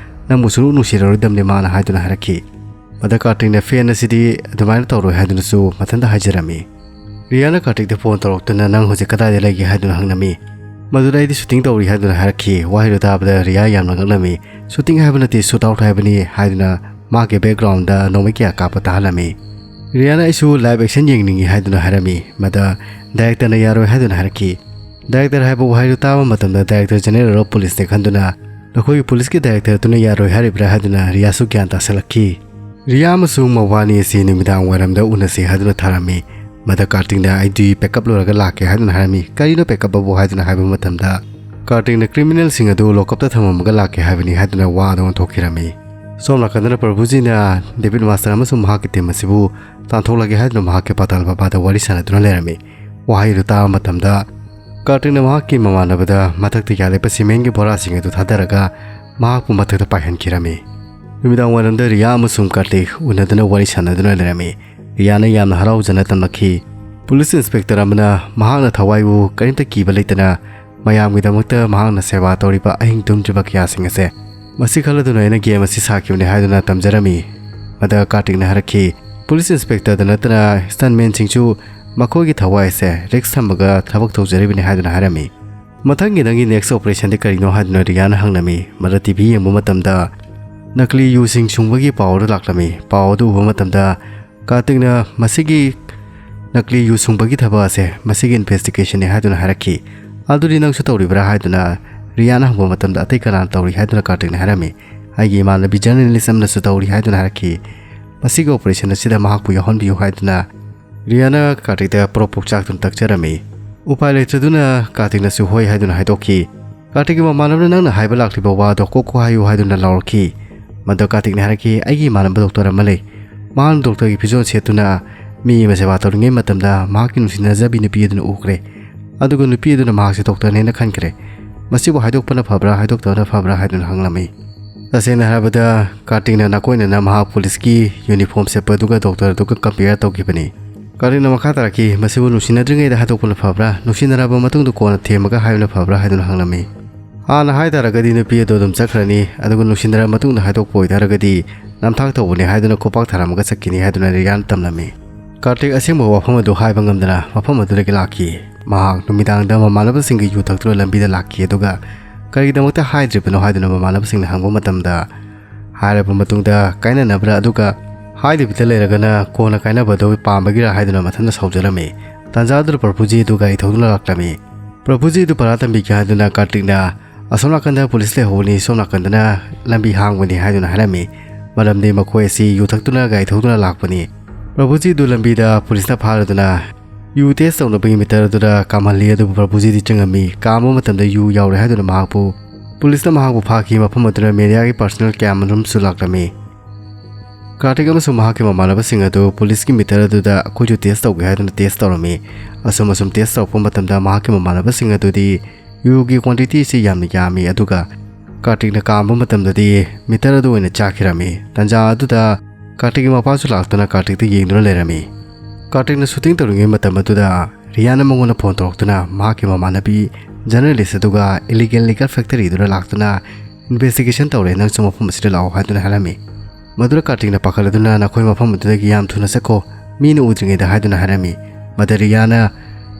ꯅꯪꯕꯨ ꯁꯨꯡꯅꯨ ꯅꯨꯡꯁꯤꯔꯔꯣꯏꯗꯕꯅꯤ ꯃꯥꯅ ꯍꯥꯏꯗꯨꯅ ꯍꯥꯏꯔꯛꯈꯤ꯫ ꯃꯗ ꯀꯥꯔꯇꯤꯛꯅ ꯐꯦꯟ ꯑꯁꯤꯗꯤ ꯑꯗꯨꯃꯥꯏꯅ ꯇꯧꯔꯣꯏ ꯍꯥꯏꯗꯨꯅꯁꯨ ꯃꯊꯟꯇ ꯍꯥꯏꯖꯔꯝꯃꯤ꯫ ꯔꯤꯌꯥꯅ ꯀꯥꯔꯇꯤꯛꯇ ꯐꯣꯟ ꯇꯧꯔꯛꯇꯨꯅ ꯅꯪ ꯍꯧꯖꯤꯛ ꯀꯗꯥꯏꯗ ꯂꯩꯒꯦ ꯍꯥꯏꯗꯨꯅ ꯍꯪꯂꯝꯃꯤ꯫ ꯃꯗꯨꯗ ꯑꯩꯗꯤ ꯁꯨꯇꯤꯡ ꯇꯧꯔꯤ ꯍꯥꯏꯗꯨꯅ ꯍꯥꯏꯔꯛꯈꯤ꯫ ꯋꯥꯍꯩꯗꯨ ꯇꯥꯕꯗ ꯔꯤꯌꯥ ꯌꯥꯝꯅ ꯉꯛꯂꯝꯃꯤ꯫ ꯁꯨꯇꯤꯡ ꯍꯥꯏꯕ ꯅꯠꯇꯦ, ꯁꯨꯠ ꯑꯥꯎꯠ ꯍꯥꯏꯕꯅꯤ ꯍꯥꯏꯗꯨꯅ ꯃꯍꯥꯛꯀꯤ ꯕꯦꯛꯒ꯭ꯔꯥꯎꯟꯗ ꯅꯣꯡꯃꯩ ꯀꯌꯥ ꯀꯥꯞꯄ ꯇꯥꯍꯜꯂꯝꯃꯤ꯫ ꯔꯤꯌꯥꯅ ꯑꯩꯁꯨ ꯂꯥꯏꯚ ꯑꯦꯛꯁꯟ ꯌꯦꯡꯅꯤꯡꯏ ꯍꯥꯏꯗꯨꯅ ꯍꯥꯏꯔꯝꯃꯤ꯫ ꯃꯗ ꯗꯥꯏꯔꯦꯛꯇꯔꯅ ꯌꯥꯔꯣꯏ ꯍꯥꯏꯗꯨꯅ ꯍꯥꯏꯔꯛꯈꯤ꯫ ꯗꯥꯏꯔꯦꯛꯇꯔ ꯍꯥꯏꯕ ꯋꯥꯍꯩꯗꯨ ꯇꯥꯕ ꯃꯇꯝꯗ ꯗꯥꯏꯔꯦꯛꯇꯔ ꯖꯦꯅꯦꯔꯦꯜ ꯑꯣꯐ ꯄꯨꯂꯤꯁꯅꯤ ꯈꯟꯗꯨꯅ ꯅꯈꯣꯏꯒꯤ ꯄꯨꯂꯤꯁꯀꯤ ꯗꯥꯏꯔꯦꯛꯇꯔ ꯑꯗꯨꯅ ꯌꯥꯔꯣꯏ ꯍꯥꯏꯔꯤꯕ꯭ꯔꯥ ꯍꯥꯏꯗꯨꯅ ꯔꯤꯌꯥꯁꯨ ꯒ꯭ꯌꯥꯟ ꯇꯥꯁꯤꯜꯂꯛꯈꯤ꯫ ꯔꯤꯌꯥ ꯑꯃꯁꯨꯡ ꯃꯕꯥꯅꯤ ꯑꯁꯤ ꯅꯨꯃꯤꯗꯥꯡ ꯋꯥꯏꯔꯝꯗ ꯎꯅꯁꯤ ꯍꯥꯏꯗꯨꯅ ꯊꯥꯔꯝꯃꯤ꯫ ꯃꯗ ꯀꯥꯔꯇꯤꯛꯅ ꯑꯩꯗꯤ ꯄꯦꯛꯀꯞ ꯂꯣꯏꯔꯒ ꯂꯥꯛꯀꯦ ꯍꯥꯏꯗꯨꯅ ꯍꯥꯏꯔꯝꯃꯤ꯫ ꯀꯔꯤꯅꯣ ꯄꯦꯛꯀꯞ ꯑꯕꯨ ꯍꯥꯏꯗꯨꯅ ꯍꯥꯏꯕ ꯃꯇꯝꯗ ꯀꯥꯔꯇꯤꯛꯅ ꯀ꯭ꯔꯤꯃꯤꯅꯦꯜꯁꯤꯡ ꯑꯗꯨ ꯂꯣꯀꯞꯇ ꯊꯝꯃꯝꯃꯒ ꯂꯥꯛꯀꯦ ꯍꯥꯏꯕꯅꯤ ꯍꯥꯏꯗꯨꯅ ꯋꯥ ꯑꯗꯨ ꯑꯣꯟꯊꯣꯛꯈꯤꯔꯝꯃꯤ꯫ ꯁꯣꯝ ꯅꯥꯀꯟꯗꯅ ꯄ꯭ꯔꯚꯨꯖꯤꯅ ꯗꯦꯕꯤꯠ ꯃꯥꯁꯇꯔ ꯑꯃꯁꯨꯡ ꯃꯍꯥꯛꯀꯤ ꯇꯤꯝ ꯑꯁꯤꯕꯨ ꯇꯥꯟꯊꯣꯛꯂꯒꯦ ꯍꯥꯏꯗꯨꯅ ꯃꯍꯥꯛꯀꯤ ꯄꯥꯇꯥꯜ ꯕꯕꯥꯗ ꯋꯥꯔꯤ ꯁꯥꯟꯅꯗꯨꯅ ꯂꯩꯔꯝꯃꯤ꯫ ꯋꯥꯍꯩ ꯑꯗꯨ ꯇꯥꯕ ꯃꯇꯝꯗ ꯀꯥꯔꯇꯤꯛꯅ ꯃꯍꯥꯛꯀꯤ ꯃꯃꯥꯟꯅꯕꯗ ꯃꯊꯛꯇ ꯌꯥꯜꯂꯤꯕ ꯁꯤꯃꯦꯟꯒꯤ ꯕꯣꯔꯥꯁꯤꯡ ꯑꯗꯨ ꯊꯥꯗꯔꯒ ꯃꯍꯥꯛꯄꯨ ꯃꯊꯛꯇ ꯄꯥꯏꯍꯟꯈꯤꯔꯝꯃꯤ꯫ ꯅꯨꯃꯤꯗꯥꯡ ꯋꯥꯏꯔꯝꯗ ꯔꯤꯌꯥ ꯑꯃꯁꯨꯡ ꯀꯥꯔꯇꯤꯛ ꯎꯅꯗꯨꯅ ꯋꯥꯔꯤ ꯁꯥꯟꯅꯗꯨꯅ ꯂꯩꯔꯝꯃꯤ꯫ ꯔꯤꯌꯥꯅ ꯌꯥꯝꯅ ꯍꯔꯥꯎꯖꯅ ꯇꯝꯂꯛꯈꯤ꯫ ꯄꯨꯂꯤꯁ ꯏꯟꯁꯄꯦꯛꯇꯔ ꯑꯃꯅ ꯃꯍꯥꯛꯅ ꯊꯋꯥꯏꯕꯨ ꯀꯔꯤꯝꯇ ꯀꯤꯕ ꯂꯩꯇꯅ ꯃꯌꯥꯝꯒꯤꯗꯃꯛꯇ ꯃꯍꯥꯛꯅ ꯁꯦꯕꯥ ꯇꯧꯔꯤꯕ ꯑꯍꯤꯡ ꯇꯨꯝꯗ꯭ꯔꯤꯕ ꯀꯌꯥꯁꯤꯡ ꯑꯁꯦ ꯃꯁꯤ ꯈꯜꯂꯗꯨꯅ ꯑꯩꯅ ꯒꯦꯝ ꯑꯁꯤ ꯁꯥꯈꯤꯕꯅꯤ ꯍꯥꯏꯗꯨꯅ ꯇꯝꯖꯔꯝꯃꯤ꯫ ꯃꯗ ꯀꯥꯔꯇꯤꯛꯅ ꯍꯥꯏꯔꯛꯈꯤ, ꯄꯨꯂꯤꯁ ꯏꯟꯁꯄꯦꯛꯇꯔꯗ ꯅꯠꯇꯅ ꯁ꯭ꯇꯟꯃꯦꯟꯁꯤꯡꯁꯨ ꯃꯈꯣꯏꯒꯤ ꯊꯋꯥꯏ ꯑꯁꯦ ꯔꯤꯛꯁ ꯊꯝꯃꯒ ꯊꯕꯛ ꯇꯧꯖꯔꯤꯕꯅꯤ ꯍꯥꯏꯗꯨꯅ ꯍꯥꯏꯔꯝꯃꯤ꯫ ꯃꯊꯪꯒꯤ ꯅꯪꯒꯤ ꯅꯦꯛꯁ ꯑꯣꯄꯔꯦꯁꯟꯗꯤ ꯀꯔꯤꯅꯣ ꯍꯥꯏꯗꯨꯅ ꯔꯤꯌꯥꯅ ꯍꯪꯂꯝꯃꯤ꯫ ꯃꯗ ꯇꯤ ꯚꯤ ꯌꯦꯡꯕ ꯃꯇꯝꯗ ꯅꯀꯂꯤ ꯌꯨꯁꯤꯡ ꯁꯨꯡꯕꯒꯤ ꯄꯥꯎ ꯑꯗꯨ ꯂꯥꯛꯂꯝꯃꯤ꯫ ꯄꯥꯎ ꯑꯗꯨ ꯎꯕ ꯃꯇꯝꯗ ꯀꯥꯔꯇꯤꯛꯅ ꯃꯁꯤꯒꯤ ꯅꯀꯂꯤ ꯌꯨ ꯁꯨꯡꯕꯒꯤ ꯊꯕꯛ ꯑꯁꯦ ꯃꯁꯤꯒꯤ ꯏꯟꯚꯦꯁꯇꯤꯒꯦꯁꯟꯅꯤ ꯍꯥꯏꯗꯨꯅ ꯍꯥꯏꯔꯛꯈꯤ꯫ ꯑꯗꯨꯗꯤ ꯅꯪꯁꯨ ꯇꯧꯔꯤꯕ꯭ꯔꯥ ꯍꯥꯏꯗꯨꯅ ꯔꯤꯌꯥꯅ ꯍꯪꯕ ꯃꯇꯝꯗ ꯑꯇꯩ ꯀꯅꯥꯅ ꯇꯧꯔꯤ ꯍꯥꯏꯗꯨꯅ ꯀꯥꯔꯇꯤꯛꯅ ꯍꯥꯏꯔꯝꯃꯤ꯫ ꯑꯩꯒꯤ ꯏꯃꯥꯟꯅꯕꯤ ꯖꯔꯅꯦꯂꯤꯁ ꯑꯃꯅꯁꯨ ꯇꯧꯔꯤ ꯍꯥꯏꯗꯨꯅ ꯍꯥꯏꯔꯛꯈꯤ꯫ ꯃꯁꯤꯒꯤ ꯑꯣꯄꯔꯦꯁꯟ ꯑꯁꯤꯗ ꯃꯍꯥꯛꯄꯨ ꯌꯥꯎꯍꯟꯕꯤꯌꯨ ꯍꯥꯏꯗꯨꯅ ꯔꯤꯌꯥꯅ ꯀꯥꯔꯇꯤꯛꯇ ꯄ꯭ꯔꯣꯛ ꯄ꯭ꯔꯣꯛ ꯆꯥꯛꯇꯨꯅ ꯇꯛꯆꯔꯝꯃꯤ꯫ ꯎꯄꯥꯏ ꯂꯩꯇꯗꯨꯅ ꯀꯥꯔꯇꯤꯛꯅꯁꯨ ꯍꯣꯏ ꯍꯥꯏꯗꯨꯅ ꯍꯥꯏꯗꯣꯛꯈꯤ꯫ ꯀꯥꯔꯇꯤꯛꯀꯤ ꯃꯃꯥꯟꯅꯕꯅ ꯅꯪꯅ ꯍꯥꯏꯕ ꯂꯥꯛꯂꯤꯕ ꯋꯥꯗꯣ ꯀꯣꯛ ꯀꯣꯛ ꯍꯥꯏꯌꯨ ꯍꯥꯏꯗꯨꯅ ꯂꯥꯎꯔꯛꯈꯤ꯫ ꯃꯗꯨ ꯀꯥꯔꯇꯤꯛꯅ ꯍꯥꯏꯔꯛꯈꯤ, ꯑꯩꯒꯤ ꯏꯃꯥꯟꯅꯕ ꯗꯣꯛꯇꯔ ꯑꯃ ꯂꯩ꯫ ꯃꯍꯥꯛꯅ ꯗꯣꯛꯇꯔꯒꯤ ꯐꯤꯖꯣꯜ ꯁꯦꯠꯇꯨꯅ ꯃꯤ ꯑꯃ ꯁꯦꯕꯥ ꯇꯧꯔꯤꯉꯩ ꯃꯇꯝꯗ ꯃꯍꯥꯛꯀꯤ ꯅꯨꯡꯁꯤꯅꯖꯕꯤ ꯅꯨꯄꯤ ꯑꯗꯨꯅ ꯎꯈ꯭ꯔꯦ꯫ ꯑꯗꯨꯒ ꯅꯨꯄꯤ ꯑꯗꯨꯅ ꯃꯍꯥꯛꯁꯦ ꯗꯣꯛꯇꯔꯅꯦꯅ ꯈꯟꯈ꯭ꯔꯦ꯫ ꯃꯁꯤꯕꯨ ꯍꯥꯏꯗꯣꯛꯄꯅ ꯐꯕ꯭ꯔꯥ ꯍꯥꯏꯗꯣꯛꯇꯕꯅ ꯐꯕ꯭ꯔꯥ ꯍꯥꯏꯗꯨꯅ ꯍꯪꯂꯝꯃꯤ꯫ ꯇꯁꯦꯡꯅ ꯍꯥꯏꯔꯕꯗ ꯀꯥꯔꯇꯤꯛꯅ ꯅꯥꯀꯣꯏꯅꯅ ꯃꯍꯥꯛ ꯄꯨꯂꯤꯁꯀꯤ ꯌꯨꯅꯤꯐꯣꯔꯝ ꯁꯦꯠꯄ ꯑꯗꯨꯒ ꯗꯣꯛꯇꯔ ꯑꯗꯨꯒ ꯀꯝꯄꯤꯌꯔ ꯇꯧꯈꯤꯕꯅꯤ꯫ ꯀꯥꯔꯇꯤꯛꯅ ꯃꯈꯥ ꯇꯥꯔꯛꯈꯤ, ꯃꯁꯤꯕꯨ ꯅꯨꯡꯁꯤꯅꯗ꯭ꯔꯤꯉꯩꯗ ꯍꯥꯏꯗꯣꯛꯄꯅ ꯐꯕ꯭ꯔꯥ, ꯅꯨꯡꯁꯤꯅꯔꯕ ꯃꯇꯨꯡꯗ ꯀꯣꯟꯅ ꯊꯦꯝꯃꯒ ꯍꯥꯏꯕꯅ ꯐꯕ꯭ꯔꯥ ꯍꯥꯏꯗꯨꯅ ꯍꯪꯂꯝꯃꯤ꯫ ꯍꯥꯟꯅ ꯍꯥꯏ ꯇꯥꯔꯒꯗꯤ ꯅꯨꯄꯤ ꯑꯗꯨ ꯑꯗꯨꯝ ꯆꯠꯈ꯭ꯔꯅꯤ, ꯑꯗꯨꯒ ꯅꯨꯡꯁꯤꯅꯔ ꯃꯇꯨꯡꯗ ꯍꯥꯏꯗꯣꯛꯄ ꯑꯣꯏꯇꯥꯔꯒꯗꯤ ꯅꯝꯊꯥꯛ ꯇꯧꯕꯅꯤ ꯍꯥꯏꯗꯨꯅ ꯈꯨꯄꯥꯛ ꯊꯥꯔꯝꯃꯒ ꯆꯠꯈꯤꯅꯤ ꯍꯥꯏꯗꯨꯅ ꯔꯤꯌꯥꯅ ꯇꯝꯂꯝꯃꯤ꯫ ꯀꯥꯔꯇꯤꯛ ꯑꯁꯦꯡꯕ ꯋꯥꯐꯝ ꯑꯗꯨ ꯍꯥꯏꯕ ꯉꯝꯗꯅ ꯃꯐꯝ ꯑꯗꯨꯗꯒꯤ ꯂꯥꯛꯈꯤ꯫ ꯃꯍꯥꯛ ꯅꯨꯃꯤꯗꯥꯡꯗ ꯃꯃꯥꯟꯅꯕꯁꯤꯡꯒ ꯌꯨ ꯊꯛꯇꯨꯅ ꯂꯝꯕꯤꯗ ꯂꯥꯛꯈꯤ, ꯑꯗꯨꯒ ꯀꯔꯤꯒꯤꯗꯃꯛꯇ ꯍꯥꯏꯗ꯭ꯔꯤꯕꯅꯣ ꯍꯥꯏꯗꯨꯅ ꯃꯃꯥꯟꯅꯕꯁꯤꯡꯅ ꯍꯪꯕ ꯃꯇꯝꯗ, ꯍꯥꯏꯔꯕ ꯃꯇꯨꯡꯗ ꯀꯥꯏꯅꯅꯕ꯭ꯔꯥ, ꯑꯗꯨꯒ ꯍꯥꯏꯗꯕꯤꯗ ꯂꯩꯔꯒꯅ ꯀꯣꯟꯅ ꯀꯥꯏꯅꯕꯗꯨ ꯄꯥꯝꯕꯒꯤꯔꯥ ꯍꯥꯏꯗꯨꯅ ꯃꯊꯟꯇ ꯁꯥꯎꯖꯔꯝꯃꯤ꯫ ꯇꯥꯟꯖꯥ ꯑꯗꯨꯗ ꯄ꯭ꯔꯚꯨꯖꯤ ꯑꯗꯨ ꯒꯥꯔꯤ ꯊꯧꯗꯨꯅ ꯂꯥꯛꯂꯝꯃꯤ꯫ ꯄ꯭ꯔꯚꯨꯖꯤ ꯑꯗꯨ ꯄꯔꯥ ꯇꯝꯕꯤꯒꯦ ꯍꯥꯏꯗꯨꯅ ꯀꯥꯔꯇꯤꯛꯅ, "ꯑꯁꯣꯝ ꯅꯥꯀꯟꯗ ꯄꯨꯂꯤꯁ ꯂꯩꯍꯧꯕꯅꯤ, ꯁꯣꯝ ꯅꯥꯀꯟꯗꯅ ꯂꯝꯕꯤ ꯍꯥꯡꯕꯅꯤ" ꯍꯥꯏꯗꯨꯅ ꯍꯥꯏꯔꯝꯃꯤ꯫ ꯃꯔꯝꯗꯤ ꯃꯈꯣꯏ ꯑꯁꯤ ꯌꯨ ꯊꯛꯇꯨꯅ ꯒꯥꯔꯤ ꯊꯧꯗꯨꯅ ꯂꯥꯛꯄꯅꯤ꯫ ꯄ꯭ꯔꯚꯨꯖꯤ ꯑꯗꯨ ꯂꯝꯕꯤꯗ ꯄꯨꯂꯤꯁꯅ ꯐꯥꯔꯗꯨꯅ ꯌꯨ ꯇꯦꯁ ꯇꯧꯅꯕꯒꯤ ꯃꯤꯇꯔ ꯑꯗꯨꯗ ꯀꯥꯝꯍꯜꯂꯤ, ꯑꯗꯨꯕꯨ ꯄ꯭ꯔꯚꯨꯖꯤꯗꯤ ꯆꯪꯉꯝꯃꯤ꯫ ꯀꯥꯝꯕ ꯃꯇꯝꯗ ꯌꯨ ꯌꯥꯎꯔꯦ ꯍꯥꯏꯗꯨꯅ ꯃꯍꯥꯛꯄꯨ, ꯄꯨꯂꯤꯁꯅ ꯃꯍꯥꯛꯄꯨ ꯐꯥꯈꯤ꯫ ꯃꯐꯝ ꯑꯗꯨꯗ ꯃꯦꯗꯤꯌꯥꯒꯤ ꯄꯥꯔꯁꯣꯅꯦꯜ ꯀꯌꯥ ꯑꯃꯔꯣꯝꯁꯨ ꯂꯥꯛꯂꯝꯃꯤ꯫ ꯀꯥꯔꯇꯤꯛ ꯑꯃꯁꯨꯡ ꯃꯍꯥꯛꯀꯤ ꯃꯃꯥꯟꯅꯕꯁꯤꯡ ꯑꯗꯨ ꯄꯨꯂꯤꯁꯀꯤ ꯃꯤꯇꯔ ꯑꯗꯨꯗ ꯑꯩꯈꯣꯏꯁꯨ ꯇꯦꯁ ꯇꯧꯒꯦ ꯍꯥꯏꯗꯨꯅ ꯇꯦꯁ ꯇꯧꯔꯝꯃꯤ꯫ ꯑꯁꯨꯝ ꯑꯁꯨꯝ ꯇꯦꯁ ꯇꯧꯔꯛꯄ ꯃꯇꯝꯗ ꯃꯍꯥꯛꯀꯤ ꯃꯃꯥꯟꯅꯕꯁꯤꯡ ꯑꯗꯨꯗꯤ ꯌꯨꯒꯤ ꯀ꯭ꯋꯥꯟꯇꯤꯇꯤ ꯑꯁꯤ ꯌꯥꯝꯅ ꯌꯥꯝꯃꯤ, ꯑꯗꯨꯒ ꯀꯥꯔꯇꯤꯛꯅ ꯀꯥꯝꯕ ꯃꯇꯝꯗꯗꯤ ꯃꯤꯇꯔ ꯑꯗꯨ ꯑꯣꯏꯅ ꯆꯥꯈꯤꯔꯝꯃꯤ꯫ ꯇꯥꯟꯖꯥ ꯑꯗꯨꯗ ꯀꯥꯔꯇꯤꯛꯀꯤ ꯃꯄꯥꯁꯨ ꯂꯥꯛꯇꯨꯅ ꯀꯥꯔꯇꯤꯛꯇ ꯌꯦꯡꯗꯨꯅ ꯂꯩꯔꯝꯃꯤ꯫ ꯀꯥꯔꯇꯤꯛꯅ ꯁꯨꯇꯤꯡ ꯇꯧꯔꯤꯉꯩ ꯃꯇꯝ ꯑꯗꯨꯗ ꯔꯤꯌꯥꯅ ꯃꯉꯣꯟꯗ ꯐꯣꯟ ꯇꯧꯔꯛꯇꯨꯅ ꯃꯍꯥꯛꯀꯤ ꯃꯃꯥꯟꯅꯕꯤ ꯖꯔꯅꯦꯂꯤꯁ ꯑꯗꯨꯒ ꯏꯂꯤꯒꯦꯜ ꯂꯤꯀꯔ ꯐꯦꯛꯇꯔꯤꯗꯨꯗ ꯂꯥꯛꯇꯨꯅ ꯏꯟꯚꯦꯁꯇꯤꯒꯦꯁꯟ ꯇꯧꯔꯦ, ꯅꯪꯁꯨ ꯃꯐꯝ ꯑꯁꯤꯗ ꯂꯥꯛꯑꯣ ꯍꯥꯏꯗꯨꯅ ꯍꯥꯏꯔꯝꯃꯤ꯫ ꯃꯗꯨꯗ ꯀꯥꯔꯇꯤꯛꯅ ꯄꯥꯈꯠꯂꯗꯨꯅ, "ꯅꯈꯣꯏ ꯃꯐꯝ ꯑꯗꯨꯗꯒꯤ ꯌꯥꯝ ꯊꯨꯅ ꯆꯠꯈꯣ, ꯃꯤꯅ ꯎꯗ꯭ꯔꯤꯉꯩꯗ" ꯍꯥꯏꯗꯨꯅ ꯍꯥꯏꯔꯝꯃꯤ꯫ ꯃꯗ ꯔꯤꯌꯥꯅ,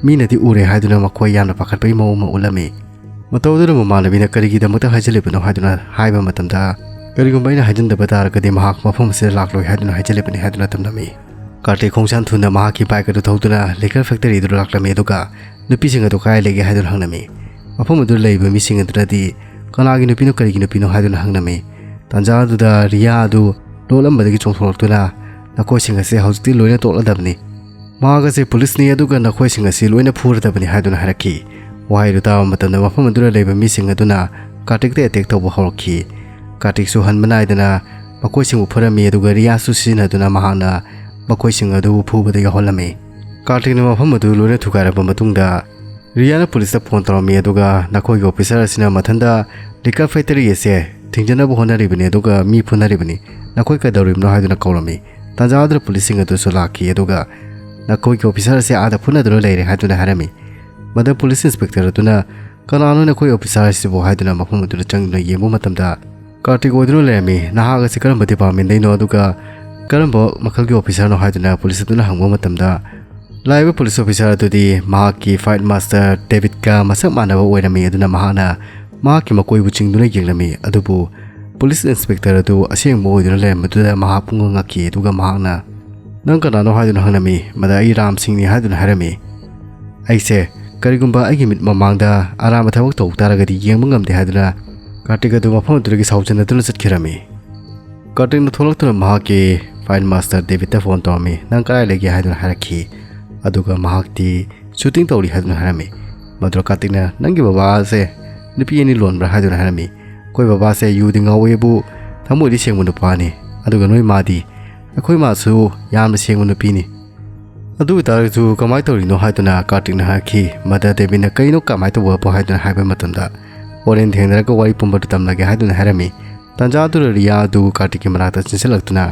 "ꯃꯤꯅꯗꯤ ꯎꯔꯦ" ꯍꯥꯏꯗꯨꯅ ꯃꯈꯣꯏ ꯌꯥꯝꯅ ꯄꯥꯈꯠꯄꯒꯤ ꯃꯑꯣꯡ ꯑꯃ ꯎꯠꯂꯝꯃꯤ꯫ ꯃꯇꯧ ꯑꯗꯨꯅ ꯃꯃꯥꯟꯅꯕꯤꯅ ꯀꯔꯤꯒꯤꯗꯃꯛꯇ ꯍꯥꯏꯖꯤꯜꯂꯤꯕꯅꯣ ꯍꯥꯏꯗꯨꯅ ꯍꯥꯏꯕ ꯃꯇꯝꯗ, "ꯀꯔꯤꯒꯨꯝꯕ ꯑꯩꯅ ꯍꯥꯏꯖꯤꯟꯗꯕ ꯇꯥꯔꯒꯗꯤ ꯃꯍꯥꯛ ꯃꯐꯝ ꯑꯁꯤꯗ ꯂꯥꯛꯂꯣꯏ" ꯍꯥꯏꯗꯨꯅ ꯍꯥꯏꯖꯤꯜꯂꯤꯕꯅꯤ ꯍꯥꯏꯗꯨꯅ ꯇꯝꯂꯝꯃꯤ꯫ ꯀꯥꯔꯇꯤꯛ ꯈꯣꯡꯁꯥꯟ ꯊꯨꯅ ꯃꯍꯥꯛꯀꯤ ꯕꯥꯏꯛ ꯑꯗꯨ ꯊꯧꯗꯨꯅ ꯂꯤꯀꯔ ꯐꯦꯛꯇꯔꯤꯗꯨꯗ ꯂꯥꯛꯂꯝꯃꯤ, ꯑꯗꯨꯒ ꯅꯨꯄꯤꯁꯤꯡ ꯑꯗꯨ ꯀꯗꯥꯏ ꯂꯩꯒꯦ ꯍꯥꯏꯗꯨꯅ ꯍꯪꯂꯝꯃꯤ꯫ ꯃꯐꯝ ꯑꯗꯨꯗ ꯂꯩꯔꯤꯕ ꯃꯤꯁꯤꯡ ꯑꯗꯨꯅꯗꯤ, "ꯀꯅꯥꯒꯤ ꯅꯨꯄꯤꯅꯣ, ꯀꯔꯤꯒꯤ ꯅꯨꯄꯤꯅꯣ?" ꯍꯥꯏꯗꯨꯅ ꯍꯪꯂꯝꯃꯤ꯫ ꯇꯥꯟꯖꯥ ꯑꯗꯨꯗ ꯔꯤꯌꯥ ꯑꯗꯨ ꯂꯣꯠꯂꯝꯕꯗꯒꯤ ꯆꯣꯡꯊꯣꯔꯛꯇꯨꯅ, "ꯅꯈꯣꯏꯁꯤꯡ ꯑꯁꯤ ꯍꯧꯖꯤꯛꯇꯤ ꯂꯣꯏꯅ ꯇꯣꯛꯂꯗꯕꯅꯤ꯫ ꯃꯍꯥꯛ ꯑꯁꯤ ꯄꯨꯂꯤꯁꯅꯤ, ꯑꯗꯨꯒ ꯅꯈꯣꯏꯁꯤꯡ ꯑꯁꯤ ꯂꯣꯏꯅ ꯐꯨꯔꯗꯕꯅꯤ" ꯍꯥꯏꯗꯨꯅ ꯍꯥꯏꯔꯛꯈꯤ꯫ ꯋꯥꯍꯩꯗꯨ ꯇꯥꯕ ꯃꯇꯝꯗ ꯃꯐꯝ ꯑꯗꯨꯗ ꯂꯩꯕ ꯃꯤꯁꯤꯡ ꯑꯗꯨꯅ ꯀꯥꯔꯇꯤꯛꯇ ꯑꯦꯇꯦꯛ ꯇꯧꯕ ꯍꯧꯔꯛꯈꯤ꯫ ꯀꯥꯔꯇꯤꯛꯁꯨ ꯍꯟꯕ ꯅꯥꯏꯗꯅ ꯃꯈꯣꯏꯁꯤꯡꯕꯨ ꯐꯨꯔꯝꯃꯤ, ꯑꯗꯨꯒ ꯔꯤꯌꯥꯁꯨ ꯁꯤꯖꯤꯟꯅꯗꯨꯅ ꯃꯍꯥꯛꯅ ꯃꯈꯣꯏꯁꯤꯡ ꯑꯗꯨꯕꯨ ꯐꯨꯕꯗ ꯌꯥꯎꯍꯜꯂꯝꯃꯤ꯫ ꯀꯥꯔꯇꯤꯛꯅ ꯃꯐꯝ ꯑꯗꯨ ꯂꯣꯏꯅ ꯊꯨꯒꯥꯏꯔꯕ ꯃꯇꯨꯡꯗ, ꯔꯤꯌꯥꯅ ꯄꯨꯂꯤꯁꯇ ꯐꯣꯟ ꯇꯧꯔꯝꯃꯤ, ꯑꯗꯨꯒ "ꯅꯈꯣꯏꯒꯤ ꯑꯣꯐꯤꯁꯥꯔ ꯑꯁꯤꯅ ꯃꯊꯟꯇ ꯂꯤꯀꯔ ꯐꯦꯛꯇꯔꯤ ꯑꯁꯦ ꯊꯤꯡꯖꯤꯟꯅꯕ ꯍꯣꯠꯅꯔꯤꯕꯅꯤ, ꯑꯗꯨꯒ ꯃꯤ ꯐꯨꯅꯔꯤꯕꯅꯤ꯫ ꯅꯈꯣꯏ ꯀꯩꯗꯧꯔꯤꯕꯅꯣ?" ꯍꯥꯏꯗꯨꯅ ꯀꯧꯔꯝꯃꯤ꯫ ꯇꯥꯟꯖꯥ ꯑꯗꯨꯗ ꯄꯨꯂꯤꯁꯁꯤꯡ ꯑꯗꯨꯁꯨ ꯂꯥꯛꯈꯤ, ꯑꯗꯨꯒ "ꯅꯈꯣꯏꯒꯤ ꯑꯣꯐꯤꯁꯥꯔ ꯑꯁꯦ ꯑꯥꯗ ꯐꯨꯅꯗꯨꯅ ꯂꯩꯔꯦ" ꯍꯥꯏꯗꯨꯅ ꯍꯥꯏꯔꯝꯃꯤ꯫ ꯃꯗ ꯄꯨꯂꯤꯁ ꯏꯟꯁꯄꯦꯛꯇꯔ ꯑꯗꯨꯅ, "ꯀꯅꯥꯅꯣ ꯅꯈꯣꯏ ꯑꯣꯐꯤꯁꯥꯔ ꯑꯁꯤꯕꯨ?" ꯍꯥꯏꯗꯨꯅ ꯃꯐꯝ ꯑꯗꯨꯗ ꯆꯪꯗꯨꯅ ꯌꯦꯡꯕ ꯃꯇꯝꯗ, ꯀꯥꯔꯇꯤꯛ ꯑꯣꯏꯗꯨꯅ ꯂꯩꯔꯝꯃꯤ꯫ "ꯅꯍꯥꯛ ꯑꯁꯤ ꯀꯔꯝꯕ ꯗꯤꯄꯥꯔꯠꯃꯦꯟꯗꯩꯅꯣ, ꯑꯗꯨꯒ ꯀꯔꯝꯕ ꯃꯈꯜꯒꯤ ꯑꯣꯐꯤꯁꯥꯔꯅꯣ?" ꯍꯥꯏꯗꯨꯅ ꯄꯨꯂꯤꯁ ꯑꯗꯨꯅ ꯍꯪꯕ ꯃꯇꯝꯗ, ꯂꯥꯛꯏꯕ ꯄꯨꯂꯤꯁ ꯑꯣꯐꯤꯁꯥꯔ ꯑꯗꯨꯗꯤ ꯃꯍꯥꯛꯀꯤ ꯐꯥꯏꯠ ꯃꯥꯁꯇꯔ ꯗꯦꯕꯤꯠꯀ ꯃꯁꯛ ꯃꯥꯟꯅꯕ ꯑꯣꯏꯔꯝꯃꯤ꯫ ꯑꯗꯨꯅ ꯃꯍꯥꯛꯅ ꯃꯍꯥꯛꯀꯤ ꯃꯀꯣꯏꯕꯨ ꯆꯤꯡꯗꯨꯅ ꯌꯦꯡꯂꯝꯃꯤ꯫ ꯑꯗꯨꯕꯨ ꯄꯨꯂꯤꯁ ꯏꯟꯁꯄꯦꯛꯇꯔ ꯑꯗꯨ ꯑꯁꯦꯡꯕ ꯑꯣꯏꯗꯨꯅ ꯂꯩꯔꯝꯕꯗꯨꯗ ꯃꯍꯥꯛ ꯄꯨꯡꯉꯛ ꯉꯛꯈꯤ꯫ ꯑꯗꯨꯒ ꯃꯍꯥꯛꯅ, "ꯅꯪ ꯀꯅꯥꯅꯣ?" ꯍꯥꯏꯗꯨꯅ ꯍꯪꯂꯝꯃꯤ꯫ ꯃꯗ, "ꯑꯩ ꯔꯥꯝ ꯁꯤꯡꯅꯤ" ꯍꯥꯏꯗꯨꯅ ꯍꯥꯏꯔꯝꯃꯤ꯫ "ꯑꯩꯁꯦ ꯀꯔꯤꯒꯨꯝꯕ ꯑꯩꯒꯤ ꯃꯤꯠ ꯃꯃꯥꯡꯗ ꯑꯔꯥꯟꯕ ꯊꯕꯛ ꯇꯧ ꯇꯥꯔꯒꯗꯤ ꯌꯦꯡꯕ ꯉꯝꯗꯦ" ꯍꯥꯏꯗꯨꯅ ꯀꯥꯔꯇꯤꯛ ꯑꯗꯨ ꯃꯐꯝ ꯑꯗꯨꯗꯒꯤ ꯁꯥꯎꯖꯟꯅꯗꯨꯅ ꯆꯠꯈꯤꯔꯝꯃꯤ꯫ ꯀꯥꯔꯇꯤꯛꯅ ꯊꯣꯛꯂꯛꯇꯨꯅ ꯃꯍꯥꯛꯀꯤ ꯐꯥꯏꯠ ꯃꯥꯁꯇꯔ ꯗꯦꯕꯤꯠꯇ ꯐꯣꯟ ꯇꯧꯔꯝꯃꯤ꯫ "ꯅꯪ ꯀꯗꯥꯏ ꯂꯩꯒꯦ?" ꯍꯥꯏꯗꯨꯅ ꯍꯥꯏꯔꯛꯈꯤ꯫ ꯑꯗꯨꯒ ꯃꯍꯥꯛꯇꯤ ꯁꯨꯇꯤꯡ ꯇꯧꯔꯤ ꯍꯥꯏꯗꯨꯅ ꯍꯥꯏꯔꯝꯃꯤ꯫ ꯃꯗꯨꯗ ꯀꯥꯔꯇꯤꯛꯅ, "ꯅꯪꯒꯤ ꯕꯕꯥꯁꯦ ꯅꯨꯄꯤ ꯑꯅꯤ ꯂꯣꯟꯕ꯭ꯔꯥ?" ꯍꯥꯏꯗꯨꯅ ꯍꯥꯏꯔꯝꯃꯤ꯫ "ꯑꯩꯈꯣꯏ ꯕꯕꯥꯁꯦ ꯌꯨꯗꯤ ꯉꯥꯎꯋꯦꯕꯨ, ꯊꯃꯣꯏꯗꯤ ꯁꯦꯡꯕ ꯅꯨꯄꯥꯅꯤ꯫ ꯑꯗꯨꯒ ꯅꯣꯏ ꯃꯥꯗꯤ?" "ꯑꯩꯈꯣꯏ ꯃꯥꯁꯨ ꯌꯥꯝꯅ ꯁꯦꯡꯕ ꯅꯨꯄꯤꯅꯤ꯫ ꯑꯗꯨ ꯑꯣꯏꯇꯥꯔꯒꯁꯨ ꯀꯃꯥꯏꯅ ꯇꯧꯔꯤꯅꯣ?" ꯍꯥꯏꯗꯨꯅ ꯀꯥꯔꯇꯤꯛꯅ ꯍꯥꯏꯔꯛꯈꯤ꯫ ꯃꯗ ꯗꯦꯕꯤꯠꯅ, "ꯀꯩꯅꯣ ꯀꯃꯥꯏꯅ ꯇꯧꯕꯕꯨ?" ꯍꯥꯏꯗꯨꯅ ꯍꯥꯏꯕ ꯃꯇꯝꯗ, "ꯍꯣꯔꯦꯟ ꯊꯦꯡꯅꯔꯒ ꯋꯥꯔꯤ ꯄꯨꯝꯕꯗꯨ ꯇꯝꯂꯒꯦ" ꯍꯥꯏꯗꯨꯅ ꯍꯥꯏꯔꯝꯃꯤ꯫ ꯇꯥꯟꯖꯥ ꯑꯗꯨꯗ ꯔꯤꯌꯥ ꯑꯗꯨ ꯀꯥꯔꯇꯤꯛꯀꯤ ꯃꯅꯥꯛꯇ ꯆꯦꯟꯁꯤꯜꯂꯛꯇꯨꯅ,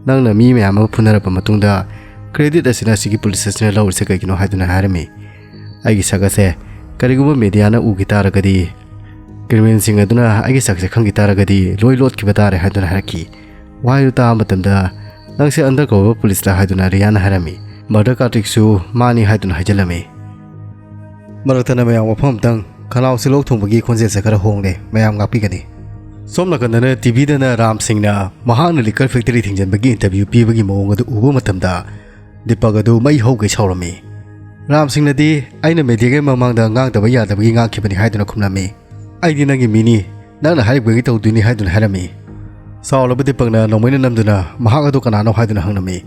"ꯅꯪꯅ ꯃꯤ ꯃꯌꯥꯝ ꯑꯃ ꯐꯨꯅꯔꯕ ꯃꯇꯨꯡꯗ ꯀ꯭ꯔꯦꯗꯤꯠ ꯑꯁꯤꯅ ꯑꯁꯤꯒꯤ ꯄꯨꯂꯤꯁ ꯑꯁꯤꯅ ꯂꯧꯔꯤꯁꯦ ꯀꯩꯒꯤꯅꯣ?" ꯍꯥꯏꯗꯨꯅ ꯍꯥꯏꯔꯝꯃꯤ꯫ "ꯑꯩꯒꯤ ꯁꯛ ꯑꯁꯦ ꯀꯔꯤꯒꯨꯝꯕ ꯃꯦꯗꯤꯌꯥꯅ ꯎꯈꯤ ꯇꯥꯔꯒꯗꯤ, ꯀ꯭ꯔꯤꯃꯤꯅꯦꯜꯁꯤꯡ ꯑꯗꯨꯅ ꯑꯩꯒꯤ ꯁꯛꯁꯦ ꯈꯪꯈꯤ ꯇꯥꯔꯒꯗꯤ ꯂꯣꯏ ꯂꯣꯠꯈꯤꯕ ꯇꯥꯔꯦ" ꯍꯥꯏꯗꯨꯅ ꯍꯥꯏꯔꯛꯈꯤ꯫ ꯋꯥꯍꯩꯗꯨ ꯇꯥꯕ ꯃꯇꯝꯗ, "ꯅꯪꯁꯦ ꯑꯟꯗꯔ ꯀꯣꯚꯔ ꯄꯨꯂꯤꯁꯂꯥ?" ꯍꯥꯏꯗꯨꯅ ꯔꯤꯌꯥꯅ ꯍꯥꯏꯔꯝꯃꯤ꯫ ꯃꯗ ꯀꯥꯔꯇꯤꯛꯁꯨ ꯃꯥꯅꯤ ꯍꯥꯏꯗꯨꯅ ꯍꯥꯏꯖꯤꯜꯂꯝꯃꯤ꯫ ꯃꯔꯛꯇꯅ ꯃꯌꯥꯝ ꯋꯥꯐꯝ ꯑꯃꯇꯪ, ꯈꯅꯥꯎꯁꯦ ꯂꯣꯛ ꯊꯨꯡꯕꯒꯤ ꯈꯣꯟꯖꯦꯜꯁꯦ ꯈꯔ ꯍꯣꯡꯂꯦ, ꯃꯌꯥꯝ ꯉꯥꯛꯄꯤꯒꯅꯤ꯫ ꯁꯣꯝ ꯅꯥꯀꯟꯗꯅ ꯇꯤꯚꯤꯗꯅ ꯔꯥꯝ ꯁꯤꯡꯅ ꯃꯍꯥꯛꯅ ꯂꯤꯀꯔ ꯐꯦꯛꯇꯔꯤ ꯊꯤꯡꯖꯤꯟꯕꯒꯤ ꯏꯟꯇꯔꯚ꯭ꯌꯨ ꯄꯤꯕꯒꯤ ꯃꯑꯣꯡ ꯑꯗꯨ ꯎꯕ ꯃꯇꯝꯗ ꯗꯤꯄꯛ ꯑꯗꯨ ꯃꯩ ꯍꯧꯒꯩ ꯁꯥꯎꯔꯝꯃꯤ꯫ ꯔꯥꯝ ꯁꯤꯡꯅꯗꯤ, "ꯑꯩꯅ ꯃꯦꯗꯤꯌꯥꯒꯤ ꯃꯃꯥꯡꯗ ꯉꯥꯡꯗꯕ ꯌꯥꯗꯕꯒꯤ ꯉꯥꯡꯈꯤꯕꯅꯤ" ꯍꯥꯏꯗꯨꯅ ꯈꯨꯝꯂꯝꯃꯤ꯫ "ꯑꯩꯗꯤ ꯅꯪꯒꯤ ꯃꯤꯅꯤ, ꯅꯪꯅ ꯍꯥꯏꯔꯤꯕꯒꯤ ꯇꯧꯗꯣꯏꯅꯤ" ꯍꯥꯏꯗꯨꯅ ꯍꯥꯏꯔꯝꯃꯤ꯫ ꯁꯥꯎꯔꯕ ꯗꯤꯄꯛꯅ ꯅꯣꯡꯃꯩꯅ ꯅꯝꯗꯨꯅ ꯃꯍꯥꯛ ꯑꯗꯨ ꯀꯅꯥꯅꯣ ꯍꯥꯏꯗꯨꯅ ꯍꯪꯂꯝꯃꯤ꯫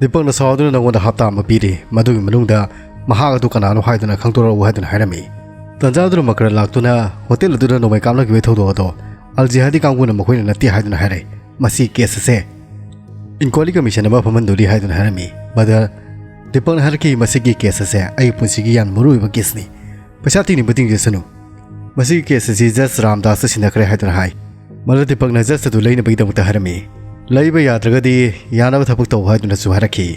ꯗꯤꯄꯛꯅ ꯁꯥꯎꯗꯨꯅ, "ꯅꯉꯣꯟꯗ ꯍꯞꯇꯥ ꯑꯃ ꯄꯤꯔꯤ, ꯃꯗꯨꯒꯤ ꯃꯅꯨꯡꯗ ꯃꯍꯥꯛ ꯑꯗꯨ ꯀꯅꯥꯅꯣ ꯍꯥꯏꯗꯨꯅ ꯈꯪꯗꯣꯔꯛꯎ" ꯍꯥꯏꯗꯨꯅ ꯍꯥꯏꯔꯝꯃꯤ꯫ ꯇꯟꯖꯥ ꯑꯗꯨꯗ ꯃꯀꯔ ꯂꯥꯛꯇꯨꯅ ꯍꯣꯇꯦꯜ ꯑꯗꯨꯗ ꯅꯣꯡꯃꯩ ꯀꯥꯞꯅꯈꯤꯕꯒꯤ ꯊꯧꯗꯣꯛ ꯑꯗꯣ ꯑꯜ ꯖꯤꯍꯥꯗꯤ ꯀꯥꯡꯕꯨꯅ ꯃꯈꯣꯏꯅ ꯅꯠꯇꯦ ꯍꯥꯏꯗꯨꯅ ꯍꯥꯏꯔꯦ꯫ "ꯃꯁꯤ ꯀꯦꯁ ꯑꯁꯦ ꯏꯟꯀ꯭ꯋꯥꯏꯔꯤ ꯀꯃꯤꯁꯟ ꯑꯃ ꯐꯝꯍꯟꯗꯣꯔꯤ" ꯍꯥꯏꯗꯨꯅ ꯍꯥꯏꯔꯝꯃꯤ꯫ ꯃꯗ ꯗꯤꯄꯛꯅ ꯍꯥꯏꯔꯛꯈꯤ, "ꯃꯁꯤꯒꯤ ꯀꯦꯁ ꯑꯁꯦ ꯑꯩꯒꯤ ꯄꯨꯟꯁꯤꯒꯤ ꯌꯥꯝꯅ ꯃꯔꯨꯑꯣꯏꯕ ꯀꯦꯁꯅꯤ꯫ ꯄꯩꯁꯥ ꯇꯤꯡꯅꯤꯡꯕ ꯇꯤꯡꯖꯁꯅꯨ꯫ ꯃꯁꯤꯒꯤ ꯀꯦꯁ ꯑꯁꯤ ꯖꯁ ꯔꯥꯝꯗꯥꯁꯇ ꯁꯤꯟꯅꯈ꯭ꯔꯦ" ꯍꯥꯏꯗꯨꯅ ꯍꯥꯏ꯫ ꯃꯗ ꯗꯤꯄꯛꯅ ꯖꯁ ꯑꯗꯨ ꯂꯩꯅꯕꯒꯤꯗꯃꯛꯇ ꯍꯥꯏꯔꯝꯃꯤ꯫ "ꯂꯩꯕ ꯌꯥꯗ꯭ꯔꯒꯗꯤ ꯌꯥꯅꯕ ꯊꯕꯛ ꯇꯧ" ꯍꯥꯏꯗꯨꯅꯁꯨ ꯍꯥꯏꯔꯛꯈꯤ꯫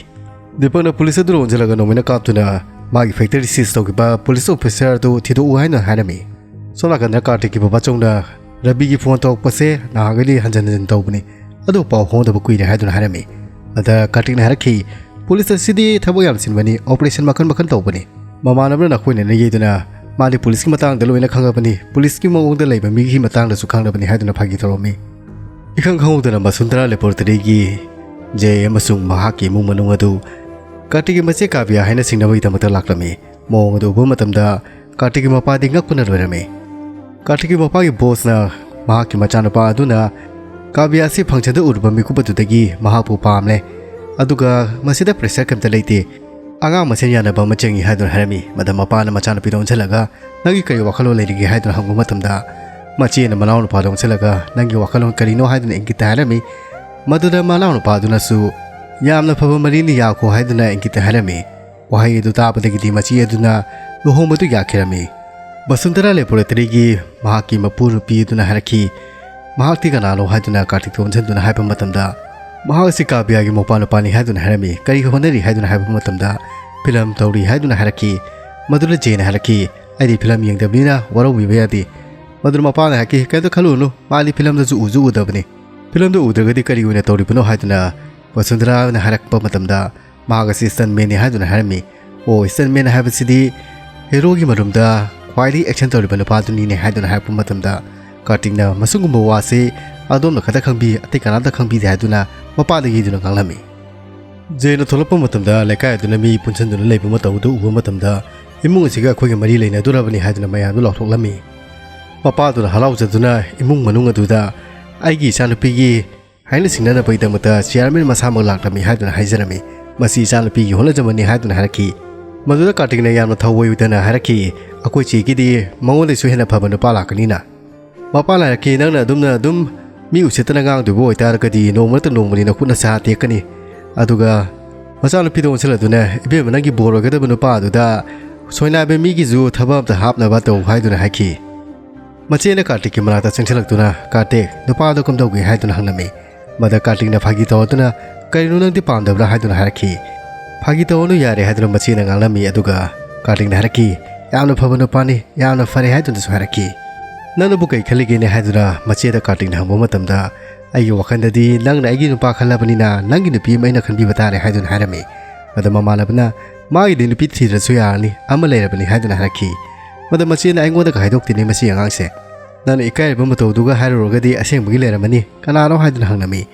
ꯗꯤꯄꯛꯅ ꯄꯨꯂꯤꯁ ꯑꯗꯨ ꯑꯣꯟꯁꯤꯜꯂꯒ ꯅꯣꯡꯃꯩꯅ ꯀꯥꯞꯇꯨꯅ ꯃꯥꯒꯤ factory seize ꯇꯧꯈꯤꯕ police officer ꯑꯗꯨ ꯊꯤꯗꯣꯛꯎ ꯍꯥꯏꯅ ꯍꯥꯏꯔꯝꯃꯤ꯫ ꯁꯣꯝ ꯅꯥꯀꯟꯗ ꯀꯥꯔꯇꯤꯛꯀꯤ ꯕꯕꯥꯆꯧꯅ ꯔꯕꯤꯒꯤ phone ꯇꯧꯔꯛꯄꯁꯦ ꯅꯍꯥꯟꯈꯩꯗꯤ ꯍꯟꯖꯤꯟ ꯍꯟꯖꯤꯟ ꯇꯧꯕꯅꯤ, ꯑꯗꯨ ꯄꯥꯎ ꯐꯥꯎꯅꯗꯕ ꯀꯨꯏꯔꯦ ꯍꯥꯏꯗꯨꯅ ꯍꯥꯏꯔꯝꯃꯤ꯫ ꯑꯗ ꯀꯥꯔꯇꯤꯛꯅ ꯍꯥꯏꯔꯛꯈꯤ, "Police ꯑꯁꯤꯗꯤ ꯊꯕꯛ ꯌꯥꯝ ꯆꯤꯟꯕꯅꯤ, operation ꯃꯈꯜ ꯃꯈꯜ ꯇꯧꯕꯅꯤ꯫ ꯃꯃꯥꯟꯅꯕꯅ ꯅꯈꯣꯏꯅ ꯌꯩꯗꯨꯅ ꯃꯥꯗꯤ policeꯀꯤ ꯃꯇꯥꯡꯗ ꯂꯣꯏꯅ ꯈꯪꯉꯕꯅꯤ, policeꯀꯤ ꯃꯑꯣꯡꯗ ꯂꯩꯕ ꯃꯤꯒꯤ ꯃꯇꯥꯡꯗꯁꯨ ꯈꯪꯂꯕꯅꯤ" ꯍꯥꯏꯗꯨꯅ ꯐꯥꯒꯤ ꯇꯧꯔꯝꯃꯤ꯫ ꯏꯈꯪ ꯈꯪꯍꯧꯗꯅ ꯕꯁꯨꯟꯗꯔꯥ laboratoryꯒꯤ ꯖꯦ ꯑꯃꯁꯨꯡ ꯃꯍꯥꯛꯀꯤ ꯏꯃꯨꯡ ꯃꯅꯨꯡ ꯑꯗꯨ ꯀꯥꯔꯇꯤꯛꯀꯤ ꯃꯆꯦ ꯀꯥꯕꯤꯌꯥ ꯍꯥꯏꯅ ꯁꯤꯡꯅꯕꯒꯤꯗꯃꯛꯇ ꯂꯥꯛꯂꯝꯃꯤ꯫ ꯃꯑꯣꯡ ꯑꯗꯨ ꯎꯕ ꯃꯇꯝꯗ ꯀꯥꯔꯇꯤꯛꯀꯤ ꯃꯄꯥꯗꯤ ꯉꯛꯄꯅ ꯂꯣꯏꯔꯝꯃꯤ꯫ ꯀꯥꯔꯇꯤꯛꯀꯤ ꯃꯄꯥꯒꯤ bossꯅ ꯃꯍꯥꯛꯀꯤ ꯃꯆꯥꯅꯨꯄꯥ ꯑꯗꯨꯅ ꯀꯥꯕꯤꯌꯥ ꯑꯁꯤ functionꯗ ꯎꯔꯨꯕ ꯃꯤꯀꯨꯞ ꯑꯗꯨꯗꯒꯤ ꯃꯍꯥꯛꯄꯨ ꯄꯥꯝꯂꯦ, ꯑꯗꯨꯒ ꯃꯁꯤꯗ pressure ꯀꯔꯤꯝꯇ ꯂꯩꯇꯦ, ꯑꯉꯥꯡ ꯃꯁꯦꯟ ꯌꯥꯅꯕ ꯑꯃ ꯆꯪꯏ ꯍꯥꯏꯗꯨꯅ ꯍꯥꯏꯔꯝꯃꯤ꯫ ꯃꯗ ꯃꯄꯥꯅ ꯃꯆꯥꯅꯨꯄꯤꯗ ꯑꯣꯟꯁꯤꯜꯂꯒ, "ꯅꯪꯒꯤ ꯀꯔꯤ ꯋꯥꯈꯜꯂꯣꯟ ꯂꯩꯔꯤꯒꯦ?" ꯍꯥꯏꯗꯨꯅ ꯍꯪꯕ ꯃꯇꯝꯗ, ꯃꯆꯦꯅ ꯃꯅꯥꯎꯅꯨꯄꯥꯗ ꯑꯣꯟꯁꯤꯜꯂꯒ, "ꯅꯪꯒꯤ ꯋꯥꯈꯜꯂꯣꯟ ꯀꯔꯤꯅꯣ?" ꯍꯥꯏꯗꯨꯅ ꯏꯪꯒꯤꯠꯇ ꯍꯥꯏꯔꯝꯃꯤ꯫ ꯃꯗꯨꯗ ꯃꯅꯥꯎꯅꯨꯄꯥꯗꯨꯅꯁꯨ, "ꯌꯥꯝꯅ ꯐꯕ ꯃꯔꯤꯅꯤ, ꯌꯥꯈꯣ" ꯍꯥꯏꯗꯨꯅ ꯏꯪꯒꯤꯠꯇ ꯍꯥꯏꯔꯝꯃꯤ꯫ ꯋꯥꯍꯩ ꯑꯗꯨ ꯇꯥꯕꯗꯒꯤꯗꯤ ꯃꯆꯦ ꯑꯗꯨꯅ ꯂꯨꯍꯣꯡꯕꯗꯨ ꯌꯥꯈꯤꯔꯝꯃꯤ꯫ ꯕꯁꯨꯟꯗꯔꯥ laboratoryꯒꯤ ꯃꯍꯥꯛꯀꯤ ꯃꯄꯨ ꯅꯨꯄꯤ ꯑꯗꯨꯅ ꯍꯥꯏꯔꯛꯈꯤ, ꯃꯍꯥꯛꯇꯤ ꯀꯅꯥꯅꯣ ꯍꯥꯏꯗꯨꯅ ꯀꯥꯔꯇꯤꯛꯇ ꯑꯣꯟꯁꯤꯟꯗꯨꯅ ꯍꯥꯏꯕ ꯃꯇꯝꯗ, ꯃꯍꯥꯛ ꯑꯁꯤ ꯀꯥꯕꯤꯌꯥꯒꯤ ꯃꯧꯄꯥ ꯅꯨꯄꯥꯅꯤ ꯍꯥꯏꯗꯨꯅ ꯍꯥꯏꯔꯝꯃꯤ꯫ "ꯀꯔꯤ ꯍꯣꯠꯅꯔꯤ?" ꯍꯥꯏꯗꯨꯅ ꯍꯥꯏꯕ ꯃꯇꯝꯗ, "ꯐꯤꯂꯝ ꯇꯧꯔꯤ" ꯍꯥꯏꯗꯨꯅ ꯍꯥꯏꯔꯛꯈꯤ꯫ ꯃꯗꯨꯗ ꯖꯦꯅ ꯍꯥꯏꯔꯛꯈꯤ, "ꯑꯩꯗꯤ ꯐꯤꯂꯝ ꯌꯦꯡꯗꯕꯅꯤꯅ ꯋꯥꯔꯧꯕꯤꯕ ꯌꯥꯗꯦ"꯫ ꯃꯗꯨꯗ ꯃꯄꯥꯅ ꯍꯥꯏꯔꯛꯈꯤ, "ꯀꯩꯝꯇ ꯈꯜꯂꯨꯅꯨ, ꯃꯥꯗꯤ ꯐꯤꯂꯝꯗꯁꯨ ꯎꯁꯨ ꯎꯗꯕꯅꯤ꯫ ꯐꯤꯂꯝꯗ ꯎꯗ꯭ꯔꯒꯗꯤ ꯀꯔꯤ ꯑꯣꯏꯅ ꯇꯧꯔꯤꯕꯅꯣ?" ꯍꯥꯏꯗꯨꯅ ꯕꯁꯨꯟꯗꯔꯥꯅ ꯍꯥꯏꯔꯛꯄ ꯃꯇꯝꯗ, ꯃꯍꯥꯛ ꯑꯁꯤ stuntmanꯅꯤ ꯍꯥꯏꯗꯨꯅ ꯍꯥꯏꯔꯝꯃꯤ꯫ "ꯑꯣ, stuntman ꯍꯥꯏꯕꯁꯤꯗꯤ heroꯒꯤ ꯃꯔꯨꯝꯗ ꯈ꯭ꯋꯥꯏꯗꯒꯤ action ꯇꯧꯔꯤꯕ ꯅꯨꯄꯥꯗꯨꯅꯤꯅꯦ" ꯍꯥꯏꯗꯨꯅ ꯍꯥꯏꯔꯛꯄ ꯃꯇꯝꯗ, ꯀꯥꯔꯇꯤꯛꯅ, "ꯃꯁꯤꯒꯨꯝꯕ ꯋꯥꯁꯤ ꯑꯗꯣꯝꯅ ꯈꯛꯇ ꯈꯪꯕꯤ, ꯑꯇꯩ ꯀꯅꯥꯝꯇ ꯈꯪꯕꯤꯗꯦ" ꯍꯥꯏꯗꯨꯅ ꯃꯄꯥꯗ ꯌꯩꯗꯨꯅ ꯉꯥꯡꯂꯝꯃꯤ꯫ ꯖꯦꯅ ꯊꯣꯛꯂꯛꯄ ꯃꯇꯝꯗ ꯂꯩꯀꯥꯏ ꯑꯗꯨꯅ ꯃꯤ ꯄꯨꯟꯁꯤꯟꯗꯨꯅ ꯂꯩꯕ ꯃꯇꯧꯗꯨ ꯎꯕ ꯃꯇꯝꯗ, "ꯏꯃꯨꯡ ꯑꯁꯤꯒ ꯑꯩꯈꯣꯏꯒꯤ ꯃꯔꯤ ꯂꯩꯅꯗꯣꯔꯕꯅꯤ" ꯍꯥꯏꯗꯨꯅ ꯃꯌꯥꯝꯗꯨ ꯂꯥꯎꯊꯣꯛꯂꯝꯃꯤ꯫ ꯃꯄꯥꯗꯨꯅ ꯍꯔꯥꯎꯖꯗꯨꯅ ꯏꯃꯨꯡ ꯃꯅꯨꯡ ꯑꯗꯨꯗ, "ꯑꯩꯒꯤ ꯏꯆꯥꯅꯨꯄꯤꯒꯤ ꯍꯥꯏꯅ ꯁꯤꯡꯅꯅꯕꯒꯤꯗꯃꯛꯇ chairman ꯃꯁꯥꯃꯛ ꯂꯥꯛꯂꯝꯃꯤ" ꯍꯥꯏꯗꯨꯅ ꯍꯥꯏꯖꯔꯝꯃꯤ꯫ "ꯃꯁꯤ ꯏꯆꯥꯅꯨꯄꯤꯒꯤ ꯍꯣꯠꯅꯖꯃꯟꯅꯤ" ꯍꯥꯏꯗꯨꯅ ꯍꯥꯏꯔꯛꯈꯤ꯫ ꯃꯗꯨꯗ ꯀꯥꯔꯇꯤꯛꯅ ꯌꯥꯝꯅ ꯊꯧꯑꯣꯏꯗꯅ ꯍꯥꯏꯔꯛꯈꯤ, "ꯑꯩꯈꯣꯏ ꯆꯦꯒꯤꯗꯤ ꯃꯉꯣꯟꯗꯩꯁꯨ ꯍꯦꯟꯅ ꯐꯕ ꯅꯨꯄꯥ ꯂꯥꯛꯀꯅꯤꯅ"꯫ ꯃꯄꯥꯅ ꯍꯥꯏꯔꯛꯈꯤ, "ꯅꯪꯅ ꯑꯗꯨꯝꯅ ꯑꯗꯨꯝ ꯃꯤ ꯎꯁꯤꯠꯇꯅ ꯉꯥꯡꯗꯣꯏꯕ ꯑꯣꯏꯇꯥꯔꯒꯗꯤ ꯅꯣꯡꯃ ꯅꯠꯇ꯭ꯔ ꯅꯣꯡꯃꯗꯤ ꯅꯈꯨꯠ ꯅꯁꯥ ꯇꯦꯛꯀꯅꯤ"꯫ ꯑꯗꯨꯒ ꯃꯆꯥꯅꯨꯄꯤꯗ ꯑꯣꯟꯁꯤꯜꯂꯗꯨꯅ, "ꯏꯕꯦꯝꯃ, ꯅꯪꯒꯤ ꯕꯣꯔ ꯑꯣꯏꯒꯗꯕ ꯅꯨꯄꯥ ꯑꯗꯨꯗ ꯁꯣꯏꯅꯥꯏꯕ ꯃꯤꯒꯤꯁꯨ ꯊꯕꯛ ꯑꯝꯇ ꯍꯥꯞꯅꯕ ꯇꯧ" ꯍꯥꯏꯗꯨꯅ ꯍꯥꯏꯈꯤ꯫ ꯃꯆꯦꯅ ꯀꯥꯔꯇꯤꯛꯀꯤ ꯃꯅꯥꯛꯇ ꯆꯪꯁꯤꯜꯂꯛꯇꯨꯅ, "ꯀꯥꯔꯇꯤꯛ, ꯅꯨꯄꯥꯗꯣ ꯀꯝꯗꯧꯒꯦ?" ꯍꯥꯏꯗꯨꯅ ꯍꯪꯂꯝꯃꯤ꯫ ꯃꯗ ꯀꯥꯔꯇꯤꯛꯅ ꯐꯥꯒꯤ ꯇꯧꯔꯗꯨꯅ, "ꯀꯔꯤꯅꯣ, ꯅꯪꯗꯤ ꯄꯥꯝꯗꯕ꯭ꯔꯥ?" ꯍꯥꯏꯗꯨꯅ ꯍꯥꯏꯔꯛꯈꯤ꯫ "ꯐꯥꯒꯤ ꯇꯧꯔꯅꯨ, ꯌꯥꯔꯦ" ꯍꯥꯏꯗꯨꯅ ꯃꯆꯦꯅ ꯉꯥꯡꯂꯝꯃꯤ꯫ ꯑꯗꯨꯒ ꯀꯥꯔꯇꯤꯛꯅ ꯍꯥꯏꯔꯛꯈꯤ, "ꯌꯥꯝꯅ ꯐꯕ ꯅꯨꯄꯥꯅꯤ, ꯌꯥꯝꯅ ꯐꯔꯦ" ꯍꯥꯏꯗꯨꯅꯁꯨ ꯍꯥꯏꯔꯛꯈꯤ꯫ "ꯅꯪꯅꯕꯨ ꯀꯩ ꯈꯜꯂꯤꯒꯦꯅꯦ?" ꯍꯥꯏꯗꯨꯅ ꯃꯆꯦꯗ ꯀꯥꯔꯇꯤꯛꯅ ꯍꯪꯕ ꯃꯇꯝꯗ, "ꯑꯩꯒꯤ ꯋꯥꯈꯜꯗꯗꯤ ꯅꯪꯅ ꯑꯩꯒꯤ ꯅꯨꯄꯥ ꯈꯜꯂꯕꯅꯤꯅ ꯅꯪꯒꯤ ꯅꯨꯄꯤ ꯑꯃ ꯑꯩꯅ ꯈꯟꯕꯤꯕ ꯇꯥꯔꯦ" ꯍꯥꯏꯗꯨꯅ ꯍꯥꯏꯔꯝꯃꯤ꯫ ꯑꯗ ꯃꯃꯥꯟꯅꯕꯅ, "ꯃꯥꯒꯤꯗꯤ ꯅꯨꯄꯤ ꯊꯤꯗ꯭ꯔꯁꯨ ꯌꯥꯔꯅꯤ, ꯑꯃ ꯂꯩꯔꯕꯅꯤ" ꯍꯥꯏꯗꯨꯅ ꯍꯥꯏꯔꯛꯈꯤ꯫ ꯃꯗ ꯃꯆꯦꯅ, "ꯑꯩꯉꯣꯟꯗꯒ ꯍꯥꯏꯗꯣꯛꯇꯦꯅꯦ ꯃꯁꯤ ꯑꯉꯥꯡꯁꯦ꯫ ꯅꯪꯅ ꯏꯀꯥꯏꯔꯤꯕ ꯃꯇꯧꯗꯨꯒ ꯍꯥꯏꯔꯨꯔꯒꯗꯤ ꯑꯁꯦꯡꯕꯒꯤ ꯂꯩꯔꯝꯃꯅꯤ꯫ ꯀꯅꯥꯅꯣ?" ꯍꯥꯏꯗꯨꯅ ꯍꯪꯂꯝꯃꯤ꯫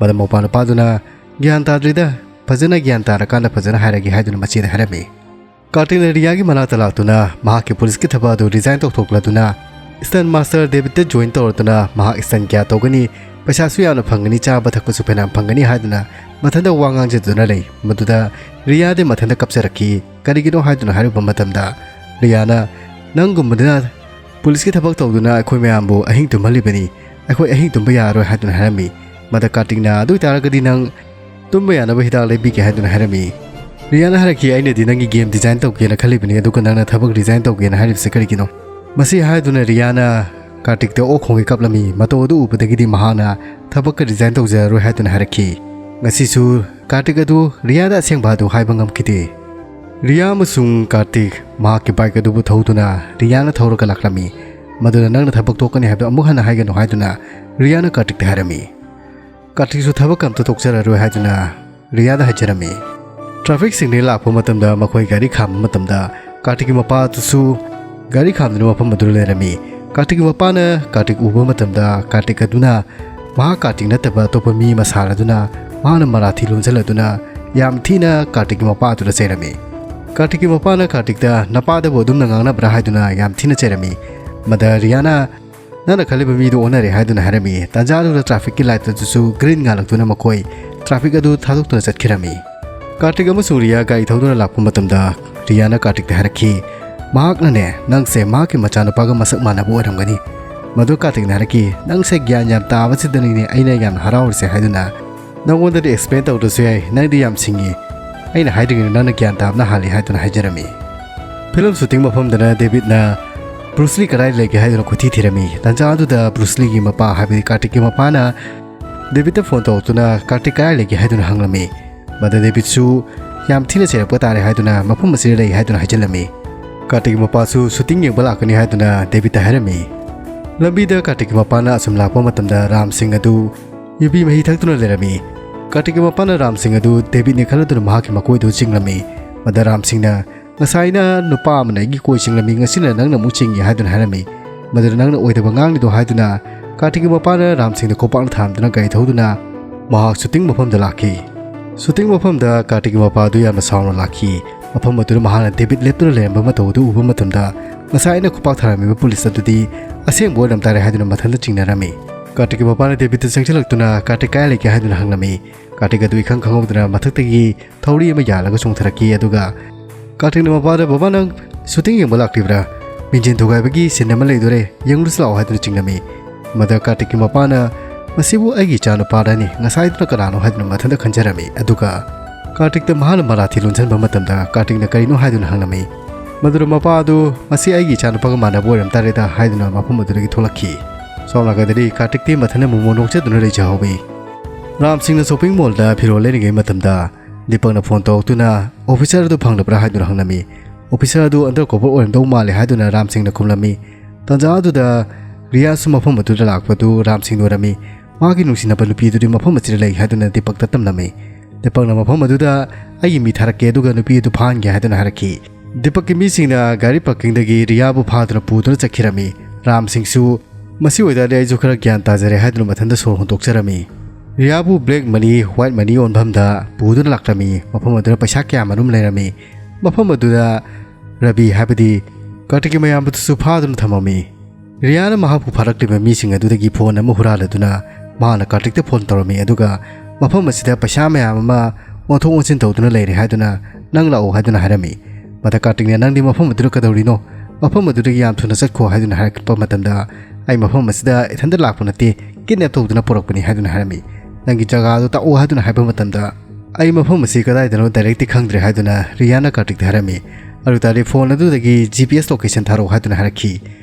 ꯃꯗ ꯃꯧꯄꯥ ꯅꯨꯄꯥꯗꯨꯅ, "ꯒ꯭ꯌꯥꯟ ꯇꯥꯗ꯭ꯔꯤꯗ, ꯐꯖꯅ ꯒ꯭ꯌꯥꯟ ꯇꯥꯔꯀꯥꯟꯗ ꯐꯖꯅ ꯍꯥꯏꯔꯒꯦ" ꯍꯥꯏꯗꯨꯅ ꯃꯆꯦꯗ ꯍꯥꯏꯔꯝꯃꯤ꯫ ꯀꯥꯔꯇꯤꯛꯅ ꯔꯤꯌꯥꯒꯤ ꯃꯅꯥꯛꯇ ꯂꯥꯛꯇꯨꯅ ꯃꯍꯥꯛꯀꯤ ꯄꯨꯂꯤꯁꯀꯤ ꯊꯕꯛ ꯑꯗꯨ ꯔꯤꯖꯥꯏꯟ ꯇꯧꯊꯣꯛꯂꯗꯨꯅ ꯁ꯭ꯇꯟ ꯃꯥꯁꯇꯔ ꯗꯦꯕꯤꯠꯇ ꯖꯣꯏꯟ ꯇꯧꯔꯗꯨꯅ ꯃꯍꯥꯛ ꯁ꯭ꯇꯟ ꯀꯌꯥ ꯇꯧꯒꯅꯤ, ꯄꯩꯁꯥꯁꯨ ꯌꯥꯝꯅ ꯐꯪꯒꯅꯤ, ꯆꯥꯕ ꯊꯛꯄꯁꯨ ꯐꯅꯌꯥꯝ ꯐꯪꯒꯅꯤ ꯍꯥꯏꯗꯨꯅ ꯃꯊꯟꯇ ꯋꯥ ꯉꯥꯡꯖꯗꯨꯅ ꯂꯩ꯫ ꯃꯗꯨꯗ ꯔꯤꯌꯥꯗꯤ ꯃꯊꯟꯇ ꯀꯞꯆꯔꯛꯈꯤ꯫ ꯀꯔꯤꯒꯤꯅꯣ ꯍꯥꯏꯗꯨꯅ ꯍꯥꯏꯔꯨꯕ ꯃꯇꯝꯗ ꯔꯤꯌꯥꯅ, "ꯅꯪꯒꯨꯝꯕꯗꯨꯅ ꯄꯨꯂꯤꯁꯀꯤ ꯊꯕꯛ ꯇꯧꯗꯨꯅ ꯑꯩꯈꯣꯏ ꯃꯌꯥꯝꯕꯨ ꯑꯍꯤꯡ ꯇꯨꯝꯍꯜꯂꯤꯕꯅꯤ, ꯑꯩꯈꯣꯏ ꯑꯍꯤꯡ ꯇꯨꯝꯕ ꯌꯥꯔꯔꯣꯏ" ꯍꯥꯏꯗꯨꯅ ꯍꯥꯏꯔꯝꯃꯤ꯫ ꯃꯗ ꯀꯥꯔꯇꯤꯛꯅ, "ꯑꯗꯨ ꯑꯣꯏꯇꯥꯔꯒꯗꯤ ꯅꯪ ꯇꯨꯝꯕ ꯌꯥꯅꯕ ꯍꯤꯗꯥꯛ ꯂꯩꯕꯤꯒꯦ" ꯍꯥꯏꯗꯨꯅ ꯍꯥꯏꯔꯝꯃꯤ꯫ ꯔꯤꯌꯥꯅ ꯍꯥꯏꯔꯛꯈꯤ, "ꯑꯩꯅꯗꯤ ꯅꯪꯒꯤ ꯒꯦꯝ ꯗꯤꯖꯥꯏꯟ ꯇꯧꯒꯦꯅ ꯈꯜꯂꯤꯕꯅꯤ, ꯑꯗꯨꯒ ꯅꯪꯅ ꯊꯕꯛ ꯔꯤꯖꯥꯏꯟ ꯇꯧꯒꯦꯅ ꯍꯥꯏꯔꯤꯕꯁꯦ ꯀꯔꯤꯒꯤꯅꯣ?" ꯃꯁꯤ ꯍꯥꯏꯗꯨꯅ ꯔꯤꯌꯥꯅ ꯀꯥꯔꯇꯤꯛꯇ ꯑꯣꯛ ꯈꯣꯡꯒꯩ ꯀꯥꯞꯂꯝꯃꯤ꯫ ꯃꯇꯧ ꯑꯗꯨ ꯎꯕꯗꯒꯤꯗꯤ ꯃꯍꯥꯛꯅ ꯊꯕꯛꯀ ꯔꯤꯖꯥꯏꯟ ꯇꯧꯖꯔꯔꯣꯏ ꯍꯥꯏꯗꯨꯅ ꯍꯥꯏꯔꯛꯈꯤ꯫ ꯉꯁꯤꯁꯨ ꯀꯥꯔꯇꯤꯛ ꯑꯗꯨ ꯔꯤꯌꯥꯗ ꯑꯁꯦꯡꯕ ꯑꯗꯨ ꯍꯥꯏꯕ ꯉꯝꯈꯤꯗꯦ꯫ ꯔꯤꯌꯥ ꯑꯃꯁꯨꯡ ꯀꯥꯔꯇꯤꯛ ꯃꯍꯥꯛꯀꯤ ꯕꯥꯏꯛ ꯑꯗꯨꯕꯨ ꯊꯧꯗꯨꯅ ꯔꯤꯌꯥꯅ ꯊꯧꯔꯒ ꯂꯥꯛꯂꯝꯃꯤ꯫ ꯃꯗꯨꯅ ꯅꯪꯅ ꯊꯕꯛ ꯇꯣꯛꯀꯅꯤ ꯍꯥꯏꯕꯗꯨ ꯑꯃꯨꯛ ꯍꯟꯅ ꯍꯥꯏꯒꯅꯨ ꯍꯥꯏꯗꯨꯅ ꯔꯤꯌꯥꯅ ꯀꯥꯔꯇꯤꯛꯇ ꯍꯥꯏꯔꯝꯃꯤ꯫ ꯀꯥꯔꯇꯤꯛꯁꯨ ꯊꯕꯛ ꯑꯝꯇ ꯇꯣꯛꯆꯔꯔꯣꯏ ꯍꯥꯏꯗꯨꯅ ꯔꯤꯌꯥꯗ ꯍꯥꯏꯖꯔꯝꯃꯤ꯫ ꯇ꯭ꯔꯥꯐꯤꯛ ꯁꯤꯒꯅꯦꯜ ꯂꯥꯛꯄ ꯃꯇꯝꯗ ꯃꯈꯣꯏ ꯒꯥꯔꯤ ꯈꯥꯝꯕ ꯃꯇꯝꯗ ꯀꯥꯔꯇꯤꯛꯀꯤ ꯃꯄꯥ ꯑꯗꯨꯁꯨ ꯒꯥꯔꯤ ꯈꯥꯝꯗꯨꯅ ꯃꯐꯝ ꯑꯗꯨꯗ ꯂꯩꯔꯝꯃꯤ꯫ ꯀꯥꯔꯇꯤꯛꯀꯤ ꯃꯄꯥꯅ ꯀꯥꯔꯇꯤꯛ ꯎꯕ ꯃꯇꯝꯗ ꯀꯥꯔꯇꯤꯛ ꯑꯗꯨꯅ ꯃꯍꯥꯛ ꯀꯥꯔꯇꯤꯛ ꯅꯠꯇꯕ ꯑꯇꯣꯞꯄ ꯃꯤ ꯑꯃ ꯁꯥꯔꯗꯨꯅ ꯃꯍꯥꯛꯅ ꯃꯔꯥꯊꯤ ꯂꯣꯟꯁꯤꯜꯂꯗꯨꯅ ꯌꯥꯝ ꯊꯤꯅ ꯀꯥꯔꯇꯤꯛꯀꯤ ꯃꯄꯥ ꯑꯗꯨꯗ ꯆꯩꯔꯝꯃꯤ꯫ ꯀꯥꯔꯇꯤꯛꯀꯤ ꯃꯄꯥꯅ ꯀꯥꯔꯇꯤꯛꯇ "ꯅꯄꯥꯗꯕꯨ ꯑꯗꯨꯝꯅ ꯉꯥꯡꯅꯕ꯭ꯔꯥ?" ꯍꯥꯏꯗꯨꯅ ꯌꯥꯝ ꯊꯤꯅ ꯆꯩꯔꯝꯃꯤ꯫ ꯃꯗ ꯔꯤꯌꯥꯅ "ꯅꯪꯅ ꯈꯜꯂꯤꯕ ꯃꯤꯗꯨ ꯑꯣꯟꯅꯔꯦ" ꯍꯥꯏꯗꯨꯅ ꯍꯥꯏꯔꯝꯃꯤ꯫ ꯇꯥꯟꯖꯥ ꯑꯗꯨꯗ ꯇ꯭ꯔꯥꯐꯤꯛꯀꯤ ꯂꯥꯏꯠ ꯑꯗꯨꯁꯨ ꯒ꯭ꯔꯤꯟ ꯉꯥꯜꯂꯛꯇꯨꯅ ꯃꯈꯣꯏ ꯇ꯭ꯔꯥꯐꯤꯛ ꯑꯗꯨ ꯊꯥꯗꯣꯛꯇꯨꯅ ꯆꯠꯈꯤꯔꯝꯃꯤ꯫ ꯀꯥꯔꯇꯤꯛ ꯑꯃꯁꯨꯡ ꯔꯤꯌꯥ ꯒꯥꯔꯤ ꯊꯧꯗꯨꯅ ꯂꯥꯛꯄ ꯃꯇꯝꯗ ꯔꯤꯌꯥꯅ ꯀꯥꯔꯇꯤꯛꯇ ꯍꯥꯏꯔꯛꯈꯤ, "ꯃꯍꯥꯛꯅꯅꯦ, ꯅꯪꯁꯦ ꯃꯍꯥꯛꯀꯤ ꯃꯆꯥꯅꯨꯄꯥꯒ ꯃꯁꯛ ꯃꯥꯟꯅꯕ ꯑꯣꯏꯔꯝꯒꯅꯤ"꯫ ꯃꯗꯨ ꯀꯥꯔꯇꯤꯛꯅ ꯍꯥꯏꯔꯛꯈꯤ, "ꯅꯪꯁꯦ ꯒ꯭ꯌꯥꯟ ꯌꯥꯝ ꯇꯥꯕꯁꯤꯗꯅꯤꯅꯦ ꯑꯩꯅ ꯌꯥꯝꯅ ꯍꯔꯥꯎꯔꯤꯁꯦ" ꯍꯥꯏꯗꯨꯅ, "ꯅꯪꯉꯣꯟꯗꯗꯤ ꯑꯦꯛꯁꯄ꯭ꯂꯦꯟ ꯇꯧꯗ꯭ꯔꯁꯨ ꯌꯥꯏ, ꯅꯪꯗꯤ ꯌꯥꯝ ꯁꯤꯡꯉꯤ, ꯑꯩꯅ ꯍꯥꯏꯗ꯭ꯔꯤꯉꯩꯗ ꯅꯪꯅ ꯒ꯭ꯌꯥꯟ ꯇꯥꯕꯅ ꯍꯥꯜꯂꯤ" ꯍꯥꯏꯗꯨꯅ ꯍꯥꯏꯖꯔꯝꯃꯤ꯫ ꯐꯤꯂꯝ ꯁꯨꯇꯤꯡ ꯃꯐꯝꯗꯅ ꯗꯦꯕꯤꯠꯅ ꯕ꯭ꯔꯨꯁꯂꯤ ꯀꯗꯥꯏ ꯂꯩꯒꯦ ꯍꯥꯏꯗꯨꯅ ꯀꯣꯏꯊꯤ ꯊꯤꯔꯝꯃꯤ꯫ ꯇꯥꯟꯖꯥ ꯑꯗꯨꯗ ꯕ꯭ꯔꯨꯁꯂꯤꯒꯤ ꯃꯄꯥ, ꯍꯥꯏꯕꯗꯤ ꯀꯥꯔꯇꯤꯛꯀꯤ ꯃꯄꯥꯅ ꯗꯦꯕꯤꯠꯇ ꯐꯣꯟ ꯇꯧꯔꯛꯇꯨꯅ ꯀꯥꯔꯇꯤꯛ ꯀꯗꯥꯏ ꯂꯩꯒꯦ ꯍꯥꯏꯗꯨꯅ ꯍꯪꯂꯝꯃꯤ꯫ ꯃꯗ ꯗꯦꯕꯤꯠꯁꯨ ꯌꯥꯝ ꯊꯤꯅ ꯆꯩꯔꯛꯄ ꯇꯥꯔꯦ ꯍꯥꯏꯗꯨꯅ ꯃꯐꯝ ꯑꯁꯤꯗ ꯂꯩ ꯍꯥꯏꯗꯨꯅ ꯍꯥꯏꯖꯤꯜꯂꯝꯃꯤ꯫ ꯀꯥꯔꯇꯤꯛꯀꯤ ꯃꯄꯥꯁꯨ ꯁꯨꯇꯤꯡ ꯌꯦꯡꯕ ꯂꯥꯛꯀꯅꯤ ꯍꯥꯏꯗꯨꯅ ꯗꯦꯕꯤꯠꯇ ꯍꯥꯏꯔꯝꯃꯤ꯫ ꯂꯝꯕꯤꯗ ꯀꯥꯔꯇꯤꯛꯀꯤ ꯃꯄꯥꯅ ꯑꯁꯨꯝ ꯂꯥꯛꯄ ꯃꯇꯝꯗ ꯔꯥꯝ ꯁꯤꯡ ꯑꯗꯨ ꯌꯨꯕꯤ ꯃꯍꯤ ꯊꯛꯇꯨꯅ ꯂꯩꯔꯝꯃꯤ꯫ ꯀꯥꯔꯇꯤꯛꯀꯤ ꯃꯄꯥꯅ ꯔꯥꯝ ꯁꯤꯡ ꯑꯗꯨ ꯗꯦꯕꯤꯠꯅꯤ ꯈꯜꯂꯗꯨꯅ ꯃꯍꯥꯛꯀꯤ ꯃꯀꯣꯏꯗꯨ ꯆꯤꯡꯂꯝꯃꯤ꯫ ꯃꯗ ꯔꯥꯝ ꯁꯤꯡꯅ, "ꯉꯁꯥꯏꯅ ꯅꯨꯄꯥ ꯑꯃꯅ ꯑꯩꯒꯤ ꯀꯣꯏ ꯆꯤꯡꯂꯝꯃꯤ, ꯉꯁꯤꯅ ꯅꯪꯅ ꯑꯃꯨꯛ ꯆꯤꯡꯉꯤ" ꯍꯥꯏꯗꯨꯅ ꯍꯥꯏꯔꯝꯃꯤ꯫ ꯃꯗꯨꯗ ꯅꯪꯅ ꯑꯣꯏꯗꯕ ꯉꯥꯡꯂꯤꯗꯣ ꯍꯥꯏꯗꯨꯅ ꯀꯥꯔꯇꯤꯛꯀꯤ ꯃꯄꯥꯅ ꯔꯥꯝ ꯁꯤꯡꯗ ꯈꯣꯄꯥꯛꯅ ꯊꯥꯔꯝꯗꯨꯅ ꯒꯥꯔꯤ ꯊꯧꯗꯨꯅ ꯃꯍꯥꯛ ꯁꯨꯇꯤꯡ ꯃꯐꯝꯗ ꯂꯥꯛꯈꯤ꯫ ꯁꯨꯇꯤꯡ ꯃꯐꯝꯗ ꯀꯥꯔꯇꯤꯛꯀꯤ ꯃꯄꯥ ꯑꯗꯨ ꯌꯥꯝꯅ ꯁꯥꯎꯅ ꯂꯥꯛꯈꯤ꯫ ꯃꯐꯝ ꯑꯗꯨꯗ ꯃꯍꯥꯛꯅ ꯗꯦꯕꯤꯠ ꯂꯦꯞꯇꯨꯅ ꯂꯩꯔꯝꯕ ꯃꯇꯧ ꯑꯗꯨ ꯎꯕ ꯃꯇꯝꯗ ꯉꯁꯥꯏ ꯑꯩꯅ ꯈꯨꯄꯥꯛ ꯊꯥꯔꯝꯃꯤꯕ ꯄꯨꯂꯤꯁ ꯑꯗꯨꯗꯤ ꯑꯁꯦꯡꯕ ꯑꯣꯏꯔꯝ ꯇꯥꯔꯦ ꯍꯥꯏꯗꯨꯅ ꯃꯊꯟꯇ ꯆꯤꯡꯅꯔꯝꯃꯤ꯫ ꯀꯥꯔꯇꯤꯛꯀꯤ ꯃꯄꯥꯅ ꯗꯦꯕꯤꯠꯇ ꯆꯪꯁꯤꯜꯂꯛꯇꯨꯅ ꯀꯥꯔꯇꯤꯛ ꯀꯥꯏ ꯂꯩꯒꯦ ꯍꯥꯏꯗꯨꯅ ꯍꯪꯂꯝꯃꯤ꯫ ꯀꯥꯔꯇꯤꯛ ꯑꯗꯨ ꯏꯈꯪ ꯈꯪꯍꯧꯗꯅ ꯃꯊꯛꯇꯒꯤ ꯊꯧꯔꯤ ꯑꯃ ꯌꯥꯜꯂꯒ ꯆꯣꯡꯊꯔꯛꯈꯤ꯫ ꯑꯗꯨꯒ ꯀꯥꯔꯇꯤꯛꯅ ꯃꯄꯥꯗ, "ꯕꯕꯥ, ꯅꯪ ꯁꯨꯇꯤꯡ ꯌꯦꯡꯕ ꯂꯥꯛꯂꯤꯕ꯭ꯔꯥ? ꯃꯤꯡꯖꯦꯜ ꯊꯨꯒꯥꯏꯕꯒꯤ ꯁꯤꯟ ꯑꯃ ꯂꯩꯗꯣꯔꯦ, ꯌꯦꯡꯂꯨꯁꯤ ꯂꯥꯛꯑꯣ" ꯍꯥꯏꯗꯨꯅ ꯆꯤꯡꯂꯝꯃꯤ꯫ ꯃꯗ ꯀꯥꯔꯇꯤꯛꯀꯤ ꯃꯄꯥꯅ, "ꯃꯁꯤꯕꯨ ꯑꯩꯒꯤ ꯏꯆꯥꯅꯨꯄꯥꯔꯅꯤ, ꯉꯁꯥꯏꯗꯨꯅ ꯀꯅꯥꯅꯣ?" ꯍꯥꯏꯗꯨꯅ ꯃꯊꯟꯇ ꯈꯟꯖꯔꯝꯃꯤ꯫ ꯑꯗꯨꯒ ꯀꯥꯔꯇꯤꯛꯇ ꯃꯍꯥꯛꯅ ꯃꯔꯥꯊꯤ ꯂꯣꯟꯁꯤꯟꯕ ꯃꯇꯝꯗ ꯀꯥꯔꯇꯤꯛꯅ ꯀꯔꯤꯅꯣ ꯍꯥꯏꯗꯨꯅ ꯍꯪꯂꯝꯃꯤ꯫ ꯃꯗꯨꯗ ꯃꯄꯥ ꯑꯗꯨ, "ꯃꯁꯤ ꯑꯩꯒꯤ ꯏꯆꯥꯅꯨꯄꯥꯒ ꯃꯥꯟꯅꯕ ꯑꯣꯏꯔꯝ ꯇꯥꯔꯦꯗ" ꯍꯥꯏꯗꯨꯅ ꯃꯐꯝ ꯑꯗꯨꯗꯒꯤ ꯊꯣꯛꯂꯛꯈꯤ꯫ ꯁꯣꯝ ꯅꯥꯀꯟꯗꯗꯤ ꯀꯥꯔꯇꯤꯛꯇꯤ ꯃꯊꯟꯇ ꯃꯣꯃꯣ ꯅꯣꯛꯆꯗꯨꯅ ꯂꯩꯖꯍꯧꯋꯤ꯫ ꯔꯥꯝ ꯁꯤꯡꯅ ꯁꯣꯄꯤꯡ ꯃꯣꯜꯗ ꯐꯤꯔꯣꯜ ꯂꯩꯔꯤꯉꯩ ꯃꯇꯝꯗ ꯗꯤꯄꯛꯅ ꯐꯣꯟ ꯇꯧꯔꯛꯇꯨꯅ, "ꯑꯣꯐꯤꯁꯔ ꯑꯗꯨ ꯐꯪꯂꯕ꯭ꯔꯥ?" ꯍꯥꯏꯗꯨꯅ ꯍꯪꯂꯝꯃꯤ꯫ "ꯑꯣꯐꯤꯁꯔ ꯑꯗꯨ ꯑꯟꯗꯔ ꯀꯣꯚꯔ ꯑꯣꯏꯔꯝꯗꯧ ꯃꯥꯜꯂꯦ" ꯍꯥꯏꯗꯨꯅ ꯔꯥꯝ ꯁꯤꯡꯅ ꯈꯨꯝꯂꯝꯃꯤ꯫ ꯇꯥꯟꯖꯥ ꯑꯗꯨꯗ ꯔꯤꯌꯥꯁꯨ ꯃꯐꯝ ꯑꯗꯨꯗ ꯂꯥꯛꯄꯗꯨ ꯔꯥꯝ ꯁꯤꯡꯅ ꯎꯔꯝꯃꯤ꯫ ꯃꯥꯒꯤ ꯅꯨꯡꯁꯤꯅꯕ ꯅꯨꯄꯤ ꯑꯗꯨꯗꯤ ꯃꯐꯝ ꯑꯁꯤꯗ ꯂꯩ ꯍꯥꯏꯗꯨꯅ ꯗꯤꯄꯛꯇ ꯇꯝꯂꯝꯃꯤ꯫ ꯗꯤꯄꯛꯅ ꯃꯐꯝ ꯑꯗꯨꯗ, "ꯑꯩꯒꯤ ꯃꯤ ꯊꯥꯔꯛꯀꯦ ꯑꯗꯨꯒ ꯅꯨꯄꯤ ꯑꯗꯨ ꯐꯥꯍꯟꯒꯦ" ꯍꯥꯏꯗꯨꯅ ꯍꯥꯏꯔꯛꯈꯤ꯫ ꯗꯤꯄꯛꯀꯤ ꯃꯤꯁꯤꯡꯅ ꯒꯥꯔꯤ ꯄꯥꯔꯀꯤꯡꯗꯒꯤ ꯔꯤꯌꯥꯕꯨ ꯐꯥꯗꯨꯅ ꯄꯨꯗꯨꯅ ꯆꯠꯈꯤꯔꯝꯃꯤ꯫ ꯔꯥꯝ ꯁꯤꯡꯁꯨ, "ꯃꯁꯤ ꯑꯣꯏꯇꯥꯔꯗꯤ ꯑꯩꯁꯨ ꯈꯔ ꯒ꯭ꯌꯥꯟ ꯇꯥꯖꯔꯦ" ꯍꯥꯏꯗꯨꯅ ꯃꯊꯟꯇ ꯁꯣꯔ ꯍꯣꯟꯗꯣꯛꯆꯔꯝꯃꯤ꯫ ꯔꯤꯌꯥꯕꯨ ꯕ꯭ꯂꯦꯛ ꯃꯅꯤ, ꯋꯥꯏꯠ ꯃꯅꯤ ꯑꯣꯟꯐꯝꯗ ꯄꯨꯗꯨꯅ ꯂꯥꯛꯂꯝꯃꯤ꯫ ꯃꯐꯝ ꯑꯗꯨꯗ ꯄꯩꯁꯥ ꯀꯌꯥ ꯃꯔꯨꯝ ꯂꯩꯔꯝꯃꯤ꯫ ꯃꯐꯝ ꯑꯗꯨꯗ ꯔꯕꯤ, ꯍꯥꯏꯕꯗꯤ ꯀꯥꯔꯇꯤꯛꯀꯤ ꯃꯌꯥꯝꯕꯗꯨꯁꯨ ꯐꯥꯗꯨꯅ ꯊꯝꯃꯝꯃꯤ꯫ ꯔꯤꯌꯥꯅ ꯃꯍꯥꯛꯄꯨ ꯐꯥꯔꯛꯂꯤꯕ ꯃꯤꯁꯤꯡ ꯑꯗꯨꯗꯒꯤ ꯐꯣꯟ ꯑꯃ ꯍꯨꯔꯥꯜꯂꯗꯨꯅ ꯃꯍꯥꯛꯅ ꯀꯥꯔꯇꯤꯛꯇ ꯐꯣꯟ ꯇꯧꯔꯝꯃꯤ, ꯑꯗꯨꯒ ꯃꯐꯝ ꯑꯁꯤꯗ ꯄꯩꯁꯥ ꯃꯌꯥꯝ ꯑꯃ ꯑꯣꯟꯊꯣꯛ ꯑꯣꯟꯁꯤꯟ ꯇꯧꯗꯨꯅ ꯂꯩꯔꯦ ꯍꯥꯏꯗꯨꯅ, "ꯅꯪ ꯂꯥꯛꯑꯣ" ꯍꯥꯏꯗꯨꯅ ꯍꯥꯏꯔꯝꯃꯤ꯫ ꯃꯗ ꯀꯥꯔꯇꯤꯛꯅ, "ꯅꯪꯗꯤ ꯃꯐꯝ ꯑꯗꯨꯗ ꯀꯩꯗꯧꯔꯤꯅꯣ? ꯃꯐꯝ ꯑꯗꯨꯗꯒꯤ ꯌꯥꯝ ꯊꯨꯅ ꯆꯠꯈꯣ" ꯍꯥꯏꯗꯨꯅ ꯍꯥꯏꯔꯛꯄ ꯃꯇꯝꯗ, "ꯑꯩ ꯃꯐꯝ ꯑꯁꯤꯗ ꯏꯊꯟꯇ ꯂꯥꯛꯄ ꯅꯠꯇꯦ, ꯀꯤꯗꯅꯦꯞ ꯇꯧꯗꯨꯅ ꯄꯨꯔꯛꯄꯅꯤ" ꯍꯥꯏꯗꯨꯅ ꯍꯥꯏꯔꯝꯃꯤ꯫ "ꯅꯪꯒꯤ ꯖꯒꯥ ꯑꯗꯨ ꯇꯥꯛꯑꯣ" ꯍꯥꯏꯗꯨꯅ ꯍꯥꯏꯕ ꯃꯇꯝꯗ, "ꯑꯩ ꯃꯐꯝ ꯑꯁꯤ ꯀꯗꯥꯏꯗꯅꯣ ꯗꯥꯏꯔꯦꯛꯇꯤ ꯈꯪꯗ꯭ꯔꯦ" ꯍꯥꯏꯗꯨꯅ ꯔꯤꯌꯥꯅ ꯀꯥꯔꯇꯤꯛꯇ ꯍꯥꯏꯔꯝꯃꯤ꯫ "ꯑꯗꯨ ꯇꯥꯔꯗꯤ ꯐꯣꯟ ꯑꯗꯨꯗꯒꯤ ꯖꯤ ꯄꯤ ꯑꯦꯁ ꯂꯣꯀꯦꯁꯟ ꯊꯥꯔꯛꯑꯣ" ꯍꯥꯏꯗꯨꯅ ꯍꯥꯏꯔꯛꯈꯤ꯫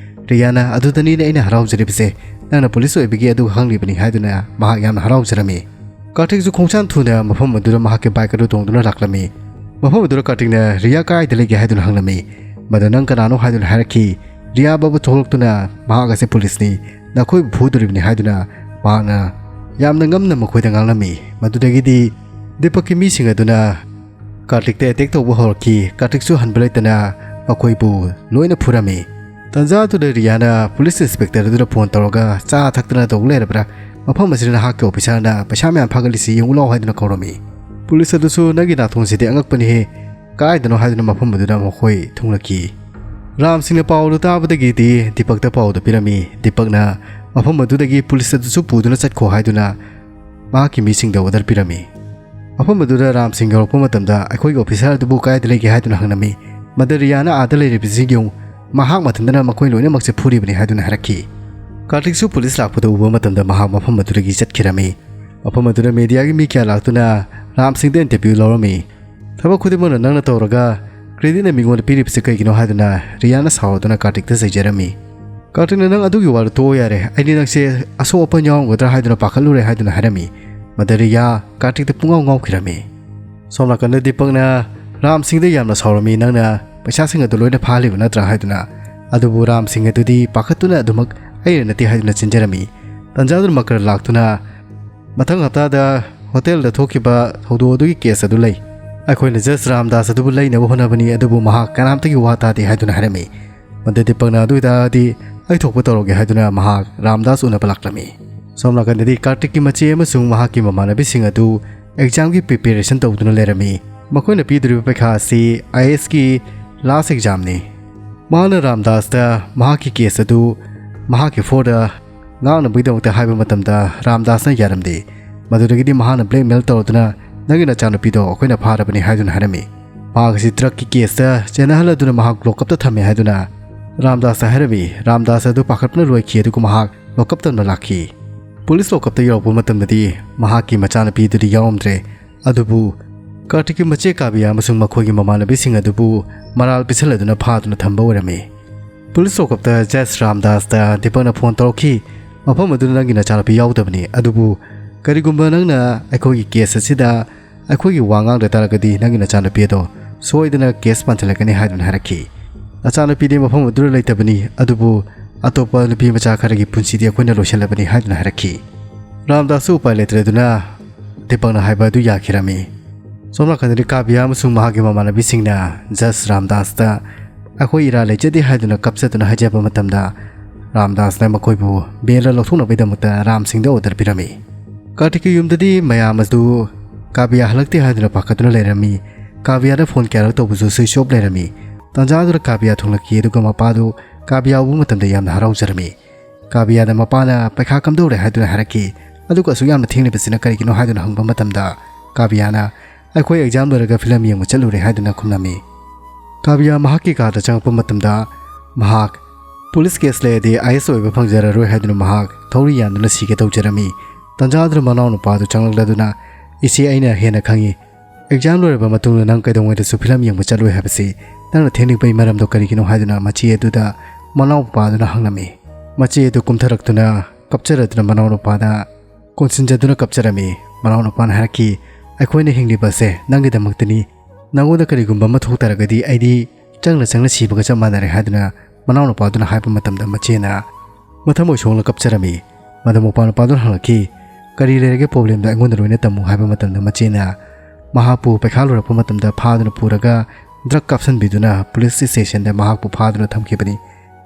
ꯔꯤꯌꯥꯅ, "ꯑꯗꯨꯗꯅꯤꯅꯦ ꯑꯩꯅ ꯍꯔꯥꯎꯖꯔꯤꯕꯁꯦ, ꯅꯪꯅ ꯄꯨꯂꯤꯁ ꯑꯣꯏꯕꯒꯤ ꯑꯗꯨ ꯈꯪꯂꯤꯕꯅꯤ" ꯍꯥꯏꯗꯨꯅ ꯃꯍꯥꯛ ꯌꯥꯝꯅ ꯍꯔꯥꯎꯖꯔꯝꯃꯤ꯫ ꯀꯥꯔꯇꯤꯛꯁꯨ ꯈꯣꯡꯁꯥꯟ ꯊꯨꯅ ꯃꯐꯝ ꯑꯗꯨꯗ ꯃꯍꯥꯛꯀꯤ ꯕꯥꯏꯛ ꯑꯗꯨ ꯇꯣꯡꯗꯨꯅ ꯂꯥꯛꯂꯝꯃꯤ꯫ ꯃꯐꯝ ꯑꯗꯨꯗ ꯀꯥꯔꯇꯤꯛꯅ ꯔꯤꯌꯥ ꯀꯥꯏꯗ ꯂꯩꯒꯦ ꯍꯥꯏꯗꯨꯅ ꯍꯪꯂꯝꯃꯤ꯫ ꯃꯗꯨ ꯅꯪ ꯀꯅꯥꯅꯣ ꯍꯥꯏꯗꯨꯅ ꯍꯥꯏꯔꯛꯈꯤ꯫ ꯔꯤꯌꯥ ꯕꯥꯕꯨ ꯊꯣꯛꯂꯛꯇꯨꯅ ꯃꯍꯥꯛ ꯑꯁꯤ ꯄꯨꯂꯤꯁꯅꯤ, ꯅꯈꯣꯏꯕꯨ ꯐꯨꯗꯣꯔꯤꯕꯅꯤ ꯍꯥꯏꯗꯨꯅ ꯃꯍꯥꯛꯅ ꯌꯥꯝꯅ ꯉꯝꯅ ꯃꯈꯣꯏꯗ ꯉꯥꯡꯂꯝꯃꯤ꯫ ꯃꯗꯨꯗꯒꯤꯗꯤ ꯗꯤꯄꯛꯀꯤ ꯃꯤꯁꯤꯡ ꯑꯗꯨꯅ ꯀꯥꯔꯇꯤꯛꯇ ꯑꯦꯇꯦꯛ ꯇꯧꯕ ꯍꯧꯔꯛꯈꯤ꯫ ꯀꯥꯔꯇꯤꯛꯁꯨ ꯍꯟꯕ ꯂꯩꯇꯅ ꯃꯈꯣꯏꯕꯨ ꯂꯣꯏꯅ ꯐꯨꯔꯝꯃꯤ꯫ ꯇꯟꯖꯥ ꯑꯗꯨꯗ ꯔꯤꯌꯥꯅ ꯄꯨꯂꯤꯁ ꯏꯟꯁꯄꯦꯛꯇꯔ ꯑꯗꯨꯗ ꯐꯣꯟ ꯇꯧꯔꯒ ꯆꯥ ꯊꯛꯇꯅ ꯇꯧ ꯂꯩꯔꯕ꯭ꯔꯥ? ꯃꯐꯝ ꯑꯁꯤꯗ ꯅꯍꯥꯛꯀꯤ ꯑꯣꯐꯤꯁꯥꯔꯅ ꯄꯩꯁꯥ ꯃꯌꯥꯝ ꯐꯥꯒꯠꯂꯤꯁꯤ ꯌꯦꯡꯉꯨ ꯂꯥꯎ ꯍꯥꯏꯗꯨꯅ ꯀꯧꯔꯝꯃꯤ꯫ ꯄꯨꯂꯤꯁ ꯑꯗꯨꯁꯨ ꯅꯪꯒꯤ ꯅꯥꯊꯣꯟꯁꯤꯗꯤ ꯑꯉꯛꯄꯅꯤꯍꯦ, ꯀꯗꯥꯏꯗꯅꯣ ꯍꯥꯏꯗꯨꯅ ꯃꯐꯝ ꯑꯗꯨꯗ ꯃꯈꯣꯏ ꯊꯨꯡꯂꯛꯈꯤ꯫ ꯔꯥꯝ ꯁꯤꯡꯅ ꯄꯥꯎ ꯑꯗꯨ ꯇꯥꯕꯗꯒꯤꯗꯤ ꯗꯤꯄꯛꯇ ꯄꯥꯎꯗꯨ ꯄꯤꯔꯝꯃꯤ꯫ ꯗꯤꯄꯛꯅ ꯃꯐꯝ ꯑꯗꯨꯗꯒꯤ ꯄꯨꯂꯤꯁ ꯑꯗꯨꯁꯨ ꯄꯨꯗꯨꯅ ꯆꯠꯈꯣ ꯍꯥꯏꯗꯨꯅ ꯃꯍꯥꯛꯀꯤ ꯃꯤꯁꯤꯡꯗ ꯑꯣꯔꯗꯔ ꯄꯤꯔꯝꯃꯤ꯫ ꯃꯐꯝ ꯑꯗꯨꯗ ꯔꯥꯝ ꯁꯤꯡ ꯌꯧꯔꯛꯄ ꯃꯇꯝꯗ ꯑꯩꯈꯣꯏꯒꯤ ꯑꯣꯐꯤꯁꯥꯔ ꯑꯗꯨꯕꯨ ꯀꯗꯥꯏꯗ ꯂꯩꯒꯦ ꯍꯥꯏꯗꯨꯅ ꯍꯪꯂꯝꯃꯤ꯫ ꯃꯗꯨ ꯔꯤꯌꯥꯅ ꯑꯥꯗ ꯂꯩꯔꯤꯕꯁꯤ ꯌꯦꯡꯉꯨ, ꯃꯍꯥꯛ ꯃꯊꯟꯇꯅ ꯃꯈꯣꯏ ꯂꯣꯏꯅꯃꯛꯁꯦ ꯐꯨꯔꯤꯕꯅꯤ ꯍꯥꯏꯗꯨꯅ ꯍꯥꯏꯔꯛꯈꯤ꯫ ꯀꯥꯔꯇꯤꯛꯁꯨ ꯄꯨꯂꯤꯁ ꯂꯥꯛꯄꯗꯨ ꯎꯕ ꯃꯇꯝꯗ ꯃꯍꯥꯛ ꯃꯐꯝ ꯑꯗꯨꯗꯒꯤ ꯆꯠꯈꯤꯔꯝꯃꯤ꯫ ꯃꯐꯝ ꯑꯗꯨꯗ ꯃꯦꯗꯤꯌꯥꯒꯤ ꯃꯤ ꯀꯌꯥ ꯂꯥꯛꯇꯨꯅ ꯔꯥꯝ ꯁꯤꯡꯗ ꯏꯟꯇꯔꯚ꯭ꯌꯨ ꯂꯧꯔꯝꯃꯤ꯫ ꯊꯕꯛ ꯈꯨꯗꯤꯡꯃꯛꯅ ꯅꯪꯅ ꯇꯧꯔꯒ ꯀ꯭ꯔꯦꯗꯤꯠꯅ ꯃꯤꯉꯣꯟꯗ ꯄꯤꯔꯤꯕꯁꯤ ꯀꯩꯒꯤꯅꯣ ꯍꯥꯏꯗꯨꯅ ꯔꯤꯌꯥꯅ ꯁꯥꯎꯔꯗꯨꯅ ꯀꯥꯔꯇꯤꯛꯇ ꯆꯩꯖꯔꯝꯃꯤ꯫ ꯀꯥꯔꯇꯤꯛꯅ ꯅꯪ ꯑꯗꯨꯒꯤ ꯋꯥꯗꯨ ꯇꯣꯛꯑꯣ ꯌꯥꯔꯦ, ꯑꯩꯗꯤ ꯅꯪꯁꯦ ꯑꯁꯣꯛ ꯑꯄꯟ ꯌꯥꯎꯔꯝꯒꯗ꯭ꯔꯥ ꯍꯥꯏꯗꯨꯅ ꯄꯥꯈꯠꯂꯨꯔꯦ ꯍꯥꯏꯗꯨꯅ ꯍꯥꯏꯔꯝꯃꯤ꯫ ꯃꯗꯨ ꯔꯤꯌꯥ ꯀꯥꯔꯇꯤꯛꯇ ꯄꯨꯡꯉꯥꯎ ꯉꯥꯎꯈꯤꯔꯝꯃꯤ꯫ ꯁꯣꯝ ꯅꯥꯀꯟꯗ ꯗꯤꯄꯛꯅ ꯔꯥꯝ ꯁꯤꯡꯗ ꯌꯥꯝꯅ ꯁꯥꯎꯔꯝꯃꯤ, ꯅꯪꯅ ꯄꯩꯁꯥꯁꯤꯡ ꯑꯗꯨ ꯂꯣꯏꯅ ꯐꯥꯍꯜꯂꯤꯕ ꯅꯠꯇ꯭ꯔꯥ ꯍꯥꯏꯗꯨꯅ꯫ ꯑꯗꯨꯕꯨ ꯔꯥꯝ ꯁꯤꯡ ꯑꯗꯨꯗꯤ ꯄꯥꯈꯠꯇꯨꯅ ꯑꯗꯨꯃꯛ ꯑꯩꯅ ꯅꯠꯇꯦ ꯍꯥꯏꯗꯨꯅ ꯆꯦꯟꯖꯔꯝꯃꯤ꯫ ꯇꯟꯖꯥꯗꯨꯅ ꯃꯀꯔ ꯂꯥꯛꯇꯨꯅ ꯃꯊꯪ ꯍꯞꯇꯥꯗ ꯍꯣꯇꯦꯜꯗ ꯊꯣꯛꯈꯤꯕ ꯊꯧꯗꯣꯛ ꯑꯗꯨꯒꯤ ꯀꯦꯁ ꯑꯗꯨ ꯂꯩ꯫ ꯑꯩꯈꯣꯏꯅ ꯖꯁ ꯔꯥꯝꯗꯥꯁ ꯑꯗꯨꯕꯨ ꯂꯩꯅꯕ ꯍꯣꯠꯅꯕꯅꯤ, ꯑꯗꯨꯕꯨ ꯃꯍꯥꯛ ꯀꯅꯥꯝꯇꯒꯤ ꯋꯥ ꯇꯥꯗꯦ ꯍꯥꯏꯗꯨꯅ ꯍꯥꯏꯔꯝꯃꯤ꯫ ꯃꯗꯨ ꯗꯤꯄꯛꯅ ꯑꯗꯨ ꯑꯣꯏꯇꯥꯔꯗꯤ ꯑꯩ ꯊꯣꯛꯄ ꯇꯧꯔꯒꯦ ꯍꯥꯏꯗꯨꯅ ꯃꯍꯥꯛ ꯔꯥꯝꯗꯥꯁ ꯎꯅꯕ ꯂꯥꯛꯂꯝꯃꯤ꯫ ꯁꯣꯝ ꯅꯥꯀꯟꯗꯗꯤ ꯀꯥꯔꯇꯤꯛꯀꯤ ꯃꯆꯦ ꯑꯃꯁꯨꯡ ꯃꯍꯥꯛꯀꯤ ꯃꯃꯥꯟꯅꯕꯤꯁꯤꯡ ꯑꯗꯨ ꯑꯦꯛꯖꯥꯝꯒꯤ ꯄ꯭ꯔꯤꯄꯦꯔꯦꯁꯟ ꯇꯧꯗꯨꯅ ꯂꯩꯔꯝꯃꯤ꯫ ꯃꯈꯣꯏꯅ ꯄꯤꯗꯣꯔꯤꯕ ꯄꯩꯈꯥ ꯑꯁꯤ ꯑꯥꯏ ꯑꯦꯁꯀꯤ ꯂꯥꯁ ꯑꯦꯛꯖꯥꯝꯅꯤ꯫ ꯃꯍꯥꯛꯅ ꯔꯥꯝꯗꯥꯁꯇ ꯃꯍꯥꯛꯀꯤ ꯀꯦꯁ ꯑꯗꯨ ꯃꯍꯥꯛꯀꯤ ꯐꯣꯔꯗ ꯉꯥꯡꯅꯕꯒꯤꯗꯃꯛꯇ ꯍꯥꯏꯕ ꯃꯇꯝꯗ ꯔꯥꯝꯗꯥꯁꯅ ꯌꯥꯔꯝꯗꯦ꯫ ꯃꯗꯨꯗꯒꯤꯗꯤ ꯃꯍꯥꯛꯅ ꯕ꯭ꯂꯦꯛꯃꯦꯜ ꯇꯧꯔꯗꯨꯅ ꯅꯪꯒꯤ ꯅꯆꯥꯅꯨꯄꯤꯗꯣ ꯑꯩꯈꯣꯏꯅ ꯐꯥꯔꯕꯅꯤ ꯍꯥꯏꯗꯨꯅ ꯍꯥꯏꯔꯝꯃꯤ꯫ ꯃꯍꯥꯛ ꯑꯁꯤ ꯗ꯭ꯔꯒꯀꯤ ꯀꯦꯁꯇ ꯆꯦꯟꯅꯍꯜꯂꯗꯨꯅ ꯃꯍꯥꯛ ꯂꯣꯛꯀꯞꯇ ꯊꯝꯃꯦ ꯍꯥꯏꯗꯨꯅ ꯔꯥꯝꯗꯥꯁꯇ ꯍꯥꯏꯔꯝꯃꯤ꯫ ꯔꯥꯝꯗꯥꯁ ꯑꯗꯨ ꯄꯥꯈꯠꯄꯅ ꯂꯣꯏꯈꯤ, ꯑꯗꯨꯒ ꯃꯍꯥꯛ ꯂꯣꯛꯀꯞ ꯇꯝꯅ ꯂꯥꯛꯈꯤ꯫ ꯄꯨꯂꯤꯁ ꯂꯣꯛꯀꯞꯇ ꯌꯧꯔꯛꯄ ꯃꯇꯝꯗꯗꯤ ꯃꯍꯥꯛꯀꯤ ꯃꯆꯥꯅꯨꯄꯤꯗꯨꯗꯤ ꯌꯥꯎꯔꯝꯗ꯭ꯔꯦ꯫ ꯑꯗꯨꯕꯨ ꯀꯥꯔꯇꯤꯛꯀꯤ ꯃꯆꯦ ꯀꯥꯕꯤꯌꯥ ꯑꯃꯁꯨꯡ ꯃꯈꯣꯏꯒꯤ ꯃꯃꯥꯟꯅꯕꯤꯁꯤꯡ ꯑꯗꯨꯕꯨ ꯃꯔꯥꯜ ꯄꯤꯁꯜꯂꯗꯨꯅ ꯐꯥꯗꯨꯅ ꯊꯝꯕ ꯑꯣꯏꯔꯝꯃꯤ꯫ ꯄꯨꯂꯤꯁ ꯂꯣꯛꯀꯞꯇ ꯖꯁ ꯔꯥꯝꯗꯥꯁꯇ ꯗꯤꯄꯛꯅ ꯐꯣꯟ ꯇꯧꯔꯛꯈꯤ꯫ ꯃꯐꯝ ꯑꯗꯨꯗ ꯅꯪꯒꯤ ꯅꯆꯥꯅꯨꯄꯤ ꯌꯥꯎꯗꯕꯅꯤ, ꯑꯗꯨꯕꯨ ꯀꯔꯤꯒꯨꯝꯕ ꯅꯪꯅ ꯑꯩꯈꯣꯏꯒꯤ ꯀꯦꯁ ꯑꯁꯤꯗ ꯑꯩꯈꯣꯏꯒꯤ ꯋꯥ ꯉꯥꯡꯗ ꯇꯥꯔꯒꯗꯤ ꯅꯪꯒꯤ ꯅꯆꯥꯅꯨꯄꯤ ꯑꯗꯣ ꯁꯣꯏꯗꯅ ꯀꯦꯁ ꯄꯥꯟꯁꯤꯜꯂꯛꯀꯅꯤ" ꯍꯥꯏꯗꯨꯅ ꯍꯥꯏꯔꯛꯈꯤ꯫ "ꯅꯆꯥꯅꯨꯄꯤꯗꯤ ꯃꯐꯝ ꯑꯗꯨꯗ ꯂꯩꯇꯕꯅꯤ, ꯑꯗꯨꯕꯨ ꯑꯇꯣꯞꯄ ꯅꯨꯄꯤ ꯃꯆꯥ ꯈꯔꯒꯤ ꯄꯨꯟꯁꯤꯗꯤ ꯑꯩꯈꯣꯏꯅ ꯂꯣꯏꯁꯤꯜꯂꯕꯅꯤ" ꯍꯥꯏꯗꯨꯅ ꯍꯥꯏꯔꯛꯈꯤ꯫ ꯔꯥꯝꯗꯥꯁꯁꯨ ꯎꯄꯥꯏ ꯂꯩꯇ꯭ꯔꯗꯨꯅ ꯗꯤꯄꯛꯅ ꯍꯥꯏꯕ ꯑꯗꯨ ꯌꯥꯈꯤꯔꯝꯃꯤ꯫ ꯁꯣꯝ ꯅꯥꯀꯟꯗꯗꯤ ꯀꯥꯕꯤꯌꯥ ꯑꯃꯁꯨꯡ ꯃꯍꯥꯛꯀꯤ ꯃꯃꯥꯟꯅꯕꯤꯁꯤꯡꯅ ꯖꯁ ꯔꯥꯝꯗꯥꯁꯇ "ꯑꯩꯈꯣꯏ ꯏꯔꯥ ꯂꯩꯖꯗꯦ" ꯍꯥꯏꯗꯨꯅ ꯀꯞꯆꯗꯨꯅ ꯍꯥꯏꯖꯕ ꯃꯇꯝꯗ, ꯔꯥꯝꯗꯥꯁꯅ ꯃꯈꯣꯏꯕꯨ ꯕꯦꯜꯗ ꯂꯧꯊꯣꯛꯅꯕꯒꯤꯗꯃꯛꯇ ꯔꯥꯝꯁꯤꯡꯗ ꯑꯣꯔꯗꯔ ꯄꯤꯔꯝꯃꯤ꯫ ꯀꯥꯔꯇꯤꯛꯀꯤ ꯌꯨꯝꯗꯗꯤ ꯃꯌꯥꯝ ꯑꯗꯨ ꯀꯥꯕꯤꯌꯥ ꯍꯜꯂꯛꯇꯦ ꯍꯥꯏꯗꯨꯅ ꯄꯥꯈꯠꯇꯨꯅ ꯂꯩꯔꯝꯃꯤ꯫ ꯀꯥꯕꯤꯌꯥꯗ ꯐꯣꯟ ꯀꯌꯥꯔꯛ ꯇꯧꯕꯁꯨ ꯁ꯭ꯋꯤꯆ ꯑꯣꯐ ꯂꯩꯔꯝꯃꯤ꯫ ꯇꯥꯟꯖꯥꯗꯨꯗ ꯀꯥꯕꯤꯌꯥ ꯊꯣꯡꯂꯛꯈꯤ, ꯑꯗꯨꯒ ꯃꯄꯥꯗꯨ ꯀꯥꯕꯤꯌꯥ ꯎꯕ ꯃꯇꯝꯗ ꯌꯥꯝꯅ ꯍꯔꯥꯎꯖꯔꯝꯃꯤ꯫ ꯀꯥꯕꯤꯌꯥꯗ ꯃꯄꯥꯅ "ꯄꯩꯈꯥ ꯀꯝꯗꯧꯔꯦ?" ꯍꯥꯏꯗꯨꯅ ꯍꯥꯏꯔꯛꯈꯤ꯫ ꯑꯗꯨꯒ "ꯑꯁꯨꯛ ꯌꯥꯝꯅ ꯊꯦꯡꯂꯤꯕꯁꯤꯅ ꯀꯔꯤꯒꯤꯅꯣ?" ꯍꯥꯏꯗꯨꯅ ꯍꯪꯕ ꯃꯇꯝꯗ, ꯀꯥꯕꯤꯌꯥꯅ "ꯑꯩꯈꯣꯏ ꯑꯦꯛꯖꯥꯝ ꯂꯣꯏꯔꯒ ꯐꯤꯂꯝ ꯌꯦꯡꯕ ꯆꯠꯂꯨꯔꯦ" ꯍꯥꯏꯗꯨꯅ ꯈꯨꯝꯂꯝꯃꯤ꯫ ꯀꯥꯕꯤꯌꯥ ꯃꯍꯥꯛꯀꯤ ꯀꯥꯗ ꯆꯪꯉꯛꯄ ꯃꯇꯝꯗ, ꯃꯍꯥꯛ ꯄꯨꯂꯤꯁ ꯀꯦꯁ ꯂꯩꯔꯗꯤ ꯑꯥꯏ ꯑꯦꯁ ꯑꯣꯏꯕ ꯐꯪꯖꯔꯔꯣꯏ ꯍꯥꯏꯗꯨꯅ ꯃꯍꯥꯛ ꯊꯧꯔꯤ ꯌꯥꯟꯗꯨꯅ ꯁꯤꯒꯦ ꯇꯧꯖꯔꯝꯃꯤ꯫ ꯇꯟꯖꯥꯗꯨꯗ ꯃꯅꯥꯎꯅꯨꯄꯥꯗꯨ ꯆꯪꯂꯛꯂꯗꯨꯅ, "ꯏꯆꯦ, ꯑꯩꯅ ꯍꯦꯟꯅ ꯈꯪꯉꯤ꯫ ꯑꯦꯛꯖꯥꯝ ꯂꯣꯏꯔꯕ ꯃꯇꯨꯡꯗ ꯅꯪ ꯀꯩꯗꯧꯉꯩꯗꯁꯨ ꯐꯤꯂꯝ ꯌꯦꯡꯕ ꯆꯠꯂꯣꯏ ꯍꯥꯏꯕꯁꯤ ꯅꯪꯅ ꯊꯦꯡꯂꯤꯕꯒꯤ ꯃꯔꯝꯗꯣ ꯀꯔꯤꯒꯤꯅꯣ?" ꯍꯥꯏꯗꯨꯅ ꯃꯆꯦ ꯑꯗꯨꯗ ꯃꯅꯥꯎꯅꯨꯄꯥꯗꯨꯅ ꯍꯪꯂꯝꯃꯤ꯫ ꯃꯆꯦ ꯑꯗꯨ ꯀꯨꯝꯊꯔꯛꯇꯨꯅ ꯀꯞꯆꯔꯗꯨꯅ ꯃꯅꯥꯎꯅꯨꯄꯥꯗ ꯀꯣꯟꯁꯤꯟꯖꯗꯨꯅ ꯀꯞꯆꯔꯝꯃꯤ꯫ ꯃꯅꯥꯎꯅꯨꯄꯥꯅ ꯍꯥꯏꯔꯛꯈꯤ, "ꯑꯩꯈꯣꯏꯅ ꯍꯤꯡꯂꯤꯕ ꯑꯁꯦ ꯅꯪꯒꯤꯗꯃꯛꯇꯅꯤ꯫ ꯅꯪꯉꯣꯟꯗ ꯀꯔꯤꯒꯨꯝꯕ ꯑꯃ ꯊꯣꯛ ꯇꯥꯔꯒꯗꯤ ꯑꯩꯗꯤ ꯆꯪꯅ ꯆꯪꯅ ꯁꯤꯕꯒ ꯆꯞ ꯃꯥꯟꯅꯔꯦ" ꯍꯥꯏꯗꯨꯅ ꯃꯅꯥꯎꯅꯨꯄꯥꯗꯨꯅ ꯍꯥꯏꯕ ꯃꯇꯝꯗ ꯃꯆꯦꯅ ꯃꯊꯃꯣꯏ ꯁꯣꯛꯅ ꯀꯞꯆꯔꯝꯃꯤ꯫ ꯃꯗꯨ ꯃꯄꯥ ꯅꯨꯄꯥꯗꯨꯅ ꯍꯪꯂꯛꯈꯤ, "ꯀꯔꯤ ꯂꯩꯔꯒꯦ ꯄ꯭ꯔꯣꯕ꯭ꯂꯦꯝꯗꯣ ꯑꯩꯉꯣꯟꯗ ꯂꯣꯏꯅ ꯇꯝꯃꯨ" ꯍꯥꯏꯕ ꯃꯇꯝꯗ ꯃꯆꯦꯅ ꯃꯍꯥꯛꯄꯨ ꯄꯩꯈꯥ ꯂꯣꯏꯔꯛꯄ ꯃꯇꯝꯗ ꯐꯥꯗꯨꯅ ꯄꯨꯔꯒ ꯗ꯭ꯔꯒ ꯀꯥꯞꯁꯤꯟꯕꯤꯗꯨꯅ ꯄꯨꯂꯤꯁ ꯁ꯭ꯇꯦꯁꯟꯗ ꯃꯍꯥꯛꯄꯨ ꯐꯥꯗꯨꯅ ꯊꯝꯈꯤꯕꯅꯤ꯫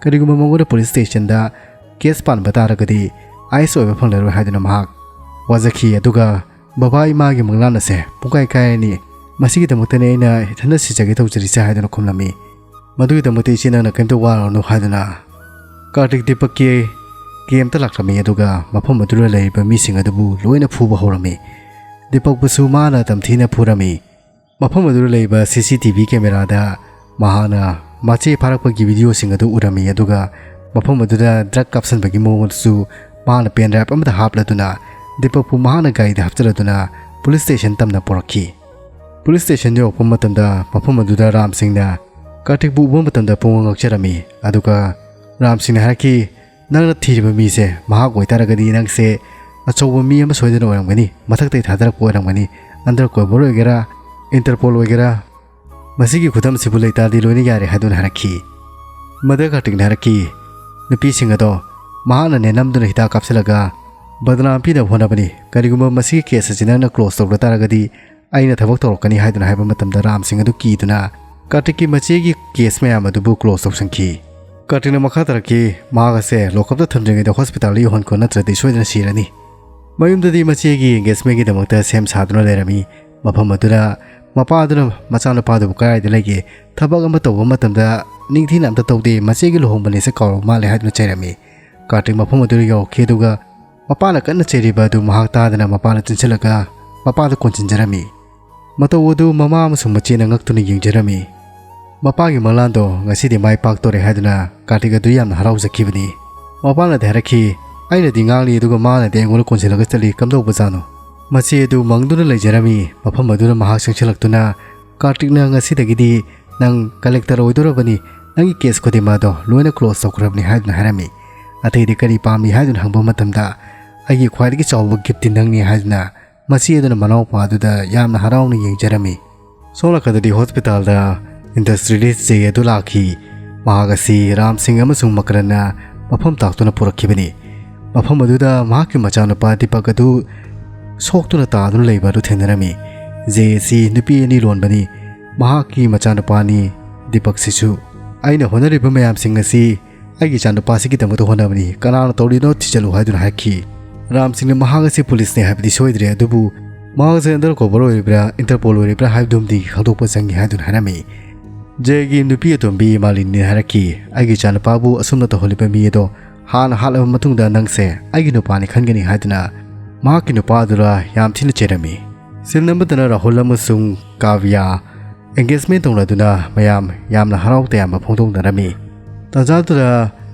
ꯀꯔꯤꯒꯨꯝꯕ ꯃꯉꯣꯟꯗ ꯄꯨꯂꯤꯁ ꯁ꯭ꯇꯦꯁꯟꯗ ꯀꯦꯁ ꯄꯥꯟꯕ ꯇꯥꯔꯒꯗꯤ ꯑꯥꯏ ꯑꯦꯁ ꯑꯣꯏꯕ ꯐꯪꯂꯔꯣꯏ ꯍꯥꯏꯗꯨꯅ ꯃꯍꯥꯛ ꯋꯥꯖꯈꯤ꯫ ꯑꯗꯨꯒ "ꯕꯕꯥ ꯏꯃꯥꯒꯤ ꯃꯪꯂꯥꯟ ꯑꯁꯦ ꯄꯨꯡꯀꯥꯏ ꯀꯥꯏꯔꯅꯤ꯫ ꯃꯁꯤꯒꯤꯗꯃꯛꯇꯅꯤ ꯑꯩꯅ ꯏꯊꯟꯗ ꯁꯤꯖꯒꯦ ꯇꯧꯖꯔꯤꯁꯦ" ꯍꯥꯏꯗꯨꯅ ꯈꯨꯝꯂꯝꯃꯤ꯫ "ꯃꯗꯨꯒꯤꯗꯃꯛꯇ ꯏꯆꯦ ꯅꯪꯅ ꯀꯔꯤꯝꯇ ꯋꯥꯔꯨꯔꯅꯨ" ꯍꯥꯏꯗꯨꯅ ꯀꯥꯔꯇꯤꯛ ꯗꯤꯄꯛꯀꯤ ꯀꯦꯝꯇ ꯂꯥꯛꯂꯝꯃꯤ꯫ ꯑꯗꯨꯒ ꯃꯐꯝ ꯑꯗꯨꯗ ꯂꯩꯔꯤꯕ ꯃꯤꯁꯤꯡ ꯑꯗꯨꯕꯨ ꯂꯣꯏꯅ ꯐꯨꯕ ꯍꯧꯔꯝꯃꯤ꯫ ꯗꯤꯄꯛꯄꯨꯁꯨ ꯃꯥꯅ ꯇꯝꯊꯤꯅ ꯐꯨꯔꯝꯃꯤ꯫ ꯃꯐꯝ ꯑꯗꯨꯗ ꯂꯩꯕ ꯁꯤ ꯁꯤ ꯇꯤ ꯚꯤ ꯀꯦꯃꯦꯔꯥꯗ ꯃꯍꯥꯛꯅ ꯃꯆꯦ ꯐꯥꯔꯛꯄꯒꯤ ꯚꯤꯗꯤꯑꯣꯁꯤꯡ ꯑꯗꯨ ꯎꯔꯝꯃꯤ, ꯑꯗꯨꯒ ꯃꯐꯝ ꯑꯗꯨꯗ ꯗ꯭ꯔꯒ ꯀꯥꯞꯁꯤꯟꯕꯒꯤ ꯃꯑꯣꯡ ꯑꯗꯨꯁꯨ ꯃꯍꯥꯛꯅ ꯄꯦꯟ ꯗ꯭ꯔꯥꯏꯚ ꯑꯃꯗ ꯍꯥꯞꯂꯗꯨꯅ ꯗꯤꯄꯛꯄꯨ ꯃꯍꯥꯛꯅ ꯒꯥꯔꯤꯗ ꯍꯥꯞꯆꯤꯜꯂꯗꯨꯅ ꯄꯨꯂꯤꯁ ꯁ꯭ꯇꯦꯁꯟ ꯇꯝꯅ ꯄꯨꯔꯛꯈꯤ꯫ ꯄꯨꯂꯤꯁ ꯁ꯭ꯇꯦꯁꯟ ꯌꯧꯔꯛꯄ ꯃꯇꯝꯗ ꯃꯐꯝ ꯑꯗꯨꯗ ꯔꯥꯝ ꯁꯤꯡꯅ ꯀꯥꯔꯇꯤꯛꯄꯨ ꯎꯕ ꯃꯇꯝꯗ ꯄꯨꯡꯉꯛ ꯉꯛꯆꯔꯝꯃꯤ, ꯑꯗꯨꯒ ꯔꯥꯝ ꯁꯤꯡꯅ ꯍꯥꯏꯔꯛꯈꯤ, "ꯅꯪꯅ ꯊꯤꯔꯤꯕ ꯃꯤꯁꯦ ꯃꯍꯥꯛ ꯑꯣꯏꯇꯥꯔꯒꯗꯤ ꯅꯪꯁꯦ ꯑꯆꯧꯕ ꯃꯤ ꯑꯃ ꯁꯣꯏꯗꯅ ꯑꯣꯏꯔꯝꯒꯅꯤ, ꯃꯊꯛꯇꯒꯤ ꯊꯥꯗꯔꯛꯄ ꯑꯣꯏꯔꯝꯒꯅꯤ, ꯑꯟꯗꯔ ꯀꯣꯕꯔ ꯑꯣꯏꯒꯦꯔꯥ, ꯏꯟꯇꯔꯄꯣꯜ ꯑꯣꯏꯒꯦꯔꯥ, ꯃꯁꯤꯒꯤ ꯈꯨꯗꯝꯁꯤꯕꯨ ꯂꯩꯇꯥꯔꯗꯤ ꯂꯣꯏꯅ ꯌꯥꯔꯦ ꯍꯥꯏꯗꯨꯅ ꯍꯥꯏꯔꯛꯈꯤ꯫ ꯃꯗꯨꯗ ꯀꯥꯔꯇꯤꯛꯅ ꯍꯥꯏꯔꯛꯈꯤ, ꯅꯨꯄꯤꯁꯤꯡ ꯑꯗꯣ ꯃꯍꯥꯛꯅꯅꯦ ꯅꯝꯗꯨꯅ ꯍꯤꯗꯥꯛ ꯀꯥꯞꯁꯤꯜꯂꯒ ꯕꯗꯅꯥꯝ ꯄꯤꯅꯕ ꯍꯣꯠꯅꯕꯅꯤ꯫ ꯀꯔꯤꯒꯨꯝꯕ ꯃꯁꯤꯒꯤ ꯀꯦꯁ ꯑꯁꯤ ꯅꯪꯅ ꯀ꯭ꯂꯣꯖ ꯇꯧꯗ ꯇꯥꯔꯒꯗꯤ ꯑꯩꯅ ꯊꯕꯛ ꯇꯧꯔꯛꯀꯅꯤ ꯍꯥꯏꯗꯨꯅ ꯍꯥꯏꯕ ꯃꯇꯝꯗ ꯔꯥꯝ ꯁꯤꯡ ꯑꯗꯨ ꯀꯤꯗꯨꯅ ꯀꯥꯔꯇꯤꯛꯀꯤ ꯃꯆꯦꯒꯤ ꯀꯦꯁ ꯃꯌꯥꯝ ꯑꯗꯨꯕꯨ ꯀ꯭ꯂꯣꯖ ꯇꯧꯁꯟꯈꯤ꯫ ꯀꯥꯔꯇꯤꯛꯅ ꯃꯈꯥ ꯇꯥꯔꯛꯈꯤ, ꯃꯍꯥꯛ ꯑꯁꯦ ꯂꯣꯀꯞꯇ ꯊꯝꯗ꯭ꯔꯤꯉꯩꯗ ꯍꯣꯁꯄꯤꯇꯥꯜꯗ ꯌꯧꯍꯟꯈꯣ, ꯅꯠꯇ꯭ꯔꯗꯤ ꯁꯣꯏꯗꯅ ꯁꯤꯔꯅꯤ꯫ ꯃꯌꯨꯝꯗꯗꯤ ꯃꯆꯦꯒꯤ ꯑꯦꯡꯒꯦꯖꯃꯦꯟꯒꯤꯗꯃꯛꯇ ꯁꯦꯝ ꯁꯥꯗꯨꯅ ꯂꯩꯔꯝꯃꯤ꯫ ꯃꯐꯝ ꯑꯗꯨꯗ ꯃꯄꯥꯗꯨꯅ ꯃꯆꯥꯅꯨꯄꯥꯗꯨꯕꯨ ꯀꯗꯥꯏꯗ ꯂꯩꯒꯦ, ꯊꯕꯛ ꯑꯃ ꯇꯧꯕ ꯃꯇꯝꯗ ꯅꯤꯡꯊꯤꯅ ꯑꯝꯇ ꯇꯧꯗꯦ, ꯃꯆꯦꯒꯤ ꯂꯨꯍꯣꯡꯕꯅꯦꯁꯦ ꯀꯥꯎꯔꯕ ꯃꯥꯜꯂꯦ ꯍꯥꯏꯗꯨꯅ ꯆꯩꯔꯝꯃꯤ꯫ ꯀꯥꯔꯇꯤꯛ ꯃꯐꯝ ꯑꯗꯨꯗ ꯌꯧꯔꯛꯈꯤ, ꯑꯗꯨꯒ ꯃꯄꯥꯅ ꯀꯟꯅ ꯆꯩꯔꯤꯕ ꯑꯗꯨ ꯃꯍꯥꯛ ꯇꯥꯗꯅ ꯃꯄꯥꯅ ꯆꯦꯟꯁꯤꯜꯂꯒ ꯃꯄꯥꯗ ꯀꯣꯟꯁꯤꯟꯖꯔꯝꯃꯤ꯫ ꯃꯇꯧ ꯑꯗꯨ ꯃꯃꯥ ꯑꯃꯁꯨꯡ ꯃꯆꯦꯅ ꯉꯛꯇꯨꯅ ꯌꯦꯡꯖꯔꯝꯃꯤ꯫ ꯃꯄꯥꯒꯤ ꯃꯪꯂꯥꯟꯗꯣ ꯉꯁꯤꯗꯤ ꯃꯥꯏ ꯄꯥꯛꯇꯣꯔꯦ ꯍꯥꯏꯗꯨꯅ ꯀꯥꯔꯇꯤꯛ ꯑꯗꯨ ꯌꯥꯝꯅ ꯍꯔꯥꯎꯖꯈꯤꯕꯅꯤ꯫ ꯃꯄꯥꯅꯗꯤ ꯍꯥꯏꯔꯛꯈꯤ, ꯑꯩꯅꯗꯤ ꯉꯥꯡꯂꯤ, ꯑꯗꯨꯒ ꯃꯥꯅꯗꯤ ꯑꯩꯉꯣꯟꯗ ꯀꯣꯟꯁꯤꯜꯂꯒ ꯆꯠꯂꯤ, ꯀꯝꯗꯧꯕꯖꯥꯠꯅꯣ? ꯃꯆꯦ ꯑꯗꯨ ꯃꯪꯗꯨꯅ ꯂꯩꯖꯔꯝꯃꯤ꯫ ꯃꯐꯝ ꯑꯗꯨꯗ ꯃꯍꯥꯛ ꯆꯪꯁꯤꯜꯂꯛꯇꯨꯅ, ꯀꯥꯔꯇꯤꯛꯅ ꯉꯁꯤꯗꯒꯤꯗꯤ ꯅꯪ ꯀꯂꯦꯛꯇꯔ ꯑꯣꯏꯗꯣꯔꯕꯅꯤ, ꯅꯪꯒꯤ ꯀꯦꯁ ꯈꯨꯗꯤꯡꯃꯛ ꯑꯗꯣ ꯂꯣꯏꯅ ꯀ꯭ꯂꯣꯖ ꯇꯧꯈ꯭ꯔꯕꯅꯤ ꯍꯥꯏꯗꯨꯅ ꯍꯥꯏꯔꯝꯃꯤ꯫ ꯑꯇꯩꯗꯤ ꯀꯔꯤ ꯄꯥꯝꯃꯤ ꯍꯥꯏꯗꯨꯅ ꯍꯪꯕ ꯃꯇꯝꯗ, ꯑꯩꯒꯤ ꯈ꯭ꯋꯥꯏꯗꯒꯤ ꯆꯥꯎꯕ ꯒꯤꯐꯇꯤ ꯅꯪꯅꯤ ꯍꯥꯏꯗꯨꯅ ꯃꯆꯦ ꯑꯗꯨꯅ ꯃꯅꯥꯎꯄꯥ ꯑꯗꯨꯗ ꯌꯥꯝꯅ ꯍꯔꯥꯎꯅ ꯌꯦꯡꯖꯔꯝꯃꯤ꯫ ꯁꯣꯝ ꯅꯥꯀꯟꯗꯗꯤ ꯍꯣꯁꯄꯤꯇꯥꯜꯗ ꯏꯟꯗꯁꯇ꯭ꯔꯤꯌꯦꯂꯤꯁ ꯖꯦ ꯑꯗꯨ ꯂꯥꯛꯈꯤ꯫ ꯃꯍꯥꯛ ꯑꯁꯤ ꯔꯥꯝ ꯁꯤꯡ ꯑꯃꯁꯨꯡ ꯃꯀꯔꯟꯅ ꯃꯐꯝ ꯇꯥꯛꯇꯨꯅ ꯄꯨꯔꯛꯈꯤꯕꯅꯤ꯫ ꯃꯐꯝ ꯑꯗꯨꯗ ꯃꯍꯥꯛꯀꯤ ꯃꯆꯥꯅꯨꯄꯥ ꯗꯤꯄꯛ ꯑꯗꯨ ꯁꯣꯛꯇꯨꯅ ꯇꯥꯗꯨꯅ ꯂꯩꯕ ꯑꯗꯨ ꯊꯦꯡꯅꯔꯝꯃꯤ꯫ ꯖꯦ ꯑꯁꯤ ꯅꯨꯄꯤ ꯑꯅꯤ ꯂꯣꯟꯕꯅꯤ꯫ ꯃꯍꯥꯛꯀꯤ ꯃꯆꯥꯅꯨꯄꯥꯅꯤ ꯗꯤꯄꯛꯁꯤꯁꯨ꯫ ꯑꯩꯅ ꯍꯣꯠꯅꯔꯤꯕ ꯃꯌꯥꯝꯁꯤꯡ ꯑꯁꯤ ꯑꯩꯒꯤ ꯏꯆꯥꯅꯨꯄꯥꯁꯤꯒꯤꯗꯃꯛꯇ ꯍꯣꯠꯅꯕꯅꯤ꯫ ꯀꯅꯥꯅ ꯇꯧꯔꯤꯅꯣ ꯊꯤꯖꯤꯜꯂꯨ ꯍꯥꯏꯗꯨꯅ ꯍꯥꯏꯈꯤ꯫ ꯔꯥꯝ ꯁꯤꯡꯅ ꯃꯍꯥꯛ ꯑꯁꯤ ꯄꯨꯂꯤꯁꯅꯤ ꯍꯥꯏꯕꯗꯤ ꯁꯣꯏꯗ꯭ꯔꯦ, ꯑꯗꯨꯕꯨ ꯃꯍꯥꯛ ꯑꯁꯤ ꯑꯟꯗꯔ ꯀꯣꯚꯔ ꯑꯣꯏꯔꯤꯕ꯭ꯔꯥ, ꯏꯟꯇꯔꯄꯣꯜ ꯑꯣꯏꯔꯤꯕ꯭ꯔꯥ ꯍꯥꯏꯕꯗꯨꯝꯗꯤ ꯈꯪꯗꯣꯛꯄ ꯆꯪꯏ ꯍꯥꯏꯗꯨꯅ ꯍꯥꯏꯔꯝꯃꯤ꯫ ꯖꯦꯒꯤ ꯅꯨꯄꯤ ꯑꯇꯣꯝꯕꯤ ꯃꯥꯂꯤꯅꯤꯅ ꯍꯥꯏꯔꯛꯈꯤ, ꯑꯩꯒꯤ ꯏꯆꯥꯅꯨꯄꯥꯕꯨ ꯑꯁꯨꯝꯅ ꯇꯧꯍꯜꯂꯤꯕ ꯃꯤ ꯑꯗꯣ ꯍꯥꯟꯅ ꯍꯥꯠꯂꯕ ꯃꯇꯨꯡꯗ ꯅꯪꯁꯦ ꯑꯩꯒꯤ ꯅꯨꯄꯥꯅꯤ ꯈꯟꯒꯅꯤ ꯍꯥꯏꯗꯨꯅ ꯃꯍꯥꯛꯀꯤ ꯅꯨꯄꯥ ꯑꯗꯨꯗ ꯌꯥꯝ ꯊꯤꯅ ꯆꯩꯔꯝꯃꯤ꯫ ꯁꯤꯟ ꯑꯃꯗꯅ ꯔꯥꯍꯨꯜ ꯑꯃꯁꯨꯡ ꯀꯥꯕ꯭ꯌꯥ ꯑꯦꯡꯒꯦꯖꯃꯦꯟ ꯇꯧꯅꯗꯨꯅ ꯃꯌꯥꯝ ꯌꯥꯝꯅ ꯍꯔꯥꯎ ꯇꯌꯥꯝꯕ ꯐꯣꯡꯗꯣꯛꯅꯔꯝꯃꯤ꯫ ꯇꯥꯟꯖꯥꯗꯨꯗ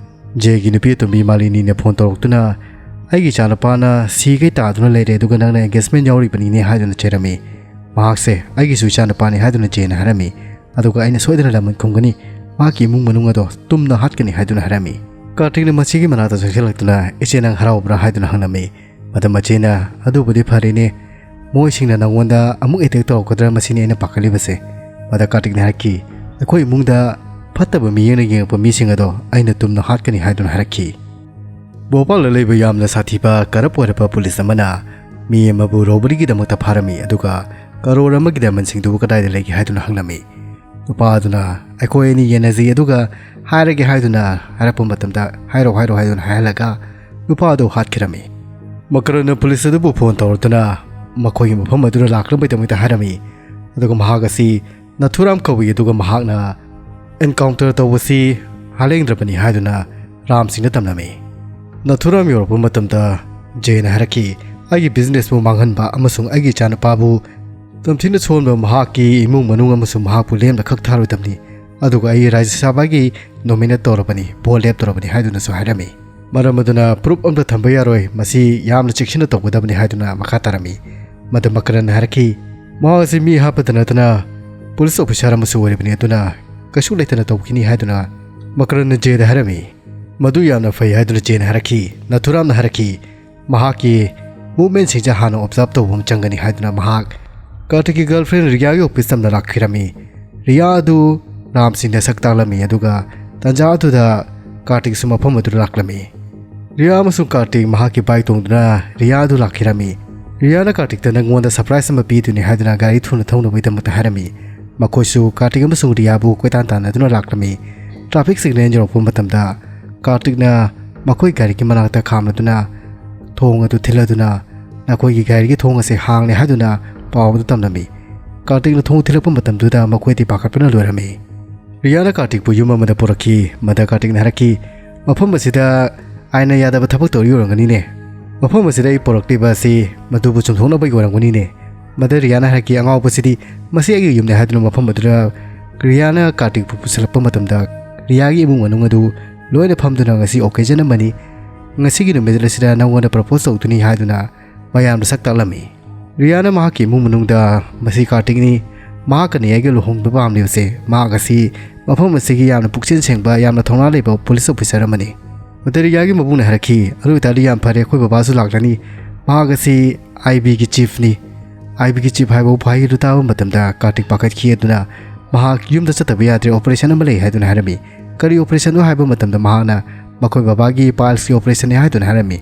ꯖꯦꯒꯤ ꯅꯨꯄꯤ ꯑꯇꯣꯝꯕꯤ ꯃꯥꯂꯤꯅꯤꯅ ꯐꯣꯟ ꯇꯧꯔꯛꯇꯨꯅ, ꯑꯩꯒꯤ ꯏꯆꯥꯅꯨꯄꯥꯅ ꯁꯤꯈꯩ ꯇꯥꯗꯨꯅ ꯂꯩꯔꯦ, ꯑꯗꯨꯒ ꯅꯪꯅ ꯑꯦꯡꯒꯦꯖꯃꯦꯟ ꯌꯥꯎꯔꯤꯕꯅꯤꯅꯦ ꯍꯥꯏꯗꯨꯅ ꯆꯩꯔꯝꯃꯤ꯫ ꯃꯍꯥꯛꯁꯦ ꯑꯩꯒꯤꯁꯨ ꯏꯆꯥꯅꯨꯄꯥꯅꯤ ꯍꯥꯏꯗꯨꯅ ꯖꯦꯅ ꯍꯥꯏꯔꯝꯃꯤ꯫ ꯑꯗꯨꯒ ꯑꯩꯅ ꯁꯣꯏꯗꯅ ꯂꯃꯟ ꯈꯨꯝꯒꯅꯤ, ꯃꯍꯥꯛꯀꯤ ꯏꯃꯨꯡ ꯃꯅꯨꯡ ꯑꯗꯣ ꯇꯨꯝꯅ ꯍꯥꯠꯀꯅꯤ ꯍꯥꯏꯗꯨꯅ ꯍꯥꯏꯔꯝꯃꯤ꯫ ꯀꯥꯔꯇꯤꯛꯅ ꯃꯆꯦꯒꯤ ꯃꯅꯥꯛꯇ ꯆꯪꯁꯤꯜꯂꯛꯇꯨꯅ, ꯏꯆꯦ, ꯅꯪ ꯍꯔꯥꯎꯕ꯭ꯔꯥ ꯍꯥꯏꯗꯨꯅ ꯍꯪꯂꯝꯃꯤ꯫ ꯃꯗꯨ ꯃꯆꯦꯅ, ꯑꯗꯨꯕꯨꯗꯤ ꯐꯔꯦꯅꯦ, ꯃꯣꯏꯁꯤꯡꯅ ꯅꯪꯉꯣꯟꯗ ꯑꯃꯨꯛ ꯑꯦꯇꯦꯛ ꯇꯧꯔꯛꯀꯗ꯭ꯔꯥ ꯃꯁꯤꯅꯤ ꯑꯩꯅ ꯄꯥꯈꯠꯂꯤꯕꯁꯦ꯫ ꯃꯗ ꯀꯥꯔꯇꯤꯛꯅ ꯍꯥꯏꯔꯛꯈꯤ, ꯑꯩꯈꯣꯏ ꯏꯃꯨꯡꯗ ꯐꯠꯇꯕ ꯃꯤꯠꯌꯦꯡꯅ ꯌꯦꯡꯉꯛꯄ ꯃꯤꯁꯤꯡ ꯑꯗꯣ ꯑꯩꯅ ꯇꯨꯝꯅ ꯍꯥꯠꯀꯅꯤ ꯍꯥꯏꯗꯨꯅ ꯍꯥꯏꯔꯛꯈꯤ꯫ ꯚꯣꯄꯥꯜꯗ ꯂꯩꯕ ꯌꯥꯝꯅ ꯁꯥꯊꯤꯕ ꯀꯔꯞ ꯑꯣꯏꯔꯕ ꯄꯨꯂꯤꯁ ꯑꯃꯅ ꯃꯤ ꯑꯃꯕꯨ ꯔꯣꯕꯔꯤꯒꯤꯗꯃꯛꯇ ꯐꯥꯔꯝꯃꯤ, ꯑꯗꯨꯒ ꯀꯔꯣꯔ ꯑꯃꯒꯤ ꯗꯥꯏꯃꯟꯁꯤꯡꯗꯨꯕꯨ ꯀꯗꯥꯏꯗ ꯂꯩꯒꯦ ꯍꯥꯏꯗꯨꯅ ꯍꯪꯂꯝꯃꯤ꯫ ꯅꯨꯄꯥ ꯑꯗꯨꯅ ꯑꯩꯈꯣꯏ ꯑꯅꯤ ꯌꯦꯟꯅꯁꯤ ꯑꯗꯨꯒ ꯍꯥꯏꯔꯒꯦ ꯍꯥꯏꯗꯨꯅ ꯍꯥꯏꯔꯛꯄ ꯃꯇꯝꯗ ꯍꯥꯏꯔꯣ ꯍꯥꯏꯔꯣ ꯍꯥꯏꯗꯨꯅ ꯍꯥꯏꯍꯜꯂꯒ ꯅꯨꯄꯥ ꯑꯗꯨ ꯍꯥꯠꯈꯤꯔꯝꯃꯤ꯫ ꯃꯀꯔꯟꯅ ꯄꯨꯂꯤꯁ ꯑꯗꯨꯕꯨ ꯐꯣꯟ ꯇꯧꯔꯗꯨꯅ ꯃꯈꯣꯏꯒꯤ ꯃꯐꯝ ꯑꯗꯨꯗ ꯂꯥꯛꯅꯕꯒꯤꯗꯃꯛꯇ ꯍꯥꯏꯔꯝꯃꯤ꯫ ꯑꯗꯨꯒ ꯃꯍꯥꯛ ꯑꯁꯤ ꯅꯥꯊꯨꯔꯥꯝ ꯀꯧꯏ, ꯑꯗꯨꯒ ꯃꯍꯥꯛꯅ ꯑꯦꯟꯀꯥꯎꯟꯇꯔ ꯇꯧꯕꯁꯤ ꯍꯥꯂꯦꯡꯗ꯭ꯔꯕꯅꯤ ꯍꯥꯏꯗꯨꯅ ꯔꯥꯝ ꯁꯤꯡꯗ ꯇꯝꯂꯝꯃꯤ꯫ ꯅꯥꯊꯨꯔꯥꯝ ꯌꯧꯔꯛꯄ ꯃꯇꯝꯗ ꯖꯦꯅ ꯍꯥꯏꯔꯛꯈꯤ, ꯑꯩꯒꯤ ꯕꯤꯖꯤꯅꯦꯁꯄꯨ ꯃꯥꯡꯍꯟꯕ ꯑꯃꯁꯨꯡ ꯑꯩꯒꯤ ꯏꯆꯥꯅꯨꯄꯥꯕꯨ ꯇꯝꯊꯤꯅ ꯁꯣꯟꯕ ꯃꯍꯥꯛꯀꯤ ꯏꯃꯨꯡ ꯃꯅꯨꯡ ꯑꯃꯁꯨꯡ ꯃꯍꯥꯛꯄꯨ ꯂꯦꯝꯅ ꯈꯛ ꯊꯥꯔꯣꯏꯗꯕꯅꯤ, ꯑꯗꯨꯒ ꯑꯩ ꯔꯥꯖ꯭ꯌ ꯁꯚꯥꯒꯤ ꯅꯣꯃꯤꯅꯦꯠ ꯇꯧꯔꯕꯅꯤ, ꯚꯣꯠ ꯂꯦꯞꯇꯧꯔꯕꯅꯤ ꯍꯥꯏꯗꯨꯅꯁꯨ ꯍꯥꯏꯔꯝꯃꯤ꯫ ꯃꯔꯝ ꯑꯗꯨꯅ ꯄ꯭ꯔꯨꯞ ꯑꯝꯇ ꯊꯝꯕ ꯌꯥꯔꯣꯏ, ꯃꯁꯤ ꯌꯥꯝꯅ ꯆꯦꯛꯁꯤꯟꯅ ꯇꯧꯒꯗꯕꯅꯤ ꯍꯥꯏꯗꯨꯅ ꯃꯈꯥ ꯇꯥꯔꯝꯃꯤ꯫ ꯃꯗꯨ ꯃꯀꯔꯟꯅ ꯍꯥꯏꯔꯛꯈꯤ, ꯃꯍꯥꯛ ꯑꯁꯤ ꯃꯤ ꯍꯥꯠꯄꯗ ꯅꯠꯇꯅ ꯄꯨꯂꯤꯁ ꯑꯣꯐꯤꯁꯥꯔ ꯑꯃꯁꯨ ꯑꯣꯏꯔꯤꯕꯅꯤ, ꯑꯗꯨꯅ ꯀꯩꯁꯨ ꯂꯩꯇꯅ ꯇꯧꯈꯤꯅꯤ ꯍꯥꯏꯗꯨꯅ ꯃꯀꯔꯟꯅ ꯖꯦꯗ ꯍꯥꯏꯔꯝꯃꯤ꯫ ꯃꯗꯨ ꯌꯥꯝꯅ ꯐꯩ ꯍꯥꯏꯗꯨꯅ ꯖꯦꯅ ꯍꯥꯏꯔꯛꯈꯤ꯫ ꯅꯥꯊꯨꯔꯥꯝꯅ ꯍꯥꯏꯔꯛꯈꯤ, ꯃꯍꯥꯛꯀꯤ ꯃꯨꯚꯃꯦꯟꯁꯤꯡꯁꯦ ꯍꯥꯟꯅ ꯑꯣꯕꯖꯥꯔꯕ ꯇꯧꯕ ꯑꯃ ꯆꯪꯒꯅꯤ ꯍꯥꯏꯗꯨꯅ ꯃꯍꯥꯛ ꯀꯥꯔꯇꯤꯛꯀꯤ ꯒꯔꯜꯐ꯭ꯔꯦꯟ ꯔꯤꯌꯥꯒꯤ ꯑꯣꯐꯤꯁ ꯇꯝꯅ ꯂꯥꯛꯈꯤꯔꯝꯃꯤ꯫ ꯔꯤꯌꯥ ꯑꯗꯨ ꯔꯥꯝ ꯁꯤꯡꯅ ꯁꯛ ꯇꯥꯛꯂꯝꯃꯤ, ꯑꯗꯨꯒ ꯇꯥꯟꯖꯥ ꯑꯗꯨꯗ ꯀꯥꯔꯇꯤꯛꯁꯨ ꯃꯐꯝ ꯑꯗꯨꯗ ꯂꯥꯛꯂꯝꯃꯤ꯫ ꯔꯤꯌꯥ ꯑꯃꯁꯨꯡ ꯀꯥꯔꯇꯤꯛ ꯃꯍꯥꯛꯀꯤ ꯕꯥꯏꯛ ꯇꯣꯡꯗꯨꯅ ꯔꯤꯌꯥ ꯑꯗꯨ ꯂꯥꯛꯈꯤꯔꯝꯃꯤ꯫ ꯔꯤꯌꯥꯅ ꯀꯥꯔꯇꯤꯛꯇ ꯅꯪꯉꯣꯟꯗ ꯁꯔꯄ꯭ꯔꯥꯏꯖ ꯑꯃ ꯄꯤꯗꯣꯏꯅꯤ ꯍꯥꯏꯗꯨꯅ ꯒꯥꯔꯤ ꯊꯨꯅ ꯊꯧꯅꯕꯒꯤꯗꯃꯛꯇ ꯍꯥꯏꯔꯝꯃꯤ꯫ ꯃꯈꯣꯏꯁꯨ ꯀꯥꯔꯇꯤꯛ ꯑꯃꯁꯨꯡ ꯔꯤꯌꯥꯕꯨ ꯀꯣꯏꯇꯥꯟ ꯇꯥꯟꯅꯗꯨꯅ ꯂꯥꯛꯂꯝꯃꯤ꯫ ꯇ꯭ꯔꯥꯐꯤꯛ ꯁꯤꯒꯅꯦꯜ ꯌꯧꯔꯛꯄ ꯃꯇꯝꯗ ꯀꯥꯔꯇꯤꯛꯅ ꯃꯈꯣꯏ ꯒꯥꯔꯤꯒꯤ ꯃꯅꯥꯛꯇ ꯈꯥꯝꯂꯗꯨꯅ ꯊꯣꯡ ꯑꯗꯨ ꯊꯤꯜꯂꯗꯨꯅ ꯅꯈꯣꯏꯒꯤ ꯒꯥꯔꯤꯒꯤ ꯊꯣꯡ ꯑꯁꯤ ꯍꯥꯡꯂꯦ ꯍꯥꯏꯗꯨꯅ ꯄꯥꯎ ꯑꯗꯨ ꯇꯝꯂꯝꯃꯤ꯫ ꯀꯥꯔꯇꯤꯛꯅ ꯊꯣꯡ ꯊꯤꯜꯂꯛꯄ ꯃꯇꯝꯗꯨꯗ ꯃꯈꯣꯏꯗꯤ ꯄꯥꯈꯠꯄꯅ ꯂꯣꯏꯔꯝꯃꯤ꯫ ꯔꯤꯌꯥꯅ ꯀꯥꯔꯇꯤꯛꯄꯨ ꯌꯨꯝ ꯑꯃꯗ ꯄꯨꯔꯛꯈꯤ꯫ ꯃꯗ ꯀꯥꯔꯇꯤꯛꯅ ꯍꯥꯏꯔꯛꯈꯤ, ꯃꯐꯝ ꯑꯁꯤꯗ ꯑꯥꯏꯟꯅ ꯌꯥꯗꯕ ꯊꯕꯛ ꯇꯧꯔꯤ ꯑꯣꯏꯔꯝꯒꯅꯤꯅꯦ꯫ ꯃꯐꯝ ꯑꯁꯤꯗ ꯑꯩ ꯄꯨꯔꯛꯂꯤꯕ ꯑꯁꯤ ꯃꯗꯨꯕꯨ ꯆꯨꯝꯊꯣꯛꯅꯕꯒꯤ ꯑꯣꯏꯔꯝꯒꯅꯤꯅꯦ꯫ ꯃꯗ ꯔꯤꯌꯥꯅ ꯍꯥꯏꯔꯛꯈꯤ, ꯑꯉꯥꯎꯕꯁꯤꯗꯤ, ꯃꯁꯤ ꯑꯩꯒꯤ ꯌꯨꯝꯅꯤ ꯍꯥꯏꯗꯨꯅ ꯃꯐꯝ ꯑꯗꯨꯗ ꯔꯤꯌꯥꯅ ꯀꯥꯔꯇꯤꯛꯄꯨ ꯄꯨꯁꯤꯜꯂꯛꯄ ꯃꯇꯝꯗ ꯔꯤꯌꯥꯒꯤ ꯏꯃꯨꯡ ꯃꯅꯨꯡ ꯑꯗꯨ ꯂꯣꯏꯅ ꯐꯝꯗꯨꯅ ꯉꯁꯤ ꯑꯣꯀꯦꯖꯟ ꯑꯃꯅꯤ, ꯉꯁꯤꯒꯤ ꯅꯨꯃꯤꯠ ꯑꯁꯤꯗ ꯅꯉꯣꯟꯗ ꯄ꯭ꯔꯄꯣꯖ ꯇꯧꯗꯨꯅꯤ ꯍꯥꯏꯗꯨꯅ ꯃꯌꯥꯝꯗ ꯁꯛ ꯇꯥꯛꯂꯝꯃꯤ꯫ ꯔꯤꯌꯥꯅ ꯃꯍꯥꯛꯀꯤ ꯏꯃꯨꯡ ꯃꯅꯨꯡꯗ ꯃꯁꯤ ꯀꯥꯔꯇꯤꯛꯅꯤ, ꯃꯍꯥꯛꯀꯅꯤ ꯑꯩꯒ ꯂꯨꯍꯣꯡꯕ ꯄꯥꯝꯂꯤꯕꯁꯦ, ꯃꯍꯥꯛ ꯑꯁꯤ ꯃꯐꯝ ꯑꯁꯤꯒꯤ ꯌꯥꯝꯅ ꯄꯨꯛꯆꯦꯜ ꯁꯦꯡꯕ, ꯌꯥꯝꯅ ꯊꯧꯅꯥ ꯂꯩꯕ ꯄꯨꯂꯤꯁ ꯑꯣꯐꯤꯁꯔ ꯑꯃꯅꯤ꯫ ꯃꯗ ꯔꯤꯌꯥꯒꯤ ꯃꯕꯨꯡꯅ ꯍꯥꯏꯔꯛꯈꯤ, ꯑꯗꯨ ꯑꯣꯏꯇꯥꯔꯗꯤ ꯌꯥꯝ ꯐꯔꯦ, ꯑꯩꯈꯣꯏ ꯕꯕꯥꯁꯨ ꯂꯥꯛꯂꯅꯤ, ꯃꯍꯥꯛ ꯑꯁꯤ ꯑꯥꯏ ꯕꯤꯒꯤ ꯆꯤꯐꯅꯤ꯫ ꯑꯥꯏ ꯕꯤꯒꯤ ꯆꯤꯞ ꯍꯥꯏꯕ ꯎꯐꯥꯏ ꯑꯗꯨ ꯇꯥꯕ ꯃꯇꯝꯗ ꯀꯥꯔꯇꯤꯛ ꯄꯥꯈꯠꯈꯤ꯫ ꯑꯗꯨꯅ ꯃꯍꯥꯛ ꯌꯨꯝꯗ ꯆꯠꯇꯕ ꯌꯥꯗ꯭ꯔꯦ, ꯑꯣꯄꯔꯦꯁꯟ ꯑꯃ ꯂꯩ ꯍꯥꯏꯗꯨꯅ ꯍꯥꯏꯔꯝꯃꯤ꯫ ꯀꯔꯤ ꯑꯣꯄꯔꯦꯁꯟꯅꯣ ꯍꯥꯏꯕ ꯃꯇꯝꯗ ꯃꯍꯥꯛꯅ ꯃꯈꯣꯏ ꯕꯕꯥꯒꯤ ꯄꯥꯏꯜꯁꯀꯤ ꯑꯣꯄꯔꯦꯁꯟꯅꯤ ꯍꯥꯏꯗꯨꯅ ꯍꯥꯏꯔꯝꯃꯤ꯫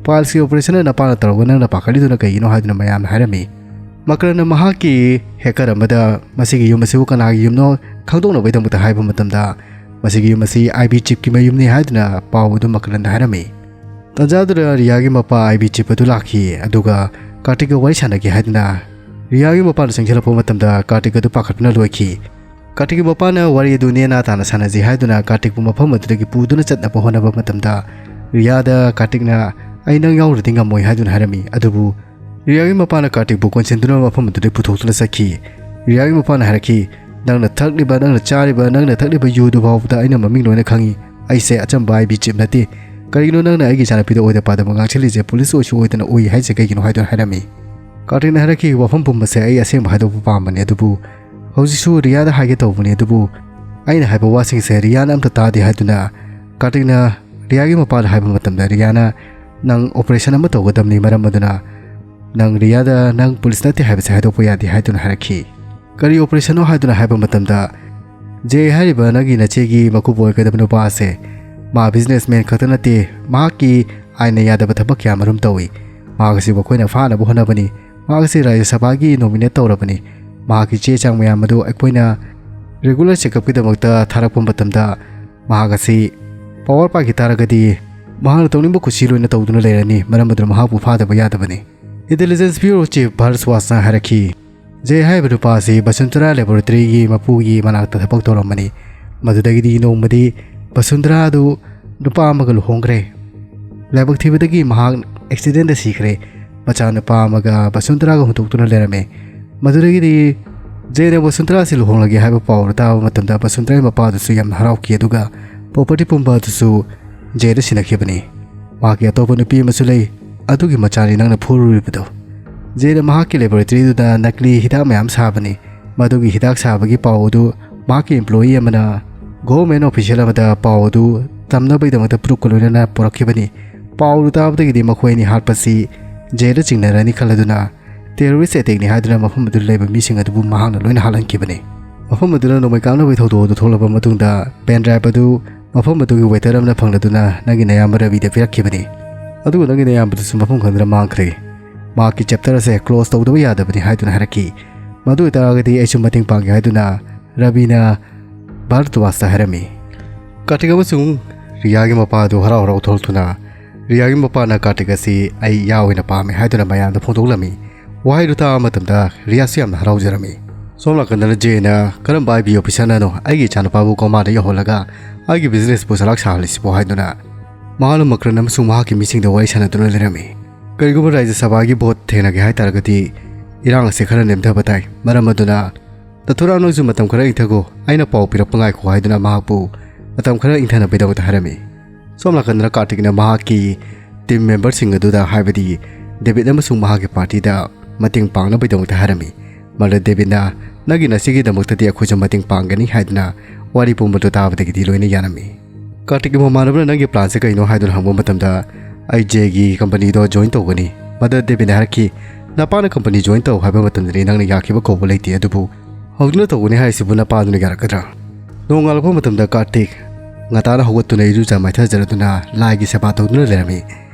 ꯄꯥꯏꯜꯁꯀꯤ ꯑꯣꯄꯔꯦꯁꯟꯅ ꯅꯄꯥꯅ ꯇꯧꯔꯒ ꯅꯪꯅ ꯄꯥꯈꯠꯂꯤꯗꯨꯅ ꯀꯩꯒꯤꯅꯣ ꯍꯥꯏꯗꯨꯅ ꯃꯌꯥꯝꯅ ꯍꯥꯏꯔꯝꯃꯤ꯫ ꯃꯀꯔꯟꯅ ꯃꯍꯥꯛꯀꯤ ꯍꯦꯀꯔ ꯑꯃꯗ ꯃꯁꯤꯒꯤ ꯌꯨꯝ ꯑꯁꯤꯕꯨ ꯀꯅꯥꯒꯤ ꯌꯨꯝꯅꯣ ꯈꯪꯗꯣꯛꯅꯕꯒꯤꯗꯃꯛꯇ ꯍꯥꯏꯕ ꯃꯇꯝꯗ, ꯃꯁꯤꯒꯤ ꯌꯨꯝ ꯑꯁꯤ ꯑꯥꯏ ꯕꯤ ꯆꯤꯞꯀꯤ ꯃꯌꯨꯝꯅꯤ ꯍꯥꯏꯗꯨꯅ ꯄꯥꯎ ꯑꯗꯨ ꯃꯀꯔꯟꯗ ꯍꯥꯏꯔꯝꯃꯤ꯫ ꯇꯥꯟꯖꯥꯗꯨꯗ ꯔꯤꯌꯥꯒꯤ ꯃꯄꯥ ꯑꯥꯏ ꯕꯤ ꯆꯤꯞ ꯑꯗꯨ ꯂꯥꯛꯈꯤ, ꯑꯗꯨꯒ ꯀꯥꯔꯇꯤꯛꯀ ꯋꯥꯔꯤ ꯁꯥꯟꯅꯒꯦ ꯍꯥꯏꯗꯨꯅ ꯔꯤꯌꯥꯒꯤ ꯃꯄꯥꯅ ꯆꯪꯁꯤꯜꯂꯛꯄ ꯃꯇꯝꯗ ꯀꯥꯔꯇꯤꯛ ꯑꯗꯨ ꯄꯥꯈꯠꯄꯅ ꯂꯣꯏꯈꯤ꯫ ꯀꯥꯔꯇꯤꯛꯀꯤ ꯃꯄꯥꯅ ꯋꯥꯔꯤ ꯑꯗꯨ ꯅꯦꯅꯥ ꯇꯥꯅ ꯁꯥꯟꯅꯁꯤ ꯍꯥꯏꯗꯨꯅ ꯀꯥꯔꯇꯤꯛꯄꯨ ꯃꯐꯝ ꯑꯗꯨꯗꯒꯤ ꯄꯨꯗꯨꯅ ꯆꯠꯅꯕ ꯍꯣꯠꯅꯕ ꯃꯇꯝꯗ, ꯔꯤꯌꯥꯗ ꯀꯥꯔꯇꯤꯛꯅ "ꯑꯩ ꯅꯪ ꯌꯥꯎꯗ꯭ꯔꯗꯤ ꯉꯝꯃꯣꯏ" ꯍꯥꯏꯗꯨꯅ ꯍꯥꯏꯔꯝꯃꯤ꯫ ꯑꯗꯨꯕꯨ ꯔꯤꯌꯥꯒꯤ ꯃꯄꯥꯅ ꯀꯥꯔꯇꯤꯛꯄꯨ ꯀꯣꯟꯁꯤꯟꯗꯨꯅ ꯃꯐꯝ ꯑꯗꯨꯗꯒꯤ ꯄꯨꯊꯣꯛꯇꯨꯅ ꯆꯠꯈꯤ꯫ ꯔꯤꯌꯥꯒꯤ ꯃꯄꯥꯅ ꯍꯥꯏꯔꯛꯈꯤ, "ꯅꯪꯅ ꯊꯛꯂꯤꯕ, ꯅꯪꯅ ꯆꯥꯔꯤꯕ, ꯅꯪꯅ ꯊꯛꯂꯤꯕ ꯌꯨꯗꯨ ꯐꯥꯎꯕꯗ ꯑꯩꯅ ꯃꯃꯤꯡ ꯂꯣꯏꯅ ꯈꯪꯏ꯫ ꯑꯩꯁꯦ ꯑꯆꯝꯕ ꯑꯥꯏ ꯕꯤ ꯆꯤꯞ ꯅꯠꯇꯦ꯫ ꯀꯔꯤꯒꯤꯅꯣ ꯅꯪꯅ ꯑꯩꯒꯤ ꯏꯆꯥꯅꯨꯄꯤꯗ ꯑꯣꯏꯗ ꯄꯥꯗꯕ ꯉꯥꯡꯁꯤꯜꯂꯤꯁꯦ? ꯄꯨꯂꯤꯁ ꯑꯣꯏꯁꯨ ꯑꯣꯏꯗꯅ ꯑꯣꯏ ꯍꯥꯏꯁꯦ ꯀꯩꯒꯤꯅꯣ?" ꯍꯥꯏꯗꯨꯅ ꯍꯥꯏꯔꯝꯃꯤ꯫ ꯀꯥꯔꯇꯤꯛꯅ ꯍꯥꯏꯔꯛꯈꯤ, "ꯋꯥꯐꯝ ꯄꯨꯝꯕꯁꯦ ꯑꯩ ꯑꯁꯦꯡꯕ ꯍꯥꯏꯗꯣꯛꯄ ꯄꯥꯝꯕꯅꯤ, ꯑꯗꯨꯕꯨ ꯍꯧꯖꯤꯛꯁꯨ ꯔꯤꯌꯥꯗ ꯍꯥꯏꯒꯦ ꯇꯧꯕꯅꯤ, ꯑꯗꯨꯕꯨ ꯑꯩꯅ ꯍꯥꯏꯕ ꯋꯥꯁꯤꯡꯁꯦ ꯔꯤꯌꯥꯅ ꯑꯝꯇ ꯇꯥꯗꯦ" ꯍꯥꯏꯗꯨꯅ ꯀꯥꯔꯇꯤꯛꯅ ꯔꯤꯌꯥꯒꯤ ꯃꯄꯥꯗ ꯍꯥꯏꯕ ꯃꯇꯝꯗ, ꯔꯤꯌꯥꯅ "ꯅꯪ ꯑꯣꯄꯔꯦꯁꯟ ꯑꯃ ꯇꯧꯒꯗꯕꯅꯤ, ꯃꯔꯝ ꯑꯗꯨꯅ ꯅꯪ ꯔꯤꯌꯥꯗ ꯅꯪ ꯄꯨꯂꯤꯁ ꯅꯠꯇꯦ ꯍꯥꯏꯕꯁꯦ ꯍꯥꯏꯗꯣꯛꯄ ꯌꯥꯗꯦ" ꯍꯥꯏꯗꯨꯅ ꯍꯥꯏꯔꯛꯈꯤ꯫ "ꯀꯔꯤ ꯑꯣꯄꯔꯦꯁꯟꯅꯣ?" ꯍꯥꯏꯗꯨꯅ ꯍꯥꯏꯕ ꯃꯇꯝꯗ, "ꯖꯦ ꯍꯥꯏꯔꯤꯕ ꯅꯪꯒꯤ ꯅꯆꯦꯒꯤ ꯃꯀꯨꯕꯣꯛ ꯑꯣꯏꯒꯗꯕ ꯅꯨꯄꯥ ꯑꯁꯦ, ꯃꯥ ꯕꯤꯖꯤꯅꯦꯁꯃꯦꯟ ꯈꯛꯇ ꯅꯠꯇꯦ, ꯃꯍꯥꯛꯀꯤ ꯑꯥꯏꯟꯅ ꯌꯥꯗꯕ ꯊꯕꯛ ꯀꯌꯥ ꯃꯔꯨꯝ ꯇꯧꯏ꯫ ꯃꯍꯥꯛ ꯑꯁꯤꯕꯨ ꯑꯩꯈꯣꯏꯅ ꯐꯥꯅꯕ ꯍꯣꯠꯅꯕꯅꯤ꯫ ꯃꯍꯥꯛ ꯑꯁꯤ ꯔꯥꯖ꯭ꯌ ꯁꯚꯥꯒꯤ ꯅꯣꯃꯤꯅꯦꯠ ꯇꯧꯔꯕꯅꯤ꯫ ꯃꯍꯥꯛꯀꯤ ꯆꯦ ꯆꯥꯡ ꯃꯌꯥꯝ ꯑꯗꯨ ꯑꯩꯈꯣꯏꯅ ꯔꯤꯒꯨꯂꯔ ꯆꯦꯛꯑꯞꯀꯤꯗꯃꯛꯇ ꯊꯥꯔꯛꯄ ꯃꯇꯝꯗ, ꯃꯍꯥꯛ ꯑꯁꯤ ꯄꯋꯥꯔ ꯄꯥꯏꯈꯤ ꯇꯥꯔꯒꯗꯤ ꯃꯍꯥꯛꯅ ꯇꯧꯅꯤꯡꯕ ꯀꯨꯁꯤ ꯂꯣꯏꯅ ꯇꯧꯗꯨꯅ ꯂꯩꯔꯅꯤ, ꯃꯔꯝ ꯑꯗꯨꯅ ꯃꯍꯥꯛꯄꯨ ꯐꯥꯗꯕ ꯌꯥꯗꯕꯅꯤ"꯫ ꯏꯟꯇꯦꯂꯤꯖꯦꯟꯁ ꯕ꯭ꯌꯨꯔꯣ ꯆꯤꯐ ꯚꯥꯔꯁꯋꯥꯁꯅ ꯍꯥꯏꯔꯛꯈꯤ, "ꯖꯦ ꯍꯥꯏꯔꯤꯕ ꯅꯨꯄꯥ ꯑꯁꯤ ꯕꯁꯨꯟꯇꯔꯥ ꯂꯦꯕꯣꯔꯦꯇꯔꯤꯒꯤ ꯃꯄꯨꯒꯤ ꯃꯅꯥꯛꯇ ꯊꯕꯛ ꯇꯧꯔꯝꯕꯅꯤ꯫ ꯃꯗꯨꯗꯒꯤꯗꯤ ꯅꯣꯡꯃꯗꯤ ꯕꯁꯨꯟꯇꯔꯥ ꯑꯗꯨ ꯅꯨꯄꯥ ꯑꯃꯒ ꯂꯨꯍꯣꯡꯈ꯭ꯔꯦ꯫ ꯂꯥꯏꯕꯛ ꯊꯤꯕꯗꯒꯤ ꯃꯍꯥꯛ ꯑꯦꯛꯁꯤꯗꯦꯟꯗ ꯁꯤꯈ꯭ꯔꯦ꯫ ꯃꯆꯥꯅꯨꯄꯥ ꯑꯃꯒ ꯕꯁꯨꯟꯇꯔꯥꯒ ꯍꯨꯟꯗꯣꯛꯇꯨꯅ ꯂꯩꯔꯝꯃꯦ꯫ ꯃꯗꯨꯗꯒꯤꯗꯤ ꯖꯦꯅ ꯕꯁꯨꯟꯇꯔꯥ ꯑꯁꯤ ꯂꯨꯍꯣꯡꯂꯒꯦ ꯍꯥꯏꯕ ꯄꯥꯎ ꯑꯗꯨ ꯇꯥꯕ ꯃꯇꯝꯗ ꯕꯁꯨꯟꯇꯔꯥꯒꯤ ꯃꯄꯥ ꯑꯗꯨꯁꯨ ꯌꯥꯝꯅ ꯍꯔꯥꯎꯈꯤ, ꯑꯗꯨꯒ ꯄ꯭ꯔꯣꯄꯔꯇꯤ ꯄꯨꯝꯕ ꯑꯗꯨꯁꯨ ꯖꯦꯗ ꯁꯤꯟꯅꯈꯤꯕꯅꯤ꯫ ꯃꯍꯥꯛꯀꯤ ꯑꯇꯣꯞꯄ ꯅꯨꯄꯤ ꯑꯃꯁꯨ ꯂꯩ, ꯑꯗꯨꯒꯤ ꯃꯆꯥꯅꯤ ꯅꯪꯅ ꯐꯨꯔꯨꯔꯤꯕꯗꯣ"꯫ ꯖꯦꯅ ꯃꯍꯥꯛꯀꯤ ꯂꯦꯕꯣꯔꯦꯇꯔꯤꯗꯨꯗ ꯅꯀꯂꯤ ꯍꯤꯗꯥꯛ ꯃꯌꯥꯝ ꯁꯥꯕꯅꯤ꯫ ꯃꯗꯨꯒꯤ ꯍꯤꯗꯥꯛ ꯁꯥꯕꯒꯤ ꯄꯥꯎ ꯑꯗꯨ ꯃꯍꯥꯛꯀꯤ ꯏꯝꯄ꯭ꯂꯣꯌꯤ ꯑꯃꯅ ꯒꯣꯚꯔꯟꯃꯦꯟ ꯑꯣꯐꯤꯁꯤꯌꯦꯜ ꯑꯃꯗ ꯄꯥꯎ ꯑꯗꯨ ꯇꯝꯅꯕꯒꯤꯗꯃꯛꯇ ꯄ꯭ꯔꯨꯐꯀ ꯂꯣꯏꯅꯅ ꯄꯨꯔꯛꯈꯤꯕꯅꯤ꯫ ꯄꯥꯎ ꯑꯗꯨ ꯇꯥꯕꯗꯒꯤꯗꯤ ꯃꯈꯣꯏ ꯑꯅꯤ ꯍꯥꯠꯄꯁꯤ ꯖꯦꯗ ꯆꯤꯡꯅꯔꯅꯤ ꯈꯜꯂꯗꯨꯅ ꯇꯦꯔꯣꯔꯤꯁ ꯑꯦꯇꯦꯛꯅꯤ ꯍꯥꯏꯗꯨꯅ ꯃꯐꯝ ꯑꯗꯨꯗ ꯂꯩꯕ ꯃꯤꯁꯤꯡ ꯑꯗꯨꯕꯨ ꯃꯍꯥꯛꯅ ꯂꯣꯏꯅ ꯍꯥꯜꯍꯟꯈꯤꯕꯅꯤ꯫ ꯃꯐꯝ ꯑꯗꯨꯗ ꯅꯣꯡꯃꯩ ꯀꯥꯞꯅꯕꯒꯤ ꯊꯧꯗꯣꯛ ꯑꯗꯨ ꯊꯣꯛꯂꯕ ꯃꯇꯨꯡꯗ ꯄꯦꯟ ꯗ꯭ꯔꯥꯏꯚ ꯑꯗꯨ ꯃꯐꯝ ꯑꯗꯨꯒꯤ ꯋꯦꯇꯔ ꯑꯃꯅ ꯐꯪꯂꯗꯨꯅ ꯅꯪꯒꯤ ꯅꯌꯥꯝꯕ ꯔꯕꯤꯗ ꯄꯤꯔꯛꯈꯤꯕꯅꯤ꯫ ꯑꯗꯨꯕꯨ ꯅꯪꯒꯤ ꯅꯌꯥꯝꯕꯗꯨꯁꯨ ꯃꯐꯝ ꯈꯪꯗꯅ ꯃꯥꯡꯈ꯭ꯔꯦ꯫ ꯃꯍꯥꯛꯀꯤ ꯆꯦꯞꯇꯔ ꯑꯁꯦ ꯀ꯭ꯂꯣꯖ ꯇꯧꯗꯕ ꯌꯥꯗꯕꯅꯤ ꯍꯥꯏꯗꯨꯅ ꯍꯥꯏꯔꯛꯈꯤ꯫ ꯃꯗꯨ ꯑꯣꯏꯇꯥꯔꯒꯗꯤ ꯑꯩꯁꯨ ꯃꯇꯦꯡ ꯄꯥꯡꯒꯦ ꯍꯥꯏꯗꯨꯅ ꯔꯕꯤꯅ ꯚꯥꯔꯗ꯭ꯋꯥꯖꯇ ꯍꯥꯏꯔꯝꯃꯤ꯫ ꯀꯥꯔꯇꯤꯛ ꯑꯃꯁꯨꯡ ꯔꯤꯌꯥꯒꯤ ꯃꯄꯥ ꯑꯗꯨ ꯍꯔꯥꯎ ꯍꯔꯥꯎ ꯊꯣꯛꯂꯛꯇꯨꯅ ꯔꯤꯌꯥꯒꯤ ꯃꯄꯥꯅ ꯀꯥꯔꯇꯤꯛ ꯑꯁꯤ ꯑꯩ ꯏꯌꯥ ꯑꯣꯏꯅ ꯄꯥꯝꯃꯤ ꯍꯥꯏꯗꯨꯅ ꯃꯌꯥꯝꯗ ꯐꯣꯡꯗꯣꯛꯂꯝꯃꯤ꯫ ꯋꯥꯍꯩꯗꯨ ꯇꯥꯕ ꯃꯇꯝꯗ ꯔꯤꯌꯥꯁꯨ ꯌꯥꯝꯅ ꯍꯔꯥꯎꯖꯔꯝꯃꯤ꯫ ꯁꯣꯝ ꯅꯥꯀꯟꯗꯅ ꯖꯦꯅ "ꯀꯔꯝꯕ ꯑꯥꯏ ꯕꯤ ꯑꯣꯐꯤꯁꯔꯅꯅꯣ ꯑꯩꯒꯤ ꯏꯆꯥꯅꯨꯄꯥꯕꯨ ꯀꯣꯃꯥꯗ ꯌꯧꯍꯜꯂꯒ ꯑꯩꯒꯤ ꯕꯤꯖꯤꯅꯦꯁꯄꯨ ꯆꯂꯥꯛ ꯁꯥꯍꯜꯂꯤꯁꯤꯕꯣ?" ꯍꯥꯏꯗꯨꯅ ꯃꯍꯥꯛꯅ ꯃꯀ꯭ꯔꯟ ꯑꯃꯁꯨꯡ ꯃꯍꯥꯛꯀꯤ ꯃꯤꯁꯤꯡꯗ ꯋꯥꯔꯤ ꯁꯥꯟꯅꯗꯨꯅ ꯂꯩꯔꯝꯃꯤ꯫ "ꯀꯔꯤꯒꯨꯝꯕ ꯔꯥꯖ꯭ꯌ ꯁꯚꯥꯒꯤ ꯚꯣꯠ ꯊꯦꯡꯅꯒꯦ ꯍꯥꯏ ꯇꯥꯔꯒꯗꯤ ꯏꯔꯥꯡ ꯑꯁꯦ ꯈꯔ ꯅꯦꯝꯊꯕ ꯇꯥꯏ꯫ ꯃꯔꯝ ꯑꯗꯨꯅ ꯅꯊꯨꯔꯥꯝ ꯅꯪꯁꯨ ꯃꯇꯝ ꯈꯔ ꯏꯪꯊꯈꯣ, ꯑꯩꯅ ꯄꯥꯎ ꯄꯤꯔꯛꯄ ꯉꯥꯏꯈꯣ" ꯍꯥꯏꯗꯨꯅ ꯃꯍꯥꯛꯄꯨ ꯃꯇꯝ ꯈꯔ ꯏꯪꯊꯅꯕꯒꯤꯗꯃꯛꯇ ꯍꯥꯏꯔꯝꯃꯤ꯫ ꯁꯣꯝ ꯅꯥꯀꯟꯗꯅ ꯀꯥꯔꯇꯤꯛꯅ ꯃꯍꯥꯛꯀꯤ ꯇꯤꯝ ꯃꯦꯝꯕꯔꯁꯤꯡ ꯑꯗꯨꯗ, ꯍꯥꯏꯕꯗꯤ ꯗꯦꯕꯤꯠ ꯑꯃꯁꯨꯡ ꯃꯍꯥꯛꯀꯤ ꯄꯥꯔꯇꯤꯗ ꯃꯇꯦꯡ ꯄꯥꯡꯅꯕꯒꯤꯗꯃꯛꯇ ꯍꯥꯏꯔꯝꯃꯤ꯫ ꯃꯗꯨꯗ ꯗꯦꯕꯤꯠꯅ "ꯅꯪꯒꯤ ꯅꯁꯤꯒꯤꯗꯃꯛꯇꯗꯤ ꯑꯩꯈꯣꯏꯁꯨ ꯃꯇꯦꯡ ꯄꯥꯡꯒꯅꯤ" ꯍꯥꯏꯗꯨꯅ ꯋꯥꯔꯤ ꯄꯨꯝꯕꯗꯨ ꯇꯥꯕꯗꯒꯤꯗꯤ ꯂꯣꯏꯅ ꯌꯥꯔꯝꯃꯤ꯫ ꯀꯥꯔꯇꯤꯛꯀꯤ ꯃꯃꯥꯟꯅꯕꯅ "ꯅꯪꯒꯤ ꯄ꯭ꯂꯥꯟꯁꯦ ꯀꯩꯅꯣ?" ꯍꯥꯏꯗꯨꯅ ꯍꯪꯕ ꯃꯇꯝꯗ, "ꯑꯩ ꯖꯦꯒꯤ ꯀꯝꯄꯅꯤꯗꯣ ꯖꯣꯏꯟ ꯇꯧꯒꯅꯤ"꯫ ꯃꯗꯨꯗ ꯗꯦꯕꯤꯠꯅ ꯍꯥꯏꯔꯛꯈꯤ, "ꯅꯄꯥꯅ ꯀꯝꯄꯅꯤ ꯖꯣꯏꯟ ꯇꯧ ꯍꯥꯏꯕ ꯃꯇꯝꯗꯗꯤ ꯅꯪꯅ ꯌꯥꯈꯤꯕ ꯀꯧꯕ ꯂꯩꯇꯦ, ꯑꯗꯨꯕꯨ ꯍꯧꯖꯤꯛꯅ ꯇꯧꯒꯅꯤ ꯍꯥꯏꯔꯤꯁꯤꯕꯨ ꯅꯄꯥꯗꯨꯅ ꯌꯥꯔꯛꯀꯗ꯭ꯔꯥ?" ꯅꯣꯡꯉꯥꯜꯂꯛꯄ ꯃꯇꯝꯗ ꯀꯥꯔꯇꯤꯛ ꯉꯟꯇꯥꯅ ꯍꯧꯒꯠꯇꯨꯅ ꯏꯔꯨꯖ ꯃꯥꯏꯊꯖꯔꯗꯨꯅ ꯂꯥꯏꯒꯤ ꯁꯦꯕꯥ ꯇꯧꯗꯨꯅ ꯂꯩꯔꯝꯃꯤ꯫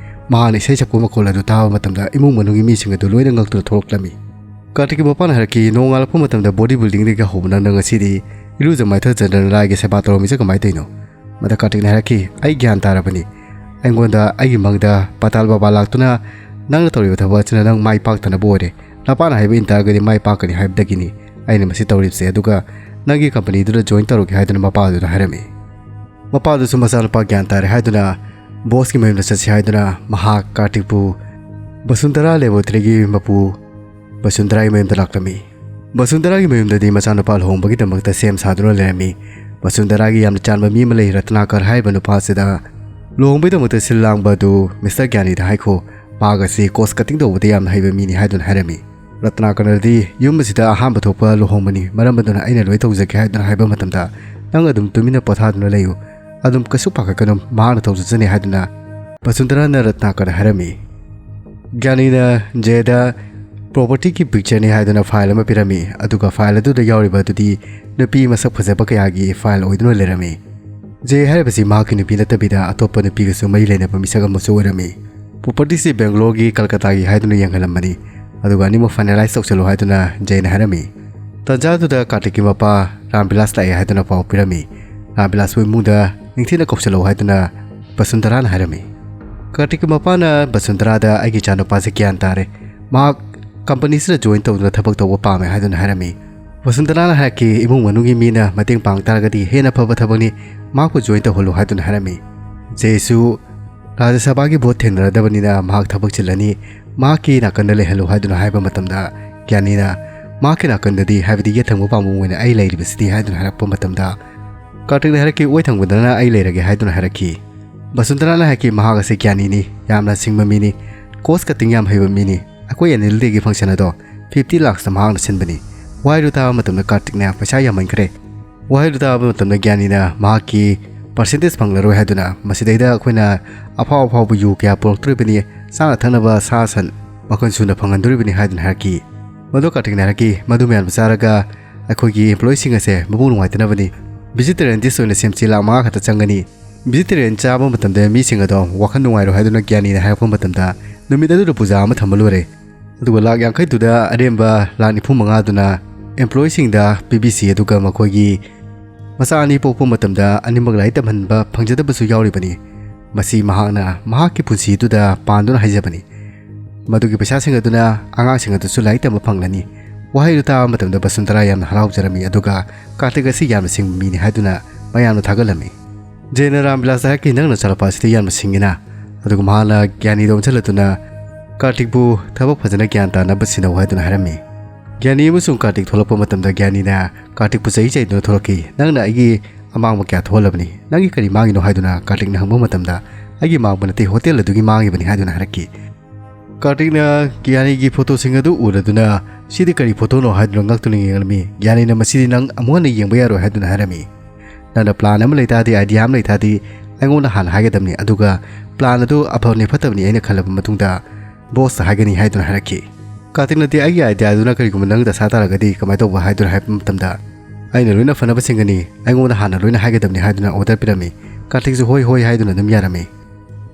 ꯃꯍꯥꯛꯅ ꯏꯁꯩ ꯁꯛꯄ ꯃꯈꯣꯜ ꯑꯗꯨ ꯇꯥꯕ ꯃꯇꯝꯗ ꯏꯃꯨꯡ ꯃꯅꯨꯡꯒꯤ ꯃꯤꯁꯤꯡ ꯑꯗꯨ ꯂꯣꯏꯅ ꯉꯛꯇꯨꯅ ꯊꯣꯛꯂꯛꯂꯝꯃꯤ꯫ ꯀꯥꯔꯇꯤꯛꯀꯤ ꯃꯄꯥꯅ ꯍꯥꯏꯔꯛꯈꯤ, "ꯅꯣꯡꯉꯥꯜꯂꯛꯄ ꯃꯇꯝꯗ ꯕꯣꯗꯤ ꯕꯤꯜꯗꯤꯡꯗꯒꯤ ꯍꯧꯕ ꯅꯪꯅ ꯉꯁꯤꯗꯤ ꯏꯔꯨꯖ ꯃꯥꯏꯊꯖꯗꯅ ꯂꯥꯏꯒꯤ ꯁꯦꯕꯥ ꯇꯧꯔꯝꯃꯤꯁꯦ ꯀꯃꯥꯏꯅ ꯇꯧꯔꯤꯅꯣ?" ꯃꯗ ꯀꯥꯔꯇꯤꯛꯅ ꯍꯥꯏꯔꯛꯈꯤ, "ꯑꯩ ꯒ꯭ꯌꯥꯟ ꯇꯥꯔꯕꯅꯤ꯫ ꯑꯩꯉꯣꯟꯗ ꯑꯩꯒꯤ ꯃꯪꯗ ꯄꯇꯥꯜ ꯕꯥꯕꯥ ꯂꯥꯛꯇꯨꯅ ꯅꯪꯅ ꯇꯧꯔꯤꯕ ꯊꯕꯛ ꯑꯁꯤꯅ ꯅꯪ ꯃꯥꯏ ꯄꯥꯛꯇꯅꯕ ꯑꯣꯏꯔꯦ꯫ ꯅꯄꯥꯅ ꯍꯥꯏꯕ ꯏꯟ ꯇꯥꯔꯒꯗꯤ ꯃꯥꯏ ꯄꯥꯛꯀꯅꯤ ꯍꯥꯏꯕꯗꯒꯤꯅꯤ ꯑꯩꯅ ꯃꯁꯤ ꯇꯧꯔꯤꯕꯁꯦ꯫ ꯑꯗꯨꯒ ꯅꯪꯒꯤ ꯀꯝꯄꯅꯤꯗꯨꯗ ꯖꯣꯏꯟ ꯇꯧꯔꯒꯦ" ꯍꯥꯏꯗꯨꯅ ꯃꯄꯥꯗꯨꯗ ꯍꯥꯏꯔꯝꯃꯤ꯫ ꯃꯄꯥꯗꯨꯁꯨ ꯃꯆꯥꯅꯨꯄꯥ ꯒ꯭ꯌꯥꯟ ꯇꯥꯔꯦ ꯍꯥꯏꯗꯨꯅ ꯕꯣꯁꯀꯤ ꯃꯌꯨꯝꯗ ꯆꯠꯁꯤ ꯍꯥꯏꯗꯨꯅ ꯃꯍꯥꯛ ꯀꯥꯔꯇꯤꯛꯄꯨ ꯕꯁꯨꯟꯙꯔꯥ ꯂꯦꯕꯣꯔꯦꯇꯔꯤꯒꯤ ꯃꯄꯨ ꯕꯁꯨꯟꯙꯔꯥꯒꯤ ꯃꯌꯨꯝꯗ ꯂꯥꯛꯂꯝꯃꯤ꯫ ꯕꯁꯨꯟꯙꯔꯥꯒꯤ ꯃꯌꯨꯝꯗꯗꯤ ꯃꯆꯥꯅꯨꯄꯥ ꯂꯨꯍꯣꯡꯕꯒꯤꯗꯃꯛꯇ ꯁꯦꯝ ꯁꯥꯗꯨꯅ ꯂꯩꯔꯝꯃꯤ꯫ ꯕꯁꯨꯟꯙꯔꯥꯒꯤ ꯌꯥꯝꯅ ꯆꯥꯟꯕ ꯃꯤ ꯑꯃ ꯂꯩ, ꯔꯠꯅꯥꯀꯔ ꯍꯥꯏꯔꯤꯕ ꯅꯨꯄꯥ ꯑꯁꯤꯗ꯫ "ꯂꯨꯍꯣꯡꯕꯒꯤꯗꯃꯛꯇ ꯁꯤꯜ ꯂꯥꯡꯕ ꯑꯗꯨ ꯃꯤꯁꯇꯔ ꯒ꯭ꯌꯥꯅꯤꯗ ꯍꯥꯏꯈꯣ, ꯃꯍꯥꯛ ꯑꯁꯤ ꯀꯣꯁ ꯀꯇꯤꯡ ꯇꯧꯕꯗ ꯌꯥꯝꯅ ꯍꯩꯕ ꯃꯤꯅꯤ" ꯍꯥꯏꯗꯨꯅ ꯍꯥꯏꯔꯝꯃꯤ꯫ ꯔꯠꯅꯥꯀꯔꯅꯗꯤ "ꯌꯨꯝ ꯑꯁꯤꯗ ꯑꯍꯥꯟꯕ ꯊꯣꯛꯄ ꯂꯨꯍꯣꯡꯕꯅꯤ, ꯃꯔꯝ ꯑꯗꯨꯅ ꯑꯩꯅ ꯂꯣꯏ ꯇꯧꯖꯒꯦ" ꯍꯥꯏꯗꯨꯅ ꯍꯥꯏꯕ ꯃꯇꯝꯗ, "ꯅꯪ ꯑꯗꯨꯝ ꯇꯨꯃꯤꯟꯅ ꯄꯣꯊꯥꯗꯨꯅ ꯂꯩꯌꯨ, ꯑꯗꯨꯝ ꯀꯩꯁꯨ ꯄꯥꯈꯠꯀꯅꯨ, ꯃꯍꯥꯛꯅ ꯇꯧꯖꯖꯅꯤ" ꯍꯥꯏꯗꯨꯅ ꯕꯁꯨꯟꯙꯔꯥꯅ ꯔꯠꯅꯥꯀꯔꯗ ꯍꯥꯏꯔꯝꯃꯤ꯫ ꯒ꯭ꯌꯥꯅꯤꯅ ꯖꯦꯗ ꯄ꯭ꯔꯣꯄꯔꯇꯤꯒꯤ ꯄꯤꯛꯆꯔꯅꯤ ꯍꯥꯏꯗꯨꯅ ꯐꯥꯏꯜ ꯑꯃ ꯄꯤꯔꯝꯃꯤ, ꯑꯗꯨꯒ ꯐꯥꯏꯜ ꯑꯗꯨꯗ ꯌꯥꯎꯔꯤꯕ ꯑꯗꯨꯗꯤ ꯅꯨꯄꯤ ꯃꯁꯛ ꯐꯖꯕ ꯀꯌꯥꯒꯤ ꯐꯥꯏꯜ ꯑꯣꯏꯗꯨꯅ ꯂꯩꯔꯝꯃꯤ꯫ ꯖꯦ ꯍꯥꯏꯔꯤꯕꯁꯤ ꯃꯍꯥꯛꯀꯤ ꯅꯨꯄꯤ ꯅꯠꯇꯕꯤꯗ ꯑꯇꯣꯞꯄ ꯅꯨꯄꯤꯒꯁꯨ ꯃꯔꯤ ꯂꯩꯅꯕ ꯃꯤꯁꯛ ꯑꯃꯁꯨ ꯑꯣꯏꯔꯝꯃꯤ꯫ ꯄ꯭ꯔꯣꯄꯔꯇꯤꯁꯤ ꯕꯦꯡꯒ꯭ꯂꯣꯔꯒꯤ ꯀꯜꯀꯇꯥꯒꯤ ꯍꯥꯏꯗꯨꯅ ꯌꯦꯡꯍꯜꯂꯝꯕꯅꯤ, ꯑꯗꯨꯒ ꯑꯅꯤꯃꯛ ꯐꯥꯏꯅꯦꯂꯥꯏꯁ ꯇꯧꯁꯜꯂꯨ ꯍꯥꯏꯗꯨꯅ ꯖꯦꯅ ꯍꯥꯏꯔꯝꯃꯤ꯫ ꯇꯟꯖꯥꯗꯨꯗ ꯀꯥꯔꯇꯤꯛꯀꯤ ꯃꯄꯥ ꯔꯥꯝꯕꯤꯂꯥꯁ ꯂꯥꯛꯑꯦ ꯍꯥꯏꯗꯨꯅ ꯄꯥꯎ ꯄꯤꯔꯝꯃꯤ꯫ ꯔꯥꯝꯕꯤꯂꯥꯁꯄꯨ ꯏꯃꯨꯡꯗ ꯅꯤꯡꯊꯤꯅ ꯀꯧꯁꯜꯂꯛꯎ ꯍꯥꯏꯗꯨꯅ ꯕꯁꯨꯟꯗꯔꯥꯅ ꯍꯥꯏꯔꯝꯃꯤ꯫ ꯀꯥꯔꯇꯤꯛꯀꯤ ꯃꯄꯥꯅ ꯕꯁꯨꯟꯗꯔꯥꯗ "ꯑꯩꯒꯤ ꯏꯆꯥꯅꯨꯄꯥꯁꯦ ꯒ꯭ꯌꯥꯟ ꯇꯥꯔꯦ, ꯃꯍꯥꯛ ꯀꯝꯄꯅꯤꯁꯤꯗ ꯖꯣꯏꯟ ꯇꯧꯗꯨꯅ ꯊꯕꯛ ꯇꯧꯕ ꯄꯥꯝꯃꯦ" ꯍꯥꯏꯗꯨꯅ ꯍꯥꯏꯔꯝꯃꯤ꯫ ꯕꯁꯨꯟꯗꯔꯥꯅ ꯍꯥꯏꯔꯛꯈꯤ, "ꯏꯃꯨꯡ ꯃꯅꯨꯡꯒꯤ ꯃꯤꯅ ꯃꯇꯦꯡ ꯄꯥꯡ ꯇꯥꯔꯒꯗꯤ ꯍꯦꯟꯅ ꯐꯕ ꯊꯕꯛꯅꯤ, ꯃꯍꯥꯛꯄꯨ ꯖꯣꯏꯟ ꯇꯧꯍꯜꯂꯨ" ꯍꯥꯏꯗꯨꯅ ꯍꯥꯏꯔꯝꯃꯤ꯫ ꯖꯦꯁꯨ ꯔꯥꯖ꯭ꯌ ꯁꯚꯥꯒꯤ ꯚꯣꯠ ꯊꯦꯡꯅꯔꯗꯕꯅꯤꯅ ꯃꯍꯥꯛ ꯊꯕꯛ ꯆꯤꯜꯂꯅꯤ, ꯃꯍꯥꯛꯀꯤ ꯅꯥꯀꯟꯗ ꯂꯩꯍꯜꯂꯨ ꯍꯥꯏꯗꯨꯅ ꯍꯥꯏꯕ ꯃꯇꯝꯗ, ꯒ꯭ꯌꯥꯅꯤꯅ "ꯃꯍꯥꯛꯀꯤ ꯅꯥꯀꯟꯗꯗꯤ, ꯍꯥꯏꯕꯗꯤ ꯌꯦꯠ ꯊꯪꯕ ꯄꯥꯝꯕꯨꯡ ꯑꯣꯏꯅ ꯑꯩ ꯂꯩꯔꯤꯕꯁꯤꯗꯤ" ꯍꯥꯏꯗꯨꯅ ꯍꯥꯏꯔꯛꯄ ꯃꯇꯝꯗ, ꯀꯥꯔꯇꯤꯛꯅ ꯍꯥꯏꯔꯛꯈꯤ, "ꯑꯣꯏ ꯊꯪꯕꯗꯅ ꯑꯩ ꯂꯩꯔꯒꯦ" ꯍꯥꯏꯗꯨꯅ ꯍꯥꯏꯔꯛꯈꯤ꯫ ꯕꯁꯨꯟꯗꯔꯥꯅ ꯍꯥꯏꯔꯛꯈꯤ, "ꯃꯍꯥꯛ ꯑꯁꯤ ꯒ꯭ꯌꯥꯅꯤꯅꯤ, ꯌꯥꯝꯅ ꯁꯤꯡꯕ ꯃꯤꯅꯤ, ꯀꯣꯁ ꯀꯠꯇꯤꯡ ꯌꯥꯝ ꯍꯩꯕ ꯃꯤꯅꯤ, ꯑꯩꯈꯣꯏ ꯑꯦꯅꯨꯑꯦꯜ ꯗꯦꯒꯤ ꯐꯪꯁꯟ ꯑꯗꯣ ꯐꯤꯐꯇꯤ ꯂꯥꯛꯁꯇ ꯃꯍꯥꯛꯅ ꯁꯤꯟꯕꯅꯤ"꯫ ꯋꯥꯍꯩꯗꯨ ꯇꯥꯕ ꯃꯇꯝꯗ ꯀꯥꯔꯇꯤꯛꯅ ꯄꯩꯁꯥ ꯌꯥꯝꯃꯟꯈ꯭ꯔꯦ꯫ ꯋꯥꯍꯩꯗꯨ ꯇꯥꯕ ꯃꯇꯝꯗ ꯒ꯭ꯌꯥꯅꯤꯅ ꯃꯍꯥꯛꯀꯤ ꯄꯥꯔꯁꯦꯟꯇꯦꯖ ꯐꯪꯂꯔꯣꯏ ꯍꯥꯏꯗꯨꯅ, "ꯃꯁꯤꯗꯩꯗ ꯑꯩꯈꯣꯏꯅ ꯑꯐꯥꯎ ꯑꯐꯥꯎꯕ ꯌꯨ ꯀꯌꯥ ꯄꯨꯔꯛꯇꯣꯔꯤꯕꯅꯤ, ꯆꯥꯅ ꯊꯛꯅꯕ ꯁꯥ ꯁꯟ ꯃꯈꯜ ꯁꯨꯅ ꯐꯪꯍꯟꯗꯣꯔꯤꯕꯅꯤ" ꯍꯥꯏꯗꯨꯅ ꯍꯥꯏꯔꯛꯈꯤ꯫ ꯃꯗꯨ ꯀꯥꯔꯇꯤꯛꯅ ꯍꯥꯏꯔꯛꯈꯤ, "ꯃꯗꯨ ꯃꯌꯥꯝꯗꯨ ꯆꯥꯔꯒ ꯑꯩꯈꯣꯏꯒꯤ ꯑꯦꯝꯄ꯭ꯂꯣꯌꯤꯁꯤꯡ ꯑꯁꯦ ꯃꯕꯨꯛ ꯅꯨꯡꯉꯥꯏꯇꯅꯕꯅꯤ, ꯚꯤꯖꯤꯇꯦꯔꯤꯌꯟ ꯗꯤꯁ ꯑꯣꯏꯅ ꯁꯦꯝꯁꯤ, ꯂꯥꯛ ꯃꯉꯥ ꯈꯛꯇ ꯆꯪꯒꯅꯤ"꯫ ꯚꯤꯖꯤꯇꯦꯔꯤꯌꯟ ꯆꯥꯕ ꯃꯇꯝꯗ ꯃꯤꯁꯤꯡ ꯑꯗꯣ ꯋꯥꯈꯜ ꯅꯨꯡꯉꯥꯏꯔꯣꯏ ꯍꯥꯏꯗꯨꯅ ꯒ꯭ꯌꯥꯅꯤꯅ ꯍꯥꯏꯔꯛꯄ ꯃꯇꯝꯗ, ꯅꯨꯃꯤꯠ ꯑꯗꯨꯗ ꯄꯨꯖꯥ ꯑꯃ ꯊꯝꯕ ꯂꯣꯏꯔꯦ꯫ ꯑꯗꯨꯒ ꯂꯥꯛ ꯌꯥꯡꯈꯩꯗꯨꯗ ꯑꯔꯦꯝꯕ ꯂꯥꯛ ꯅꯤꯐꯨ ꯃꯉꯥꯗꯨꯅ ꯑꯦꯝꯄ꯭ꯂꯣꯌꯤꯁꯤꯡꯗ ꯄꯤꯕꯤꯁꯤ, ꯑꯗꯨꯒ ꯃꯈꯣꯏꯒꯤ ꯃꯆꯥ ꯑꯅꯤ ꯄꯣꯛꯄ ꯃꯇꯝꯗ ꯑꯅꯤꯃꯛ ꯂꯥꯏꯔꯤꯛ ꯇꯝꯍꯟꯕ ꯐꯪꯖꯗꯕꯁꯨ ꯌꯥꯎꯔꯤꯕꯅꯤ꯫ ꯃꯁꯤ ꯃꯍꯥꯛꯅ ꯃꯍꯥꯛꯀꯤ ꯄꯨꯟꯁꯤꯗꯨꯗ ꯄꯥꯟꯗꯨꯅ ꯍꯥꯏꯖꯕꯅꯤ꯫ ꯃꯗꯨꯒꯤ ꯄꯩꯁꯥꯁꯤꯡ ꯑꯗꯨꯅ ꯑꯉꯥꯡꯁꯤꯡ ꯑꯗꯨꯁꯨ ꯂꯥꯏꯔꯤꯛ ꯇꯝꯕ ꯐꯪꯂꯅꯤ꯫ ꯋꯥꯍꯩꯗꯨ ꯇꯥꯕ ꯃꯇꯝꯗ ꯕꯁꯨꯟꯗꯔꯥ ꯌꯥꯝꯅ ꯍꯔꯥꯎꯖꯔꯝꯃꯤ, ꯑꯗꯨꯒ ꯀꯥꯔꯇꯤꯛ ꯑꯁꯤ ꯌꯥꯝꯅ ꯁꯤꯡꯕ ꯃꯤꯅꯤ ꯍꯥꯏꯗꯨꯅ ꯃꯌꯥꯝꯅ ꯊꯥꯒꯠꯂꯝꯃꯤ꯫ ꯖꯦꯅ ꯔꯥꯝꯕꯤꯂꯥꯁꯇ ꯍꯥꯏꯔꯛꯈꯤ, "ꯅꯪ ꯅꯆꯥꯅꯨꯄꯥꯁꯤꯗꯤ ꯌꯥꯝꯅ ꯁꯤꯡꯉꯤꯅ"꯫ ꯑꯗꯨꯒ ꯃꯍꯥꯛꯅ ꯒ꯭ꯌꯥꯅꯤꯗ ꯑꯣꯟꯁꯤꯜꯂꯗꯨꯅ ꯀꯥꯔꯇꯤꯛꯄꯨ ꯊꯕꯛ ꯐꯖꯅ ꯒ꯭ꯌꯥꯟ ꯇꯥꯅꯕ ꯁꯤꯟꯅꯧ ꯍꯥꯏꯗꯨꯅ ꯍꯥꯏꯔꯝꯃꯤ꯫ ꯒ꯭ꯌꯥꯅꯤ ꯑꯃꯁꯨꯡ ꯀꯥꯔꯇꯤꯛ ꯊꯣꯛꯂꯛꯄ ꯃꯇꯝꯗ ꯒ꯭ꯌꯥꯅꯤꯅ ꯀꯥꯔꯇꯤꯛꯄꯨ ꯆꯩ ꯆꯩꯗꯨꯅ ꯊꯣꯛꯂꯛꯈꯤ꯫ "ꯅꯪꯅ ꯑꯩꯒꯤ ꯑꯃꯥꯡꯕ ꯀꯌꯥ ꯊꯣꯛꯍꯜꯂꯕꯅꯤ, ꯅꯪꯒꯤ ꯀꯔꯤ ꯃꯥꯡꯉꯤꯅꯣ?" ꯍꯥꯏꯗꯨꯅ ꯀꯥꯔꯇꯤꯛꯅ ꯍꯪꯕ ꯃꯇꯝꯗ, "ꯑꯩꯒꯤ ꯃꯥꯡꯕ ꯅꯠꯇꯦ, ꯍꯣꯇꯦꯜ ꯑꯗꯨꯒꯤ ꯃꯥꯡꯉꯤꯕꯅꯤ" ꯍꯥꯏꯗꯨꯅ ꯍꯥꯏꯔꯛꯈꯤ꯫ ꯀꯥꯔꯇꯤꯛꯅ ꯒ꯭ꯌꯥꯅꯤꯒꯤ ꯐꯣꯇꯣꯁꯤꯡ ꯑꯗꯨ ꯎꯔꯗꯨꯅ, "ꯁꯤꯗꯤ ꯀꯔꯤ ꯐꯣꯇꯣꯅꯣ?" ꯍꯥꯏꯗꯨꯅ ꯉꯛꯇꯨꯅ ꯌꯦꯡꯂꯝꯃꯤ꯫ ꯒ꯭ꯌꯥꯅꯤꯅ, "ꯃꯁꯤꯗꯤ ꯅꯪ ꯑꯃꯨꯛ ꯍꯟꯅ ꯌꯦꯡꯕ ꯌꯥꯔꯣꯏ" ꯍꯥꯏꯗꯨꯅ ꯍꯥꯏꯔꯝꯃꯤ꯫ "ꯅꯪꯅ ꯄ꯭ꯂꯥꯟ ꯑꯃ ꯂꯩ ꯇꯥꯔꯗꯤ, ꯑꯥꯏꯗꯤꯌꯥ ꯑꯃ ꯂꯩ ꯇꯥꯔꯗꯤ, ꯑꯩꯉꯣꯟꯗ ꯍꯥꯟꯅ ꯍꯥꯏꯒꯗꯕꯅꯤ, ꯑꯗꯨꯒ ꯄ꯭ꯂꯥꯟ ꯑꯗꯨ ꯑꯐꯕꯅꯤ ꯐꯠꯇꯕꯅꯤ ꯑꯩꯅ ꯈꯜꯂꯕ ꯃꯇꯨꯡꯗ ꯕꯣꯁꯇ ꯍꯥꯏꯒꯅꯤ" ꯍꯥꯏꯗꯨꯅ ꯍꯥꯏꯔꯛꯈꯤ꯫ ꯀꯥꯔꯇꯤꯛꯅꯗꯤ ꯑꯩꯒꯤ ꯑꯥꯏꯗꯤꯌꯥꯗꯨꯅ ꯀꯔꯤꯒꯨꯝꯕ ꯅꯪ ꯗꯁꯥ ꯇꯥꯔꯒꯗꯤ ꯀꯃꯥꯏꯅ ꯇꯧꯕ ꯍꯥꯏꯗꯨꯅ ꯍꯥꯏꯕ ꯃꯇꯝꯗ, "ꯑꯩꯅ ꯂꯣꯏꯅ ꯐꯅꯕ ꯁꯤꯟꯒꯅꯤ, ꯑꯩꯉꯣꯟꯗ ꯍꯥꯟꯅ ꯂꯣꯏꯅ ꯍꯥꯏꯒꯗꯕꯅꯤ" ꯍꯥꯏꯗꯨꯅ ꯑꯣꯔꯗꯔ ꯄꯤꯔꯝꯃꯤ꯫ ꯀꯥꯔꯇꯤꯛꯁꯨ "ꯍꯣꯏ, ꯍꯣꯏ" ꯍꯥꯏꯗꯨꯅ ꯑꯗꯨꯝ ꯌꯥꯔꯝꯃꯤ꯫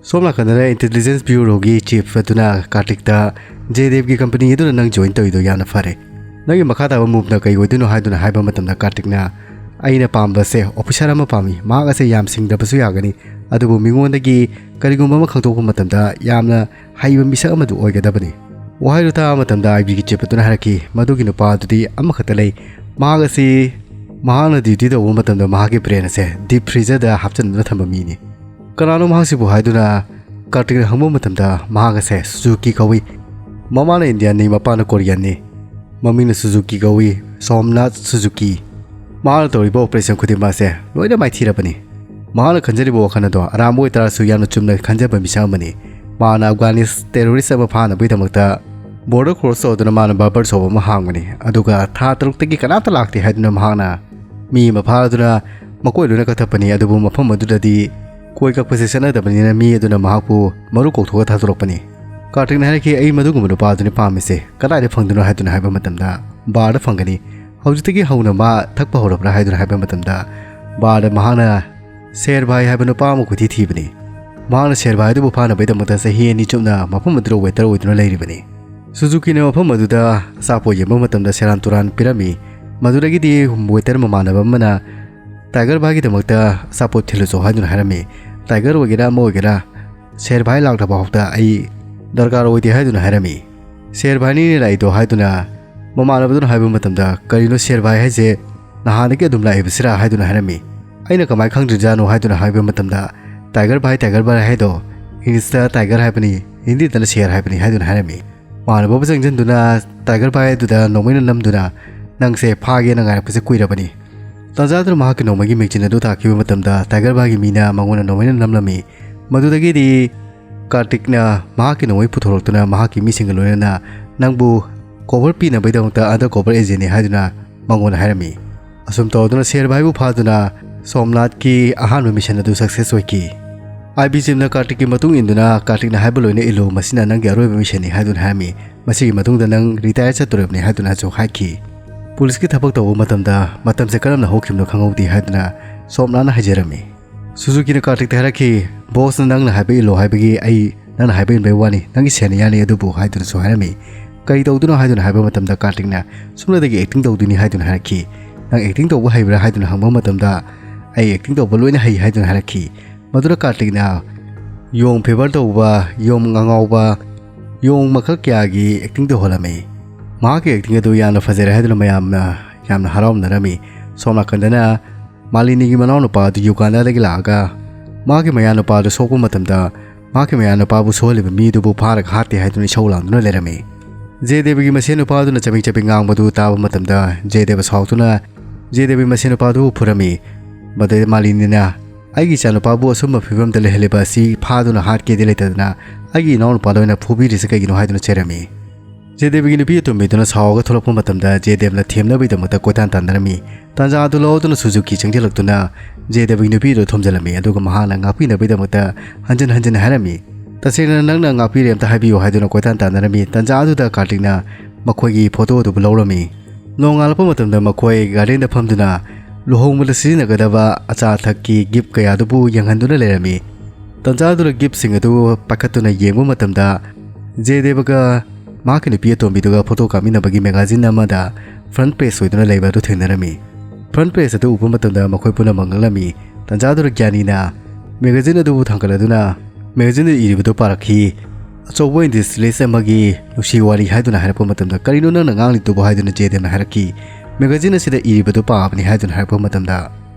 ꯁꯣꯝ ꯅꯥꯀꯟꯗꯅ ꯏꯟꯇꯦꯂꯤꯖꯦꯟꯁ ꯕ꯭ꯌꯨꯔꯣꯒꯤ ꯆꯤꯐ ꯑꯗꯨꯅ ꯀꯥꯔꯇꯤꯛꯇ, "ꯖꯦꯗꯦꯕꯒꯤ ꯀꯝꯄꯅꯤ ꯑꯗꯨꯅ ꯅꯪ ꯖꯣꯏꯟ ꯇꯧꯔꯤꯗꯣ ꯌꯥꯝꯅ ꯐꯔꯦ꯫ ꯅꯪꯒꯤ ꯃꯈꯥ ꯇꯥꯕ ꯃꯨꯚꯅ ꯀꯩ ꯑꯣꯏꯗꯣꯏꯅꯣ?" ꯍꯥꯏꯗꯨꯅ ꯍꯥꯏꯕ ꯃꯇꯝꯗ ꯀꯥꯔꯇꯤꯛꯅ, "ꯑꯩꯅ ꯄꯥꯝꯕꯁꯦ ꯑꯣꯐꯤꯁꯥꯔ ꯑꯃ ꯄꯥꯝꯃꯤ꯫ ꯃꯍꯥꯛ ꯑꯁꯦ ꯌꯥꯝ ꯁꯤꯡꯗꯕꯁꯨ ꯌꯥꯒꯅꯤ, ꯑꯗꯨꯕꯨ ꯃꯤꯉꯣꯟꯗꯒꯤ ꯀꯔꯤꯒꯨꯝꯕ ꯑꯃ ꯈꯪꯗꯣꯛꯄ ꯃꯇꯝꯗ ꯌꯥꯝꯅ ꯍꯩꯕ ꯃꯤꯁꯛ ꯑꯃꯗꯨ ꯑꯣꯏꯒꯗꯕꯅꯤ"꯫ ꯋꯥꯍꯩꯗꯨ ꯇꯥꯕ ꯃꯇꯝꯗ ꯑꯥꯏ ꯕꯤꯒꯤ ꯆꯤꯐ ꯑꯗꯨꯅ ꯍꯥꯏꯔꯛꯈꯤ, "ꯃꯗꯨꯒꯤ ꯅꯨꯄꯥ ꯑꯗꯨꯗꯤ ꯑꯃꯈꯛꯇ ꯂꯩ꯫ ꯃꯍꯥꯛ ꯑꯁꯤ ꯃꯍꯥꯛꯅ ꯗ꯭ꯌꯨꯇꯤ ꯇꯧꯕ ꯃꯇꯝꯗ ꯃꯍꯥꯛꯀꯤ ꯕ꯭ꯔꯦꯟ ꯑꯁꯦ ꯗꯤꯞ ꯐ꯭ꯔꯤꯖꯔꯗ ꯍꯥꯞꯆꯤꯟꯗꯨꯅ ꯊꯝꯕ ꯃꯤꯅꯤ"꯫ "ꯀꯅꯥꯅꯣ ꯃꯍꯥꯛꯁꯤꯕꯨ?" ꯍꯥꯏꯗꯨꯅ ꯀꯥꯔꯇꯤꯛꯅ ꯍꯪꯕ ꯃꯇꯝꯗ, "ꯃꯍꯥꯛ ꯑꯁꯦ ꯁꯨꯖꯨꯀꯤ ꯀꯧꯏ꯫ ꯃꯃꯥꯅ ꯏꯟꯗꯤꯌꯥꯟꯅꯤ, ꯃꯄꯥꯅ ꯀꯣꯔꯤꯌꯟꯅꯤ꯫ ꯃꯃꯤꯡꯅ ꯁꯨꯖꯨꯀꯤ ꯀꯧꯏ, ꯁꯣꯝꯅꯥꯊ ꯁꯨꯖꯨꯀꯤ꯫ ꯃꯍꯥꯛꯅ ꯇꯧꯔꯤꯕ ꯑꯣꯄꯔꯦꯁꯟ ꯈꯨꯗꯤꯡꯃꯛ ꯑꯁꯦ ꯂꯣꯏꯅ ꯃꯥꯏꯊꯤꯔꯕꯅꯤ꯫ ꯃꯍꯥꯛꯅ ꯈꯟꯖꯔꯤꯕ ꯋꯥꯈꯜ ꯑꯗꯣ ꯑꯔꯥꯟꯕ ꯑꯣꯏꯇꯥꯔꯁꯨ ꯌꯥꯝꯅ ꯆꯨꯝꯅ ꯈꯟꯖꯕ ꯃꯤꯁꯛ ꯑꯃꯅꯤ꯫ ꯃꯍꯥꯛꯅ ꯑꯐꯒꯥꯅꯤꯁ ꯇꯦꯔꯣꯔꯤꯁ ꯑꯃ ꯐꯥꯅꯕꯒꯤꯗꯃꯛꯇ ꯕꯣꯔꯗꯔ ꯀ꯭ꯔꯣꯁ ꯇꯧꯗꯨꯅ ꯃꯥꯅ ꯕꯥꯔꯕꯔ ꯁꯣꯞ ꯑꯃ ꯍꯥꯡꯕꯅꯤ꯫ ꯑꯗꯨꯒ ꯊꯥ ꯇꯔꯨꯛꯇꯒꯤ ꯀꯅꯥꯝꯇ ꯂꯥꯛꯇꯦ ꯍꯥꯏꯗꯨꯅ ꯃꯍꯥꯛꯅ ꯃꯤ ꯑꯃ ꯐꯥꯗꯨꯅ ꯃꯀꯣꯏ ꯂꯣꯏꯅ ꯀꯛꯊꯠꯄꯅꯤ꯫ ꯑꯗꯨꯕꯨ ꯃꯐꯝ ꯑꯗꯨꯗꯗꯤ ꯀꯣꯏ ꯀꯛꯄꯁꯦ ꯆꯠꯅꯗꯕꯅꯤꯅ ꯃꯤ ꯑꯗꯨꯅ ꯃꯍꯥꯛꯄꯨ ꯃꯔꯨ ꯀꯧꯊꯣꯛꯑ ꯊꯥꯗꯣꯔꯛꯄꯅꯤ꯫ ꯀꯥꯔꯇꯤꯛꯅ ꯍꯥꯏꯔꯛꯈꯤ, "ꯑꯩ ꯃꯗꯨꯒꯨꯝꯕ ꯅꯨꯄꯥ ꯑꯗꯨꯅꯤ ꯄꯥꯝꯃꯤꯁꯦ꯫ ꯀꯗꯥꯏꯗ ꯐꯪꯗꯣꯏꯅꯣ?" ꯍꯥꯏꯗꯨꯅ ꯍꯥꯏꯕ ꯃꯇꯝꯗ, "ꯕꯥꯔꯗ ꯐꯪꯒꯅꯤ꯫ ꯍꯧꯖꯤꯛꯇꯒꯤ ꯍꯧꯅ ꯃꯥ ꯊꯛꯄ ꯍꯧꯔꯕ꯭ꯔꯥ?" ꯍꯥꯏꯗꯨꯅ ꯍꯥꯏꯕ ꯃꯇꯝꯗ, ꯕꯥꯔꯗ ꯃꯍꯥꯛꯅ ꯁꯦꯔ ꯚꯥꯏ ꯍꯥꯏꯕ ꯅꯨꯄꯥ ꯑꯃ ꯀꯣꯏꯊꯤ ꯊꯤꯕꯅꯤ꯫ ꯃꯍꯥꯛꯅ ꯁꯦꯔ ꯚꯥꯏ ꯑꯗꯨꯕꯨ ꯐꯥꯅꯕꯒꯤꯗꯃꯛꯇ ꯆꯍꯤ ꯑꯅꯤ ꯆꯨꯞꯅ ꯃꯐꯝ ꯑꯗꯨꯗ ꯋꯦꯇꯔ ꯑꯣꯏꯗꯨꯅ ꯂꯩꯔꯤꯕꯅꯤ꯫ ꯁꯨꯖꯨꯀꯤꯅ ꯃꯐꯝ ꯑꯗꯨꯗ ꯑꯆꯥꯄꯣꯠ ꯌꯦꯟꯕ ꯃꯇꯝꯗ ꯁꯦꯔꯥꯟ ꯇꯨꯔꯥꯟ ꯄꯤꯔꯝꯃꯤ꯫ ꯃꯗꯨꯗꯒꯤꯗꯤ ꯋꯦꯇꯔ ꯃꯃꯥꯟꯅꯕ ꯑꯃꯅ ꯇꯥꯏꯒꯔ ꯚꯥꯏꯒꯤꯗꯃꯛꯇ ꯑꯆꯥꯄꯣꯠ ꯊꯤꯜꯂꯨꯆꯣ ꯍꯥꯏꯗꯨꯅ ꯍꯥꯏꯔꯝꯃꯤ꯫ ꯇꯥꯏꯒꯔ ꯑꯣꯏꯒꯦꯔꯥ ꯑꯃ ꯑꯣꯏꯒꯦꯔꯥ, "ꯁꯦꯔ ꯚꯥꯏ ꯂꯥꯛꯇ꯭ꯔꯕ ꯐꯥꯎꯗ ꯑꯩ ꯗꯔꯀꯥꯔ ꯑꯣꯏꯗꯦ" ꯍꯥꯏꯗꯨꯅ ꯍꯥꯏꯔꯝꯃꯤ꯫ "ꯁꯦꯔ ꯚꯥꯏꯅꯤꯅꯦ ꯂꯥꯛꯏꯗꯣ?" ꯍꯥꯏꯗꯨꯅ ꯃꯃꯥꯟꯅꯕꯗꯨꯅ ꯍꯥꯏꯕ ꯃꯇꯝꯗ, "ꯀꯔꯤꯅꯣ ꯁꯦꯔ ꯚꯥꯏ ꯍꯥꯏꯁꯦ? ꯅꯍꯥꯟꯗꯒꯤ ꯑꯗꯨꯝ ꯂꯥꯛꯏꯕꯁꯤꯔꯥ?" ꯍꯥꯏꯗꯨꯅ ꯍꯥꯏꯔꯝꯃꯤ꯫ "ꯑꯩꯅ ꯀꯃꯥꯏꯅ ꯈꯪꯗ꯭ꯔꯤꯖꯥꯠꯅꯣ?" ꯍꯥꯏꯗꯨꯅ ꯍꯥꯏꯕ ꯃꯇꯝꯗ, "ꯇꯥꯏꯒꯔ ꯚꯥꯏ, ꯇꯥꯏꯒꯔ ꯚꯥꯏ ꯍꯥꯏꯗꯣ ꯏꯪꯂꯤꯁꯇ ꯇꯥꯏꯒꯔ ꯍꯥꯏꯕꯅꯤ, ꯍꯤꯟꯗꯤꯗꯅ ꯁꯦꯔ ꯍꯥꯏꯕꯅꯤ" ꯍꯥꯏꯗꯨꯅ ꯍꯥꯏꯔꯝꯃꯤ꯫ ꯃꯃꯥꯟꯅꯕꯕꯨ ꯆꯪꯁꯤꯟꯗꯨꯅ ꯇꯥꯏꯒꯔ ꯚꯥꯏ ꯑꯗꯨꯗ ꯅꯣꯡꯃꯩꯅ ꯅꯝꯗꯨꯅ, "ꯅꯪꯁꯦ ꯐꯥꯒꯦꯅ ꯉꯥꯏꯔꯛꯄꯁꯦ ꯀꯨꯏꯔꯕꯅꯤ"꯫ ꯇꯥꯟꯖꯥꯗꯨꯅ ꯃꯍꯥꯛꯀꯤ ꯅꯣꯡꯃꯩꯒꯤ ꯃꯦꯒꯖꯤꯟ ꯑꯗꯨ ꯊꯥꯈꯤꯕ ꯃꯇꯝꯗ ꯇꯥꯏꯒꯔ ꯚꯥꯏꯒꯤ ꯃꯤꯅ ꯃꯉꯣꯟꯗ ꯅꯣꯡꯃꯩꯅ ꯅꯝꯂꯝꯃꯤ꯫ ꯃꯗꯨꯗꯒꯤꯗꯤ ꯀꯥꯔꯇꯤꯛꯅ ꯃꯍꯥꯛꯀꯤ ꯅꯣꯡꯃꯩ ꯄꯨꯊꯣꯔꯛꯇꯨꯅ ꯃꯍꯥꯛꯀꯤ ꯃꯤꯁꯤꯡꯒ ꯂꯣꯏꯅꯅ, "ꯅꯪꯕꯨ ꯀꯣꯚꯔ ꯄꯤꯅꯕꯒꯤꯗꯃꯛꯇ ꯑꯟꯗꯔ ꯀꯣꯚꯔ ꯑꯦꯖꯦꯟꯅꯤ" ꯍꯥꯏꯗꯨꯅ ꯃꯉꯣꯟꯗ ꯍꯥꯏꯔꯝꯃꯤ꯫ ꯑꯁꯨꯝ ꯇꯧꯗꯨꯅ ꯁꯦꯔ ꯚꯥꯏꯕꯨ ꯐꯥꯗꯨꯅ ꯁꯣꯝꯅꯥꯊꯀꯤ ꯑꯍꯥꯟꯕ ꯃꯤꯁꯟ ꯑꯗꯨ ꯁꯛꯁꯦꯁ ꯑꯣꯏꯈꯤ꯫ ꯑꯥꯏ ꯕꯤ ꯖꯦꯝꯅ ꯀꯥꯔꯇꯤꯛꯀꯤ ꯃꯇꯨꯡ ꯏꯟꯗꯨꯅ ꯀꯥꯔꯇꯤꯛꯅ ꯍꯥꯏꯕ ꯂꯣꯏꯅ ꯏꯜꯂꯨ, ꯃꯁꯤꯅ ꯅꯪꯒꯤ ꯑꯔꯣꯏꯕ ꯃꯤꯁꯟꯅꯤ ꯍꯥꯏꯗꯨꯅ ꯍꯥꯏꯔꯝꯃꯤ꯫ ꯃꯁꯤꯒꯤ ꯃꯇꯨꯡꯗ ꯅꯪ ꯔꯤꯇꯥꯌꯔ ꯆꯠꯇꯣꯔꯤꯕꯅꯤ ꯍꯥꯏꯗꯨꯅꯁꯨ ꯍꯥꯏꯈꯤ꯫ ꯄꯨꯂꯤꯁꯀꯤ ꯊꯕꯛ ꯇꯧꯕ ꯃꯇꯝꯗ ꯃꯇꯝꯁꯦ ꯀꯔꯝꯅ ꯍꯧꯈꯤꯕꯅꯣ ꯈꯪꯍꯧꯗꯦ ꯍꯥꯏꯗꯨꯅ ꯁꯣꯝꯂꯥꯅ ꯍꯥꯏꯖꯔꯝꯃꯤ꯫ ꯁꯨꯖꯨꯀꯤꯅ ꯀꯥꯔꯇꯤꯛꯇ ꯍꯥꯏꯔꯛꯈꯤ, "ꯕꯣꯁꯅ ꯅꯪꯅ ꯍꯥꯏꯕ ꯏꯜꯂꯣ ꯍꯥꯏꯕꯒꯤ ꯑꯩ ꯅꯪꯅ ꯍꯥꯏꯕ ꯏꯟꯕꯩ ꯋꯥꯅꯤ, ꯅꯪꯒꯤ ꯁꯦꯅꯤꯌꯔꯅꯤ ꯑꯗꯨꯕꯨ" ꯍꯥꯏꯗꯨꯅꯁꯨ ꯍꯥꯏꯔꯝꯃꯤ꯫ "ꯀꯔꯤ ꯇꯧꯗꯣꯏꯅꯣ?" ꯍꯥꯏꯗꯨꯅ ꯍꯥꯏꯕ ꯃꯇꯝꯗ ꯀꯥꯔꯇꯤꯛꯅ ꯁꯨꯞꯅꯇꯒꯤ ꯑꯦꯛꯇꯤꯡ ꯇꯧꯗꯣꯏꯅꯤ ꯍꯥꯏꯗꯨꯅ ꯍꯥꯏꯔꯛꯈꯤ꯫ "ꯅꯪ ꯑꯦꯛꯇꯤꯡ ꯇꯧꯕ ꯍꯩꯕ꯭ꯔꯥ?" ꯍꯥꯏꯗꯨꯅ ꯍꯪꯕ ꯃꯇꯝꯗ "ꯑꯩ ꯑꯦꯛꯇꯤꯡ ꯇꯧꯕ ꯂꯣꯏꯅ ꯍꯩ" ꯍꯥꯏꯗꯨꯅ ꯍꯥꯏꯔꯛꯈꯤ꯫ ꯃꯗꯨꯗ ꯀꯥꯔꯇꯤꯛꯅ ꯌꯣꯡ ꯐꯦꯚꯔ ꯇꯧꯕ, ꯌꯣꯡ ꯑꯉꯥꯎꯕ, ꯌꯣꯡ ꯃꯈꯜ ꯀꯌꯥꯒꯤ ꯑꯦꯛꯇꯤꯡ ꯇꯧꯍꯜꯂꯝꯃꯤ꯫ ꯃꯍꯥꯛꯀꯤ ꯑꯦꯛꯇꯤꯡ ꯑꯗꯨ ꯌꯥꯝꯅ ꯐꯖꯔꯦ ꯍꯥꯏꯗꯨꯅ ꯃꯌꯥꯝꯅ ꯌꯥꯝꯅ ꯍꯔꯥꯎꯅꯔꯝꯃꯤ꯫ ꯁꯣꯝ ꯅꯥꯀꯟꯗꯅ ꯃꯥꯂꯤꯅꯤꯒꯤ ꯃꯅꯥꯎꯅꯨꯄꯥ ꯑꯗꯨ ꯌꯨꯒꯥꯟꯗꯥꯗꯒꯤ ꯂꯥꯛꯑꯒ ꯃꯍꯥꯛꯀꯤ ꯃꯌꯥꯅꯨꯄꯥ ꯑꯗꯨ ꯁꯣꯛꯄ ꯃꯇꯝꯗ ꯃꯍꯥꯛꯀꯤ ꯃꯌꯥꯅꯨꯄꯥꯕꯨ ꯁꯣꯛꯍꯜꯂꯤꯕ ꯃꯤ ꯑꯗꯨꯕꯨ ꯐꯥꯔꯒ ꯍꯥꯠꯇꯦ ꯍꯥꯏꯗꯨꯅ ꯏꯁꯧ ꯂꯥꯡꯗꯨꯅ ꯂꯩꯔꯝꯃꯤ꯫ ꯖꯦꯗꯦꯕꯒꯤ ꯃꯁꯦꯟ ꯅꯨꯄꯥ ꯑꯗꯨꯅ ꯆꯕꯦꯡ ꯆꯕꯦꯡ ꯉꯥꯡꯕꯗꯨ ꯇꯥꯕ ꯃꯇꯝꯗ ꯖꯦꯗꯦꯕ ꯁꯥꯎꯗꯨꯅ ꯖꯦꯗꯦꯕꯒꯤ ꯃꯁꯦꯟ ꯅꯨꯄꯥ ꯑꯗꯨꯕꯨ ꯐꯨꯔꯝꯃꯤ꯫ ꯃꯗꯨꯗ ꯃꯥꯂꯤꯅꯤꯅ, "ꯑꯩꯒꯤ ꯏꯆꯥꯅꯨꯄꯥꯕꯨ ꯑꯁꯨꯝꯕ ꯐꯤꯕꯝꯗ ꯂꯩꯍꯜꯂꯤꯕ ꯑꯁꯤ ꯐꯥꯗꯨꯅ ꯍꯥꯠꯀꯦꯗꯤ ꯂꯩꯇꯗꯅ ꯑꯩꯒꯤ ꯏꯅꯥꯎꯅꯨꯄꯥꯗ ꯑꯣꯏꯅ ꯐꯨꯕꯤꯔꯤꯁꯤ ꯀꯩꯒꯤꯅꯣ?" ꯍꯥꯏꯗꯨꯅ ꯆꯩꯔꯝꯃꯤ꯫ ꯖꯦꯗꯦꯕꯒꯤ ꯅꯨꯄꯤ ꯑꯇꯣꯝꯕꯤꯗꯨꯅ ꯁꯥꯎꯔꯒ ꯊꯣꯛꯂꯛꯄ ꯃꯇꯝꯗ ꯖꯦꯗꯦꯕꯅ ꯊꯦꯝꯅꯕꯒꯤꯗꯃꯛꯇ ꯀꯣꯏꯇꯥꯟ ꯇꯥꯟꯅꯔꯝꯃꯤ꯫ ꯇꯥꯟꯖꯥ ꯑꯗꯨ ꯂꯧꯗꯨꯅ ꯁꯨꯖꯨꯀꯤ ꯆꯪꯁꯤꯜꯂꯛꯇꯨꯅ ꯖꯦꯗꯦꯕꯒꯤ ꯅꯨꯄꯤꯗꯨ ꯊꯣꯝꯖꯤꯜꯂꯝꯃꯤ, ꯑꯗꯨꯒ ꯃꯍꯥꯛꯅ ꯉꯥꯛꯄꯤꯅꯕꯒꯤꯗꯃꯛꯇ ꯍꯟꯖꯤꯟ ꯍꯟꯖꯤꯟ ꯍꯥꯏꯔꯝꯃꯤ꯫ "ꯇꯁꯦꯡꯅ ꯅꯪꯅ ꯉꯥꯛꯄꯤꯔꯦ, ꯑꯝꯇ ꯍꯥꯏꯕꯤꯌꯨ" ꯍꯥꯏꯗꯨꯅ ꯀꯣꯏꯇꯥꯟ ꯇꯥꯟꯅꯔꯝꯃꯤ꯫ ꯇꯥꯟꯖꯥ ꯑꯗꯨꯗ ꯀꯥꯔꯇꯤꯛꯅ ꯃꯈꯣꯏꯒꯤ ꯐꯣꯇꯣ ꯑꯗꯨꯕꯨ ꯂꯧꯔꯝꯃꯤ꯫ ꯅꯣꯡꯉꯥꯜꯂꯛꯄ ꯃꯇꯝꯗ ꯃꯈꯣꯏ ꯒꯥꯔꯗꯦꯟꯗ ꯐꯝꯗꯨꯅ ꯂꯨꯍꯣꯡꯕꯗ ꯁꯤꯖꯤꯟꯅꯒꯗꯕ ꯑꯆꯥ ꯑꯊꯛꯀꯤ ꯒꯤꯐ ꯀꯌꯥꯗꯨꯕꯨ ꯌꯦꯡꯍꯟꯗꯨꯅ ꯂꯩꯔꯝꯃꯤ꯫ ꯇꯥꯟꯖꯥꯗꯨꯗ ꯒꯤꯐꯁꯤꯡ ꯑꯗꯨ ꯄꯥꯏꯈꯠꯇꯨꯅ ꯌꯦꯡꯕ ꯃꯇꯝꯗ ꯖꯦꯗꯦꯕꯒ ꯃꯍꯥꯛꯀꯤ ꯅꯨꯄꯤ ꯑꯇꯣꯝꯕꯤꯗꯨꯒ ꯐꯣꯇꯣ ꯀꯥꯞꯃꯤꯟꯅꯕꯒꯤ ꯃꯦꯒꯥꯖꯤꯟ ꯑꯃꯗ ꯐ꯭ꯔꯟꯠ ꯄꯦꯖ ꯑꯣꯏꯗꯨꯅ ꯂꯩꯕ ꯑꯗꯨ ꯊꯦꯡꯅꯔꯝꯃꯤ꯫ ꯐ꯭ꯔꯟꯠ ꯄꯦꯖ ꯑꯗꯨ ꯎꯕ ꯃꯇꯝꯗ ꯃꯈꯣꯏ ꯄꯨꯝꯅꯃꯛ ꯉꯛꯂꯝꯃꯤ꯫ ꯇꯥꯟꯖꯥꯗꯨꯗ ꯒ꯭ꯌꯥꯅꯤꯅ ꯃꯦꯒꯥꯖꯤꯟ ꯑꯗꯨꯕꯨ ꯊꯥꯡꯒꯠꯂꯗꯨꯅ ꯃꯦꯒꯥꯖꯤꯟꯗ ꯏꯔꯤꯕꯗꯨ ꯄꯥꯔꯛꯈꯤ꯫ ꯑꯆꯧꯕ ꯏꯟꯗꯤꯁ ꯂꯤꯁ ꯑꯃꯒꯤ ꯅꯨꯡꯁꯤ ꯋꯥꯔꯤ ꯍꯥꯏꯗꯨꯅ ꯍꯥꯏꯔꯛꯄ ꯃꯇꯝꯗ, "ꯀꯔꯤꯅꯣ ꯅꯪꯅ ꯉꯥꯡꯂꯤꯗꯨꯕꯨ?" ꯍꯥꯏꯗꯨꯅ ꯖꯦꯗꯦꯕꯅ ꯍꯥꯏꯔꯛꯈꯤ꯫ "ꯃꯦꯒꯥꯖꯤꯟ ꯑꯁꯤꯗ ꯏꯔꯤꯕꯗꯨ ꯄꯥꯕꯅꯤ" ꯍꯥꯏꯗꯨꯅ ꯍꯥꯏꯔꯛꯄ ꯃꯇꯝꯗ,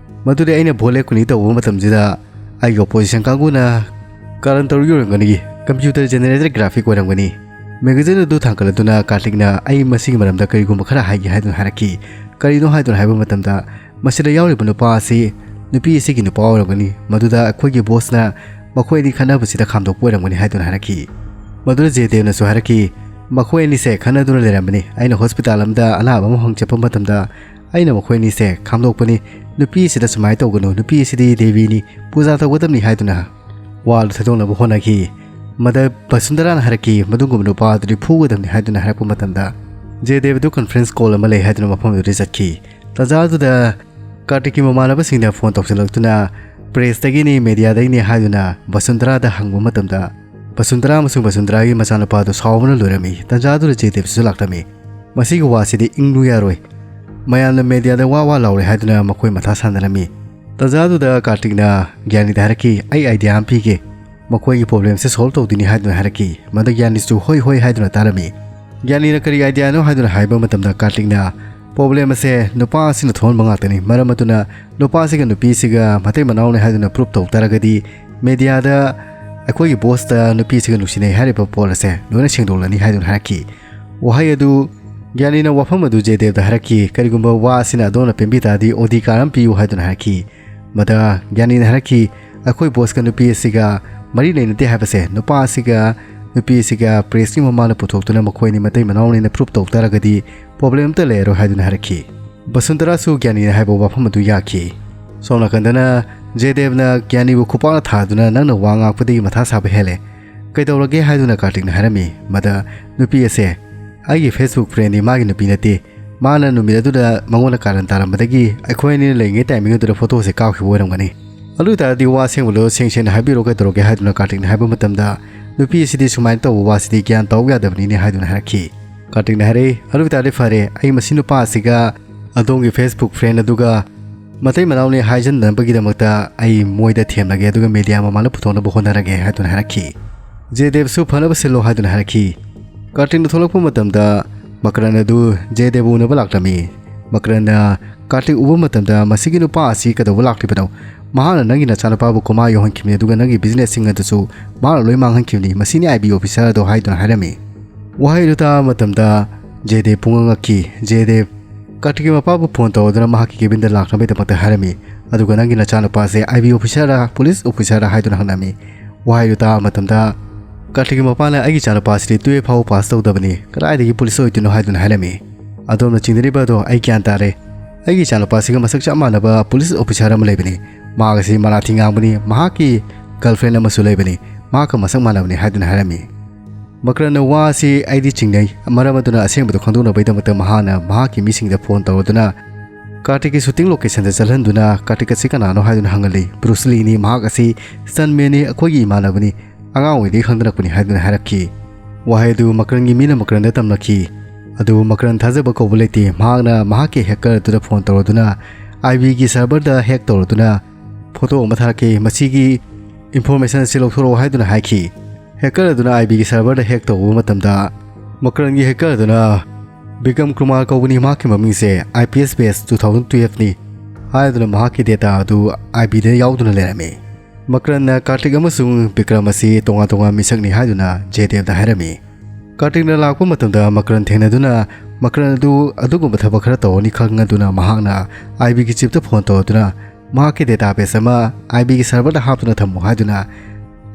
ꯃꯗꯨꯗꯤ ꯑꯩꯅ ꯚꯣꯠ ꯂꯦꯞꯀꯅꯤ ꯇꯧꯕ ꯃꯇꯝꯁꯤꯗ ꯑꯩꯒꯤ ꯑꯣꯄꯣꯖꯤꯁꯟ ꯀꯥꯡꯕꯨꯅ ꯀꯔꯟ ꯇꯧꯔꯤ ꯑꯣꯏꯔꯝꯒꯅꯤ, ꯀꯝꯄ꯭ꯌꯨꯇꯔ ꯖꯦꯅꯦꯔꯦꯇꯦꯗ ꯒ꯭ꯔꯥꯐꯤꯛ ꯑꯣꯏꯔꯝꯒꯅꯤ꯫ ꯃꯦꯒꯥꯖꯤꯟ ꯑꯗꯨ ꯊꯥꯡꯒꯠꯂꯗꯨꯅ ꯀꯥꯔꯇꯤꯛꯅ ꯑꯩ ꯃꯁꯤꯒꯤ ꯃꯔꯝꯗ ꯀꯔꯤꯒꯨꯝꯕ ꯈꯔ ꯍꯥꯏꯒꯦ ꯍꯥꯏꯗꯨꯅ ꯍꯥꯏꯔꯛꯈꯤ꯫ "ꯀꯔꯤꯅꯣ?" ꯍꯥꯏꯗꯨꯅ ꯍꯥꯏꯕ ꯃꯇꯝꯗ, "ꯃꯁꯤꯗ ꯌꯥꯎꯔꯤꯕ ꯅꯨꯄꯥ ꯑꯁꯤ ꯅꯨꯄꯤ ꯑꯁꯤꯒꯤ ꯅꯨꯄꯥ ꯑꯣꯏꯔꯝꯒꯅꯤ, ꯃꯗꯨꯗ ꯑꯩꯈꯣꯏꯒꯤ ꯕꯣꯁꯅ ꯃꯈꯣꯏ ꯑꯅꯤ ꯈꯠꯅꯕꯁꯤꯗ ꯈꯥꯝꯗꯣꯛꯄ ꯑꯣꯏꯔꯝꯒꯅꯤ" ꯍꯥꯏꯗꯨꯅ ꯍꯥꯏꯔꯛꯈꯤ꯫ ꯃꯗꯨꯗ ꯖꯦꯗꯦꯕꯅꯁꯨ ꯍꯥꯏꯔꯛꯈꯤ, "ꯃꯈꯣꯏ ꯑꯅꯤꯁꯦ ꯈꯠꯅꯗꯨꯅ ꯂꯩꯔꯝꯕꯅꯤ꯫ ꯑꯩꯅ ꯍꯣꯁꯄꯤꯇꯥꯜ ꯑꯃꯗ ꯑꯅꯥꯕ ꯑꯃ ꯍꯪ ꯆꯠꯄ ꯃꯇꯝꯗ ꯑꯩꯅ ꯃꯈꯣꯏ ꯑꯅꯤꯁꯦ ꯈꯥꯝꯗꯣꯛꯄꯅꯤ꯫ ꯅꯨꯄꯤ ꯑꯁꯤꯗ ꯁꯨꯃꯥꯏꯅ ꯇꯧꯒꯅꯨ, ꯅꯨꯄꯤ ꯑꯁꯤꯗꯤ ꯗꯦꯕꯤꯅꯤ, ꯄꯨꯖꯥ ꯇꯧꯒꯗꯕꯅꯤ" ꯍꯥꯏꯗꯨꯅ ꯋꯥꯗꯨ ꯊꯩꯗꯣꯛꯅꯕ ꯍꯣꯠꯅꯈꯤ꯫ ꯃꯗ ꯕꯁꯨꯟꯗꯔꯥꯅ ꯍꯥꯏꯔꯛꯈꯤ, "ꯃꯗꯨꯒꯨꯝꯕ ꯅꯨꯄꯥ ꯑꯗꯨꯗꯤ ꯐꯨꯒꯗꯕꯅꯤ" ꯍꯥꯏꯗꯨꯅ ꯍꯥꯏꯔꯛꯄ ꯃꯇꯝꯗ, ꯖꯦꯗꯦꯕ ꯑꯗꯨ conference call ꯑꯃ ꯂꯩ ꯍꯥꯏꯗꯨꯅ ꯃꯐꯝ ꯑꯗꯨꯗ ꯆꯠꯈꯤ꯫ ꯇꯥꯟꯖꯥ ꯑꯗꯨꯗ ꯀꯥꯔꯇꯤꯛꯀꯤ ꯃꯃꯥꯟꯅꯕꯁꯤꯡꯅ ꯐꯣꯟ ꯇꯧꯁꯤꯜꯂꯛꯇꯨꯅ, "ꯄ꯭ꯔꯦꯁꯇꯒꯤꯅꯤ, ꯃꯦꯗꯤꯌꯥꯗꯒꯤꯅꯤ" ꯍꯥꯏꯗꯨꯅ ꯕꯁꯨꯟꯗꯔꯥꯗ ꯍꯪꯕ ꯃꯇꯝꯗ, ꯕꯁꯨꯟꯗꯔꯥ ꯑꯃꯁꯨꯡ ꯕꯁꯨꯟꯗꯔꯥꯒꯤ ꯃꯆꯥꯅꯨꯄꯥꯗꯨ ꯁꯥꯎꯕꯅ ꯂꯣꯏꯔꯝꯃꯤ꯫ ꯇꯥꯟꯖꯥꯗꯨꯗ ꯖꯦꯗꯦꯕꯁꯨ ꯂꯥꯛꯂꯝꯃꯤ꯫ "ꯃꯁꯤꯒꯤ ꯋꯥꯁꯤꯗꯤ ꯏꯪꯂꯨ ꯌꯥꯔꯣꯏ꯫ ꯃꯌꯥꯝꯅ ꯃꯦꯗꯤꯌꯥꯗ ꯋꯥ ꯋꯥ ꯂꯥꯎꯔꯦ" ꯍꯥꯏꯗꯨꯅ ꯃꯈꯣꯏ ꯃꯊꯥ ꯁꯥꯟꯅꯔꯝꯃꯤ꯫ ꯇꯥꯟꯖꯥꯗꯨꯗ ꯀꯥꯔꯇꯤꯛꯅ ꯒ꯭ꯌꯥꯅꯤꯗ ꯍꯥꯏꯔꯛꯈꯤ, "ꯑꯩ idea ꯑꯃ ꯄꯤꯒꯦ꯫ ꯃꯈꯣꯏꯒꯤ problemꯁꯦ solve ꯇꯧꯗꯣꯏꯅꯤ" ꯍꯥꯏꯗꯨꯅ ꯍꯥꯏꯔꯛꯈꯤ꯫ ꯃꯗ ꯒ꯭ꯌꯥꯅꯤꯁꯨ "ꯍꯣꯏ, ꯍꯣꯏ" ꯍꯥꯏꯗꯨꯅ ꯇꯥꯔꯝꯃꯤ꯫ ꯒ꯭ꯌꯥꯅꯤꯅ "ꯀꯔꯤ ideaꯅꯣ?" ꯍꯥꯏꯗꯨꯅ ꯍꯥꯏꯕ ꯃꯇꯝꯗ, ꯀꯥꯔꯇꯤꯛꯅ, "Problem ꯑꯁꯦ ꯅꯨꯄꯥ ꯑꯁꯤꯅ ꯊꯣꯛꯍꯟꯕ ꯉꯥꯛꯇꯅꯤ꯫ ꯃꯔꯝ ꯑꯗꯨꯅ ꯅꯨꯄꯥꯁꯤꯒ ꯅꯨꯄꯤꯁꯤꯒ ꯃꯇꯩ ꯃꯅꯥꯎꯅꯤ ꯍꯥꯏꯗꯨꯅ prove ꯇꯧ ꯇꯥꯔꯒꯗꯤ, ꯃꯦꯗꯤꯌꯥꯗ ꯑꯩꯈꯣꯏꯒꯤ bossꯇ ꯅꯨꯄꯤꯁꯤꯒ ꯅꯨꯡꯁꯤꯅꯩ ꯍꯥꯏꯔꯤꯕ ꯄꯣꯠ ꯑꯁꯦ ꯂꯣꯏꯅ ꯁꯦꯡꯗꯣꯛꯂꯅꯤ" ꯍꯥꯏꯗꯨꯅ ꯍꯥꯏꯔꯛꯈꯤ꯫ ꯋꯥꯍꯩ ꯑꯗꯨ ꯒ꯭ꯌꯥꯅꯤꯅ ꯋꯥꯐꯝ ꯑꯗꯨ ꯖꯦꯗꯦꯕꯗ ꯍꯥꯏꯔꯛꯈꯤ꯫ "ꯀꯔꯤꯒꯨꯝꯕ ꯋꯥ ꯑꯁꯤꯅ ꯑꯗꯣꯝꯅ ꯄꯦꯟꯕꯤ ꯇꯥꯔꯗꯤ ꯑꯣꯗꯤꯀꯥꯔ ꯑꯃ ꯄꯤꯌꯨ" ꯍꯥꯏꯗꯨꯅ ꯍꯥꯏꯔꯛꯈꯤ꯫ ꯃꯗ ꯒ꯭ꯌꯥꯅꯤꯅ ꯍꯥꯏꯔꯛꯈꯤ, "ꯑꯩꯈꯣꯏ bossꯀ ꯅꯨꯄꯤ ꯑꯁꯤꯒ ꯃꯔꯤ ꯂꯩꯅꯗꯦ ꯍꯥꯏꯕꯁꯦ ꯅꯨꯄꯥ ꯑꯁꯤꯒ ꯅꯨꯄꯤ ꯑꯁꯤꯒ ꯄ꯭ꯔꯦꯁꯀꯤ ꯃꯃꯥꯡꯗ ꯄꯨꯊꯣꯛꯇꯨꯅ ꯃꯈꯣꯏ ꯑꯅꯤ ꯃꯇꯩ ꯃꯅꯥꯎꯅꯤꯅ prove ꯇꯧ ꯇꯥꯔꯒꯗꯤ problem ꯑꯃꯠꯇ ꯂꯩꯔꯔꯣꯏ" ꯍꯥꯏꯗꯨꯅ ꯍꯥꯏꯔꯛꯈꯤ꯫ ꯕꯁꯨꯟꯗꯔꯥꯁꯨ ꯒ꯭ꯌꯥꯅꯤꯅ ꯍꯥꯏꯕ ꯋꯥꯐꯝ ꯑꯗꯨ ꯌꯥꯈꯤ꯫ ꯁꯣꯝ ꯅꯥꯀꯟꯗꯅ ꯖꯦꯗꯦꯕꯅ ꯒ꯭ꯌꯥꯅꯤꯕꯨ ꯈꯨꯄꯥꯛꯅ ꯊꯥꯗꯨꯅ, "ꯅꯪꯅ ꯋꯥ ꯉꯥꯡꯉꯛꯄꯗꯒꯤ ꯃꯊꯥ ꯁꯥꯕ ꯍꯦꯜꯂꯦ꯫ ꯀꯩꯗꯧꯔꯒꯦ?" ꯍꯥꯏꯗꯨꯅ ꯀꯥꯔꯇꯤꯛꯅ ꯍꯥꯏꯔꯝꯃꯤ꯫ ꯃꯗ ꯅꯨꯄꯤ ꯑꯁꯦ, "ꯑꯩꯒꯤ Facebook friendꯗꯤ ꯃꯥꯒꯤ ꯅꯨꯄꯤ ꯅꯠꯇꯦ꯫ ꯃꯥꯅ ꯅꯨꯃꯤꯠ ꯑꯗꯨꯗ ꯃꯉꯣꯟꯗ ꯀꯥꯔꯟ ꯇꯥꯔꯝꯕꯗꯒꯤ ꯑꯩꯈꯣꯏ ꯑꯅꯤꯅ ꯂꯩꯔꯤꯉꯩ timing ꯑꯗꯨꯗ photoꯁꯦ ꯀꯥꯞꯈꯤꯕ ꯑꯣꯏꯔꯝꯒꯅꯤ꯫ ꯑꯗꯨ ꯑꯣꯏ ꯇꯥꯔꯗꯤ ꯋꯥ ꯑꯁꯦꯡꯕꯗꯣ ꯁꯦꯡ ꯁꯦꯡꯅ ꯍꯥꯏꯕꯤꯔꯛꯑꯣ, ꯀꯩꯗꯧꯔꯒꯦ?" ꯍꯥꯏꯗꯨꯅ ꯀꯥꯔꯇꯤꯛꯅ ꯍꯥꯏꯕ ꯃꯇꯝꯗ, ꯅꯨꯄꯤ ꯑꯁꯤꯗꯤ ꯁꯨꯃꯥꯏꯅ ꯇꯧꯕ ꯋꯥꯁꯤꯗꯤ ꯒ꯭ꯌꯥꯟ ꯇꯧ ꯌꯥꯗꯕꯅꯤꯅꯦ ꯍꯥꯏꯗꯨꯅ ꯍꯥꯏꯔꯛꯈꯤ꯫ ꯀꯥꯔꯇꯤꯛꯅ ꯍꯥꯏꯔꯛꯏ, "ꯑꯗꯨ ꯑꯣꯏ ꯇꯥꯔꯗꯤ ꯐꯔꯦ, ꯑꯩ ꯃꯁꯤ ꯅꯨꯄꯥ ꯑꯁꯤꯒ ꯑꯗꯣꯝꯒꯤ Facebook friend ꯑꯗꯨꯒ ꯃꯇꯩ ꯃꯅꯥꯎꯅꯤ ꯍꯥꯏꯖꯟꯅꯕꯒꯤꯗꯃꯛꯇ ꯑꯩ ꯃꯣꯏꯗ ꯊꯦꯝꯂꯒꯦ, ꯑꯗꯨꯒ ꯃꯦꯗꯤꯌꯥ ꯃꯃꯥꯡꯗ ꯄꯨꯊꯣꯛꯅꯕ ꯍꯣꯠꯅꯔꯒꯦ" ꯍꯥꯏꯗꯨꯅ ꯍꯥꯏꯔꯛꯈꯤ꯫ ꯖꯦꯗꯦꯕꯁꯨ ꯐꯅꯕ ꯁꯤꯜꯂꯣ ꯍꯥꯏꯗꯨꯅ ꯍꯥꯏꯔꯛꯈꯤ꯫ ꯀꯥꯔꯇꯤꯛꯅ ꯊꯣꯛꯂꯛꯄ ꯃꯇꯝꯗ ꯃꯀꯔꯟ ꯑꯗꯨ ꯖꯦꯗꯦꯕ ꯎꯅꯕ ꯂꯥꯛꯂꯝꯃꯤ꯫ ꯃꯀꯔꯟꯅ ꯀꯥꯔꯇꯤꯛ ꯎꯕ ꯃꯇꯝꯗ, "ꯃꯁꯤꯒꯤ ꯅꯨꯄꯥ ꯑꯁꯤ ꯀꯩꯗꯧꯕ ꯂꯥꯛꯂꯤꯕꯅꯣ? ꯃꯍꯥꯛꯅ ꯅꯪꯒꯤ ꯅꯆꯥꯅꯨꯄꯥꯕꯨ coma ꯌꯧꯍꯟꯈꯤꯕꯅꯤ, ꯑꯗꯨꯒ ꯅꯪꯒꯤ businessꯁꯤꯡ ꯑꯗꯨꯁꯨ ꯃꯍꯥꯛꯅ ꯂꯣꯏ ꯃꯥꯡꯍꯟꯈꯤꯕꯅꯤ꯫ ꯃꯁꯤꯅꯤ IB officer ꯑꯗꯣ" ꯍꯥꯏꯗꯨꯅ ꯍꯥꯏꯔꯝꯃꯤ꯫ ꯋꯥꯍꯩ ꯑꯗꯨ ꯇꯥꯕ ꯃꯇꯝꯗ ꯖꯦꯗꯦꯕ ꯄꯨꯡꯉꯛ ꯉꯛꯈꯤ꯫ ꯖꯦꯗꯦꯕ ꯀꯥꯔꯇꯤꯛꯀꯤ ꯃꯄꯥꯕꯨ ꯐꯣꯟ ꯇꯧꯔꯗꯨꯅ ꯃꯍꯥꯛꯀꯤ cabinꯗ ꯂꯥꯛꯅꯕꯒꯤꯗꯃꯛꯇ ꯍꯥꯏꯔꯝꯃꯤ꯫ ꯑꯗꯨꯒ "ꯅꯪꯒꯤ ꯅꯆꯥꯅꯨꯄꯥꯁꯦ IB officerꯔ, police officerꯔ?" ꯍꯥꯏꯗꯨꯅ ꯍꯪꯂꯝꯃꯤ꯫ ꯋꯥꯍꯩꯗꯨ ꯇꯥꯕ ꯃꯇꯝꯗ ꯀꯥꯔꯇꯤꯛꯀꯤ ꯃꯄꯥꯅ, "ꯑꯩꯒꯤ ꯏꯆꯥꯅꯨꯄꯥꯁꯤꯗꯤ twelve ꯐꯥꯎꯕ pass ꯇꯧꯗꯕꯅꯤ, ꯀꯗꯥꯏꯗꯒꯤ police ꯑꯣꯏꯗꯣꯏꯅꯣ?" ꯍꯥꯏꯗꯨꯅ ꯍꯥꯏꯔꯝꯃꯤ꯫ "ꯑꯗꯣꯝꯅ ꯆꯤꯡꯅꯔꯤꯕ ꯑꯗꯣ ꯑꯩ ꯒ꯭ꯌꯥꯟ ꯇꯥꯔꯦ꯫ ꯑꯩꯒꯤ ꯏꯆꯥꯅꯨꯄꯥꯁꯤꯒ ꯃꯁꯛ ꯆꯞ ꯃꯥꯟꯅꯕ police officer ꯑꯃ ꯂꯩꯕꯅꯤ꯫ ꯃꯍꯥꯛ ꯑꯁꯤ ꯃꯔꯥꯊꯤ ꯉꯥꯡꯕꯅꯤ꯫ ꯃꯍꯥꯛꯀꯤ ꯒꯔꯜꯐ꯭ꯔꯦꯟ ꯑꯃꯁꯨ ꯂꯩꯕꯅꯤ, ꯃꯍꯥꯛꯀ ꯃꯁꯛ ꯃꯥꯟꯅꯕꯅꯤ ꯍꯥꯏꯗꯨꯅ ꯍꯥꯏꯔꯝꯃꯤ꯫ ꯃꯀ꯭ꯔꯟꯅ ꯋꯥ ꯑꯁꯤ ꯑꯩꯗꯤ ꯆꯤꯡꯅꯩ, ꯃꯔꯝ ꯑꯗꯨꯅ ꯑꯁꯦꯡꯕꯗꯨ ꯈꯪꯗꯣꯛꯅꯕꯒꯤꯗꯃꯛꯇ ꯃꯍꯥꯛꯅ ꯃꯍꯥꯛꯀꯤ ꯃꯤꯁꯤꯡꯗ ꯐꯣꯟ ꯇꯧꯔꯗꯨꯅ ꯀꯥꯔꯇꯤꯛꯀꯤ ꯁꯨꯇꯤꯡ ꯂꯣꯀꯦꯁꯟꯗ ꯆꯠꯍꯟꯗꯨꯅ ꯀꯥꯔꯇꯤꯛ ꯑꯁꯤ ꯀꯅꯥꯅꯣ ꯍꯥꯏꯗꯨꯅ ꯍꯪꯍꯜꯂꯤ꯫ ꯕ꯭ꯔꯨꯁ ꯂꯤꯅꯤ, ꯃꯍꯥꯛ ꯑꯁꯤ ꯁ꯭ꯇꯟꯃꯦꯟꯅꯤ, ꯑꯩꯈꯣꯏꯒꯤ ꯏꯃꯥꯟꯅꯕꯅꯤ, ꯑꯉꯥꯡ ꯑꯣꯏꯔꯤꯉꯩꯗꯒꯤ ꯈꯪꯅꯔꯛꯄꯅꯤ ꯍꯥꯏꯗꯨꯅ ꯍꯥꯏꯔꯛꯈꯤ꯫ ꯋꯥꯍꯩ ꯑꯗꯨ ꯃꯀ꯭ꯔꯟꯒꯤ ꯃꯤꯅ ꯃꯀ꯭ꯔꯟꯗ ꯇꯝꯂꯛꯈꯤ꯫ ꯑꯗꯨꯕꯨ ꯃꯀ꯭ꯔꯟ ꯊꯥꯖꯕ ꯀꯧꯕ ꯂꯩꯇꯦ꯫ ꯃꯍꯥꯛꯅ ꯃꯍꯥꯛꯀꯤ ꯍꯦꯀꯔ ꯑꯗꯨꯗ ꯐꯣꯟ ꯇꯧꯔꯗꯨꯅ ꯑꯥꯏ ꯕꯤꯒꯤ ꯁꯔꯚꯔꯗ ꯍꯦꯛ ꯇꯧꯔꯗꯨꯅ ꯐꯣꯇꯣ ꯑꯃ ꯊꯥꯔꯛꯈꯤ꯫ ꯃꯁꯤꯒꯤ ꯏꯟꯐꯣꯔꯃꯦꯁꯟ ꯑꯁꯤ ꯂꯧꯊꯣꯔꯛꯑꯣ ꯍꯥꯏꯗꯨꯅ ꯍꯥꯏꯈꯤ꯫ ꯍꯦꯀꯔ ꯑꯗꯨꯅ ꯑꯥꯏ ꯕꯤꯒꯤ ꯁꯔꯚꯔꯗ ꯍꯦꯛ ꯇꯧꯕ ꯃꯇꯝꯗ ꯃꯀ꯭ꯔꯟꯒꯤ ꯍꯦꯀꯔ ꯑꯗꯨꯅ ꯕꯤꯀ꯭ꯔꯝ ꯀꯨꯃꯥꯔ ꯀꯧꯕꯅꯤ, ꯃꯍꯥꯛꯀꯤ ꯃꯃꯤꯡꯁꯦ, I P S best two thousand ꯇꯨꯌꯦꯜꯐꯅꯤ ꯍꯥꯏꯗꯨꯅ ꯃꯍꯥꯛꯀꯤ ꯗꯦꯇꯥ ꯑꯗꯨ ꯑꯥꯏ ꯕꯤꯗ ꯌꯥꯎꯗꯨꯅ ꯂꯩꯔꯝꯃꯤ꯫ ꯃꯀ꯭ꯔꯟꯅ ꯀꯥꯔꯇꯤꯛ ꯑꯃꯁꯨꯡ ꯕꯤꯀ꯭ꯔꯝ ꯑꯁꯤ ꯇꯣꯉꯥꯟ ꯇꯣꯉꯥꯟꯕ ꯃꯤꯁꯛꯅꯤ ꯍꯥꯏꯗꯨꯅ ꯖꯦꯗꯦꯕꯗ ꯍꯥꯏꯔꯝꯃꯤ꯫ ꯀꯥꯔꯇꯤꯛꯅ ꯂꯥꯛꯄ ꯃꯇꯝꯗ ꯃꯀ꯭ꯔꯟ ꯊꯦꯡꯅꯗꯨꯅ ꯃꯀ꯭ꯔꯟ ꯑꯗꯨ ꯑꯗꯨꯒꯨꯝꯕ ꯊꯕꯛ ꯈꯔ ꯇꯧꯔꯅꯤ ꯈꯪꯗꯨꯅ ꯃꯍꯥꯛꯅ ꯑꯥꯏ ꯕꯤꯒꯤ ꯆꯤꯞꯇ ꯐꯣꯟ ꯇꯧꯔꯗꯨꯅ ꯃꯍꯥꯛꯀꯤ ꯗꯦꯇꯥꯕꯦꯁ ꯑꯃ ꯑꯥꯏ ꯕꯤꯒꯤ ꯁꯔꯚꯔꯗ ꯍꯥꯞꯇꯨꯅ ꯊꯝꯃꯨ ꯍꯥꯏꯗꯨꯅ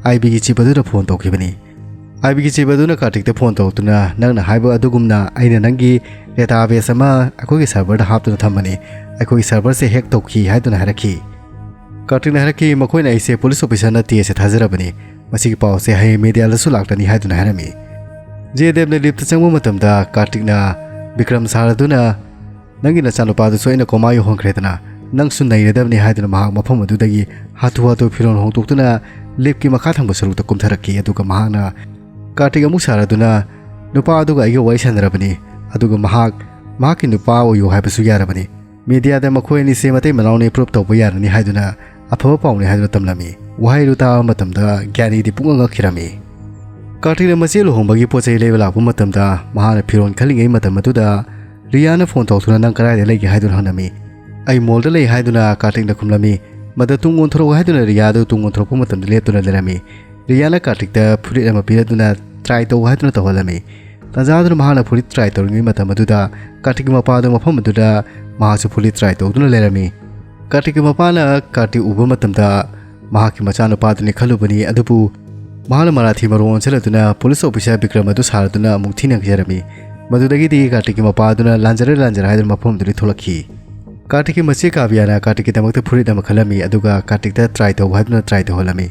ꯑꯥꯏ ꯕꯤꯒꯤ ꯆꯤꯞ ꯑꯗꯨꯗ ꯐꯣꯟ ꯇꯧꯈꯤꯕꯅꯤ꯫ ꯑꯥꯏ ꯕꯤꯒꯤ ꯆꯤꯞ ꯑꯗꯨꯅ ꯀꯥꯔꯇꯤꯛꯇ ꯐꯣꯟ ꯇꯧꯔꯛꯇꯨꯅ, "ꯅꯪꯅ ꯍꯥꯏꯕ ꯑꯗꯨꯒꯨꯝꯅ ꯑꯩꯅ ꯅꯪꯒꯤ ꯗꯦꯇꯥꯕꯦꯁ ꯑꯃ ꯑꯩꯈꯣꯏꯒꯤ ꯁꯔꯚꯔꯗ ꯍꯥꯞꯇꯨꯅ ꯊꯝꯕꯅꯤ꯫ ꯑꯩꯈꯣꯏꯒꯤ ꯁꯔꯚꯔꯁꯦ ꯍꯦꯛ ꯇꯧꯈꯤ" ꯍꯥꯏꯗꯨꯅ ꯍꯥꯏꯔꯛꯈꯤ꯫ ꯀꯥꯔꯇꯤꯛꯅ ꯍꯥꯏꯔꯛꯈꯤ, "ꯃꯈꯣꯏꯅ ꯑꯩꯁꯦ ꯄꯨꯂꯤꯁ ꯑꯣꯐꯤꯁꯔ ꯅꯠꯇꯦ ꯍꯥꯏꯁꯦ ꯊꯥꯖꯔꯕꯅꯤ꯫ ꯃꯁꯤꯒꯤ ꯄꯥꯎꯁꯦ ꯍꯌꯦꯡ ꯃꯦꯗꯤꯌꯥꯗꯁꯨ ꯂꯥꯛꯀꯅꯤ" ꯍꯥꯏꯗꯨꯅ ꯍꯥꯏꯔꯝꯃꯤ꯫ ꯖꯦꯗꯦꯕꯅ ꯂꯤꯐꯇ ꯆꯪꯕ ꯃꯇꯝꯗ ꯀꯥꯔꯇꯤꯛꯅ ꯕꯤꯀ꯭ꯔꯝ ꯁꯥꯔꯗꯨꯅ, "ꯅꯪꯒꯤ ꯅꯆꯥꯅꯨꯄꯥꯗꯨꯁꯨ ꯑꯩꯅ ꯀꯣꯃꯥ ꯌꯧꯍꯟꯈ꯭ꯔꯦꯗꯅ, ꯅꯪꯁꯨ ꯅꯩꯔꯗꯕꯅꯤ" ꯍꯥꯏꯗꯨꯅ ꯃꯍꯥꯛ ꯃꯐꯝ ꯑꯗꯨꯗꯒꯤ ꯍꯥꯊꯨ ꯍꯥꯊꯨ ꯐꯤꯔꯣꯜ ꯍꯣꯡꯗꯣꯛꯇꯨꯅ ꯂꯤꯐꯀꯤ ꯃꯈꯥ ꯊꯪꯕ ꯁꯔꯨꯛꯇ ꯀꯨꯝꯊꯔꯛꯈꯤ꯫ ꯑꯗꯨꯒ ꯃꯍꯥꯛꯅ ꯀꯥꯔꯇꯤꯛ ꯑꯃꯨꯛ ꯁꯥꯔꯗꯨꯅ, "ꯅꯨꯄꯥ ꯑꯗꯨꯒ ꯑꯩꯒ ꯋꯥꯔꯤ ꯁꯥꯟꯅꯔꯕꯅꯤ, ꯑꯗꯨꯒ ꯃꯍꯥꯛ ꯃꯍꯥꯛꯀꯤ ꯅꯨꯄꯥ ꯑꯣꯏꯌꯨ ꯍꯥꯏꯕꯁꯨ ꯌꯥꯔꯕꯅꯤ꯫ ꯃꯦꯗꯤꯌꯥꯗ ꯃꯈꯣꯏ ꯑꯅꯤꯁꯦ ꯃꯇꯩ ꯃꯅꯥꯎꯅꯤ ꯄ꯭ꯔꯨꯞ ꯇꯧꯕ ꯌꯥꯔꯅꯤ ꯍꯥꯏꯗꯨꯅ ꯑꯐꯕ ꯄꯥꯎꯅꯤ" ꯍꯥꯏꯗꯨꯅ ꯇꯝꯂꯝꯃꯤ꯫ ꯋꯥꯍꯩꯗꯨ ꯇꯥꯕ ꯃꯇꯝꯗ ꯒ꯭ꯌꯥꯅꯤꯗꯤ ꯄꯨꯡꯉꯛ ꯉꯛꯈꯤꯔꯝꯃꯤ꯫ ꯀꯥꯔꯇꯤꯛꯅ ꯃꯆꯦ ꯂꯨꯍꯣꯡꯕꯒꯤ ꯄꯣꯠ ꯆꯩ ꯂꯩꯕ ꯂꯥꯛꯄ ꯃꯇꯝꯗ ꯃꯍꯥꯛꯅ ꯐꯤꯔꯣꯜ ꯈꯜꯂꯤꯉꯩ ꯃꯇꯝ ꯑꯗꯨꯗ ꯔꯤꯌꯥꯅ ꯐꯣꯟ ꯇꯧꯔꯛꯇꯨꯅ, "ꯅꯪ ꯀꯗꯥꯏꯗ ꯂꯩꯒꯦ?" ꯍꯥꯏꯗꯨꯅ ꯍꯪꯂꯝꯃꯤ꯫ "ꯑꯩ ꯃꯣꯜꯗ ꯂꯩ" ꯍꯥꯏꯗꯨꯅ ꯀꯥꯔꯇꯤꯛꯅ ꯈꯨꯝꯂꯝꯃꯤ꯫ ꯃꯗꯨ ꯇꯨꯡ ꯑꯣꯟꯊꯣꯔꯛꯎ ꯍꯥꯏꯗꯨꯅ ꯔꯤꯌꯥ ꯑꯗꯨ ꯇꯨꯡ ꯑꯣꯟꯊꯣꯔꯛꯄ ꯃꯇꯝꯗ ꯂꯦꯞꯇꯨꯅ ꯂꯩꯔꯝꯃꯤ꯫ ꯔꯤꯌꯥꯅ ꯀꯥꯔꯇꯤꯛꯇ ꯐꯨꯔꯤꯠ ꯑꯃ ꯄꯤꯔꯗꯨꯅ ꯇ꯭ꯔꯥꯏ ꯇꯧ ꯍꯥꯏꯗꯨꯅ ꯇꯧꯍꯜꯂꯝꯃꯤ꯫ ꯇꯥꯟꯖꯥꯗꯨꯅ ꯃꯍꯥꯛꯅ ꯐꯨꯔꯤꯠ ꯇ꯭ꯔꯥꯏ ꯇꯧꯔꯤꯉꯩ ꯃꯇꯝ ꯑꯗꯨꯗ ꯀꯥꯔꯇꯤꯛꯀꯤ ꯃꯄꯥꯗꯨ ꯃꯐꯝ ꯑꯗꯨꯗ ꯃꯍꯥꯛꯁꯨ ꯐꯨꯔꯤꯠ ꯇ꯭ꯔꯥꯏ ꯇꯧꯗꯨꯅ ꯂꯩꯔꯝꯃꯤ꯫ ꯀꯥꯔꯇꯤꯛꯀꯤ ꯃꯄꯥꯅ ꯀꯥꯔꯇꯤꯛ ꯎꯕ ꯃꯇꯝꯗ ꯃꯍꯥꯛꯀꯤ ꯃꯆꯥꯅꯨꯄꯥꯗꯨꯅꯤ ꯈꯜꯂꯨꯕꯅꯤ, ꯑꯗꯨꯕꯨ ꯃꯍꯥꯛꯅ ꯃꯔꯥꯊꯤ ꯃꯔꯣꯡ ꯑꯣꯟꯁꯤꯜꯂꯗꯨꯅ ꯄꯨꯂꯤꯁ ꯑꯣꯐꯤꯁꯥꯔ ꯕꯤꯀ꯭ꯔꯝ ꯑꯗꯨ ꯁꯥꯔꯗꯨꯅ ꯑꯃꯨꯛ ꯊꯤꯅ ꯉꯥꯡꯖꯔꯝꯃꯤ꯫ ꯃꯗꯨꯗꯒꯤꯗꯤ ꯀꯥꯔꯇꯤꯛꯀꯤ ꯃꯄꯥ ꯑꯗꯨꯅ ꯂꯥꯟꯖꯔꯦ ꯂꯥꯟꯖꯔꯦ ꯍꯥꯏꯗꯨꯅ ꯃꯐꯝ ꯑꯗꯨꯗꯒꯤ ꯊꯣꯛꯂꯛꯈꯤ꯫ ꯀꯥꯔꯇꯤꯛꯀꯤ ꯃꯆꯦ ꯀꯥꯕꯤꯌꯥꯅ ꯀꯥꯔꯇꯤꯛꯀꯤꯗꯃꯛꯇ ꯐꯨꯔꯤꯠ ꯑꯃ ꯈꯜꯂꯝꯃꯤ, ꯑꯗꯨꯒ ꯀꯥꯔꯇꯤꯛꯇ ꯇ꯭ꯔꯥꯏ ꯇꯧ ꯍꯥꯏꯗꯨꯅ ꯇ꯭ꯔꯥꯏ ꯇꯧꯍꯜꯂꯝꯃꯤ꯫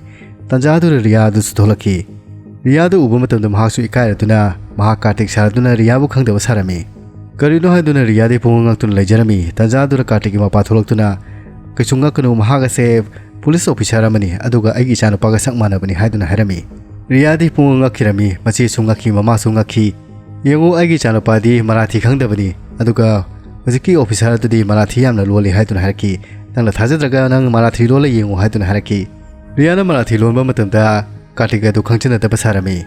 ꯇꯥꯟꯖꯥꯗꯨꯗ ꯔꯤꯌꯥ ꯑꯗꯨꯁꯨ ꯊꯣꯛꯂꯛꯈꯤ꯫ ꯔꯤꯌꯥꯗꯨ ꯎꯕ ꯃꯇꯝꯗ ꯃꯍꯥꯛꯁꯨ ꯏꯀꯥꯏꯔꯗꯨꯅ ꯃꯍꯥꯛ ꯀꯥꯔꯇꯤꯛ ꯁꯥꯔꯗꯨꯅ ꯔꯤꯌꯥꯕꯨ ꯈꯪꯗꯕ ꯁꯥꯔꯝꯃꯤ꯫ ꯀꯔꯤꯅꯣ ꯍꯥꯏꯗꯨꯅ ꯔꯤꯌꯥꯗꯤ ꯄꯨꯡꯉꯛ ꯉꯛꯇꯨꯅ ꯂꯩꯖꯔꯝꯃꯤ꯫ ꯇꯥꯟꯖꯥꯗꯨꯗ ꯀꯥꯔꯇꯤꯛꯀꯤ ꯃꯄꯥ ꯊꯣꯛꯂꯛꯇꯨꯅ, "ꯀꯩꯁꯨ ꯉꯛꯀꯅꯨ, ꯃꯍꯥꯛ ꯑꯁꯦ ꯄꯨꯂꯤꯁ ꯑꯣꯐꯤꯁꯥꯔ ꯑꯃꯅꯤ, ꯑꯗꯨꯒ ꯑꯩꯒꯤ ꯏꯆꯥꯅꯨꯄꯥꯒ ꯁꯛ ꯃꯥꯟꯅꯕꯅꯤ" ꯍꯥꯏꯗꯨꯅ ꯍꯥꯏꯔꯝꯃꯤ꯫ ꯔꯤꯌꯥꯗꯤ ꯄꯨꯡꯉꯛ ꯉꯛꯈꯤꯔꯝꯃꯤ꯫ ꯃꯆꯦꯁꯨ ꯉꯛꯈꯤ, ꯃꯃꯥꯁꯨ ꯉꯛꯈꯤ꯫ "ꯌꯦꯡꯉꯨ, ꯑꯩꯒꯤ ꯏꯆꯥꯅꯨꯄꯥꯗꯤ ꯃꯔꯥꯊꯤ ꯈꯪꯗꯕꯅꯤ, ꯑꯗꯨꯒ ꯍꯧꯖꯤꯛꯀꯤ ꯑꯣꯐꯤꯁꯥꯔ ꯑꯗꯨꯗꯤ ꯃꯔꯥꯊꯤ ꯌꯥꯝꯅ ꯂꯣꯜꯂꯤ" ꯍꯥꯏꯗꯨꯅ ꯍꯥꯏꯔꯛꯈꯤ꯫ "ꯅꯪꯅ ꯊꯥꯖꯗ꯭ꯔꯒ ꯅꯪ ꯃꯔꯥꯊꯤ ꯂꯣꯜꯂ ꯌꯦꯡꯉꯨ" ꯍꯥꯏꯗꯨꯅ ꯍꯥꯏꯔꯛꯈꯤ꯫ ꯔꯤꯌꯥꯅ ꯃꯔꯥꯊꯤ ꯂꯣꯟꯕ ꯃꯇꯝꯗ ꯀꯥꯔꯇꯤꯛ ꯑꯗꯨ ꯈꯪꯖꯤꯟꯅꯗꯕ ꯁꯥꯔꯝꯃꯤ꯫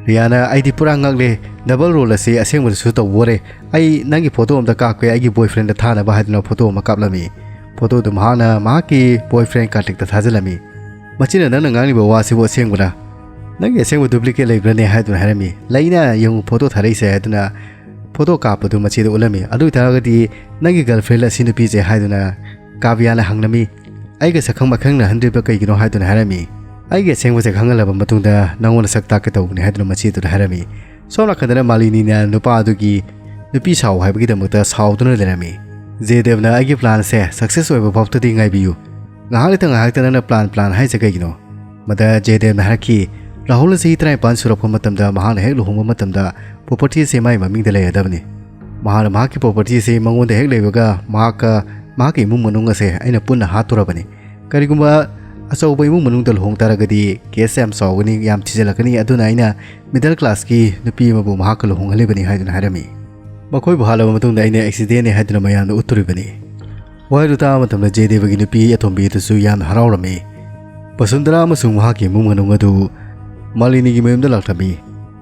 ꯔꯤꯌꯥꯅ, "ꯑꯩꯗꯤ ꯄꯨꯔꯥ ꯉꯛꯂꯦ, ꯗꯕꯜ ꯔꯣꯜ ꯑꯁꯤ ꯑꯁꯦꯡꯕꯗꯁꯨ ꯇꯧꯕ ꯑꯣꯏꯔꯦ꯫ ꯑꯩ ꯅꯪꯒꯤ ꯐꯣꯇꯣ ꯑꯝꯇ ꯀꯥꯞꯀꯦ, ꯑꯩꯒꯤ ꯕꯣꯏꯐ꯭ꯔꯦꯟꯗ ꯊꯥꯅꯕ" ꯍꯥꯏꯗꯨꯅ ꯐꯣꯇꯣ ꯑꯃ ꯀꯥꯞꯂꯝꯃꯤ꯫ ꯐꯣꯇꯣꯗꯨ ꯃꯍꯥꯛꯅ ꯃꯍꯥꯛꯀꯤ ꯕꯣꯏꯐ꯭ꯔꯦꯟ ꯀꯥꯔꯇꯤꯛꯇ ꯊꯥꯖꯤꯜꯂꯝꯃꯤ꯫ ꯃꯁꯤꯅ, "ꯅꯪꯅ ꯉꯥꯡꯂꯤꯕ ꯋꯥꯁꯤꯕꯨ ꯑꯁꯦꯡꯕꯔꯥ? ꯅꯪꯒꯤ ꯑꯁꯦꯡꯕ ꯗꯨꯄ꯭ꯂꯤꯀꯦꯠ ꯂꯩꯕ꯭ꯔꯅꯦ?" ꯍꯥꯏꯗꯨꯅ ꯍꯥꯏꯔꯝꯃꯤ꯫ "ꯂꯩꯅ, ꯌꯦꯡꯉꯨ, ꯐꯣꯇꯣ ꯊꯥꯔꯛꯏꯁꯦ" ꯍꯥꯏꯗꯨꯅ ꯐꯣꯇꯣ ꯀꯥꯞꯄꯗꯨ ꯃꯆꯦꯗ ꯎꯠꯂꯝꯃꯤ꯫ "ꯑꯗꯨ ꯑꯣꯏꯇꯥꯔꯒꯗꯤ ꯅꯪꯒꯤ ꯒꯔꯜꯐ꯭ꯔꯦꯟ ꯑꯁꯤ ꯅꯨꯄꯤꯁꯦ?" ꯍꯥꯏꯗꯨꯅ ꯀꯥꯕꯤꯌꯥꯅ ꯍꯪꯂꯝꯃꯤ꯫ "ꯑꯩꯒ ꯁꯛꯈꯪ ꯃꯥꯏꯈꯪꯅꯍꯟꯗ꯭ꯔꯤꯕ ꯀꯩꯒꯤꯅꯣ?" ꯍꯥꯏꯗꯨꯅ ꯍꯥꯏꯔꯝꯃꯤ꯫ "ꯑꯩꯒꯤ ꯑꯁꯦꯡꯕꯁꯦ ꯈꯪꯍꯜꯂꯕ ꯃꯇꯨꯡꯗ ꯅꯪꯉꯣꯟꯗ ꯁꯛ ꯇꯥꯛꯀꯦ ꯇꯧꯕꯅꯤ" ꯍꯥꯏꯗꯨꯅ ꯃꯆꯦꯗꯨꯗ ꯍꯥꯏꯔꯝꯃꯤ꯫ ꯁꯣꯝ ꯅꯥꯀꯟꯗꯅ ꯃꯥꯂꯤꯅꯤꯅ ꯅꯨꯄꯥ ꯑꯗꯨꯒꯤ ꯅꯨꯄꯤ ꯁꯥꯎ ꯍꯥꯏꯕꯒꯤꯗꯃꯛꯇ ꯁꯥꯎꯗꯨꯅ ꯂꯩꯔꯝꯃꯤ꯫ ꯖꯦꯗꯦꯕꯅ, "ꯑꯩꯒꯤ ꯄ꯭ꯂꯥꯟꯁꯦ ꯁꯛꯁꯦꯁ ꯑꯣꯏꯕ ꯐꯥꯎꯕꯗꯤ ꯉꯥꯏꯕꯤꯌꯨ꯫ ꯉꯥꯏꯍꯥꯛ ꯂꯩꯇ ꯉꯥꯏꯍꯥꯛꯇ ꯅꯪꯅ ꯄ꯭ꯂꯥꯟ, ꯄ꯭ꯂꯥꯟ ꯍꯥꯏꯁꯦ ꯀꯩꯒꯤꯅꯣ?" ꯃꯗ ꯖꯦꯗꯦꯕꯅ ꯍꯥꯏꯔꯛꯈꯤ, "ꯔꯥꯍꯨꯜꯅ ꯆꯍꯤ ꯇꯔꯥꯅꯤꯄꯥꯟ ꯁꯨꯔꯛꯄ ꯃꯇꯝꯗ ꯃꯍꯥꯛꯅ ꯍꯦꯛ ꯂꯨꯍꯣꯡꯕ ꯃꯇꯝꯗ ꯄ꯭ꯔꯣꯄꯔꯇꯤ ꯑꯁꯤ ꯃꯥꯒꯤ ꯃꯃꯤꯡꯗ ꯂꯩꯔꯗꯕꯅꯤ꯫ ꯃꯍꯥꯛꯅ ꯃꯍꯥꯛꯀꯤ ꯄ꯭ꯔꯣꯄꯔꯇꯤ ꯑꯁꯤ ꯃꯉꯣꯟꯗ ꯍꯦꯛ ꯂꯩꯕꯒ ꯃꯍꯥꯛꯀ ꯃꯍꯥꯛꯀꯤ ꯏꯃꯨꯡ ꯃꯅꯨꯡ ꯑꯁꯦ ꯑꯩꯅ ꯄꯨꯟꯅ ꯍꯥꯠꯇꯣꯔꯕꯅꯤ꯫ ꯀꯔꯤꯒꯨꯝꯕ ꯑꯆꯧꯕ ꯏꯃꯨꯡ ꯃꯅꯨꯡꯗ ꯂꯨꯍꯣꯡ ꯇꯥꯔꯒꯗꯤ ꯀꯦꯁ ꯌꯥꯝ ꯆꯥꯎꯒꯅꯤ, ꯌꯥꯝ ꯊꯤꯖꯤꯜꯂꯛꯀꯅꯤ, ꯑꯗꯨꯅ ꯑꯩꯅ ꯃꯤꯗꯜ ꯀ꯭ꯂꯥꯁꯀꯤ ꯅꯨꯄꯤ ꯑꯃꯕꯨ ꯃꯍꯥꯛꯀ ꯂꯨꯍꯣꯡꯍꯜꯂꯤꯕꯅꯤ" ꯍꯥꯏꯗꯨꯅ ꯍꯥꯏꯔꯝꯃꯤ꯫ "ꯃꯈꯣꯏꯕꯨ ꯍꯥꯠꯂꯕ ꯃꯇꯨꯡꯗ ꯑꯩꯅ ꯑꯦꯛꯁꯤꯗꯦꯟꯅꯤ ꯍꯥꯏꯗꯨꯅ ꯃꯌꯥꯝꯗ ꯎꯠꯇꯣꯔꯤꯕꯅꯤ"꯫ ꯋꯥꯍꯩꯗꯨ ꯇꯥꯕ ꯃꯇꯝꯗ ꯖꯦꯗꯦꯕꯒꯤ ꯅꯨꯄꯤ ꯑꯇꯣꯝꯕꯤ ꯑꯗꯨꯁꯨ ꯌꯥꯝꯅ ꯍꯔꯥꯎꯔꯝꯃꯤ꯫ ꯕꯁꯨꯟꯗꯔꯥ ꯑꯃꯁꯨꯡ ꯃꯍꯥꯛꯀꯤ ꯏꯃꯨꯡ ꯃꯅꯨꯡ ꯑꯗꯨ ꯃꯥꯂꯤꯅꯤꯒꯤ ꯃꯌꯨꯝꯗ ꯂꯥꯛꯂꯝꯃꯤ꯫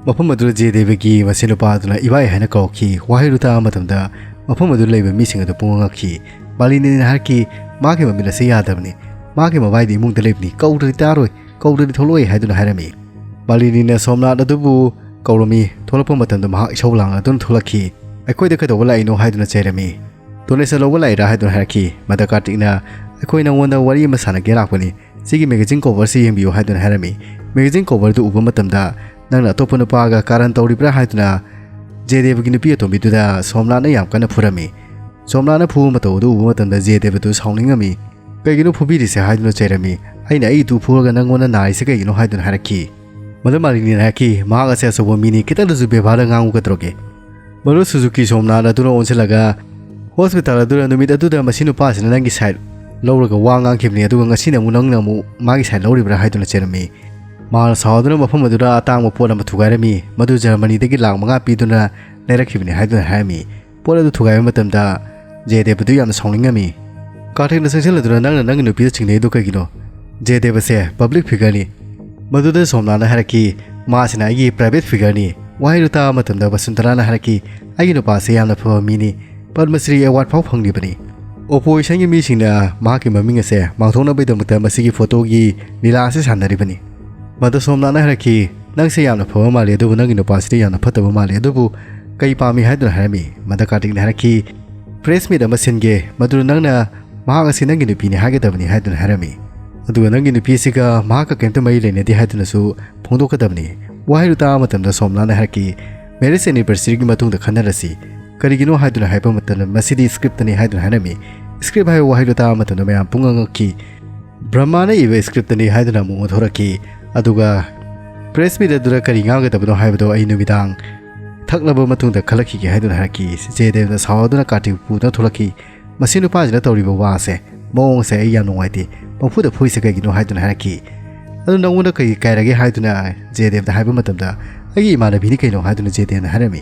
ꯃꯐꯝ ꯑꯗꯨꯗ ꯖꯦꯗꯦꯕꯒꯤ ꯃꯆꯤꯟꯅꯨꯄꯥ ꯑꯗꯨꯅ ꯏꯕꯥꯏ ꯍꯥꯏꯅ ꯀꯧꯔꯛꯈꯤ꯫ ꯋꯥꯍꯩꯗꯨ ꯇꯥꯕ ꯃꯇꯝꯗ ꯃꯐꯝ ꯑꯗꯨꯗ ꯂꯩꯕ ꯃꯤꯁꯤꯡ ꯑꯗꯨ ꯄꯨꯡꯉꯛ ꯉꯛꯈꯤ꯫ ꯃꯥꯂꯤꯅꯤꯅ ꯍꯥꯏꯔꯛꯈꯤ, "ꯃꯥꯒꯤ ꯃꯃꯤꯠ ꯑꯁꯤ ꯌꯥꯗꯕꯅꯤ꯫ ꯃꯥꯒꯤ ꯃꯕꯥꯏꯗꯤ ꯏꯃꯨꯡꯗ ꯂꯩꯕꯅꯤ꯫ ꯀꯧꯗ꯭ꯔꯗꯤ ꯇꯥꯔꯣꯏ꯫ ꯀꯧꯗ꯭ꯔꯗꯤ ꯊꯣꯛꯂꯛꯑꯣꯏ" ꯍꯥꯏꯗꯨꯅ ꯍꯥꯏꯔꯝꯃꯤ꯫ ꯃꯥꯂꯤꯅꯤꯅ ꯁꯣꯝꯅꯥꯊ ꯑꯗꯨꯕꯨ ꯀꯧꯔꯝꯃꯤ꯫ ꯊꯣꯛꯂꯛꯄ ꯃꯇꯝꯗ ꯃꯍꯥꯛ ꯏꯁꯧ ꯂꯥꯡꯂꯗꯨꯅ ꯊꯣꯛꯂꯛꯈꯤ꯫ "ꯑꯩꯈꯣꯏꯗ ꯀꯩꯗꯧꯕ ꯂꯥꯛꯏꯅꯣ?" ꯍꯥꯏꯗꯨꯅ ꯆꯩꯔꯝꯃꯤ꯫ "ꯗꯣꯅꯦꯁꯟ ꯂꯧꯕ ꯂꯥꯛꯏꯔꯥ?" ꯍꯥꯏꯗꯨꯅ ꯍꯥꯏꯔꯛꯈꯤ꯫ ꯃꯗ ꯀꯥꯔꯇꯤꯛꯅ, "ꯑꯩꯈꯣꯏ ꯅꯉꯣꯟꯗ ꯋꯥꯔꯤ ꯑꯃ ꯁꯥꯟꯅꯒꯦ ꯂꯥꯛꯄꯅꯤ꯫ ꯁꯤꯒꯤ ꯃꯦꯒꯥꯖꯤꯟ ꯀꯣꯚꯔꯁꯤ ꯌꯦꯡꯕꯤꯌꯨ" ꯍꯥꯏꯗꯨꯅ ꯍꯥꯏꯔꯝꯃꯤ꯫ ꯃꯦꯒꯥꯖꯤꯟ ꯀꯣꯚꯔꯗꯨ ꯎꯕ ꯃꯇꯝꯗ, "ꯅꯪꯅ ꯑꯇꯣꯞꯄ ꯅꯨꯄꯥꯒ ꯀꯥꯔꯟ ꯇꯧꯔꯤꯕ꯭ꯔꯥ?" ꯍꯥꯏꯗꯨꯅ ꯖꯦꯗꯦꯕꯒꯤ ꯅꯨꯄꯤ ꯑꯇꯣꯝꯕꯤꯗꯨꯗ ꯁꯣꯝꯂꯥꯅ ꯌꯥꯝ ꯀꯟꯅ ꯐꯨꯔꯝꯃꯤ꯫ ꯁꯣꯝꯂꯥꯅ ꯐꯨꯕ ꯃꯇꯧ ꯑꯗꯨ ꯎꯕ ꯃꯇꯝꯗ ꯖꯦꯗꯦꯕꯗꯨ ꯁꯥꯎꯅꯤꯡꯉꯝꯃꯤ꯫ "ꯀꯩꯒꯤꯅꯣ ꯐꯨꯕꯤꯔꯤꯁꯦ?" ꯍꯥꯏꯗꯨꯅ ꯆꯩꯔꯝꯃꯤ꯫ "ꯑꯩꯅ ꯑꯩ ꯏꯇꯨ ꯐꯨꯔꯒ ꯅꯪꯉꯣꯟꯗ ꯅꯥꯔꯤꯁꯦ ꯀꯩꯒꯤꯅꯣ?" ꯍꯥꯏꯗꯨꯅ ꯍꯥꯏꯔꯛꯈꯤ꯫ ꯃꯗꯨ ꯃꯥꯂꯤꯅꯤꯅ ꯍꯥꯏꯔꯛꯈꯤ, "ꯃꯍꯥꯛ ꯑꯁꯦ ꯑꯆꯧꯕ ꯃꯤꯅꯤ, ꯈꯤꯇꯪꯗꯁꯨ ꯕꯦꯕꯥꯔꯗ ꯉꯥꯡꯉꯨꯒꯗ꯭ꯔꯣꯒꯦ?" ꯃꯔꯨꯞ ꯁꯨꯖꯨꯀꯤ ꯁꯣꯝꯅꯥꯟ ꯑꯗꯨꯅ ꯑꯣꯟꯁꯤꯜꯂꯒ, "ꯍꯣꯁꯄꯤꯇꯥꯜ ꯑꯗꯨꯗ ꯅꯨꯃꯤꯠ ꯑꯗꯨꯗ ꯃꯁꯤ ꯅꯨꯄꯥꯁꯤꯅ ꯅꯪꯒꯤ ꯁꯥꯏꯠ ꯂꯧꯔꯒ ꯋꯥ ꯉꯥꯡꯈꯤꯕꯅꯤ, ꯑꯗꯨꯒ ꯉꯁꯤꯅ ꯑꯃꯨꯛ ꯅꯪꯅ ꯑꯃꯨꯛ ꯃꯥꯒꯤ ꯁꯥꯏꯠ ꯂꯧꯔꯤꯕ꯭ꯔꯥ?" ꯍꯥꯏꯗꯨꯅ ꯆꯩꯔꯝꯃꯤ꯫ ꯃꯍꯥꯛꯅ ꯁꯥꯎꯗꯨꯅ ꯃꯐꯝ ꯑꯗꯨꯗ ꯑꯇꯥꯡꯕ ꯄꯣꯠ ꯑꯃ ꯊꯨꯒꯥꯏꯔꯝꯃꯤ, ꯃꯗꯨ ꯖꯔꯃꯅꯤꯗꯒꯤ ꯂꯥꯛ ꯃꯉꯥ ꯄꯤꯗꯨꯅ ꯂꯩꯔꯛꯈꯤꯕꯅꯤ ꯍꯥꯏꯗꯨꯅ ꯍꯥꯏꯔꯝꯃꯤ꯫ ꯄꯣꯠ ꯑꯗꯨ ꯊꯨꯒꯥꯏꯕ ꯃꯇꯝꯗ ꯖꯦꯗꯦꯕ ꯑꯗꯨ ꯌꯥꯝꯅ ꯁꯥꯎꯅꯤꯡꯉꯝꯃꯤ꯫ ꯀꯥꯔꯇꯤꯛꯅ ꯆꯪꯁꯤꯜꯂꯗꯨꯅ, "ꯅꯪꯅ ꯅꯪꯒꯤ ꯅꯨꯄꯤꯗ ꯆꯤꯡꯅꯩꯗꯣ ꯀꯩꯒꯤꯅꯣ? ꯖꯦꯗꯦꯕ ꯑꯁꯦ ꯄꯕ꯭ꯂꯤꯛ ꯐꯤꯒꯔꯅꯤ꯫" ꯃꯗꯨꯗ ꯁꯣꯝꯅꯥꯅ ꯍꯥꯏꯔꯛꯈꯤ, "ꯃꯥꯁꯤꯅ ꯑꯩꯒꯤ ꯄ꯭ꯔꯥꯏꯚꯦꯠ ꯐꯤꯒꯔꯅꯤ꯫" ꯋꯥꯍꯩꯗꯨ ꯇꯥꯕ ꯃꯇꯝꯗ ꯕꯁꯨꯟꯇꯔꯥꯅ ꯍꯥꯏꯔꯛꯈꯤ, "ꯑꯩꯒꯤ ꯅꯨꯄꯥꯁꯦ ꯌꯥꯝꯅ ꯐꯕ ꯃꯤꯅꯤ, ꯄꯗꯃꯁ꯭ꯔꯤ ꯑꯦꯋꯥꯔꯗ ꯐꯥꯎ ꯐꯪꯂꯤꯕꯅꯤ꯫ ꯑꯣꯄꯣꯖꯤꯁꯟꯒꯤ ꯃꯤꯁꯤꯡꯅ ꯃꯍꯥꯛꯀꯤ ꯃꯃꯤꯡ ꯑꯁꯦ ꯃꯥꯡꯊꯣꯛꯅꯕꯒꯤꯗꯃꯛꯇ ꯃꯁꯤꯒꯤ ꯐꯣꯇꯣꯒꯤ ꯂꯤꯂꯥ ꯑꯁꯤ ꯁꯥꯟꯅꯔꯤꯕꯅꯤ꯫" ꯃꯗꯨ ꯁꯣꯝꯅꯥꯅ ꯍꯥꯏꯔꯛꯈꯤ, "ꯅꯪꯁꯦ ꯌꯥꯝꯅ ꯐꯕ ꯃꯥꯜꯂꯤ, ꯑꯗꯨꯕꯨ ꯅꯪꯒꯤ ꯅꯨꯄꯥꯁꯤꯗꯤ ꯌꯥꯝꯅ ꯐꯠꯇꯕ ꯃꯥꯜꯂꯤ, ꯑꯗꯨꯕꯨ ꯀꯩ ꯄꯥꯝꯃꯤ?" ꯍꯥꯏꯗꯨꯅ ꯍꯥꯏꯔꯝꯃꯤ꯫ ꯃꯗ ꯀꯥꯔꯇꯤꯛꯅ ꯍꯥꯏꯔꯛꯈꯤ, "ꯄ꯭ꯔꯦꯁ ꯃꯤꯠ ꯑꯃ ꯁꯤꯟꯒꯦ, ꯃꯗꯨꯗ ꯅꯪꯅ ꯃꯍꯥꯛ ꯑꯁꯤ ꯅꯪꯒꯤ ꯅꯨꯄꯤꯅꯤ ꯍꯥꯏꯒꯗꯕꯅꯤ" ꯍꯥꯏꯗꯨꯅ ꯍꯥꯏꯔꯝꯃꯤ꯫ "ꯑꯗꯨꯒ ꯅꯪꯒꯤ ꯅꯨꯄꯤ ꯑꯁꯤꯒ ꯃꯍꯥꯛꯀ ꯀꯔꯤꯝꯇ ꯃꯔꯤ ꯂꯩꯅꯗꯦ ꯍꯥꯏꯗꯨꯅꯁꯨ ꯐꯣꯡꯗꯣꯛꯀꯗꯕꯅꯤ꯫" ꯋꯥꯍꯩꯗꯨ ꯇꯥꯕ ꯃꯇꯝꯗ ꯁꯣꯝꯂꯥꯅ ꯍꯥꯏꯔꯛꯈꯤ, "ꯃꯦꯔꯤꯖ ꯑꯦꯅꯤꯚꯔꯁꯔꯤꯒꯤ ꯃꯇꯨꯡꯗ ꯈꯟꯅꯔꯁꯤ꯫ ꯀꯔꯤꯒꯤꯅꯣ?" ꯍꯥꯏꯗꯨꯅ ꯍꯥꯏꯕ ꯃꯇꯝꯗ, "ꯃꯁꯤꯗꯤ ꯁ꯭ꯀ꯭ꯔꯤꯞꯇꯅꯤ" ꯍꯥꯏꯗꯨꯅ ꯍꯥꯏꯔꯝꯃꯤ꯫ ꯁ꯭ꯀ꯭ꯔꯤꯞ ꯍꯥꯏꯕ ꯋꯥꯍꯩꯗꯨ ꯇꯥꯕ ꯃꯇꯝꯗ ꯃꯌꯥꯝ ꯄꯨꯡꯉꯛ ꯉꯛꯈꯤ꯫ "ꯕ꯭ꯔꯍꯃꯥꯅ ꯏꯕ ꯁ꯭ꯀ꯭ꯔꯤꯞꯇꯅꯤ" ꯍꯥꯏꯗꯨꯅ ꯑꯃꯨꯛ ꯑꯣꯟꯊꯣꯔꯛꯈꯤ꯫ ꯑꯗꯨꯒ ꯄ꯭ꯔꯦꯁ ꯃꯤꯠ ꯑꯗꯨꯗ ꯀꯔꯤ ꯉꯥꯡꯒꯗꯕꯅꯣ ꯍꯥꯏꯕꯗꯣ ꯑꯩ ꯅꯨꯃꯤꯗꯥꯡ ꯊꯛꯂꯕ ꯃꯇꯨꯡꯗ ꯈꯜꯂꯛꯈꯤꯒꯦ ꯍꯥꯏꯗꯨꯅ ꯍꯥꯏꯔꯛꯈꯤ꯫ ꯖꯦꯗꯦꯕꯅ ꯁꯥꯎꯗꯨꯅ ꯀꯥꯔꯇꯤꯛ ꯄꯨꯗꯨꯅ ꯊꯣꯛꯂꯛꯈꯤ꯫ "ꯃꯁꯤ ꯅꯨꯄꯥꯁꯤꯅ ꯇꯧꯔꯤꯕ ꯋꯥꯁꯦ, ꯃꯑꯣꯡꯁꯦ ꯑꯩ ꯌꯥꯝ ꯅꯨꯡꯉꯥꯏꯇꯦ꯫ ꯄꯪꯐꯨꯗ ꯐꯨꯏꯁꯦ ꯀꯩꯒꯤꯅꯣ?" ꯍꯥꯏꯗꯨꯅ ꯍꯥꯏꯔꯛꯈꯤ꯫ "ꯑꯗꯨ ꯅꯪꯉꯣꯟꯗ ꯀꯩ ꯀꯥꯏꯔꯒꯦ?" ꯍꯥꯏꯗꯨꯅ ꯖꯦꯗꯦꯕꯗ ꯍꯥꯏꯕ ꯃꯇꯝꯗ, "ꯑꯩꯒꯤ ꯏꯃꯥꯟꯅꯕꯤꯅꯤ ꯀꯩꯅꯣ?" ꯍꯥꯏꯗꯨꯅ ꯖꯦꯗꯦꯕꯅ ꯍꯥꯏꯔꯝꯃꯤ꯫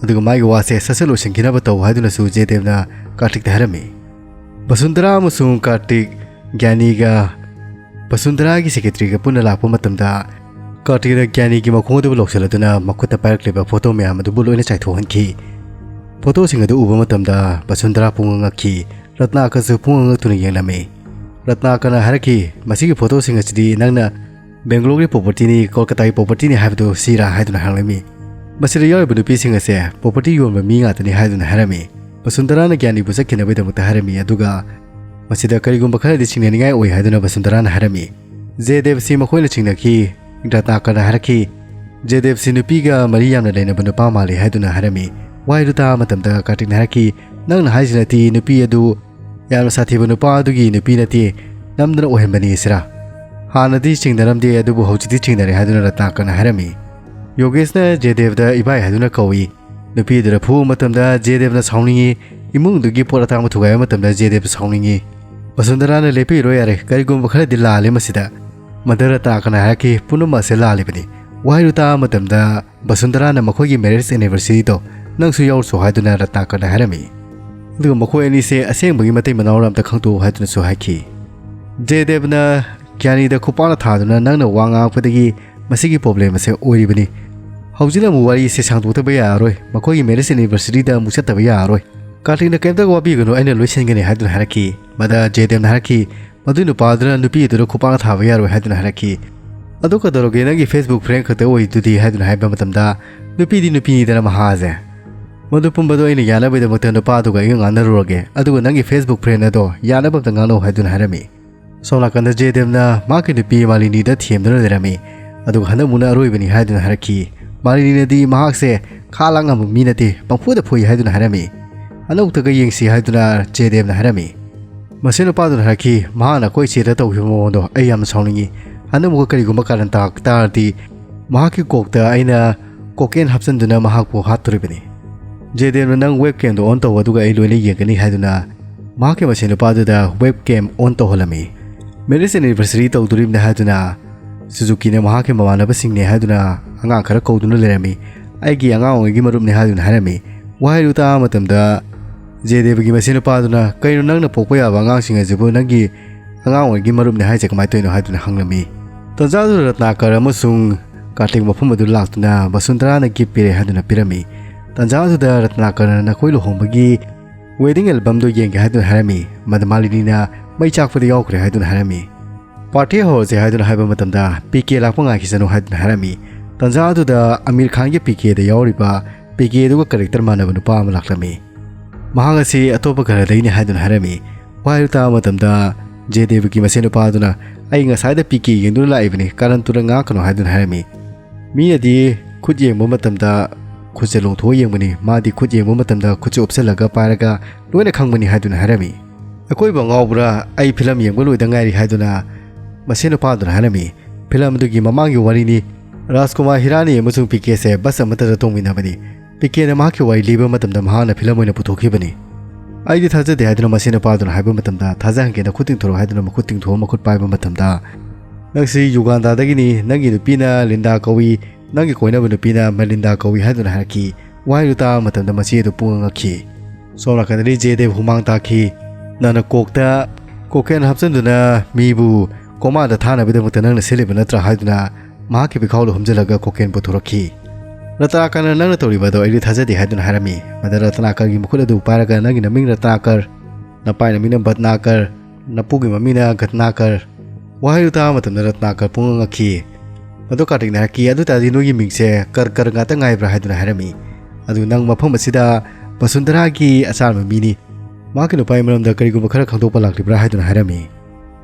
ꯑꯗꯨꯒ ꯃꯥꯒꯤ ꯋꯥꯁꯦ ꯁꯠ ꯁꯠ ꯂꯣꯏꯁꯤꯟꯈꯤꯅꯕ ꯇꯧ ꯍꯥꯏꯗꯨꯅꯁꯨ ꯖꯦꯗꯦꯕꯅ ꯀꯥꯔꯇꯤꯛꯇ ꯍꯥꯏꯔꯝꯃꯤ꯫ ꯕꯁꯨꯟꯗꯔꯥ ꯑꯃꯁꯨꯡ ꯀꯥꯔꯇꯤꯛ ꯒ꯭ꯌꯥꯅꯤꯒ ꯕꯁꯨꯟꯗꯔꯥꯒꯤ ꯁꯦꯀ꯭ꯔꯦꯇꯔꯤꯒ ꯄꯨꯟꯅ ꯂꯥꯛꯄ ꯃꯇꯝꯗ, ꯀꯥꯔꯇꯤꯛꯅ ꯒ꯭ꯌꯥꯅꯤꯒꯤ ꯃꯈꯣꯡ ꯑꯗꯨꯕꯨ ꯂꯧꯁꯤꯜꯂꯗꯨꯅ ꯃꯈꯨꯠꯇ ꯄꯥꯏꯔꯛꯂꯤꯕ ꯐꯣꯇꯣ ꯃꯌꯥꯝ ꯑꯗꯨꯕꯨ ꯂꯣꯏꯅ ꯆꯥꯏꯊꯣꯛꯍꯟꯈꯤ꯫ ꯐꯣꯇꯣꯁꯤꯡ ꯑꯗꯨ ꯎꯕ ꯃꯇꯝꯗ ꯕꯁꯨꯟꯗꯔꯥ ꯄꯨꯡꯉꯛ ꯉꯛꯈꯤ꯫ ꯔꯠꯅꯥꯀꯔꯁꯨ ꯄꯨꯡꯉꯛ ꯉꯛꯇꯨꯅ ꯌꯦꯡꯂꯝꯃꯤ꯫ ꯔꯠꯅꯥꯀꯔꯅ ꯍꯥꯏꯔꯛꯈꯤ, "ꯃꯁꯤꯒꯤ ꯐꯣꯇꯣꯁꯤꯡ ꯑꯁꯤꯗꯤ ꯅꯪꯅ ꯕꯦꯡꯒ꯭ꯂꯣꯔꯒꯤ ꯄ꯭ꯔꯣꯄꯔꯇꯤꯅꯤ, ꯀꯣꯜꯀꯇꯥꯒꯤ ꯄ꯭ꯔꯣꯄꯔꯇꯤꯅꯤ ꯍꯥꯏꯕꯗꯨ ꯁꯤꯔꯥ?" ꯍꯥꯏꯗꯨꯅ ꯍꯪꯂꯝꯃꯤ꯫ "ꯃꯁꯤꯗ ꯌꯥꯎꯔꯤꯕ ꯅꯨꯄꯤꯁꯤꯡ ꯑꯁꯦ ꯄ꯭ꯔꯣꯄꯔꯇꯤ ꯌꯣꯟꯕ ꯃꯤ ꯉꯥꯛꯇꯅꯤ" ꯍꯥꯏꯗꯨꯅ ꯍꯥꯏꯔꯝꯃꯤ꯫ ꯕꯁꯨꯟꯗꯔꯥꯅ ꯒ꯭ꯌꯥꯅꯤꯕꯨ ꯆꯠꯈꯤꯅꯕꯒꯤꯗꯃꯛꯇ ꯍꯥꯏꯔꯝꯃꯤ, ꯑꯗꯨꯒ ꯃꯁꯤꯗ ꯀꯔꯤꯒꯨꯝꯕ ꯈꯔꯗꯤ ꯆꯤꯡꯅꯅꯤꯡꯉꯥꯏ ꯑꯣꯏ ꯍꯥꯏꯗꯨꯅ ꯕꯁꯨꯟꯗꯔꯥꯅ ꯍꯥꯏꯔꯝꯃꯤ꯫ ꯖꯦꯗꯦꯕꯁꯤ ꯃꯈꯣꯏꯅ ꯆꯤꯡꯅꯈꯤ꯫ ꯔꯠꯅꯥꯀꯔꯅ ꯍꯥꯏꯔꯛꯈꯤ, "ꯖꯦꯗꯦꯕꯁꯤ ꯅꯨꯄꯤꯒ ꯃꯔꯤ ꯌꯥꯝꯅ ꯂꯩꯅꯕ ꯅꯨꯄꯥ ꯃꯥꯜꯂꯤ" ꯍꯥꯏꯗꯨꯅ ꯍꯥꯏꯔꯝꯃꯤ꯫ ꯋꯥꯍꯩꯗꯨ ꯇꯥꯕ ꯃꯇꯝꯗ ꯀꯥꯔꯇꯤꯛꯅ ꯍꯥꯏꯔꯛꯈꯤ, "ꯅꯪꯅ ꯍꯥꯏꯁꯤꯅꯗꯤ ꯅꯨꯄꯤ ꯑꯗꯨ ꯌꯥꯝꯅ ꯁꯥꯊꯤꯕ ꯅꯨꯄꯥ ꯑꯗꯨꯒꯤ ꯅꯨꯄꯤ ꯅꯠꯇꯦ, ꯅꯝꯗꯅ ꯑꯣꯏꯍꯟꯕꯅꯤ ꯁꯤꯔꯥ? ꯍꯥꯟꯅꯗꯤ ꯆꯤꯡꯅꯔꯝꯗꯦ, ꯑꯗꯨꯕꯨ ꯍꯧꯖꯤꯛꯇꯤ ꯆꯤꯡꯅꯔꯦ ꯍꯥꯏꯗꯨꯅ ꯔꯠꯅꯥꯀꯔꯅ ꯍꯥꯏꯔꯝꯃꯤ꯫ ꯌꯣꯒꯦꯁꯅ ꯖꯦꯗꯦꯕꯗ ꯏꯕꯥꯏ ꯍꯥꯏꯗꯨꯅ ꯀꯧꯏ꯫ ꯅꯨꯄꯤꯗꯨꯗ ꯐꯨꯕ ꯃꯇꯝꯗ ꯖꯦꯗꯦꯕꯅ ꯁꯥꯎꯅꯤꯡꯉꯤ, ꯏꯃꯨꯡꯗꯨꯒꯤ ꯄꯣꯠ ꯑꯇꯥꯡꯕ ꯊꯨꯒꯥꯏꯕ ꯃꯇꯝꯗ ꯖꯦꯗꯦꯕ ꯁꯥꯎꯅꯤꯡꯉꯤ꯫ ꯕꯁꯨꯟꯗꯔꯥꯅ ꯂꯦꯞꯄꯤꯔꯣ ꯌꯥꯔꯦ, ꯀꯔꯤꯒꯨꯝꯕ ꯈꯔꯗꯤ ꯂꯥꯜꯂꯦ ꯃꯁꯤꯗ꯫ ꯃꯗꯨ ꯔꯠꯅꯥꯀꯔꯅ ꯍꯥꯏꯔꯛꯈꯤ, ꯄꯨꯝꯅꯃꯛ ꯑꯁꯦ ꯂꯥꯜꯂꯤꯕꯅꯤ꯫ ꯋꯥꯍꯩꯗꯨ ꯇꯥꯕ ꯃꯇꯝꯗ ꯕꯁꯨꯟꯗꯔꯥꯅ ꯃꯈꯣꯏꯒꯤ marriage anniversaryꯗꯣ ꯅꯪꯁꯨ ꯌꯥꯎꯔꯨꯆꯣ ꯍꯥꯏꯗꯨꯅ ꯔꯠꯅꯥꯀꯔꯅ ꯍꯥꯏꯔꯝꯃꯤ꯫ ꯑꯗꯨꯒ ꯃꯈꯣꯏ ꯑꯅꯤꯁꯦ ꯑꯁꯦꯡꯕꯒꯤ ꯃꯇꯩ ꯃꯅꯥꯎꯔ ꯑꯝꯇ ꯈꯪꯗꯣꯛꯎ ꯍꯥꯏꯗꯨꯅꯁꯨ ꯍꯥꯏꯈꯤ꯫ ꯖꯦꯗꯦꯕꯅ ꯒ꯭ꯌꯥꯅꯤꯗ ꯈꯨꯄꯥꯛꯅ ꯊꯥꯗꯨꯅ ꯅꯪꯅ ꯋꯥ ꯉꯥꯡꯉꯛꯄꯗꯒꯤ ꯃꯁꯤꯒꯤ problem ꯑꯁꯦ ꯑꯣꯏꯔꯤꯕꯅꯤ꯫ ꯍꯧꯖꯤꯛꯅ ꯑꯃꯨꯛ ꯋꯥꯔꯤꯁꯦ ꯁꯥꯡꯗꯣꯛꯇꯕ ꯌꯥꯔꯔꯣꯏ, ꯃꯈꯣꯏꯒꯤ marriage anniversaryꯗ ꯑꯃꯨꯛ ꯆꯠꯇꯕ ꯌꯥꯔꯔꯣꯏ꯫ ꯀꯥꯔꯇꯤꯛꯅ ꯀꯩꯝꯇ ꯋꯥꯕꯤꯒꯅꯨ, ꯑꯩꯅ ꯂꯣꯏꯁꯤꯟꯒꯅꯤ ꯍꯥꯏꯗꯨꯅ ꯍꯥꯏꯔꯛꯈꯤ꯫ ꯃꯗ ꯖꯦꯗꯦꯕꯅ ꯍꯥꯏꯔꯛꯈꯤ, ꯃꯗꯨ ꯅꯨꯄꯥꯗꯨꯅ ꯅꯨꯄꯤ ꯑꯗꯨꯗ ꯈꯨꯄꯥꯛꯅ ꯊꯥꯕ ꯌꯥꯔꯣꯏ ꯍꯥꯏꯗꯨꯅ ꯍꯥꯏꯔꯛꯈꯤ꯫ ꯑꯗꯨ ꯀꯩꯗꯧꯔꯒꯦ, ꯅꯪꯒꯤ Facebook friend ꯈꯛꯇ ꯑꯣꯏꯗꯨꯗꯤ ꯍꯥꯏꯗꯨꯅ ꯍꯥꯏꯕ ꯃꯇꯝꯗ ꯅꯨꯄꯤꯗꯤ ꯅꯨꯄꯤꯅꯤꯗꯅ ꯃꯍꯥꯁꯦ꯫ ꯃꯗꯨ ꯄꯨꯝꯕꯗꯣ ꯑꯩꯅ ꯌꯥꯅꯕꯒꯤꯗꯃꯛꯇ ꯅꯨꯄꯥꯗꯨꯒ ꯑꯩꯒ ꯉꯥꯡꯅꯔꯨꯔꯒꯦ, ꯑꯗꯨꯒ ꯅꯪꯒꯤ Facebook friend ꯑꯗꯣ ꯌꯥꯅꯕ ꯑꯝꯇ ꯉꯥꯡꯅꯧ ꯍꯥꯏꯗꯨꯅ ꯍꯥꯏꯔꯝꯃꯤ꯫ ꯁꯣꯝ ꯅꯥꯀꯟꯗ ꯖꯦꯗꯦꯕꯅ ꯃꯍꯥꯛꯀꯤ ꯅꯨꯄꯤ ꯃꯥꯂꯤꯅꯤꯗ ꯊꯦꯝꯗꯨꯅ ꯂꯩꯔꯝꯃꯤ, ꯑꯗꯨꯒ ꯍꯟꯗꯛꯃꯨꯛꯅ ꯑꯔꯣꯏꯕꯅꯤ ꯍꯥꯏꯗꯨꯅ ꯍꯥꯏꯔꯛꯈꯤ꯫ ꯃꯥꯂꯤꯅꯤꯅꯗꯤ ꯃꯍꯥꯛꯁꯦ ꯈꯥ ꯂꯥꯛ ꯉꯝꯕ ꯃꯤ ꯅꯠꯇꯦ, ꯄꯪꯐꯨꯗ ꯐꯨꯏ ꯍꯥꯏꯗꯨꯅ ꯍꯥꯏꯔꯝꯃꯤ꯫ ꯍꯟꯗꯛꯃꯨꯛꯇꯒ ꯌꯦꯡꯁꯤ ꯍꯥꯏꯗꯨꯅ ꯖꯦꯗꯦꯕꯅ ꯍꯥꯏꯔꯝꯃꯤ꯫ ꯃꯁꯤ ꯅꯨꯄꯥꯗꯨꯅ ꯍꯥꯏꯔꯛꯈꯤ, ꯃꯍꯥꯛꯅ ꯑꯩꯈꯣꯏ ꯆꯦꯗ ꯇꯧꯈꯤꯕ ꯃꯑꯣꯡꯗꯣ ꯑꯩ ꯌꯥꯝꯅ ꯁꯥꯎꯅꯤꯡꯉꯤ, ꯍꯟꯗꯛꯃꯨꯛꯀ ꯀꯔꯤꯒꯨꯝꯕ ꯀꯥꯔꯟ ꯇꯥꯔꯛ ꯇꯥꯔꯗꯤ ꯃꯍꯥꯛꯀꯤ ꯀꯣꯛꯇ ꯑꯩꯅ cocaine ꯍꯥꯞꯆꯤꯟꯗꯨꯅ ꯃꯍꯥꯛꯄꯨ ꯍꯥꯠꯇꯣꯔꯤꯕꯅꯤ꯫ ꯖꯦꯗꯦꯕꯅ ꯅꯪ webcamꯗꯣ on ꯇꯧ, ꯑꯗꯨꯒ ꯑꯩ ꯂꯣꯏꯅ ꯌꯦꯡꯒꯅꯤ ꯍꯥꯏꯗꯨꯅ ꯃꯍꯥꯛꯀꯤ ꯃꯁꯦꯟ ꯅꯨꯄꯥꯗꯨꯗ webcam on ꯇꯧꯍꯜꯂꯝꯃꯤ꯫ Marriage anniversary ꯇꯧꯗꯣꯔꯤꯕꯅꯤ ꯍꯥꯏꯗꯨꯅ ꯁꯨꯖꯨꯀꯤꯅ ꯃꯍꯥꯛꯀꯤ ꯃꯃꯥꯟꯅꯕꯁꯤꯡꯅꯦ ꯍꯥꯏꯗꯨꯅ ꯑꯉꯥꯡ ꯈꯔ ꯀꯧꯗꯨꯅ ꯂꯩꯔꯝꯃꯤ꯫ ꯑꯩꯒꯤ ꯑꯉꯥꯡ ꯑꯣꯏꯔꯤꯉꯩꯒꯤ ꯃꯔꯨꯞꯅꯤ ꯍꯥꯏꯗꯨꯅ ꯍꯥꯏꯔꯝꯃꯤ꯫ ꯋꯥꯍꯩꯗꯨ ꯇꯥꯕ ꯃꯇꯝꯗ ꯖꯦꯗꯦꯕꯒꯤ ꯃꯁꯦꯟ ꯅꯨꯄꯥꯗꯨꯅ, "ꯀꯩꯅꯣ, ꯅꯪꯅ ꯄꯣꯛꯄ ꯌꯥꯕ ꯑꯉꯥꯡꯁꯤꯡ ꯑꯁꯤꯕꯨ ꯅꯪꯒꯤ ꯑꯉꯥꯡ ꯑꯣꯏꯔꯤꯉꯩꯒꯤ ꯃꯔꯨꯞꯅꯤ ꯍꯥꯏꯁꯦ ꯀꯃꯥꯏꯅ ꯇꯧꯔꯤꯅꯣ?" ꯍꯥꯏꯗꯨꯅ ꯍꯪꯂꯝꯃꯤ꯫ ꯇꯟꯖꯥꯗꯨꯗ ꯔꯠꯅꯥꯀꯔ ꯑꯃꯁꯨꯡ ꯀꯥꯔꯇꯤꯛ ꯃꯐꯝ ꯑꯗꯨ ꯂꯥꯛꯇꯨꯅ ꯕꯁꯨꯟꯗꯔꯥꯅ gift ꯄꯤꯔꯦ ꯍꯥꯏꯗꯨꯅ ꯄꯤꯔꯝꯃꯤ꯫ ꯇꯟꯖꯥ ꯑꯗꯨꯗ ꯔꯠꯅꯥꯀꯔꯅ ꯅꯈꯣꯏ ꯂꯨꯍꯣꯡꯕꯒꯤ wedding albumꯗꯣ ꯌꯦꯡꯒꯦ ꯍꯥꯏꯗꯨꯅ ꯍꯥꯏꯔꯝꯃꯤ꯫ ꯃꯗ ꯃꯥꯂꯤꯅꯤꯅ ꯃꯩ ꯆꯥꯛꯄꯗ ꯌꯥꯎꯈ꯭ꯔꯦ ꯍꯥꯏꯗꯨꯅ ꯍꯥꯏꯔꯝꯃꯤ꯫ Party ꯍꯧꯔꯁꯦ ꯍꯥꯏꯗꯨꯅ ꯍꯥꯏꯕ ꯃꯇꯝꯗ ꯄꯤ ꯀꯦ ꯂꯥꯛꯄ ꯉꯥꯏꯈꯤꯁꯅꯨ ꯍꯥꯏꯗꯨꯅ ꯍꯥꯏꯔꯝꯃꯤ꯫ ꯇꯟꯖꯥ ꯑꯗꯨꯗ ꯑꯃꯤꯔ ꯈꯥꯟꯒꯤ ꯄꯤ ꯀꯦꯗ ꯌꯥꯎꯔꯤꯕ ꯄꯤ ꯀꯦ ꯑꯗꯨꯒ character ꯃꯥꯟꯅꯕ ꯅꯨꯄꯥ ꯑꯃ ꯂꯥꯛꯂꯝꯃꯤ꯫ ꯃꯍꯥꯛ ꯑꯁꯤ ꯑꯇꯣꯞꯄ ꯒ꯭ꯔꯍꯗꯒꯤꯅꯤ ꯍꯥꯏꯗꯨꯅ ꯍꯥꯏꯔꯝꯃꯤ꯫ ꯋꯥꯍꯩꯗꯨ ꯇꯥꯕ ꯃꯇꯝꯗ ꯖꯦꯗꯦꯕꯒꯤ ꯃꯁꯦꯟ ꯅꯨꯄꯥ ꯑꯗꯨꯅ, "ꯑꯩ ꯉꯁꯥꯏꯗ ꯄꯤ ꯀꯦ ꯌꯦꯡꯗꯨꯅ ꯂꯥꯛꯏꯕꯅꯤ, ꯀꯥꯔꯟ ꯇꯨꯔꯟ ꯉꯥꯡꯉꯛꯀꯅꯨ" ꯍꯥꯏꯗꯨꯅ ꯍꯥꯏꯔꯝꯃꯤ꯫ ꯃꯤꯅꯗꯤ ꯈꯨꯠ ꯌꯦꯡꯕ ꯃꯇꯝꯗ ꯈꯨꯠꯁꯦ ꯂꯣꯡꯊꯣꯛꯑ ꯌꯦꯡꯕꯅꯤ, ꯃꯥꯗꯤ ꯈꯨꯠ ꯌꯦꯡꯕ ꯃꯇꯝꯗ ꯈꯨꯠꯁꯦ ꯎꯞꯁꯜꯂꯒ ꯄꯥꯏꯔꯒ ꯂꯣꯏꯅ ꯈꯪꯕꯅꯤ ꯍꯥꯏꯗꯨꯅ ꯍꯥꯏꯔꯝꯃꯤ꯫ ꯑꯀꯣꯏꯕ ꯉꯥꯎꯕ꯭ꯔꯥ? ꯑꯩ ꯐꯤꯂꯝ ꯌꯦꯡꯕ ꯂꯣꯏꯗ ꯉꯥꯏꯔꯤ" ꯍꯥꯏꯗꯨꯅ ꯃꯁꯤ ꯅꯨꯄꯥꯗꯨꯅ ꯍꯥꯏꯔꯝꯃꯤ꯫ ꯐꯤꯂꯝ ꯑꯗꯨꯒꯤ ꯃꯃꯥꯡꯒꯤ ꯋꯥꯔꯤꯅꯤ꯫ ꯔꯥꯖꯀꯨꯃꯥꯔ ꯍꯤꯔꯥꯅꯤ ꯑꯃꯁꯨꯡ ꯄꯤ ꯀꯦꯁꯦ ꯕꯁ ꯑꯃꯠꯇꯗ ꯇꯣꯡꯃꯤꯟꯅꯕꯅꯤ꯫ ꯄꯤ ꯀꯦꯅ ꯃꯍꯥꯛꯀꯤ ꯋꯥꯔꯤ ꯂꯤꯕ ꯃꯇꯝꯗ ꯃꯍꯥꯛꯅ ꯐꯤꯂꯝ ꯑꯣꯏꯅ ꯄꯨꯊꯣꯛꯈꯤꯕꯅꯤ꯫ "ꯑꯩꯗꯤ ꯊꯥꯖꯗꯦ" ꯍꯥꯏꯗꯨꯅ ꯃꯁꯤ ꯅꯨꯄꯥꯗꯨꯅ ꯍꯥꯏꯕ ꯃꯇꯝꯗ, "ꯊꯥꯖꯍꯟꯒꯦ, ꯅꯈꯨꯠ ꯇꯤꯡꯊꯣꯔꯛꯎ" ꯍꯥꯏꯗꯨꯅ ꯃꯈꯨꯠ ꯇꯤꯡꯊꯣꯛꯑ ꯃꯈꯨꯠ ꯄꯥꯏꯕ ꯃꯇꯝꯗ, "ꯅꯪꯁꯤ ꯌꯨꯒꯥꯟꯗꯥꯗꯒꯤꯅꯤ, ꯅꯪꯒꯤ ꯅꯨꯄꯤꯅ ꯂꯤꯟꯗꯥ ꯀꯧꯏ, ꯅꯪꯒꯤ ꯀꯣꯏꯅꯕ ꯅꯨꯄꯤꯅ ꯃꯦꯂꯤꯟꯗꯥ ꯀꯧꯏ" ꯍꯥꯏꯗꯨꯅ ꯍꯥꯏꯔꯛꯈꯤ꯫ ꯋꯥꯍꯩꯗꯨ ꯇꯥꯕ ꯃꯇꯝꯗ ꯃꯆꯦ ꯑꯗꯨ ꯄꯨꯡꯉꯛ ꯉꯛꯈꯤ꯫ ꯁꯣꯝ ꯅꯥꯀꯟꯗꯗꯤ ꯖꯦꯗꯦꯕ ꯍꯨꯃꯥꯡ ꯇꯥꯈꯤ꯫ "ꯅꯪꯅ ꯀꯣꯛꯇ ꯀꯣꯀꯦꯟ ꯍꯥꯞꯆꯤꯟꯗꯨꯅ ꯃꯤꯕꯨ ꯀꯣꯃꯥꯗ ꯊꯥꯅꯕꯒꯤꯗꯃꯛꯇ ꯅꯪꯅ ꯁꯤꯜꯂꯤꯕ ꯅꯠꯇ꯭ꯔꯥ?" ꯍꯥꯏꯗꯨꯅ ꯃꯍꯥꯛꯀꯤ ꯄꯤꯈꯥꯎꯗ ꯍꯨꯝꯖꯤꯜꯂꯒ ꯀꯣꯀꯦꯟ ꯄꯨꯊꯣꯔꯛꯈꯤ꯫ "ꯔꯇꯅꯥꯀꯔꯅ ꯅꯪꯅ ꯇꯧꯔꯤꯕ ꯑꯗꯣ ꯑꯩꯗꯤ ꯊꯥꯖꯗꯦ" ꯍꯥꯏꯗꯨꯅ ꯍꯥꯏꯔꯝꯃꯤ꯫ ꯃꯗ ꯔꯇꯅꯥꯀꯔꯒꯤ ꯃꯈꯨꯠ ꯑꯗꯨ ꯄꯥꯏꯔꯒ, "ꯅꯪꯒꯤ ꯅꯃꯤꯡ ꯔꯇꯅꯥꯀꯔ, ꯅꯄꯥꯏ ꯅꯃꯤꯡꯅ ꯕꯠꯅꯥꯀꯔ, ꯅꯄꯨꯒꯤ ꯃꯃꯤꯡꯅ ꯒꯠꯅꯥꯀꯔ"꯫ ꯋꯥꯍꯩꯗꯨ ꯇꯥꯕ ꯃꯇꯝꯗ ꯔꯇꯅꯥꯀꯔ ꯄꯨꯡꯉꯛ ꯉꯛꯈꯤ꯫ ꯃꯗꯨ ꯀꯥꯔꯇꯤꯛꯅ ꯍꯥꯏꯔꯛꯈꯤ, "ꯑꯗꯨ ꯇꯥꯔꯗꯤ ꯅꯣꯏꯒꯤ ꯃꯤꯡꯁꯦ ꯀꯔ ꯀꯔ ꯉꯥꯛꯇ ꯉꯥꯏꯕ꯭ꯔꯥ?" ꯍꯥꯏꯗꯨꯅ ꯍꯥꯏꯔꯝꯃꯤ꯫ "ꯑꯗꯨ ꯅꯪ ꯃꯐꯝ ꯑꯁꯤꯗ ꯕꯁꯨꯟꯙꯔꯥꯒꯤ ꯑꯆꯥꯟꯕ ꯃꯤꯅꯤ꯫ ꯃꯍꯥꯛꯀꯤ ꯅꯨꯄꯥꯒꯤ ꯃꯔꯝꯗ ꯀꯔꯤꯒꯨꯝꯕ ꯈꯔ ꯈꯪꯗꯣꯛꯄ ꯂꯥꯛꯂꯤꯕ꯭ꯔꯥ?" ꯍꯥꯏꯗꯨꯅ ꯍꯥꯏꯔꯝꯃꯤ꯫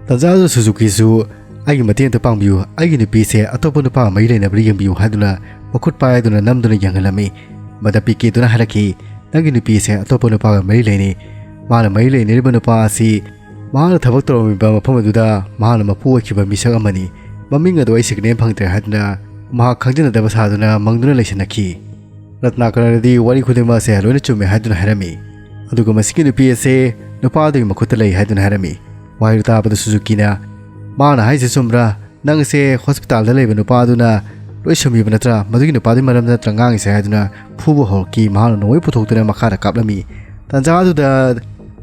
ꯇꯟꯖꯥꯗꯨꯗ ꯁꯨꯖꯨꯀꯤꯁꯨ, "ꯑꯩꯒꯤ ꯃꯇꯦꯡ ꯑꯝꯇ ꯄꯥꯡꯕꯤꯌꯨ, ꯑꯩꯒꯤ ꯅꯨꯄꯤꯁꯦ ꯑꯇꯣꯞꯄ ꯅꯨꯄꯥꯒ ꯃꯔꯤ ꯂꯩꯅꯕ꯭ꯔꯥ ꯌꯦꯡꯕꯤꯌꯨ" ꯍꯥꯏꯗꯨꯅ ꯃꯈꯨꯠ ꯄꯥꯏꯗꯨꯅ ꯅꯝꯗꯨꯅ ꯌꯦꯡꯍꯜꯂꯝꯃꯤ꯫ ꯃꯗ ꯄꯤ ꯀꯦꯗꯨꯅ ꯍꯥꯏꯔꯛꯈꯤ, "ꯅꯪꯒꯤ ꯅꯨꯄꯤꯁꯦ ꯑꯇꯣꯞꯄ ꯅꯨꯄꯥꯒ ꯃꯔꯤ ꯂꯩꯅꯩ꯫ ꯃꯥꯅ ꯃꯔꯤ ꯂꯩꯅꯔꯤꯕ ꯅꯨꯄꯥ ꯑꯁꯤ ꯃꯍꯥꯛꯅ ꯊꯕꯛ ꯇꯧꯔꯝꯃꯤꯕ ꯃꯐꯝ ꯑꯗꯨꯗ ꯃꯍꯥꯛꯅ ꯃꯄꯨ ꯑꯣꯏꯈꯤꯕ ꯃꯤꯁꯛ ꯑꯃꯅꯤ꯫ ꯃꯃꯤꯡ ꯑꯗꯨ ꯑꯩ ꯁꯤꯒꯅꯦꯜ ꯐꯪꯗ꯭ꯔꯦ" ꯍꯥꯏꯗꯨꯅ ꯃꯍꯥꯛ ꯈꯪꯖꯤꯟꯅꯗꯕ ꯁꯥꯗꯨꯅ ꯃꯪꯗꯨꯅ ꯂꯩꯁꯤꯟꯅꯈꯤ꯫ ꯔꯠꯅꯥꯀꯔꯅꯗꯤ ꯋꯥꯔꯤ ꯈꯨꯗꯤꯡꯃꯛ ꯑꯁꯦ ꯂꯣꯏꯅ ꯆꯨꯝꯃꯦ ꯍꯥꯏꯗꯨꯅ ꯍꯥꯏꯔꯝꯃꯤ꯫ ꯑꯗꯨꯒ ꯃꯁꯤꯒꯤ ꯅꯨꯄꯤ ꯑꯁꯦ ꯅꯨꯄꯥꯗꯨꯒꯤ ꯃꯈꯨꯠꯇ ꯂꯩ ꯍꯥꯏꯗꯨꯅ ꯍꯥꯏꯔꯝꯃꯤ꯫ ꯋꯥꯍꯩꯗꯨ ꯇꯥꯕꯗ ꯁꯨꯖꯨꯀꯤꯅ, "ꯃꯥꯅ ꯍꯥꯏꯁꯦ ꯆꯨꯝꯕ꯭ꯔꯥ? ꯅꯪꯁꯦ ꯍꯣꯁꯄꯤꯇꯥꯜꯗ ꯂꯩꯕ ꯅꯨꯄꯥꯗꯨꯅ ꯂꯣꯏ ꯁꯨꯝꯕꯤꯕ ꯅꯠꯇ꯭ꯔꯥ? ꯃꯗꯨꯒꯤ ꯅꯨꯄꯥꯗꯨꯒꯤ ꯃꯔꯝꯗ ꯅꯠꯇ꯭ꯔꯥ ꯉꯥꯡꯉꯤꯁꯦ?" ꯍꯥꯏꯗꯨꯅ ꯐꯨꯕ ꯍꯧꯔꯛꯈꯤ꯫ ꯃꯍꯥꯛꯅ ꯅꯣꯡꯃꯩ ꯄꯨꯊꯣꯛꯇꯨꯅ ꯃꯈꯥꯗ ꯀꯥꯞꯂꯝꯃꯤ꯫ ꯇꯥꯟꯖꯥ ꯑꯗꯨꯗ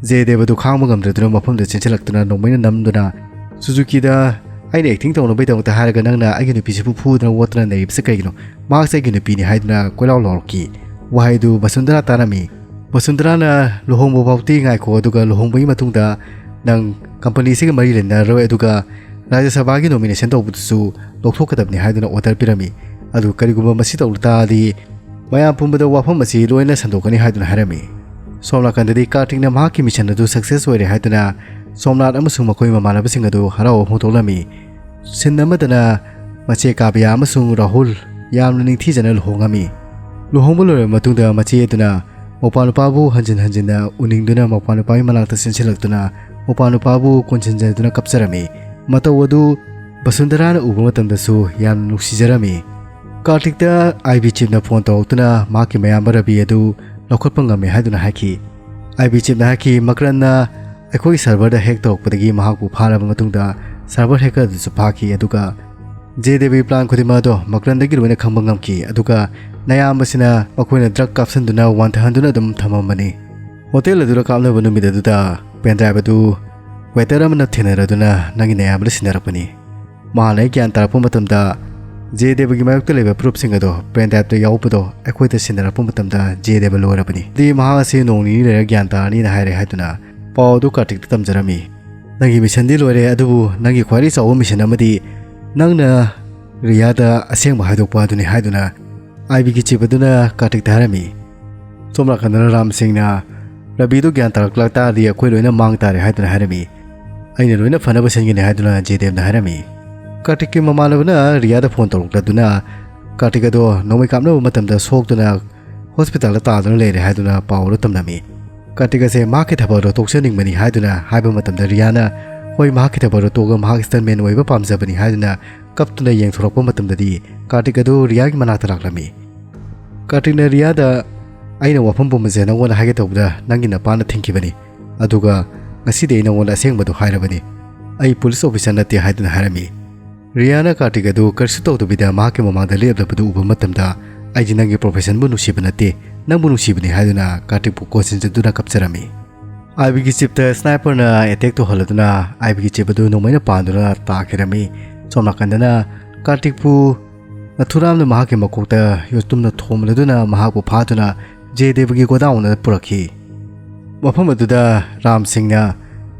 ꯖꯦꯗꯦꯕꯗꯨ ꯈꯥꯡꯕ ꯉꯝꯗ꯭ꯔꯗꯨꯅ ꯃꯐꯝꯗꯨꯗ ꯆꯦꯟꯁꯤꯜꯂꯛꯇꯨꯅ ꯅꯣꯡꯃꯩꯅ ꯅꯝꯗꯨꯅ, "ꯁꯨꯖꯨꯀꯤꯗ ꯑꯩꯅ ꯑꯦꯛꯇꯤꯡ ꯇꯧꯅꯕꯒꯤꯗꯃꯛꯇ ꯍꯥꯏꯔꯒ ꯅꯪꯅ ꯑꯩꯒꯤ ꯅꯨꯄꯤꯁꯤꯕꯨ ꯐꯨꯗꯅ ꯑꯣꯠꯇꯅ ꯂꯩꯔꯤꯕꯁꯤ ꯀꯩꯒꯤꯅꯣ? ꯃꯍꯥꯛꯁꯦ ꯑꯩꯒꯤ ꯅꯨꯄꯤꯅꯤ" ꯍꯥꯏꯗꯨꯅ ꯀꯣꯏꯂꯥꯎ ꯂꯥꯎꯔꯛꯈꯤ꯫ ꯋꯥꯍꯩꯗꯨ ꯕꯁꯨꯟꯗꯔꯥ ꯇꯥꯔꯝꯃꯤ꯫ ꯕꯁꯨꯟꯗꯔꯥꯅ, "ꯂꯨꯍꯣꯡꯕ ꯐꯥꯎꯗꯤ ꯉꯥꯏꯈꯣ, ꯑꯗꯨꯒ ꯂꯨꯍꯣꯡꯕꯒꯤ ꯃꯇꯨꯡꯗ ꯅꯪ ꯀꯝꯄꯅꯤꯁꯤꯒ ꯃꯔꯤ ꯂꯩꯅꯔꯔꯣꯏ, ꯑꯗꯨꯒ ꯔꯥꯖ꯭ꯌ ꯁꯚꯥꯒꯤ ꯅꯣꯃꯤꯅꯦꯁꯟ ꯇꯧꯕꯗꯨꯁꯨ ꯂꯧꯊꯣꯛꯀꯗꯕꯅꯤ" ꯍꯥꯏꯗꯨꯅ ꯑꯣꯔꯗꯔ ꯄꯤꯔꯝꯃꯤ꯫ ꯑꯗꯨ ꯀꯔꯤꯒꯨꯝꯕ ꯃꯁꯤ ꯇꯧꯔ ꯇꯥꯔꯗꯤ ꯃꯌꯥꯝ ꯄꯨꯝꯕꯗ ꯋꯥꯐꯝ ꯑꯁꯤ ꯂꯣꯏꯅ ꯁꯟꯗꯣꯛꯀꯅꯤ ꯍꯥꯏꯗꯨꯅ ꯍꯥꯏꯔꯝꯃꯤ꯫ ꯁꯣꯝ ꯅꯥꯀꯟꯗꯗꯤ ꯀꯥꯔꯇꯤꯛꯅ ꯃꯍꯥꯛꯀꯤ ꯃꯤꯁꯟ ꯑꯗꯨ ꯁꯛꯁꯦꯁ ꯑꯣꯏꯔꯦ ꯍꯥꯏꯗꯨꯅ ꯁꯣꯝꯅꯥꯊ ꯑꯃꯁꯨꯡ ꯃꯈꯣꯏ ꯃꯃꯥꯟꯅꯕꯁꯤꯡ ꯑꯗꯨ ꯍꯔꯥꯎꯕ ꯐꯣꯡꯗꯣꯛꯂꯝꯃꯤ꯫ ꯁꯤꯟ ꯑꯃꯗꯅ ꯃꯆꯦ ꯀꯥꯕ꯭ꯌꯥ ꯑꯃꯁꯨꯡ ꯔꯥꯍꯨꯜ ꯌꯥꯝꯅ ꯅꯤꯡꯊꯤꯖꯅ ꯂꯨꯍꯣꯡꯉꯝꯃꯤ꯫ ꯂꯨꯍꯣꯡꯕ ꯂꯣꯏꯔꯕ ꯃꯇꯨꯡꯗ ꯃꯆꯦ ꯑꯗꯨꯅ ꯃꯧꯄꯥ ꯅꯨꯄꯥꯕꯨ ꯍꯟꯖꯤꯟ ꯍꯟꯖꯤꯟꯅ ꯎꯅꯤꯡꯗꯨꯅ ꯃꯧꯄꯥ ꯅꯨꯄꯥꯒꯤ ꯃꯅꯥꯛꯇ ꯆꯦꯟꯁꯤꯜꯂꯛꯇꯨꯅ ꯃꯧꯄꯥ ꯅꯨꯄꯥꯕꯨ ꯀꯣꯟꯁꯤꯟꯖꯗꯨꯅ ꯀꯞꯆꯔꯝꯃꯤ꯫ ꯃꯇꯧ ꯑꯗꯨ ꯕꯁꯨꯟꯙꯔꯥꯅ ꯎꯕ ꯃꯇꯝꯗꯁꯨ ꯌꯥꯝꯅ ꯅꯨꯡꯁꯤꯖꯔꯝꯃꯤ꯫ ꯀꯥꯔꯇꯤꯛꯇ ꯑꯥꯏ ꯕꯤ ꯆꯤꯞꯅ ꯐꯣꯟ ꯇꯧꯔꯛꯇꯨꯅ ꯃꯍꯥꯛꯀꯤ ꯃꯌꯥꯝꯕ ꯔꯕꯤ ꯑꯗꯨ ꯂꯧꯈꯠꯄ ꯉꯝꯃꯤ ꯍꯥꯏꯗꯨꯅ ꯍꯥꯏꯈꯤ꯫ ꯑꯥꯏ ꯕꯤ ꯆꯤꯞꯅ ꯍꯥꯏꯈꯤ, "ꯃꯀ꯭ꯔꯟꯅ ꯑꯩꯈꯣꯏꯒꯤ ꯁꯔꯚꯔꯗ ꯍꯦꯛ ꯇꯧꯔꯛꯄꯗꯒꯤ ꯃꯍꯥꯛꯄꯨ ꯐꯥꯔꯕ ꯃꯇꯨꯡꯗ ꯁꯔꯚꯔ ꯍꯦꯀꯔ ꯑꯗꯨꯁꯨ ꯐꯥꯈꯤ, ꯑꯗꯨꯒ ꯖꯦ ꯗꯦꯕꯒꯤ ꯄ꯭ꯂꯥꯟ ꯈꯨꯗꯤꯡꯃꯛ ꯑꯗꯣ ꯃꯀ꯭ꯔꯟꯗꯒꯤ ꯂꯣꯏꯅ ꯈꯪꯕ ꯉꯝꯈꯤ, ꯑꯗꯨꯒ ꯅꯌꯥꯝꯕꯁꯤꯅ ꯃꯈꯣꯏꯅ ꯗ꯭ꯔꯒ ꯀꯥꯞꯁꯤꯟꯗꯨꯅ ꯋꯥꯟꯊꯍꯟꯗꯨꯅ ꯑꯗꯨꯝ ꯊꯝꯃꯝꯕꯅꯤ꯫ ꯍꯣꯇꯦꯜ ꯑꯗꯨꯗ ꯀꯥꯞꯅꯕ ꯅꯨꯃꯤꯠ ꯑꯗꯨꯗ ꯄꯦꯟ ꯗ꯭ꯔꯥꯏꯚ ꯑꯗꯨ ꯋꯦꯇꯔ ꯑꯃꯅ ꯊꯦꯡꯅꯔꯗꯨꯅ ꯅꯪꯒꯤ ꯅꯌꯥꯝꯕꯗ ꯁꯤꯟꯅꯔꯛꯄꯅꯤ꯫ ꯃꯍꯥꯛꯅ ꯑꯩ ꯒ꯭ꯌꯥꯟ ꯇꯥꯔꯛꯄ ꯃꯇꯝꯗ ꯖꯦ ꯗꯦꯕꯒꯤ ꯃꯥꯌꯣꯛꯇ ꯂꯩꯕ ꯄ꯭ꯔꯨꯐꯁꯤꯡ ꯑꯗꯣ ꯄꯦꯟ ꯗ꯭ꯔꯥꯏꯚꯇ ꯌꯥꯎꯕꯗꯣ ꯑꯩꯈꯣꯏꯗ ꯁꯤꯟꯅꯔꯛꯄ ꯃꯇꯝꯗ ꯖꯦ ꯗꯦꯕ ꯂꯣꯏꯔꯕꯅꯤ꯫ ꯑꯗꯨꯗꯤ ꯃꯍꯥꯛ ꯑꯁꯤ ꯅꯣꯡ ꯅꯤꯅꯤ ꯂꯩꯔꯒ ꯒ꯭ꯌꯥꯟ ꯇꯥꯔꯅꯤꯅ ꯍꯥꯏꯔꯦ" ꯍꯥꯏꯗꯨꯅ ꯄꯥꯎ ꯑꯗꯨ ꯀꯥꯔꯇꯤꯛꯇ ꯇꯝꯖꯔꯝꯃꯤ꯫ "ꯅꯪꯒꯤ ꯃꯤꯁꯟꯗꯤ ꯂꯣꯏꯔꯦ, ꯑꯗꯨꯕꯨ ꯅꯪꯒꯤ ꯈ꯭ꯋꯥꯏꯗꯒꯤ ꯆꯥꯎꯕ ꯃꯤꯁꯟ ꯑꯃꯗꯤ ꯅꯪꯅ ꯔꯤꯌꯥꯗ ꯑꯁꯦꯡꯕ ꯍꯥꯏꯗꯣꯛꯄ ꯑꯗꯨꯅꯤ" ꯍꯥꯏꯗꯨꯅ ꯑꯥꯏ ꯕꯤꯒꯤ ꯆꯤꯞ ꯑꯗꯨꯅ ꯀꯥꯔꯇꯤꯛꯇ ꯍꯥꯏꯔꯝꯃꯤ꯫ ꯁꯣꯝ ꯅꯥꯀꯟꯗꯅ ꯔꯥꯝ ꯁꯤꯡꯅ, "ꯔꯕꯤꯗꯨ ꯒ꯭ꯌꯥꯟ ꯇꯥꯔꯛꯂꯛ ꯇꯥꯔꯗꯤ ꯑꯩꯈꯣꯏ ꯂꯣꯏꯅ ꯃꯥꯡ ꯇꯥꯔꯦ" ꯍꯥꯏꯗꯨꯅ ꯍꯥꯏꯔꯝꯃꯤ꯫ "ꯑꯩꯅ ꯂꯣꯏꯅ ꯐꯅꯕ ꯁꯤꯟꯒꯅꯤ" ꯍꯥꯏꯗꯨꯅ ꯖꯦꯗꯦꯕꯅ ꯍꯥꯏꯔꯝꯃꯤ꯫ ꯀꯥꯔꯇꯤꯛꯀꯤ ꯃꯃꯥꯟꯅꯕꯅ ꯔꯤꯌꯥꯗ ꯐꯣꯟ ꯇꯧꯔꯛꯂꯗꯨꯅ ꯀꯥꯔꯇꯤꯛ ꯑꯗꯣ ꯅꯣꯡꯃꯩ ꯀꯥꯞꯅꯕ ꯃꯇꯝꯗ ꯁꯣꯛꯇꯨꯅ ꯍꯣꯁꯄꯤꯇꯥꯜꯗ ꯇꯥꯗꯨꯅ ꯂꯩꯔꯦ ꯍꯥꯏꯗꯨꯅ ꯄꯥꯎ ꯑꯗꯨ ꯇꯝꯂꯝꯃꯤ꯫ ꯀꯥꯔꯇꯤꯛ ꯑꯁꯦ ꯃꯍꯥꯛꯀꯤ ꯊꯕꯛ ꯑꯗꯣ ꯇꯣꯛꯆꯅꯤꯡꯕꯅꯤ ꯍꯥꯏꯗꯨꯅ ꯍꯥꯏꯕ ꯃꯇꯝꯗ ꯔꯤꯌꯥꯅ, "ꯍꯣꯏ, ꯃꯍꯥꯛꯀꯤ ꯊꯕꯛ ꯑꯗꯣ ꯇꯣꯛꯑꯒ ꯃꯍꯥꯛ ꯁ꯭ꯇꯟꯃꯦꯟ ꯑꯣꯏꯕ ꯄꯥꯝꯖꯕꯅꯤ" ꯍꯥꯏꯗꯨꯅ ꯀꯞꯇꯨꯅ ꯌꯦꯡꯊꯣꯔꯛꯄ ꯃꯇꯝꯗꯗꯤ ꯀꯥꯔꯇꯤꯛ ꯑꯗꯨ ꯔꯤꯌꯥꯒꯤ ꯃꯅꯥꯛꯇ ꯂꯥꯛꯂꯝꯃꯤ꯫ ꯀꯥꯔꯇꯤꯛꯅ ꯔꯤꯌꯥꯗ, "ꯑꯩꯅ ꯋꯥꯐꯝ ꯄꯨꯝꯕꯁꯦ ꯅꯉꯣꯟꯗ ꯍꯥꯏꯒꯦ ꯇꯧꯕꯗ ꯅꯪꯒꯤ ꯅꯄꯥꯅ ꯊꯤꯡꯈꯤꯕꯅꯤ, ꯑꯗꯨꯒ ꯉꯁꯤꯗꯤ ꯑꯩ ꯅꯉꯣꯟꯗ ꯑꯁꯦꯡꯕꯗꯨ ꯍꯥꯏꯔꯕꯅꯤ꯫ ꯑꯩ ꯄꯨꯂꯤꯁ ꯑꯣꯐꯤꯁꯥꯔ ꯅꯠꯇꯦ" ꯍꯥꯏꯗꯨꯅ ꯍꯥꯏꯔꯝꯃꯤ꯫ ꯔꯤꯌꯥꯅ ꯀꯥꯔꯇꯤꯛ ꯑꯗꯨ ꯀꯔꯤꯁꯨ ꯇꯧꯗꯕꯤꯗ ꯃꯍꯥꯛꯀꯤ ꯃꯃꯥꯡꯗ ꯂꯦꯞꯂꯕꯗꯨ ꯎꯕ ꯃꯇꯝꯗ, "ꯑꯩꯗꯤ ꯅꯪꯒꯤ ꯄ꯭ꯔꯣꯐꯦꯁꯟꯕꯨ ꯅꯨꯡꯁꯤꯕ ꯅꯠꯇꯦ, ꯅꯪꯕꯨ ꯅꯨꯡꯁꯤꯕꯅꯤ" ꯍꯥꯏꯗꯨꯅ ꯀꯥꯔꯇꯤꯛꯄꯨ ꯀꯣꯟꯁꯤꯟꯖꯗꯨꯅ ꯀꯞꯆꯔꯝꯃꯤ꯫ ꯑꯥꯏ ꯕꯤꯒꯤ ꯆꯤꯞꯇ ꯁ꯭ꯅꯥꯏꯄꯔꯅ ꯑꯦꯇꯦꯛ ꯇꯧꯍꯜꯂꯗꯨꯅ ꯑꯥꯏ ꯕꯤꯒꯤ ꯆꯤꯞ ꯑꯗꯨ ꯅꯣꯡꯃꯩꯅ ꯄꯥꯟꯗꯨꯅ ꯇꯥꯈꯤꯔꯝꯃꯤ꯫ ꯁꯣꯝ ꯅꯥꯀꯟꯗꯅ ꯀꯥꯔꯇꯤꯛꯄꯨ ꯅꯥꯊꯨꯔꯥꯝꯅ ꯃꯍꯥꯛꯀꯤ ꯃꯀꯣꯛꯇ ꯌꯣꯠꯇꯨꯝꯅ ꯊꯣꯝꯂꯗꯨꯅ ꯃꯍꯥꯛꯄꯨ ꯐꯥꯗꯨꯅ ꯖꯦꯗꯦꯕꯒꯤ ꯒꯣꯗꯥꯎꯟꯗ ꯄꯨꯔꯛꯈꯤ꯫ ꯃꯐꯝ ꯑꯗꯨꯗ ꯔꯥꯝ ꯁꯤꯡꯅ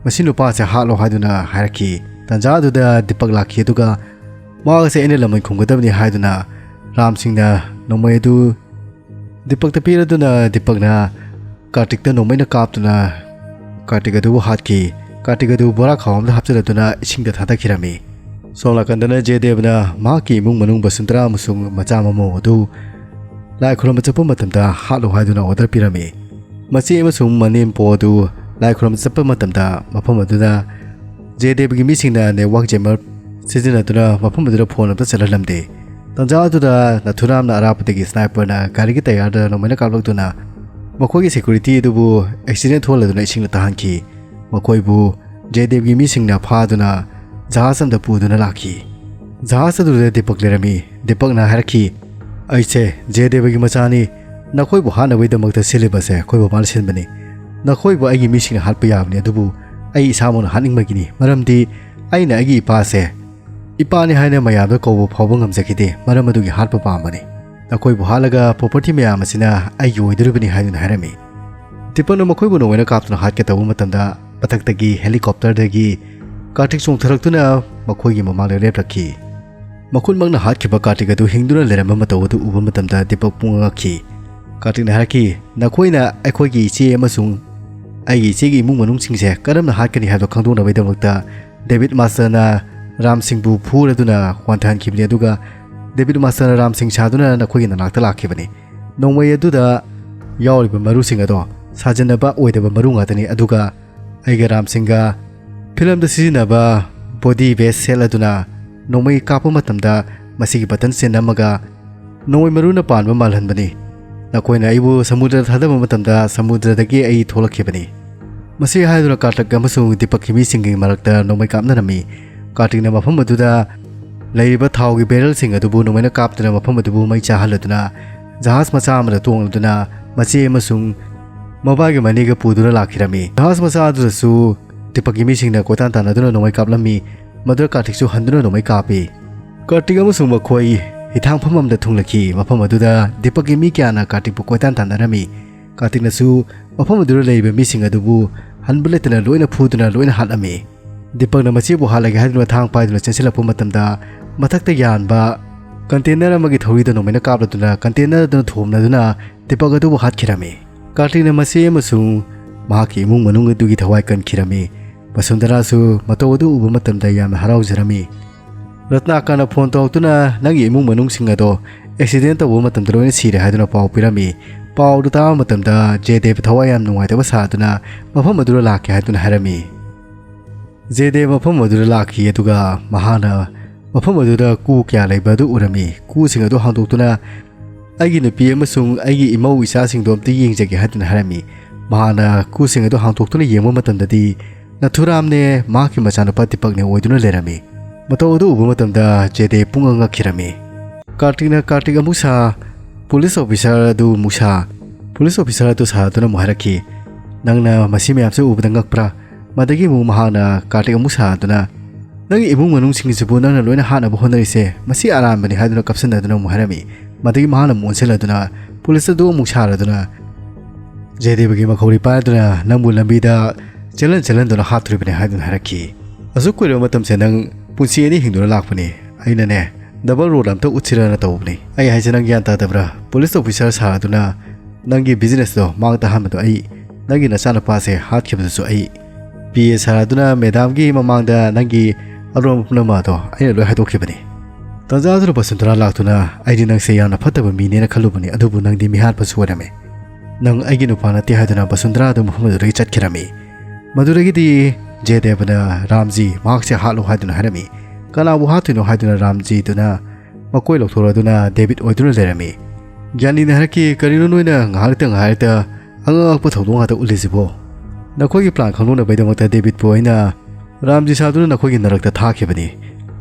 ꯃꯁꯤ ꯅꯨꯄꯥꯁꯦ ꯍꯥꯠꯂꯣ ꯍꯥꯏꯗꯨꯅ ꯍꯥꯏꯔꯛꯈꯤ꯫ ꯇꯥꯟꯖꯥ ꯑꯗꯨꯗ ꯗꯤꯄꯛ ꯂꯥꯛꯈꯤ, ꯑꯗꯨꯒ ꯃꯍꯥꯛ ꯑꯁꯦ ꯑꯩꯅ ꯂꯃꯟ ꯈꯨꯝꯒꯗꯕꯅꯤ ꯍꯥꯏꯗꯨꯅ ꯔꯥꯝ ꯁꯤꯡꯅ ꯅꯣꯡꯃꯩ ꯑꯗꯨ ꯗꯤꯄꯛꯇ ꯄꯤꯔꯗꯨꯅ ꯗꯤꯄꯛꯅ ꯀꯥꯔꯇꯤꯛꯇ ꯅꯣꯡꯃꯩꯅ ꯀꯥꯞꯇꯨꯅ ꯀꯥꯔꯇꯤꯛ ꯑꯗꯨꯕꯨ ꯍꯥꯠꯈꯤ꯫ ꯀꯥꯔꯇꯤꯛ ꯑꯗꯨ ꯕꯣꯔꯥ ꯈꯥꯎ ꯑꯃꯗ ꯍꯥꯞꯆꯤꯜꯂꯗꯨꯅ ꯏꯁꯤꯡꯗ ꯊꯥꯗꯈꯤꯔꯝꯃꯤ꯫ ꯁꯣꯝ ꯅꯥꯀꯟꯗꯅ ꯖꯦꯗꯦꯕꯅ ꯃꯍꯥꯛꯀꯤ ꯏꯃꯨꯡ ꯃꯅꯨꯡ ꯕꯁꯨꯟꯇꯔꯥ ꯑꯃꯁꯨꯡ ꯃꯆꯥ ꯃꯃꯧ ꯑꯗꯨ ꯂꯥꯏ ꯈꯨꯔꯨꯝꯕ ꯆꯠꯄ ꯃꯇꯝꯗ ꯍꯥꯠꯂꯨ ꯍꯥꯏꯗꯨꯅ ꯑꯣꯔꯗꯔ ꯄꯤꯔꯝꯃꯤ꯫ ꯃꯆꯦ ꯑꯃꯁꯨꯡ ꯃꯅꯦꯝꯄꯣ ꯑꯗꯨ ꯂꯥꯏ ꯈꯨꯔꯨꯝꯕ ꯆꯠꯄ ꯃꯇꯝꯗ ꯃꯐꯝ ꯑꯗꯨꯗ ꯖꯦꯗꯦꯕꯒꯤ ꯃꯤꯁꯤꯡꯅ ꯅꯦꯠꯋꯥꯛ ꯖꯦꯃꯔ ꯁꯤꯖꯤꯟꯅꯗꯨꯅ ꯃꯐꯝ ꯑꯗꯨꯗ ꯐꯣꯟ ꯑꯃꯇ ꯆꯠꯍꯜꯂꯝꯗꯦ꯫ ꯇꯥꯟꯖꯥ ꯑꯗꯨꯗ ꯅꯥꯊꯨꯔꯥꯝꯅ ꯑꯔꯥꯞꯄꯗꯒꯤ ꯁ꯭ꯅꯥꯏꯄꯔꯅ ꯒꯥꯔꯤꯒꯤ ꯇꯌꯥꯔꯗ ꯅꯣꯡꯃꯩꯅ ꯀꯥꯞꯂꯛꯇꯨꯅ ꯃꯈꯣꯏꯒꯤ ꯁꯦꯀ꯭ꯌꯨꯔꯤꯇꯤ ꯑꯗꯨꯕꯨ ꯑꯦꯛꯁꯤꯗꯦꯟ ꯊꯣꯛꯍꯜꯂꯗꯨꯅ ꯏꯁꯤꯡꯗ ꯇꯥꯍꯟꯈꯤ꯫ ꯃꯈꯣꯏꯕꯨ ꯖꯦꯗꯦꯕꯒꯤ ꯃꯤꯁꯤꯡꯅ ꯐꯥꯗꯨꯅ ꯖꯍꯥꯖ ꯑꯃꯗ ꯄꯨꯗꯨꯅ ꯂꯥꯛꯈꯤ꯫ ꯖꯍꯥꯖ ꯑꯗꯨꯗ ꯗꯤꯄꯛ ꯂꯩꯔꯝꯃꯤ꯫ ꯗꯤꯄꯛꯅ ꯍꯥꯏꯔꯛꯈꯤ, "ꯑꯩꯁꯦ ꯖꯦꯗꯦꯕꯒꯤ ꯃꯆꯥꯅꯤ꯫ ꯅꯈꯣꯏꯕꯨ ꯍꯥꯠꯅꯕꯒꯤꯗꯃꯛꯇ ꯁꯤꯜꯂꯤꯕꯁꯦ ꯑꯩꯈꯣꯏ ꯕꯕꯥꯅ ꯁꯤꯟꯕꯅꯤ꯫ ꯅꯈꯣꯏꯕꯨ ꯑꯩꯒꯤ ꯃꯤꯁꯤꯡꯅ ꯍꯥꯠꯄ ꯌꯥꯕꯅꯤ, ꯑꯗꯨꯕꯨ ꯑꯩ ꯏꯁꯥꯃꯛꯅ ꯍꯥꯠꯅꯤꯡꯕꯒꯤꯅꯤ, ꯃꯔꯝꯗꯤ ꯑꯩꯅ ꯑꯩꯒꯤ ꯏꯄꯥꯁꯦ, ꯏꯄꯥꯅꯤ ꯍꯥꯏꯅ ꯃꯌꯥꯝꯗ ꯀꯧꯕ ꯐꯥꯎꯕ ꯉꯝꯖꯈꯤꯗꯦ, ꯃꯔꯝ ꯑꯗꯨꯒꯤ ꯍꯥꯠꯄ ꯄꯥꯝꯕꯅꯤ꯫ ꯅꯈꯣꯏꯕꯨ ꯍꯥꯠꯂꯒ ꯄ꯭ꯔꯣꯄꯔꯇꯤ ꯃꯌꯥꯝ ꯑꯁꯤꯅ ꯑꯩꯒꯤ ꯑꯣꯏꯗꯣꯔꯤꯕꯅꯤ" ꯍꯥꯏꯗꯨꯅ ꯍꯥꯏꯔꯝꯃꯤ꯫ ꯗꯤꯄꯛꯅ ꯃꯈꯣꯏꯕꯨ ꯅꯣꯡꯃꯩꯅ ꯀꯥꯞꯇꯨꯅ ꯍꯥꯠꯀꯦ ꯇꯧꯕ ꯃꯇꯝꯗ, ꯃꯊꯛꯇꯒꯤ ꯍꯦꯂꯤꯀꯣꯞꯇꯔꯗꯒꯤ ꯀꯥꯔꯇꯤꯛ ꯆꯣꯡꯊꯔꯛꯇꯨꯅ ꯃꯈꯣꯏꯒꯤ ꯃꯃꯥꯡꯗ ꯂꯦꯞꯂꯛꯈꯤ꯫ ꯃꯈꯨꯟꯃꯛꯅ ꯍꯥꯠꯈꯤꯕ ꯀꯥꯔꯇꯤꯛ ꯑꯗꯨ ꯍꯤꯡꯗꯨꯅ ꯂꯩꯔꯝꯕ ꯃꯇꯧ ꯑꯗꯨ ꯎꯕ ꯃꯇꯝꯗ ꯗꯤꯄꯛ ꯄꯨꯡꯉꯛ ꯉꯛꯈꯤ꯫ ꯀꯥꯔꯇꯤꯛꯅ ꯍꯥꯏꯔꯛꯈꯤ, "ꯅꯈꯣꯏꯅ ꯑꯩꯈꯣꯏꯒꯤ ꯏꯆꯦ ꯑꯃꯁꯨꯡ ꯑꯩꯒꯤ ꯏꯆꯦꯒꯤ ꯏꯃꯨꯡ ꯃꯅꯨꯡꯁꯤꯡꯁꯦ ꯀꯔꯝꯅ ꯍꯥꯠꯀꯅꯤ ꯍꯥꯏꯕꯗꯨ ꯈꯪꯗꯣꯛꯅꯕꯒꯤꯗꯃꯛꯇ ꯗꯦꯕꯤꯠ ꯃꯥꯁꯇꯔꯅ ꯔꯥꯝ ꯁꯤꯡꯕꯨ ꯐꯨꯔꯗꯨꯅ ꯋꯥꯟꯊꯍꯟꯈꯤꯕꯅꯤ, ꯑꯗꯨꯒ ꯗꯦꯕꯤꯠ ꯃꯥꯁꯇꯔꯅ ꯔꯥꯝ ꯁꯤꯡ ꯁꯥꯗꯨꯅ ꯅꯈꯣꯏꯒꯤ ꯅꯅꯥꯛꯇ ꯂꯥꯛꯈꯤꯕꯅꯤ꯫ ꯅꯣꯡꯃꯩ ꯑꯗꯨꯗ ꯌꯥꯎꯔꯤꯕ ꯃꯔꯨꯁꯤꯡ ꯑꯗꯣ ꯁꯥꯖꯟꯅꯕ ꯑꯣꯏꯗꯕ ꯃꯔꯨ ꯉꯥꯛꯇꯅꯤ, ꯑꯗꯨꯒ ꯑꯩꯒ ꯔꯥꯝ ꯁꯤꯡꯒ ꯐꯤꯂꯝꯗ ꯁꯤꯖꯤꯟꯅꯕ ꯕꯣꯗꯤ ꯕꯦꯁ ꯁꯦꯠ ꯑꯗꯨꯅ ꯅꯣꯡꯃꯩ ꯀꯥꯞꯄ ꯃꯇꯝꯗ ꯃꯁꯤꯒꯤ ꯕꯇꯟꯁꯦ ꯅꯝꯃꯒ ꯅꯣꯡꯃꯩ ꯃꯔꯨꯅ ꯄꯥꯟꯕ ꯃꯥꯜꯍꯟꯕꯅꯤ꯫ ꯅꯈꯣꯏꯅ ꯑꯩꯕꯨ ꯁꯃꯨꯗ꯭ꯔꯗ ꯊꯥꯗꯕ ꯃꯇꯝꯗ ꯁꯃꯨꯗ꯭ꯔꯗꯒꯤ ꯑꯩ ꯊꯣꯛꯂꯛꯈꯤꯕꯅꯤ"꯫ ꯃꯁꯤ ꯍꯥꯏꯗꯨꯅ ꯀꯥꯔꯇꯛ ꯑꯃꯁꯨꯡ ꯗꯤꯄꯛꯀꯤ ꯃꯤꯁꯤꯡꯒꯤ ꯃꯔꯛꯇ ꯅꯣꯡꯃꯩ ꯀꯥꯞꯅꯔꯝꯃꯤ꯫ ꯀꯥꯔꯇꯤꯛꯅ ꯃꯐꯝ ꯑꯗꯨꯗ ꯂꯩꯔꯤꯕ ꯊꯥꯎꯒꯤ ꯕꯦꯔꯦꯜꯁꯤꯡ ꯑꯗꯨꯕꯨ ꯅꯣꯡꯃꯩꯅ ꯀꯥꯞꯇꯨꯅ ꯃꯐꯝ ꯑꯗꯨꯕꯨ ꯃꯩ ꯆꯥꯍꯜꯂꯗꯨꯅ ꯖꯍꯥꯖ ꯃꯆꯥ ꯑꯃꯗ ꯇꯣꯡꯂꯗꯨꯅ ꯃꯆꯦ ꯑꯃꯁꯨꯡ ꯃꯕꯥꯏꯒꯤ ꯃꯅꯦꯒ ꯄꯨꯗꯨꯅ ꯂꯥꯛꯈꯤꯔꯝꯃꯤ꯫ ꯖꯍꯥꯖ ꯃꯆꯥ ꯑꯗꯨꯗꯁꯨ ꯗꯤꯄꯛꯀꯤ ꯃꯤꯁꯤꯡꯅ ꯀꯣꯏꯇꯥꯟ ꯇꯥꯟꯅꯗꯨꯅ ꯅꯣꯡꯃꯩ ꯀꯥꯞꯂꯝꯃꯤ꯫ ꯃꯗꯨꯗ ꯀꯥꯔꯇꯤꯛꯁꯨ ꯍꯟꯗꯨꯅ ꯅꯣꯡꯃꯩ ꯀꯥꯞꯄꯤ꯫ ꯀꯥꯔꯇꯤꯛ ꯑꯃꯁꯨꯡ ꯃꯈꯣꯏ ꯍꯤꯊꯥꯡꯐꯝ ꯑꯃꯗ ꯊꯨꯡꯂꯈꯤ꯫ ꯃꯐꯝ ꯑꯗꯨꯗ ꯗꯤꯄꯛꯀꯤ ꯃꯤ ꯀꯌꯥꯅ ꯀꯥꯔꯇꯤꯛꯄꯨ ꯀꯣꯏꯇꯥꯟ ꯇꯥꯟꯅꯔꯝꯃꯤ꯫ ꯀꯥꯔꯇꯤꯛꯅꯁꯨ ꯃꯐꯝ ꯑꯗꯨꯗ ꯂꯩꯔꯤꯕ ꯃꯤꯁꯤꯡ ꯑꯗꯨꯕꯨ ꯍꯟꯕ ꯂꯩꯇꯅ ꯂꯣꯏꯅ ꯐꯨꯗꯨꯅ ꯂꯣꯏꯅ ꯍꯥꯠꯂꯝꯃꯤ꯫ ꯗꯤꯄꯛꯅ ꯃꯆꯦꯕꯨ ꯍꯥꯠꯂꯒꯦ ꯍꯥꯏꯗꯨꯅ ꯊꯥꯡ ꯄꯥꯏꯗꯨꯅ ꯆꯦꯟꯁꯤꯜꯂꯛꯄ ꯃꯇꯝꯗ, ꯃꯊꯛꯇ ꯌꯥꯟꯕ ꯀꯟꯇꯦꯅꯔ ꯑꯃꯒꯤ ꯊꯧꯔꯤꯗ ꯅꯣꯡꯃꯩꯅ ꯀꯥꯞꯂꯗꯨꯅ ꯀꯟꯇꯦꯅꯔ ꯑꯗꯨꯅ ꯊꯣꯝꯅꯗꯨꯅ ꯗꯤꯄꯛ ꯑꯗꯨꯕꯨ ꯍꯥꯠꯈꯤꯔꯝꯃꯤ꯫ ꯀꯥꯔꯇꯤꯛꯅ ꯃꯆꯦ ꯑꯃꯁꯨꯡ ꯃꯍꯥꯛꯀꯤ ꯏꯃꯨꯡ ꯃꯅꯨꯡ ꯑꯗꯨꯒꯤ ꯊꯋꯥꯏ ꯀꯟꯈꯤꯔꯝꯃꯤ꯫ ꯕꯁꯨꯟꯗꯔꯥꯁꯨ ꯃꯇꯧ ꯑꯗꯨ ꯎꯕ ꯃꯇꯝꯗ ꯌꯥꯝꯅ ꯍꯔꯥꯎꯖꯔꯝꯃꯤ꯫ ꯔꯠꯅꯥꯀꯔꯅ ꯐꯣꯟ ꯇꯧꯔꯛꯇꯨꯅ, "ꯅꯪꯒꯤ ꯏꯃꯨꯡ ꯃꯅꯨꯡꯁꯤꯡ ꯑꯗꯣ ꯑꯦꯛꯁꯤꯗꯦꯟ ꯇꯧꯕ ꯃꯇꯝꯗ ꯂꯣꯏꯅ ꯁꯤꯔꯦ ꯍꯥꯏꯗꯨꯅ ꯄꯥꯎ ꯄꯤꯔꯝꯃꯤ꯫ ꯄꯥꯎꯗꯨ ꯇꯥꯕ ꯃꯇꯝꯗ ꯖꯦꯗꯦꯕ ꯊꯋꯥꯏ ꯌꯥꯝ ꯅꯨꯡꯉꯥꯏꯇꯕ ꯁꯥꯗꯨꯅ ꯃꯐꯝ ꯑꯗꯨꯗ ꯂꯥꯛꯀꯦ ꯍꯥꯏꯗꯨꯅ ꯍꯥꯏꯔꯝꯃꯤ꯫ ꯖꯦꯗꯦꯕ ꯃꯐꯝ ꯑꯗꯨꯗ ꯂꯥꯛꯈꯤ, ꯑꯗꯨꯒ ꯃꯍꯥꯛꯅ ꯃꯐꯝ ꯑꯗꯨꯗ ꯀꯨ ꯀꯌꯥ ꯂꯩꯕ ꯑꯗꯨ ꯎꯔꯝꯃꯤ꯫ ꯀꯨꯁꯤꯡ ꯑꯗꯨ ꯍꯥꯡꯗꯣꯛꯇꯨꯅ ꯑꯩꯒꯤ ꯅꯨꯄꯤ ꯑꯃꯁꯨꯡ ꯑꯩꯒꯤ ꯏꯃꯧ ꯏꯆꯥꯁꯤꯡꯗꯣ ꯑꯝꯇ ꯌꯦꯡꯖꯒꯦ ꯍꯥꯏꯗꯨꯅ ꯍꯥꯏꯔꯝꯃꯤ꯫ ꯃꯍꯥꯛꯅ ꯀꯨꯁꯤꯡ ꯑꯗꯨ ꯍꯥꯡꯗꯣꯛꯇꯨꯅ ꯌꯦꯡꯕ ꯃꯇꯝꯗꯗꯤ ꯅꯊꯨꯔꯥꯝꯅꯦ ꯃꯍꯥꯛꯀꯤ ꯃꯆꯥꯅꯨꯄꯥ ꯗꯤꯄꯛꯅꯦ ꯑꯣꯏꯗꯨꯅ ꯂꯩꯔꯝꯃꯤ꯫ ꯃꯇꯧ ꯑꯗꯨ ꯎꯕ ꯃꯇꯝꯗ ꯖꯦꯗꯦ ꯄꯨꯡꯉꯛ ꯉꯛꯈꯤꯔꯝꯃꯤ꯫ ꯀꯥꯔꯇꯤꯛꯅ ꯀꯥꯔꯇꯤꯛ ꯑꯃꯨꯛ ꯁꯥ, ꯄꯨꯂꯤꯁ ꯑꯣꯐꯤꯁꯥꯔ ꯑꯗꯨ ꯑꯃꯨꯛ ꯁꯥ, ꯄꯨꯂꯤꯁ ꯑꯣꯐꯤꯁꯥꯔ ꯑꯗꯨ ꯁꯥꯗꯨꯅ ꯑꯃꯨꯛ ꯍꯥꯏꯔꯛꯈꯤ, "ꯅꯪꯅ ꯃꯁꯤ ꯃꯌꯥꯝꯁꯦ ꯎꯕꯗ ꯉꯛꯄ꯭ꯔꯥ?" ꯃꯗꯒꯤ ꯑꯃꯨꯛ ꯃꯍꯥꯛꯅ ꯀꯥꯔꯇꯤꯛ ꯑꯃꯨꯛ ꯁꯥꯗꯨꯅ, "ꯅꯪꯒꯤ ꯏꯃꯨꯡ ꯃꯅꯨꯡꯁꯤꯡꯁꯤꯕꯨ ꯅꯪꯅ ꯂꯣꯏꯅ ꯍꯥꯠꯅꯕ ꯍꯣꯠꯅꯔꯤꯁꯦ, ꯃꯁꯤ ꯑꯔꯥꯟꯕꯅꯤ" ꯍꯥꯏꯗꯨꯅ ꯀꯞꯁꯤꯟꯅꯗꯨꯅ ꯑꯃꯨꯛ ꯍꯥꯏꯔꯝꯃꯤ꯫ ꯃꯗꯒꯤ ꯃꯍꯥꯛꯅ ꯑꯃꯨꯛ ꯑꯣꯟꯁꯤꯜꯂꯗꯨꯅ ꯄꯨꯂꯤꯁ ꯑꯗꯨ ꯑꯃꯨꯛ ꯁꯥꯔꯗꯨꯅ ꯖꯦꯗꯦꯕꯒꯤ ꯃꯈꯧꯔꯤ ꯄꯥꯏꯗꯨꯅ, "ꯅꯪꯕꯨ ꯂꯝꯕꯤꯗ ꯆꯦꯜꯍꯟ ꯆꯦꯜꯍꯟꯗꯨꯅ ꯍꯥꯠꯇꯣꯔꯤꯕꯅꯤ" ꯍꯥꯏꯗꯨꯅ ꯍꯥꯏꯔꯛꯈꯤ꯫ "ꯑꯁꯨꯛ ꯀꯨꯏꯔꯕ ꯃꯇꯝꯁꯦ ꯅꯪ ꯄꯨꯟꯁꯤ ꯑꯅꯤ ꯍꯤꯡꯗꯨꯅ ꯂꯥꯛꯄꯅꯤ꯫ ꯑꯩꯅꯅꯦ, ꯗꯕꯜ ꯔꯣꯜ ꯑꯝꯇ ꯎꯠꯁꯤꯔꯅ ꯇꯧꯕꯅꯤ꯫ ꯑꯩ ꯍꯥꯏꯁꯦ ꯅꯪ ꯒ꯭ꯌꯥꯟ ꯇꯥꯗꯕ꯭ꯔꯥ? ꯄꯨꯂꯤꯁ ꯑꯣꯐꯤꯁꯔ ꯁꯥꯔꯗꯨꯅ ꯅꯪꯒꯤ ꯕꯤꯖꯤꯅꯦꯁꯇꯣ ꯃꯥꯡ ꯇꯥꯍꯟꯕꯗꯣ ꯑꯩ, ꯅꯪꯒꯤ ꯅꯆꯥꯅꯨꯄꯥꯁꯦ ꯍꯥꯠꯈꯤꯕꯗꯨꯁꯨ ꯑꯩ, ꯄꯤ ꯑꯦ ꯁꯥꯔꯗꯨꯅ ꯃꯦꯗꯥꯝꯒꯤ ꯃꯃꯥꯡꯗ ꯅꯪꯒꯤ ꯑꯔꯣꯟꯕ ꯄꯨꯝꯅꯃꯛ ꯑꯗꯣ ꯑꯩꯅ ꯂꯣꯏ ꯍꯥꯏꯗꯣꯛꯈꯤꯕꯅꯤ꯫ ꯇꯟꯖꯥꯗꯨꯗ ꯕꯁꯨꯟꯗꯔꯥ ꯂꯥꯛꯇꯨꯅ, ꯑꯩꯗꯤ ꯅꯪꯁꯦ ꯌꯥꯝꯅ ꯐꯠꯇꯕ ꯃꯤꯅꯦꯅ ꯈꯜꯂꯨꯕꯅꯤ, ꯑꯗꯨꯕꯨ ꯅꯪꯗꯤ ꯃꯤꯍꯥꯠꯄꯁꯨ ꯑꯣꯏꯔꯝꯃꯦ꯫ ꯅꯪ ꯑꯩꯒꯤ ꯅꯨꯄꯥ ꯅꯠꯇꯦ" ꯍꯥꯏꯗꯨꯅ ꯕꯁꯨꯟꯗꯔꯥ ꯑꯗꯨ ꯃꯐꯝ ꯑꯗꯨꯗꯒꯤ ꯆꯠꯈꯤꯔꯝꯃꯤ꯫ ꯃꯗꯨꯗꯒꯤꯗꯤ ꯖꯦꯗꯦꯕꯅ ꯔꯥꯝꯖꯤ ꯃꯍꯥꯛꯁꯦ ꯍꯥꯠꯂꯣ ꯍꯥꯏꯗꯨꯅ ꯍꯥꯏꯔꯝꯃꯤ꯫ ꯀꯅꯥꯕꯨ ꯍꯥꯠꯇꯣꯏꯅꯣ ꯍꯥꯏꯗꯨꯅ ꯔꯥꯝꯖꯤꯗꯨꯅ ꯃꯀꯣꯏ ꯂꯧꯊꯣꯔꯛꯗꯨꯅ ꯗꯦꯕꯤꯠ ꯑꯣꯏꯗꯨꯅ ꯂꯩꯔꯝꯃꯤ꯫ ꯒ꯭ꯌꯥꯅꯤꯅ ꯍꯥꯏꯔꯛꯈꯤ, "ꯀꯔꯤꯅꯣ ꯅꯣꯏꯅ ꯉꯥꯏꯍꯥꯛꯇ ꯉꯥꯏꯍꯥꯛꯇ ꯑꯉꯛ ꯑꯉꯛꯄ ꯊꯧꯗꯣꯛ ꯉꯥꯛꯇ ꯎꯠꯂꯤꯁꯤꯕꯣ? ꯅꯈꯣꯏꯒꯤ ꯄ꯭ꯂꯥꯟ ꯈꯪꯗꯣꯛꯅꯕꯒꯤꯗꯃꯛꯇ ꯗꯦꯕꯤꯠꯄꯨ ꯑꯩꯅ ꯔꯥꯝꯖꯤ ꯁꯥꯗꯨꯅ ꯅꯈꯣꯏꯒꯤ ꯅꯔꯛꯇ ꯊꯥꯈꯤꯕꯅꯤ꯫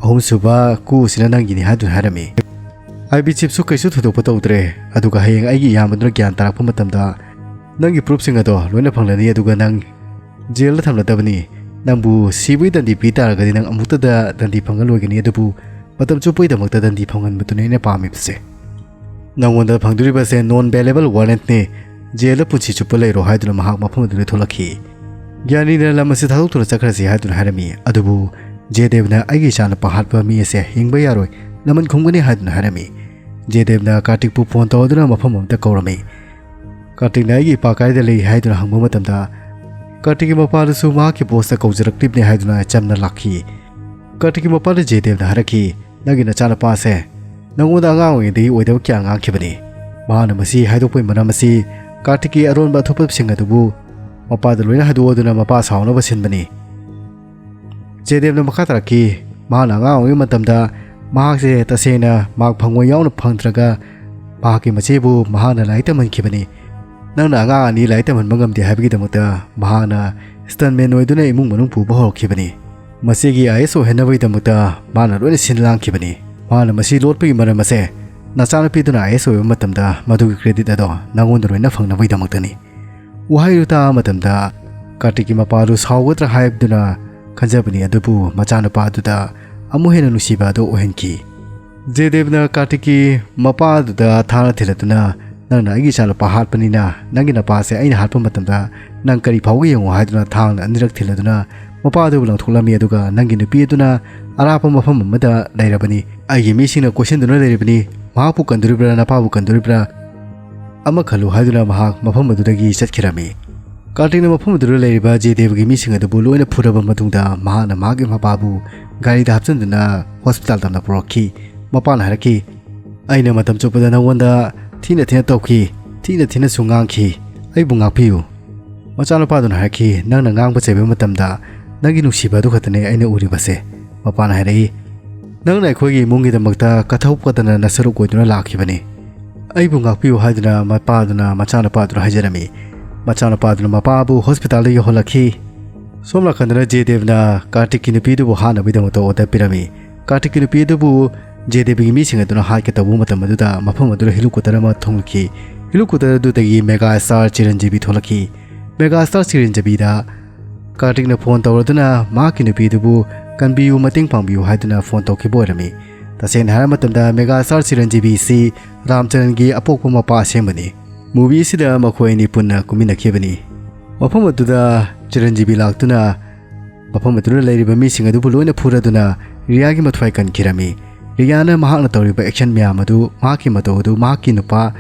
ꯑꯍꯨꯝꯁꯨꯕ ꯀꯨ ꯑꯁꯤꯅ ꯅꯪꯒꯤꯅꯤ" ꯍꯥꯏꯗꯨꯅ ꯍꯥꯏꯔꯝꯃꯤ꯫ ꯑꯥꯏ ꯕꯤ ꯆꯤꯞꯁꯨ ꯀꯩꯁꯨ ꯊꯣꯏꯗꯣꯛꯄ ꯇꯧꯗ꯭ꯔꯦ, ꯑꯗꯨꯒ ꯍꯌꯦꯡ ꯑꯩꯒꯤ ꯏꯌꯥꯝꯕꯗꯨꯅ ꯒ꯭ꯌꯥꯟ ꯇꯥꯔꯛꯄ ꯃꯇꯝꯗ ꯅꯪꯒꯤ ꯄ꯭ꯔꯨꯐꯁꯤꯡ ꯑꯗꯣ ꯂꯣꯏꯅ ꯐꯪꯂꯅꯤ, ꯑꯗꯨꯒ ꯅꯪ ꯖꯦꯜꯗ ꯊꯝꯂꯗꯕꯅꯤ꯫ ꯅꯪꯕꯨ ꯁꯤꯕꯒꯤ ꯗꯟꯗꯤ ꯄꯤ ꯇꯥꯔꯒꯗꯤ ꯅꯪ ꯑꯃꯨꯛꯇꯗ ꯗꯟꯗꯤ ꯐꯪꯍꯜꯂꯣꯏꯒꯅꯤ, ꯑꯗꯨꯕꯨ ꯃꯇꯝ ꯆꯨꯞꯄꯒꯤꯗꯃꯛꯇ ꯗꯟꯗꯤ ꯐꯪꯍꯟꯕꯗꯨꯅꯤ ꯑꯩꯅ ꯄꯥꯝꯃꯤꯕꯁꯦ꯫ ꯅꯪꯉꯣꯟꯗ ꯐꯪꯗꯣꯔꯤꯕꯁꯦ ꯅꯣꯟ ꯕꯦꯂꯦꯕꯜ ꯋꯥꯔꯦꯟꯠꯅꯤ꯫ ꯖꯦꯜꯗ ꯄꯨꯟꯁꯤ ꯆꯨꯞꯄ ꯂꯩꯔꯣ ꯍꯥꯏꯗꯨꯅ ꯃꯍꯥꯛ ꯃꯐꯝ ꯑꯗꯨꯗꯒꯤ ꯊꯣꯛꯂꯛꯈꯤ꯫ ꯒ꯭ꯌꯥꯅꯤꯅ ꯂꯝ ꯑꯁꯤ ꯊꯥꯗꯣꯛꯇꯨꯅ ꯆꯠꯈ꯭ꯔꯁꯤ ꯍꯥꯏꯗꯨꯅ ꯍꯥꯏꯔꯝꯃꯤ꯫ ꯑꯗꯨꯕꯨ ꯖꯦꯗꯦꯕꯅ, "ꯑꯩꯒꯤ ꯏꯆꯥꯅꯨꯄꯥ ꯍꯥꯠꯄ ꯃꯤ ꯑꯁꯦ ꯍꯤꯡꯕ ꯌꯥꯔꯣꯏ, ꯂꯃꯟ ꯈꯨꯝꯒꯅꯤ" ꯍꯥꯏꯗꯨꯅ ꯍꯥꯏꯔꯝꯃꯤ꯫ ꯖꯦꯗꯦꯕꯅ ꯀꯥꯔꯇꯤꯛꯄꯨ ꯐꯣꯟ ꯇꯧꯗꯨꯅ ꯃꯐꯝ ꯑꯃꯗ ꯀꯧꯔꯝꯃꯤ꯫ ꯀꯥꯔꯇꯤꯛꯅ "ꯑꯩꯒꯤ ꯏꯄꯥ ꯀꯥꯏꯗ ꯂꯩ?" ꯍꯥꯏꯗꯨꯅ ꯍꯪꯕ ꯃꯇꯝꯗ, ꯀꯥꯔꯇꯤꯛꯀꯤ ꯃꯄꯥꯗꯨꯁꯨ ꯃꯍꯥꯛꯀꯤ ꯕꯣꯁꯇ ꯀꯧꯖꯔꯛꯂꯤꯕꯅꯤ ꯍꯥꯏꯗꯨꯅ ꯆꯝꯅ ꯂꯥꯛꯈꯤ꯫ ꯀꯥꯔꯇꯤꯛꯀꯤ ꯃꯄꯥꯅ ꯖꯦꯗꯦꯕꯗ ꯍꯥꯏꯔꯛꯈꯤ, "ꯅꯪꯒꯤ ꯅꯆꯥꯅꯨꯄꯥꯁꯦ ꯅꯉꯣꯟꯗ ꯑꯉꯥꯡ ꯑꯣꯏꯔꯤꯉꯩꯗꯒꯤ ꯑꯣꯏꯗꯕ ꯀꯌꯥ ꯉꯥꯡꯈꯤꯕꯅꯤ꯫ ꯃꯍꯥꯛꯅ ꯃꯁꯤ ꯍꯥꯏꯗꯣꯛꯄꯒꯤ ꯃꯔꯝ ꯑꯁꯤ ꯀꯥꯔꯇꯤꯛꯀꯤ ꯑꯔꯣꯟꯕ ꯑꯊꯣꯠꯄꯁꯤꯡ ꯑꯗꯨꯕꯨ ꯃꯄꯥꯗ ꯂꯣꯏꯅ ꯍꯥꯏꯗꯣꯛꯑꯗꯨꯅ ꯃꯄꯥ ꯁꯥꯎꯅꯕ ꯁꯤꯟꯕꯅꯤ꯫ ꯖꯦꯗꯦꯕꯅ ꯃꯈꯥ ꯇꯥꯔꯛꯈꯤ, ꯃꯍꯥꯛꯅ ꯑꯉꯥꯡ ꯑꯣꯏꯔꯤꯉꯩ ꯃꯇꯝꯗ ꯃꯍꯥꯛꯁꯦ ꯇꯁꯦꯡꯅ ꯃꯍꯥꯛ ꯐꯪꯉꯣꯏ ꯌꯥꯎꯅ ꯐꯪꯗ꯭ꯔꯒ ꯃꯍꯥꯛꯀꯤ ꯃꯆꯦꯕꯨ ꯃꯍꯥꯛꯅ ꯂꯥꯏꯔꯤꯛ ꯇꯝꯍꯟꯈꯤꯕꯅꯤ꯫ ꯅꯪꯅ ꯑꯉꯥꯡ ꯑꯅꯤ ꯂꯥꯏꯔꯤꯛ ꯇꯝꯍꯟꯕ ꯉꯝꯗꯦ ꯍꯥꯏꯕꯒꯤꯗꯃꯛꯇ ꯃꯍꯥꯛꯅ ꯁ꯭ꯇꯟꯃꯦꯟ ꯑꯣꯏꯗꯨꯅ ꯏꯃꯨꯡ ꯃꯅꯨꯡ ꯄꯨꯕ ꯍꯧꯔꯛꯈꯤꯕꯅꯤ꯫ ꯃꯁꯤꯒꯤ ꯑꯥꯏ ꯑꯦꯁ ꯑꯣꯏꯍꯟꯅꯕꯒꯤꯗꯃꯛꯇ ꯃꯥꯅ ꯂꯣꯏꯅ ꯁꯤꯟ ꯂꯥꯡꯈꯤꯕꯅꯤ꯫ ꯃꯥꯅ ꯃꯁꯤ ꯂꯣꯠꯄꯒꯤ ꯃꯔꯝ ꯑꯁꯦ ꯅꯆꯥꯅꯨꯄꯤꯗꯨꯅ ꯑꯥꯏ ꯑꯦꯁ ꯑꯣꯏꯕ ꯃꯇꯝꯗ ꯃꯗꯨꯒꯤ ꯀ꯭ꯔꯦꯗꯤꯠ ꯑꯗꯣ ꯅꯉꯣꯟꯗ ꯂꯣꯏꯅ ꯐꯪꯅꯕꯒꯤꯗꯃꯛꯇꯅꯤ꯫ ꯋꯥꯍꯩꯗꯨ ꯇꯥꯕ ꯃꯇꯝꯗ ꯀꯥꯔꯇꯤꯛꯀꯤ ꯃꯄꯥꯗꯨ ꯁꯥꯎꯒꯗ꯭ꯔꯥ ꯍꯥꯏꯕꯗꯨꯅ ꯈꯟꯖꯕꯅꯤ, ꯑꯗꯨꯕꯨ ꯃꯆꯥꯅꯨꯄꯥ ꯑꯗꯨꯗ ꯑꯃꯨꯛ ꯍꯦꯟꯅ ꯅꯨꯡꯁꯤꯕ ꯑꯗꯨ ꯑꯣꯏꯍꯟꯈꯤ꯫ ꯖꯦꯗꯦꯕꯅ ꯀꯥꯔꯇꯤꯛꯀꯤ ꯃꯄꯥ ꯑꯗꯨꯗ ꯊꯥꯡꯅ ꯊꯤꯜꯂꯗꯨꯅ, "ꯅꯪꯅ ꯑꯩꯒꯤ ꯏꯆꯥꯅꯨꯄꯥ ꯍꯥꯠꯄꯅꯤꯅ ꯅꯪꯒꯤ ꯅꯄꯥꯁꯦ ꯑꯩꯅ ꯍꯥꯠꯄ ꯃꯇꯝꯗ ꯅꯪ ꯀꯔꯤ ꯐꯥꯎꯒꯦ ꯌꯦꯡꯉꯨ" ꯍꯥꯏꯗꯨꯅ ꯊꯥꯡꯅ ꯑꯅꯤꯔꯛ ꯊꯤꯜꯂꯗꯨꯅ ꯃꯄꯥ ꯑꯗꯨꯕꯨ ꯂꯪꯊꯣꯛꯂꯝꯃꯤ꯫ ꯑꯗꯨꯒ, "ꯅꯪꯒꯤ ꯅꯨꯄꯤ ꯑꯗꯨꯅ ꯑꯔꯥꯞꯄ ꯃꯐꯝ ꯑꯃꯗ ꯂꯩꯔꯕꯅꯤ, ꯑꯩꯒꯤ ꯃꯤꯁꯤꯡꯅ ꯀꯣꯏꯁꯤꯟꯗꯨꯅ ꯂꯩꯔꯤꯕꯅꯤ, ꯃꯍꯥꯛꯄꯨ ꯀꯟꯗꯣꯔꯤꯕ꯭ꯔꯥ, ꯅꯄꯥꯕꯨ ꯀꯟꯗꯣꯔꯤꯕ꯭ꯔꯥ?" ꯑꯃ ꯈꯜꯂꯨ ꯍꯥꯏꯗꯨꯅ ꯃꯍꯥꯛ ꯃꯐꯝ ꯑꯗꯨꯗꯒꯤ ꯆꯠꯈꯤꯔꯝꯃꯤ꯫ ꯀꯥꯔꯇꯤꯛꯅ ꯃꯐꯝ ꯑꯗꯨꯗ ꯂꯩꯔꯤꯕ ꯖꯦꯗꯦꯕꯒꯤ ꯃꯤꯁꯤꯡ ꯑꯗꯨꯕꯨ ꯂꯣꯏꯅ ꯐꯨꯔꯕ ꯃꯇꯨꯡꯗ ꯃꯍꯥꯛꯅ ꯃꯍꯥꯛꯀꯤ ꯃꯄꯥꯕꯨ ꯒꯥꯔꯤꯗ ꯍꯥꯞꯆꯤꯟꯗꯨꯅ ꯍꯣꯁꯄꯤꯇꯥꯜ ꯇꯝꯅ ꯄꯨꯔꯛꯈꯤ꯫ ꯃꯄꯥꯅ ꯍꯥꯏꯔꯛꯈꯤ, "ꯑꯩꯅ ꯃꯇꯝ ꯆꯨꯞꯄꯗ ꯅꯉꯣꯟꯗ ꯊꯤꯅ ꯊꯤꯅ ꯇꯧꯈꯤ, ꯊꯤꯅ ꯊꯤꯅꯁꯨ ꯉꯥꯡꯈꯤ, ꯑꯩꯕꯨ ꯉꯥꯛꯄꯤꯌꯨ꯫" ꯃꯆꯥꯅꯨꯄꯥꯗꯨꯅ ꯍꯥꯏꯔꯛꯈꯤ, "ꯅꯪꯅ ꯉꯥꯡꯕ ꯆꯩꯕ ꯃꯇꯝꯗ ꯅꯪꯒꯤ ꯅꯨꯡꯁꯤꯕ ꯑꯗꯨ ꯈꯛꯇꯅꯦ ꯑꯩꯅ ꯎꯔꯤꯕꯁꯦ꯫" ꯃꯄꯥꯅ ꯍꯥꯏꯔꯛꯏ, "ꯅꯪꯅ ꯑꯩꯈꯣꯏꯒꯤ ꯏꯃꯨꯡꯒꯤꯗꯃꯛꯇ ꯀꯠꯊꯣꯛꯀꯗꯅ ꯅꯁꯔꯨꯛ ꯑꯣꯏꯗꯨꯅ ꯂꯥꯛꯈꯤꯕꯅꯤ꯫ ꯑꯩꯕꯨ ꯉꯥꯛꯄꯤꯌꯨ" ꯍꯥꯏꯗꯨꯅ ꯃꯄꯥꯗꯨꯅ ꯃꯆꯥꯅꯨꯄꯥꯗꯨꯗ ꯍꯥꯏꯖꯔꯝꯃꯤ꯫ ꯃꯆꯥꯅꯨꯄꯥꯗꯨꯅ ꯃꯄꯥꯕꯨ ꯍꯣꯁꯄꯤꯇꯥꯜꯗ ꯌꯧꯍꯜꯂꯛꯈꯤ꯫ ꯁꯣꯝ ꯅꯥꯀꯟꯗꯅ ꯖꯦꯗꯦꯕꯅ ꯀꯥꯔꯇꯤꯛꯀꯤ ꯅꯨꯄꯤꯗꯨꯕꯨ ꯍꯥꯠꯅꯕꯒꯤꯗꯃꯛꯇ ꯑꯣꯔꯗꯔ ꯄꯤꯔꯝꯃꯤ꯫ ꯀꯥꯔꯇꯤꯛꯀꯤ ꯅꯨꯄꯤ ꯑꯗꯨꯕꯨ ꯖꯦꯗꯦꯕꯒꯤ ꯃꯤꯁꯤꯡ ꯑꯗꯨꯅ ꯍꯥꯠꯀꯦ ꯇꯧꯕ ꯃꯇꯝ ꯑꯗꯨꯗ ꯃꯐꯝ ꯑꯗꯨꯗ ꯍꯦꯂꯤꯀꯣꯞꯇꯔ ꯑꯃ ꯊꯨꯡꯂꯛꯈꯤ꯫ ꯍꯦꯂꯤꯀꯣꯞꯇꯔ ꯑꯗꯨꯗꯒꯤ ꯃꯦꯒꯥ ꯁ꯭ꯇꯥꯔ ꯆꯤꯔꯟꯖꯤꯕꯤ ꯊꯣꯛꯂꯛꯈꯤ꯫ ꯃꯦꯒꯥ ꯁ꯭ꯇꯥꯔ ꯆꯤꯔꯟꯖꯤꯕꯤꯗ ꯀꯥꯔꯇꯤꯛꯅ ꯐꯣꯟ ꯇꯧꯔꯗꯨꯅ ꯃꯍꯥꯛꯀꯤ ꯅꯨꯄꯤ ꯑꯗꯨꯕꯨ ꯀꯟꯕꯤꯌꯨ, ꯃꯇꯦꯡ ꯄꯥꯡꯕꯤꯌꯨ ꯍꯥꯏꯗꯨꯅ ꯐꯣꯟ ꯇꯧꯈꯤꯕ ꯑꯣꯏꯔꯝꯃꯤ꯫ ꯇꯁꯦꯡꯅ ꯍꯥꯏꯔꯕ ꯃꯇꯝꯗ ꯃꯦꯒꯥ ꯁ꯭ꯇꯥꯔ ꯆꯤꯔꯟꯖꯤꯕꯤꯁꯤ ꯔꯥꯝ ꯆꯔꯟꯒꯤ ꯑꯄꯣꯛꯄ ꯃꯄꯥ ꯑꯁꯦꯡꯕꯅꯤ꯫ ꯃꯨꯚꯤ ꯑꯁꯤꯗ ꯃꯈꯣꯏ ꯑꯅꯤ ꯄꯨꯟꯅ ꯀꯨꯝꯃꯤꯟꯅꯈꯤꯕꯅꯤ꯫ ꯃꯐꯝ ꯑꯗꯨꯗ ꯆꯤꯔꯟꯖꯤꯕꯤ ꯂꯥꯛꯇꯨꯅ ꯃꯐꯝ ꯑꯗꯨꯗ ꯂꯩꯔꯤꯕ ꯃꯤꯁꯤꯡ ꯑꯗꯨꯕꯨ ꯂꯣꯏꯅ ꯐꯨꯔꯗꯨꯅ ꯔꯤꯌꯥꯒꯤ ꯃꯊ꯭ꯋꯥꯏ ꯀꯟꯈꯤꯔꯝꯃꯤ꯫ ꯔꯤꯌꯥꯅ ꯃꯍꯥꯛꯅ ꯇꯧꯔꯤꯕ ꯑꯦꯛꯁꯟ ꯃꯌꯥꯝ ꯑꯗꯨ, ꯃꯍꯥꯛꯀꯤ ꯃꯇꯧ ꯑꯗꯨ ꯃꯍꯥꯛꯀꯤ ꯅꯨꯄꯥ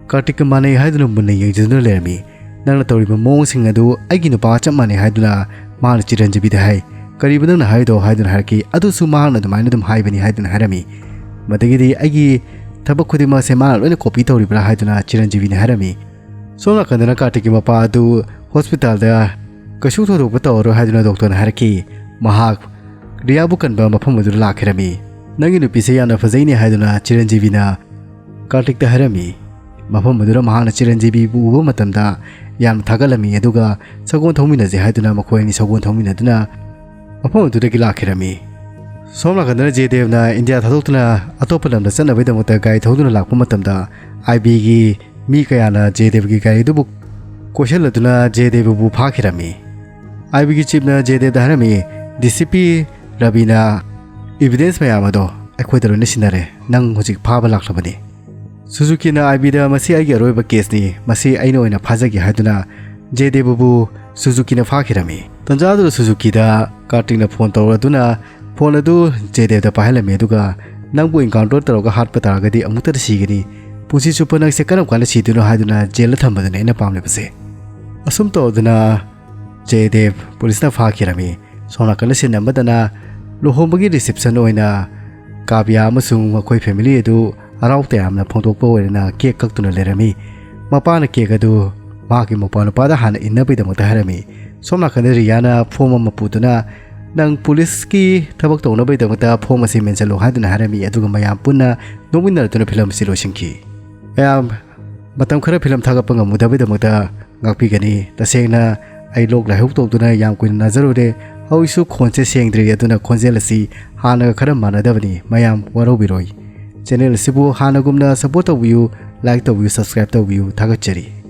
ꯀꯥꯔꯇꯤꯛꯀ ꯃꯥꯟꯅꯩ ꯍꯥꯏꯗꯨꯅ ꯃꯨꯟꯅ ꯌꯦꯡꯖꯗꯨꯅ ꯂꯩꯔꯝꯃꯤ꯫ "ꯅꯪꯅ ꯇꯧꯔꯤꯕ ꯃꯑꯣꯡꯁꯤꯡ ꯑꯗꯨ ꯑꯩꯒꯤ ꯅꯨꯄꯥꯒ ꯆꯞ ꯃꯥꯟꯅꯩ" ꯍꯥꯏꯗꯨꯅ ꯃꯍꯥꯛꯅ ꯆꯤꯔꯟꯖꯤꯕꯤꯗ ꯍꯥꯏ꯫ "ꯀꯔꯤꯕ ꯅꯪꯅ ꯍꯥꯏꯔꯤꯗꯣ?" ꯍꯥꯏꯗꯨꯅ ꯍꯥꯏꯔꯛꯈꯤ꯫ "ꯑꯗꯨꯁꯨ ꯃꯍꯥꯛꯅ ꯑꯗꯨꯃꯥꯏꯅ ꯑꯗꯨꯝ ꯍꯥꯏꯕꯅꯤ" ꯍꯥꯏꯗꯨꯅ ꯍꯥꯏꯔꯝꯃꯤ꯫ ꯃꯗꯒꯤꯗꯤ ꯑꯩꯒꯤ ꯊꯕꯛ ꯈꯨꯗꯤꯡꯃꯛꯁꯦ ꯃꯥꯅ ꯂꯣꯏꯅ ꯀꯣꯄꯤ ꯇꯧꯔꯤꯕ꯭ꯔꯥ ꯍꯥꯏꯗꯨꯅ ꯆꯤꯔꯟꯖꯤꯕꯤꯅ ꯍꯥꯏꯔꯝꯃꯤ꯫ ꯁꯣꯝ ꯅꯥꯀꯟꯗꯅ ꯀꯥꯔꯇꯤꯛꯀꯤ ꯃꯄꯥ ꯑꯗꯨ ꯍꯣꯁꯄꯤꯇꯥꯜꯗ ꯀꯩꯁꯨ ꯊꯣꯏꯗꯣꯛꯄ ꯇꯧꯔꯔꯣꯏ ꯍꯥꯏꯗꯨꯅ ꯗꯣꯛꯇꯔꯅ ꯍꯥꯏꯔꯛꯈꯤ꯫ ꯃꯍꯥꯛ ꯔꯤꯌꯥꯕꯨ ꯀꯟꯕ ꯃꯐꯝ ꯑꯗꯨꯗ ꯂꯥꯛꯈꯤꯔꯝꯃꯤ꯫ "ꯅꯪꯒꯤ ꯅꯨꯄꯤꯁꯦ ꯌꯥꯝꯅ ꯐꯖꯩꯅꯦ" ꯍꯥꯏꯗꯨꯅ ꯆꯤꯔꯟꯖꯤꯕꯤꯅ ꯀꯥꯔꯇꯤꯛꯇ ꯍꯥꯏꯔꯝꯃꯤ꯫ ꯃꯐꯝ ꯑꯗꯨꯗ ꯃꯍꯥꯛꯅ ꯆꯤꯔꯟꯖꯤꯕꯤꯕꯨ ꯎꯕ ꯃꯇꯝꯗ ꯌꯥꯝꯅ ꯊꯥꯒꯠꯂꯝꯃꯤ, ꯑꯗꯨꯒ ꯁꯒꯣꯜ ꯊꯧꯃꯤꯟꯅꯁꯦ ꯍꯥꯏꯗꯨꯅ ꯃꯈꯣꯏ ꯑꯅꯤ ꯁꯒꯣꯜ ꯊꯧꯃꯤꯟꯅꯗꯨꯅ ꯃꯐꯝ ꯑꯗꯨꯗꯒꯤ ꯂꯥꯛꯈꯤꯔꯝꯃꯤ꯫ ꯁꯣꯝ ꯅꯥꯀꯟꯗꯅ ꯖꯦꯗꯦꯕꯅ ꯏꯟꯗꯤꯌꯥ ꯊꯥꯗꯣꯛꯇꯨꯅ ꯑꯇꯣꯞꯄ ꯂꯝꯗ ꯆꯠꯅꯕꯒꯤꯗꯃꯛꯇ ꯒꯥꯔꯤ ꯊꯧꯗꯨꯅ ꯂꯥꯛꯄ ꯃꯇꯝꯗ, ꯑꯥꯏ ꯕꯤꯒꯤ ꯃꯤ ꯀꯌꯥꯅ ꯖꯦꯗꯦꯕꯒꯤ ꯒꯥꯔꯤꯗꯨꯕꯨ ꯀꯣꯏꯁꯤꯜꯂꯗꯨꯅ ꯖꯦꯗꯦꯕꯕꯨ ꯐꯥꯈꯤꯔꯝꯃꯤ꯫ ꯑꯥꯏ ꯕꯤꯒꯤ ꯆꯤꯞꯅ ꯖꯦꯗꯦꯕꯗ ꯍꯥꯏꯔꯝꯃꯤ, "ꯗꯤ ꯁꯤ ꯄꯤ ꯔꯕꯤꯅ ꯏꯕꯤꯗꯦꯟꯁ ꯃꯌꯥꯝ ꯑꯗꯣ ꯑꯩꯈꯣꯏꯗ ꯂꯣꯏꯅ ꯁꯤꯟꯅꯔꯦ, ꯅꯪ ꯍꯧꯖꯤꯛ ꯐꯥꯕ ꯂꯥꯛꯂꯕꯅꯤ"꯫ ꯁꯨꯖꯨꯀꯤꯅ ꯑꯥꯏ ꯕꯤꯗ, "ꯃꯁꯤ ꯑꯩꯒꯤ ꯑꯔꯣꯏꯕ ꯀꯦꯁꯅꯤ, ꯃꯁꯤ ꯑꯩꯅ ꯑꯣꯏꯅ ꯐꯥꯖꯒꯦ" ꯍꯥꯏꯗꯨꯅ ꯖꯦꯗꯦꯕꯕꯨ ꯁꯨꯖꯨꯀꯤꯅ ꯐꯥꯈꯤꯔꯝꯃꯤ꯫ ꯇꯟꯖꯥ ꯑꯗꯨꯗ ꯁꯨꯖꯨꯀꯤꯗ ꯀꯥꯔꯇꯤꯛꯅ ꯐꯣꯟ ꯇꯧꯔꯗꯨꯅ ꯐꯣꯟ ꯑꯗꯨ ꯖꯦꯗꯦꯕꯗ ꯄꯥꯏꯍꯜꯂꯝꯃꯤ, ꯑꯗꯨꯒ, "ꯅꯪꯕꯨ ꯏꯟꯀꯥꯎꯟꯇꯔ ꯇꯧꯔꯒ ꯍꯥꯠꯄ ꯇꯥꯔꯒꯗꯤ ꯑꯃꯨꯛꯇꯗ ꯁꯤꯒꯅꯤ, ꯄꯨꯟꯁꯤ ꯆꯨꯞꯄ ꯅꯪꯁꯦ ꯀꯔꯝ ꯀꯥꯟꯗ ꯁꯤꯗꯣꯏꯅꯣ ꯍꯥꯏꯗꯨꯅ ꯖꯦꯜꯗ ꯊꯝꯕꯗꯨꯅꯤ ꯑꯩꯅ ꯄꯥꯝꯂꯤꯕꯁꯦ"꯫ ꯑꯁꯨꯝ ꯇꯧꯗꯨꯅ ꯖꯦꯗꯦꯕ ꯄꯨꯂꯤꯁꯅ ꯐꯥꯈꯤꯔꯝꯃꯤ꯫ ꯁꯣꯝ ꯅꯥꯀꯟꯗ ꯁꯤꯟ ꯑꯃꯗꯅ ꯂꯨꯍꯣꯡꯕꯒꯤ ꯔꯤꯁꯦꯞꯁꯟ ꯑꯣꯏꯅ ꯀꯥꯕ꯭ꯌꯥ ꯑꯃꯁꯨꯡ ꯃꯈꯣꯏ ꯐꯦꯃꯤꯂꯤ ꯑꯗꯨ ꯍꯔꯥꯎ ꯇꯌꯥꯝꯅ ꯐꯣꯡꯗꯣꯛꯄ ꯑꯣꯏꯅ ꯀꯦꯛ ꯀꯛꯇꯨꯅ ꯂꯩꯔꯝꯃꯤ꯫ ꯃꯄꯥꯅ ꯀꯦꯛ ꯑꯗꯨ ꯃꯍꯥꯛꯀꯤ ꯃꯧꯄ꯭ꯋꯥ ꯅꯨꯄꯥꯗ ꯍꯥꯟꯅ ꯏꯟꯅꯕꯒꯤꯗꯃꯛꯇ ꯍꯥꯏꯔꯝꯃꯤ꯫ ꯁꯣꯝ ꯅꯥꯀꯟꯗ ꯔꯤꯌꯥꯅ ꯐꯣꯝ ꯑꯃ ꯄꯨꯗꯨꯅ, "ꯅꯪ ꯄꯨꯂꯤꯁꯀꯤ ꯊꯕꯛ ꯇꯧꯅꯕꯒꯤꯗꯃꯛꯇ ꯐꯣꯝ ꯑꯁꯤ ꯃꯦꯟꯁꯤꯜꯂꯨ" ꯍꯥꯏꯗꯨꯅ ꯍꯥꯏꯔꯝꯃꯤ꯫ ꯑꯗꯨꯒ ꯃꯌꯥꯝ ꯄꯨꯟꯅ ꯅꯣꯛꯃꯤꯟꯅꯗꯨꯅ ꯐꯤꯂꯝ ꯑꯁꯤ ꯂꯣꯏꯁꯤꯟꯈꯤ꯫ ꯃꯌꯥꯝ, ꯃꯇꯝ ꯈꯔ ꯐꯤꯂꯝ ꯊꯥꯒꯠꯄ ꯉꯝꯃꯨꯗꯕꯒꯤꯗꯃꯛꯇ ꯉꯥꯛꯄꯤꯒꯅꯤ꯫ ꯇꯁꯦꯡꯅ ꯑꯩ ꯂꯣꯛ ꯂꯥꯏꯍꯧ ꯇꯧꯗꯨꯅ ꯌꯥꯝ ꯀꯨꯏꯅ ꯅꯥꯖꯔꯨꯔꯦ꯫ ꯍꯧꯖꯤꯛꯁꯨ ꯈꯣꯟꯁꯦ ꯁꯦꯡꯗ꯭ꯔꯤ, ꯑꯗꯨꯅ ꯈꯣꯟꯖꯦꯜ ꯑꯁꯤ ꯍꯥꯟꯅꯒ ꯈꯔ ꯃꯥꯟꯅꯗꯕꯅꯤ꯫ ꯃꯌꯥꯝ ꯋꯥꯔꯧꯕꯤꯔꯣꯏ꯫ ꯆꯦꯅꯦꯜ ꯑꯁꯤꯕꯨ ꯍꯥꯟꯅꯒꯨꯝꯅ ꯁꯄꯣꯔꯠ ꯇꯧꯕꯤꯌꯨ, ꯂꯥꯏꯛ ꯇꯧꯕꯤꯌꯨ, ꯁꯕꯁꯀ꯭ꯔꯥꯏꯕ ꯇꯧꯕꯤꯌꯨ꯫ ꯊꯥꯒꯠꯆꯔꯤ꯫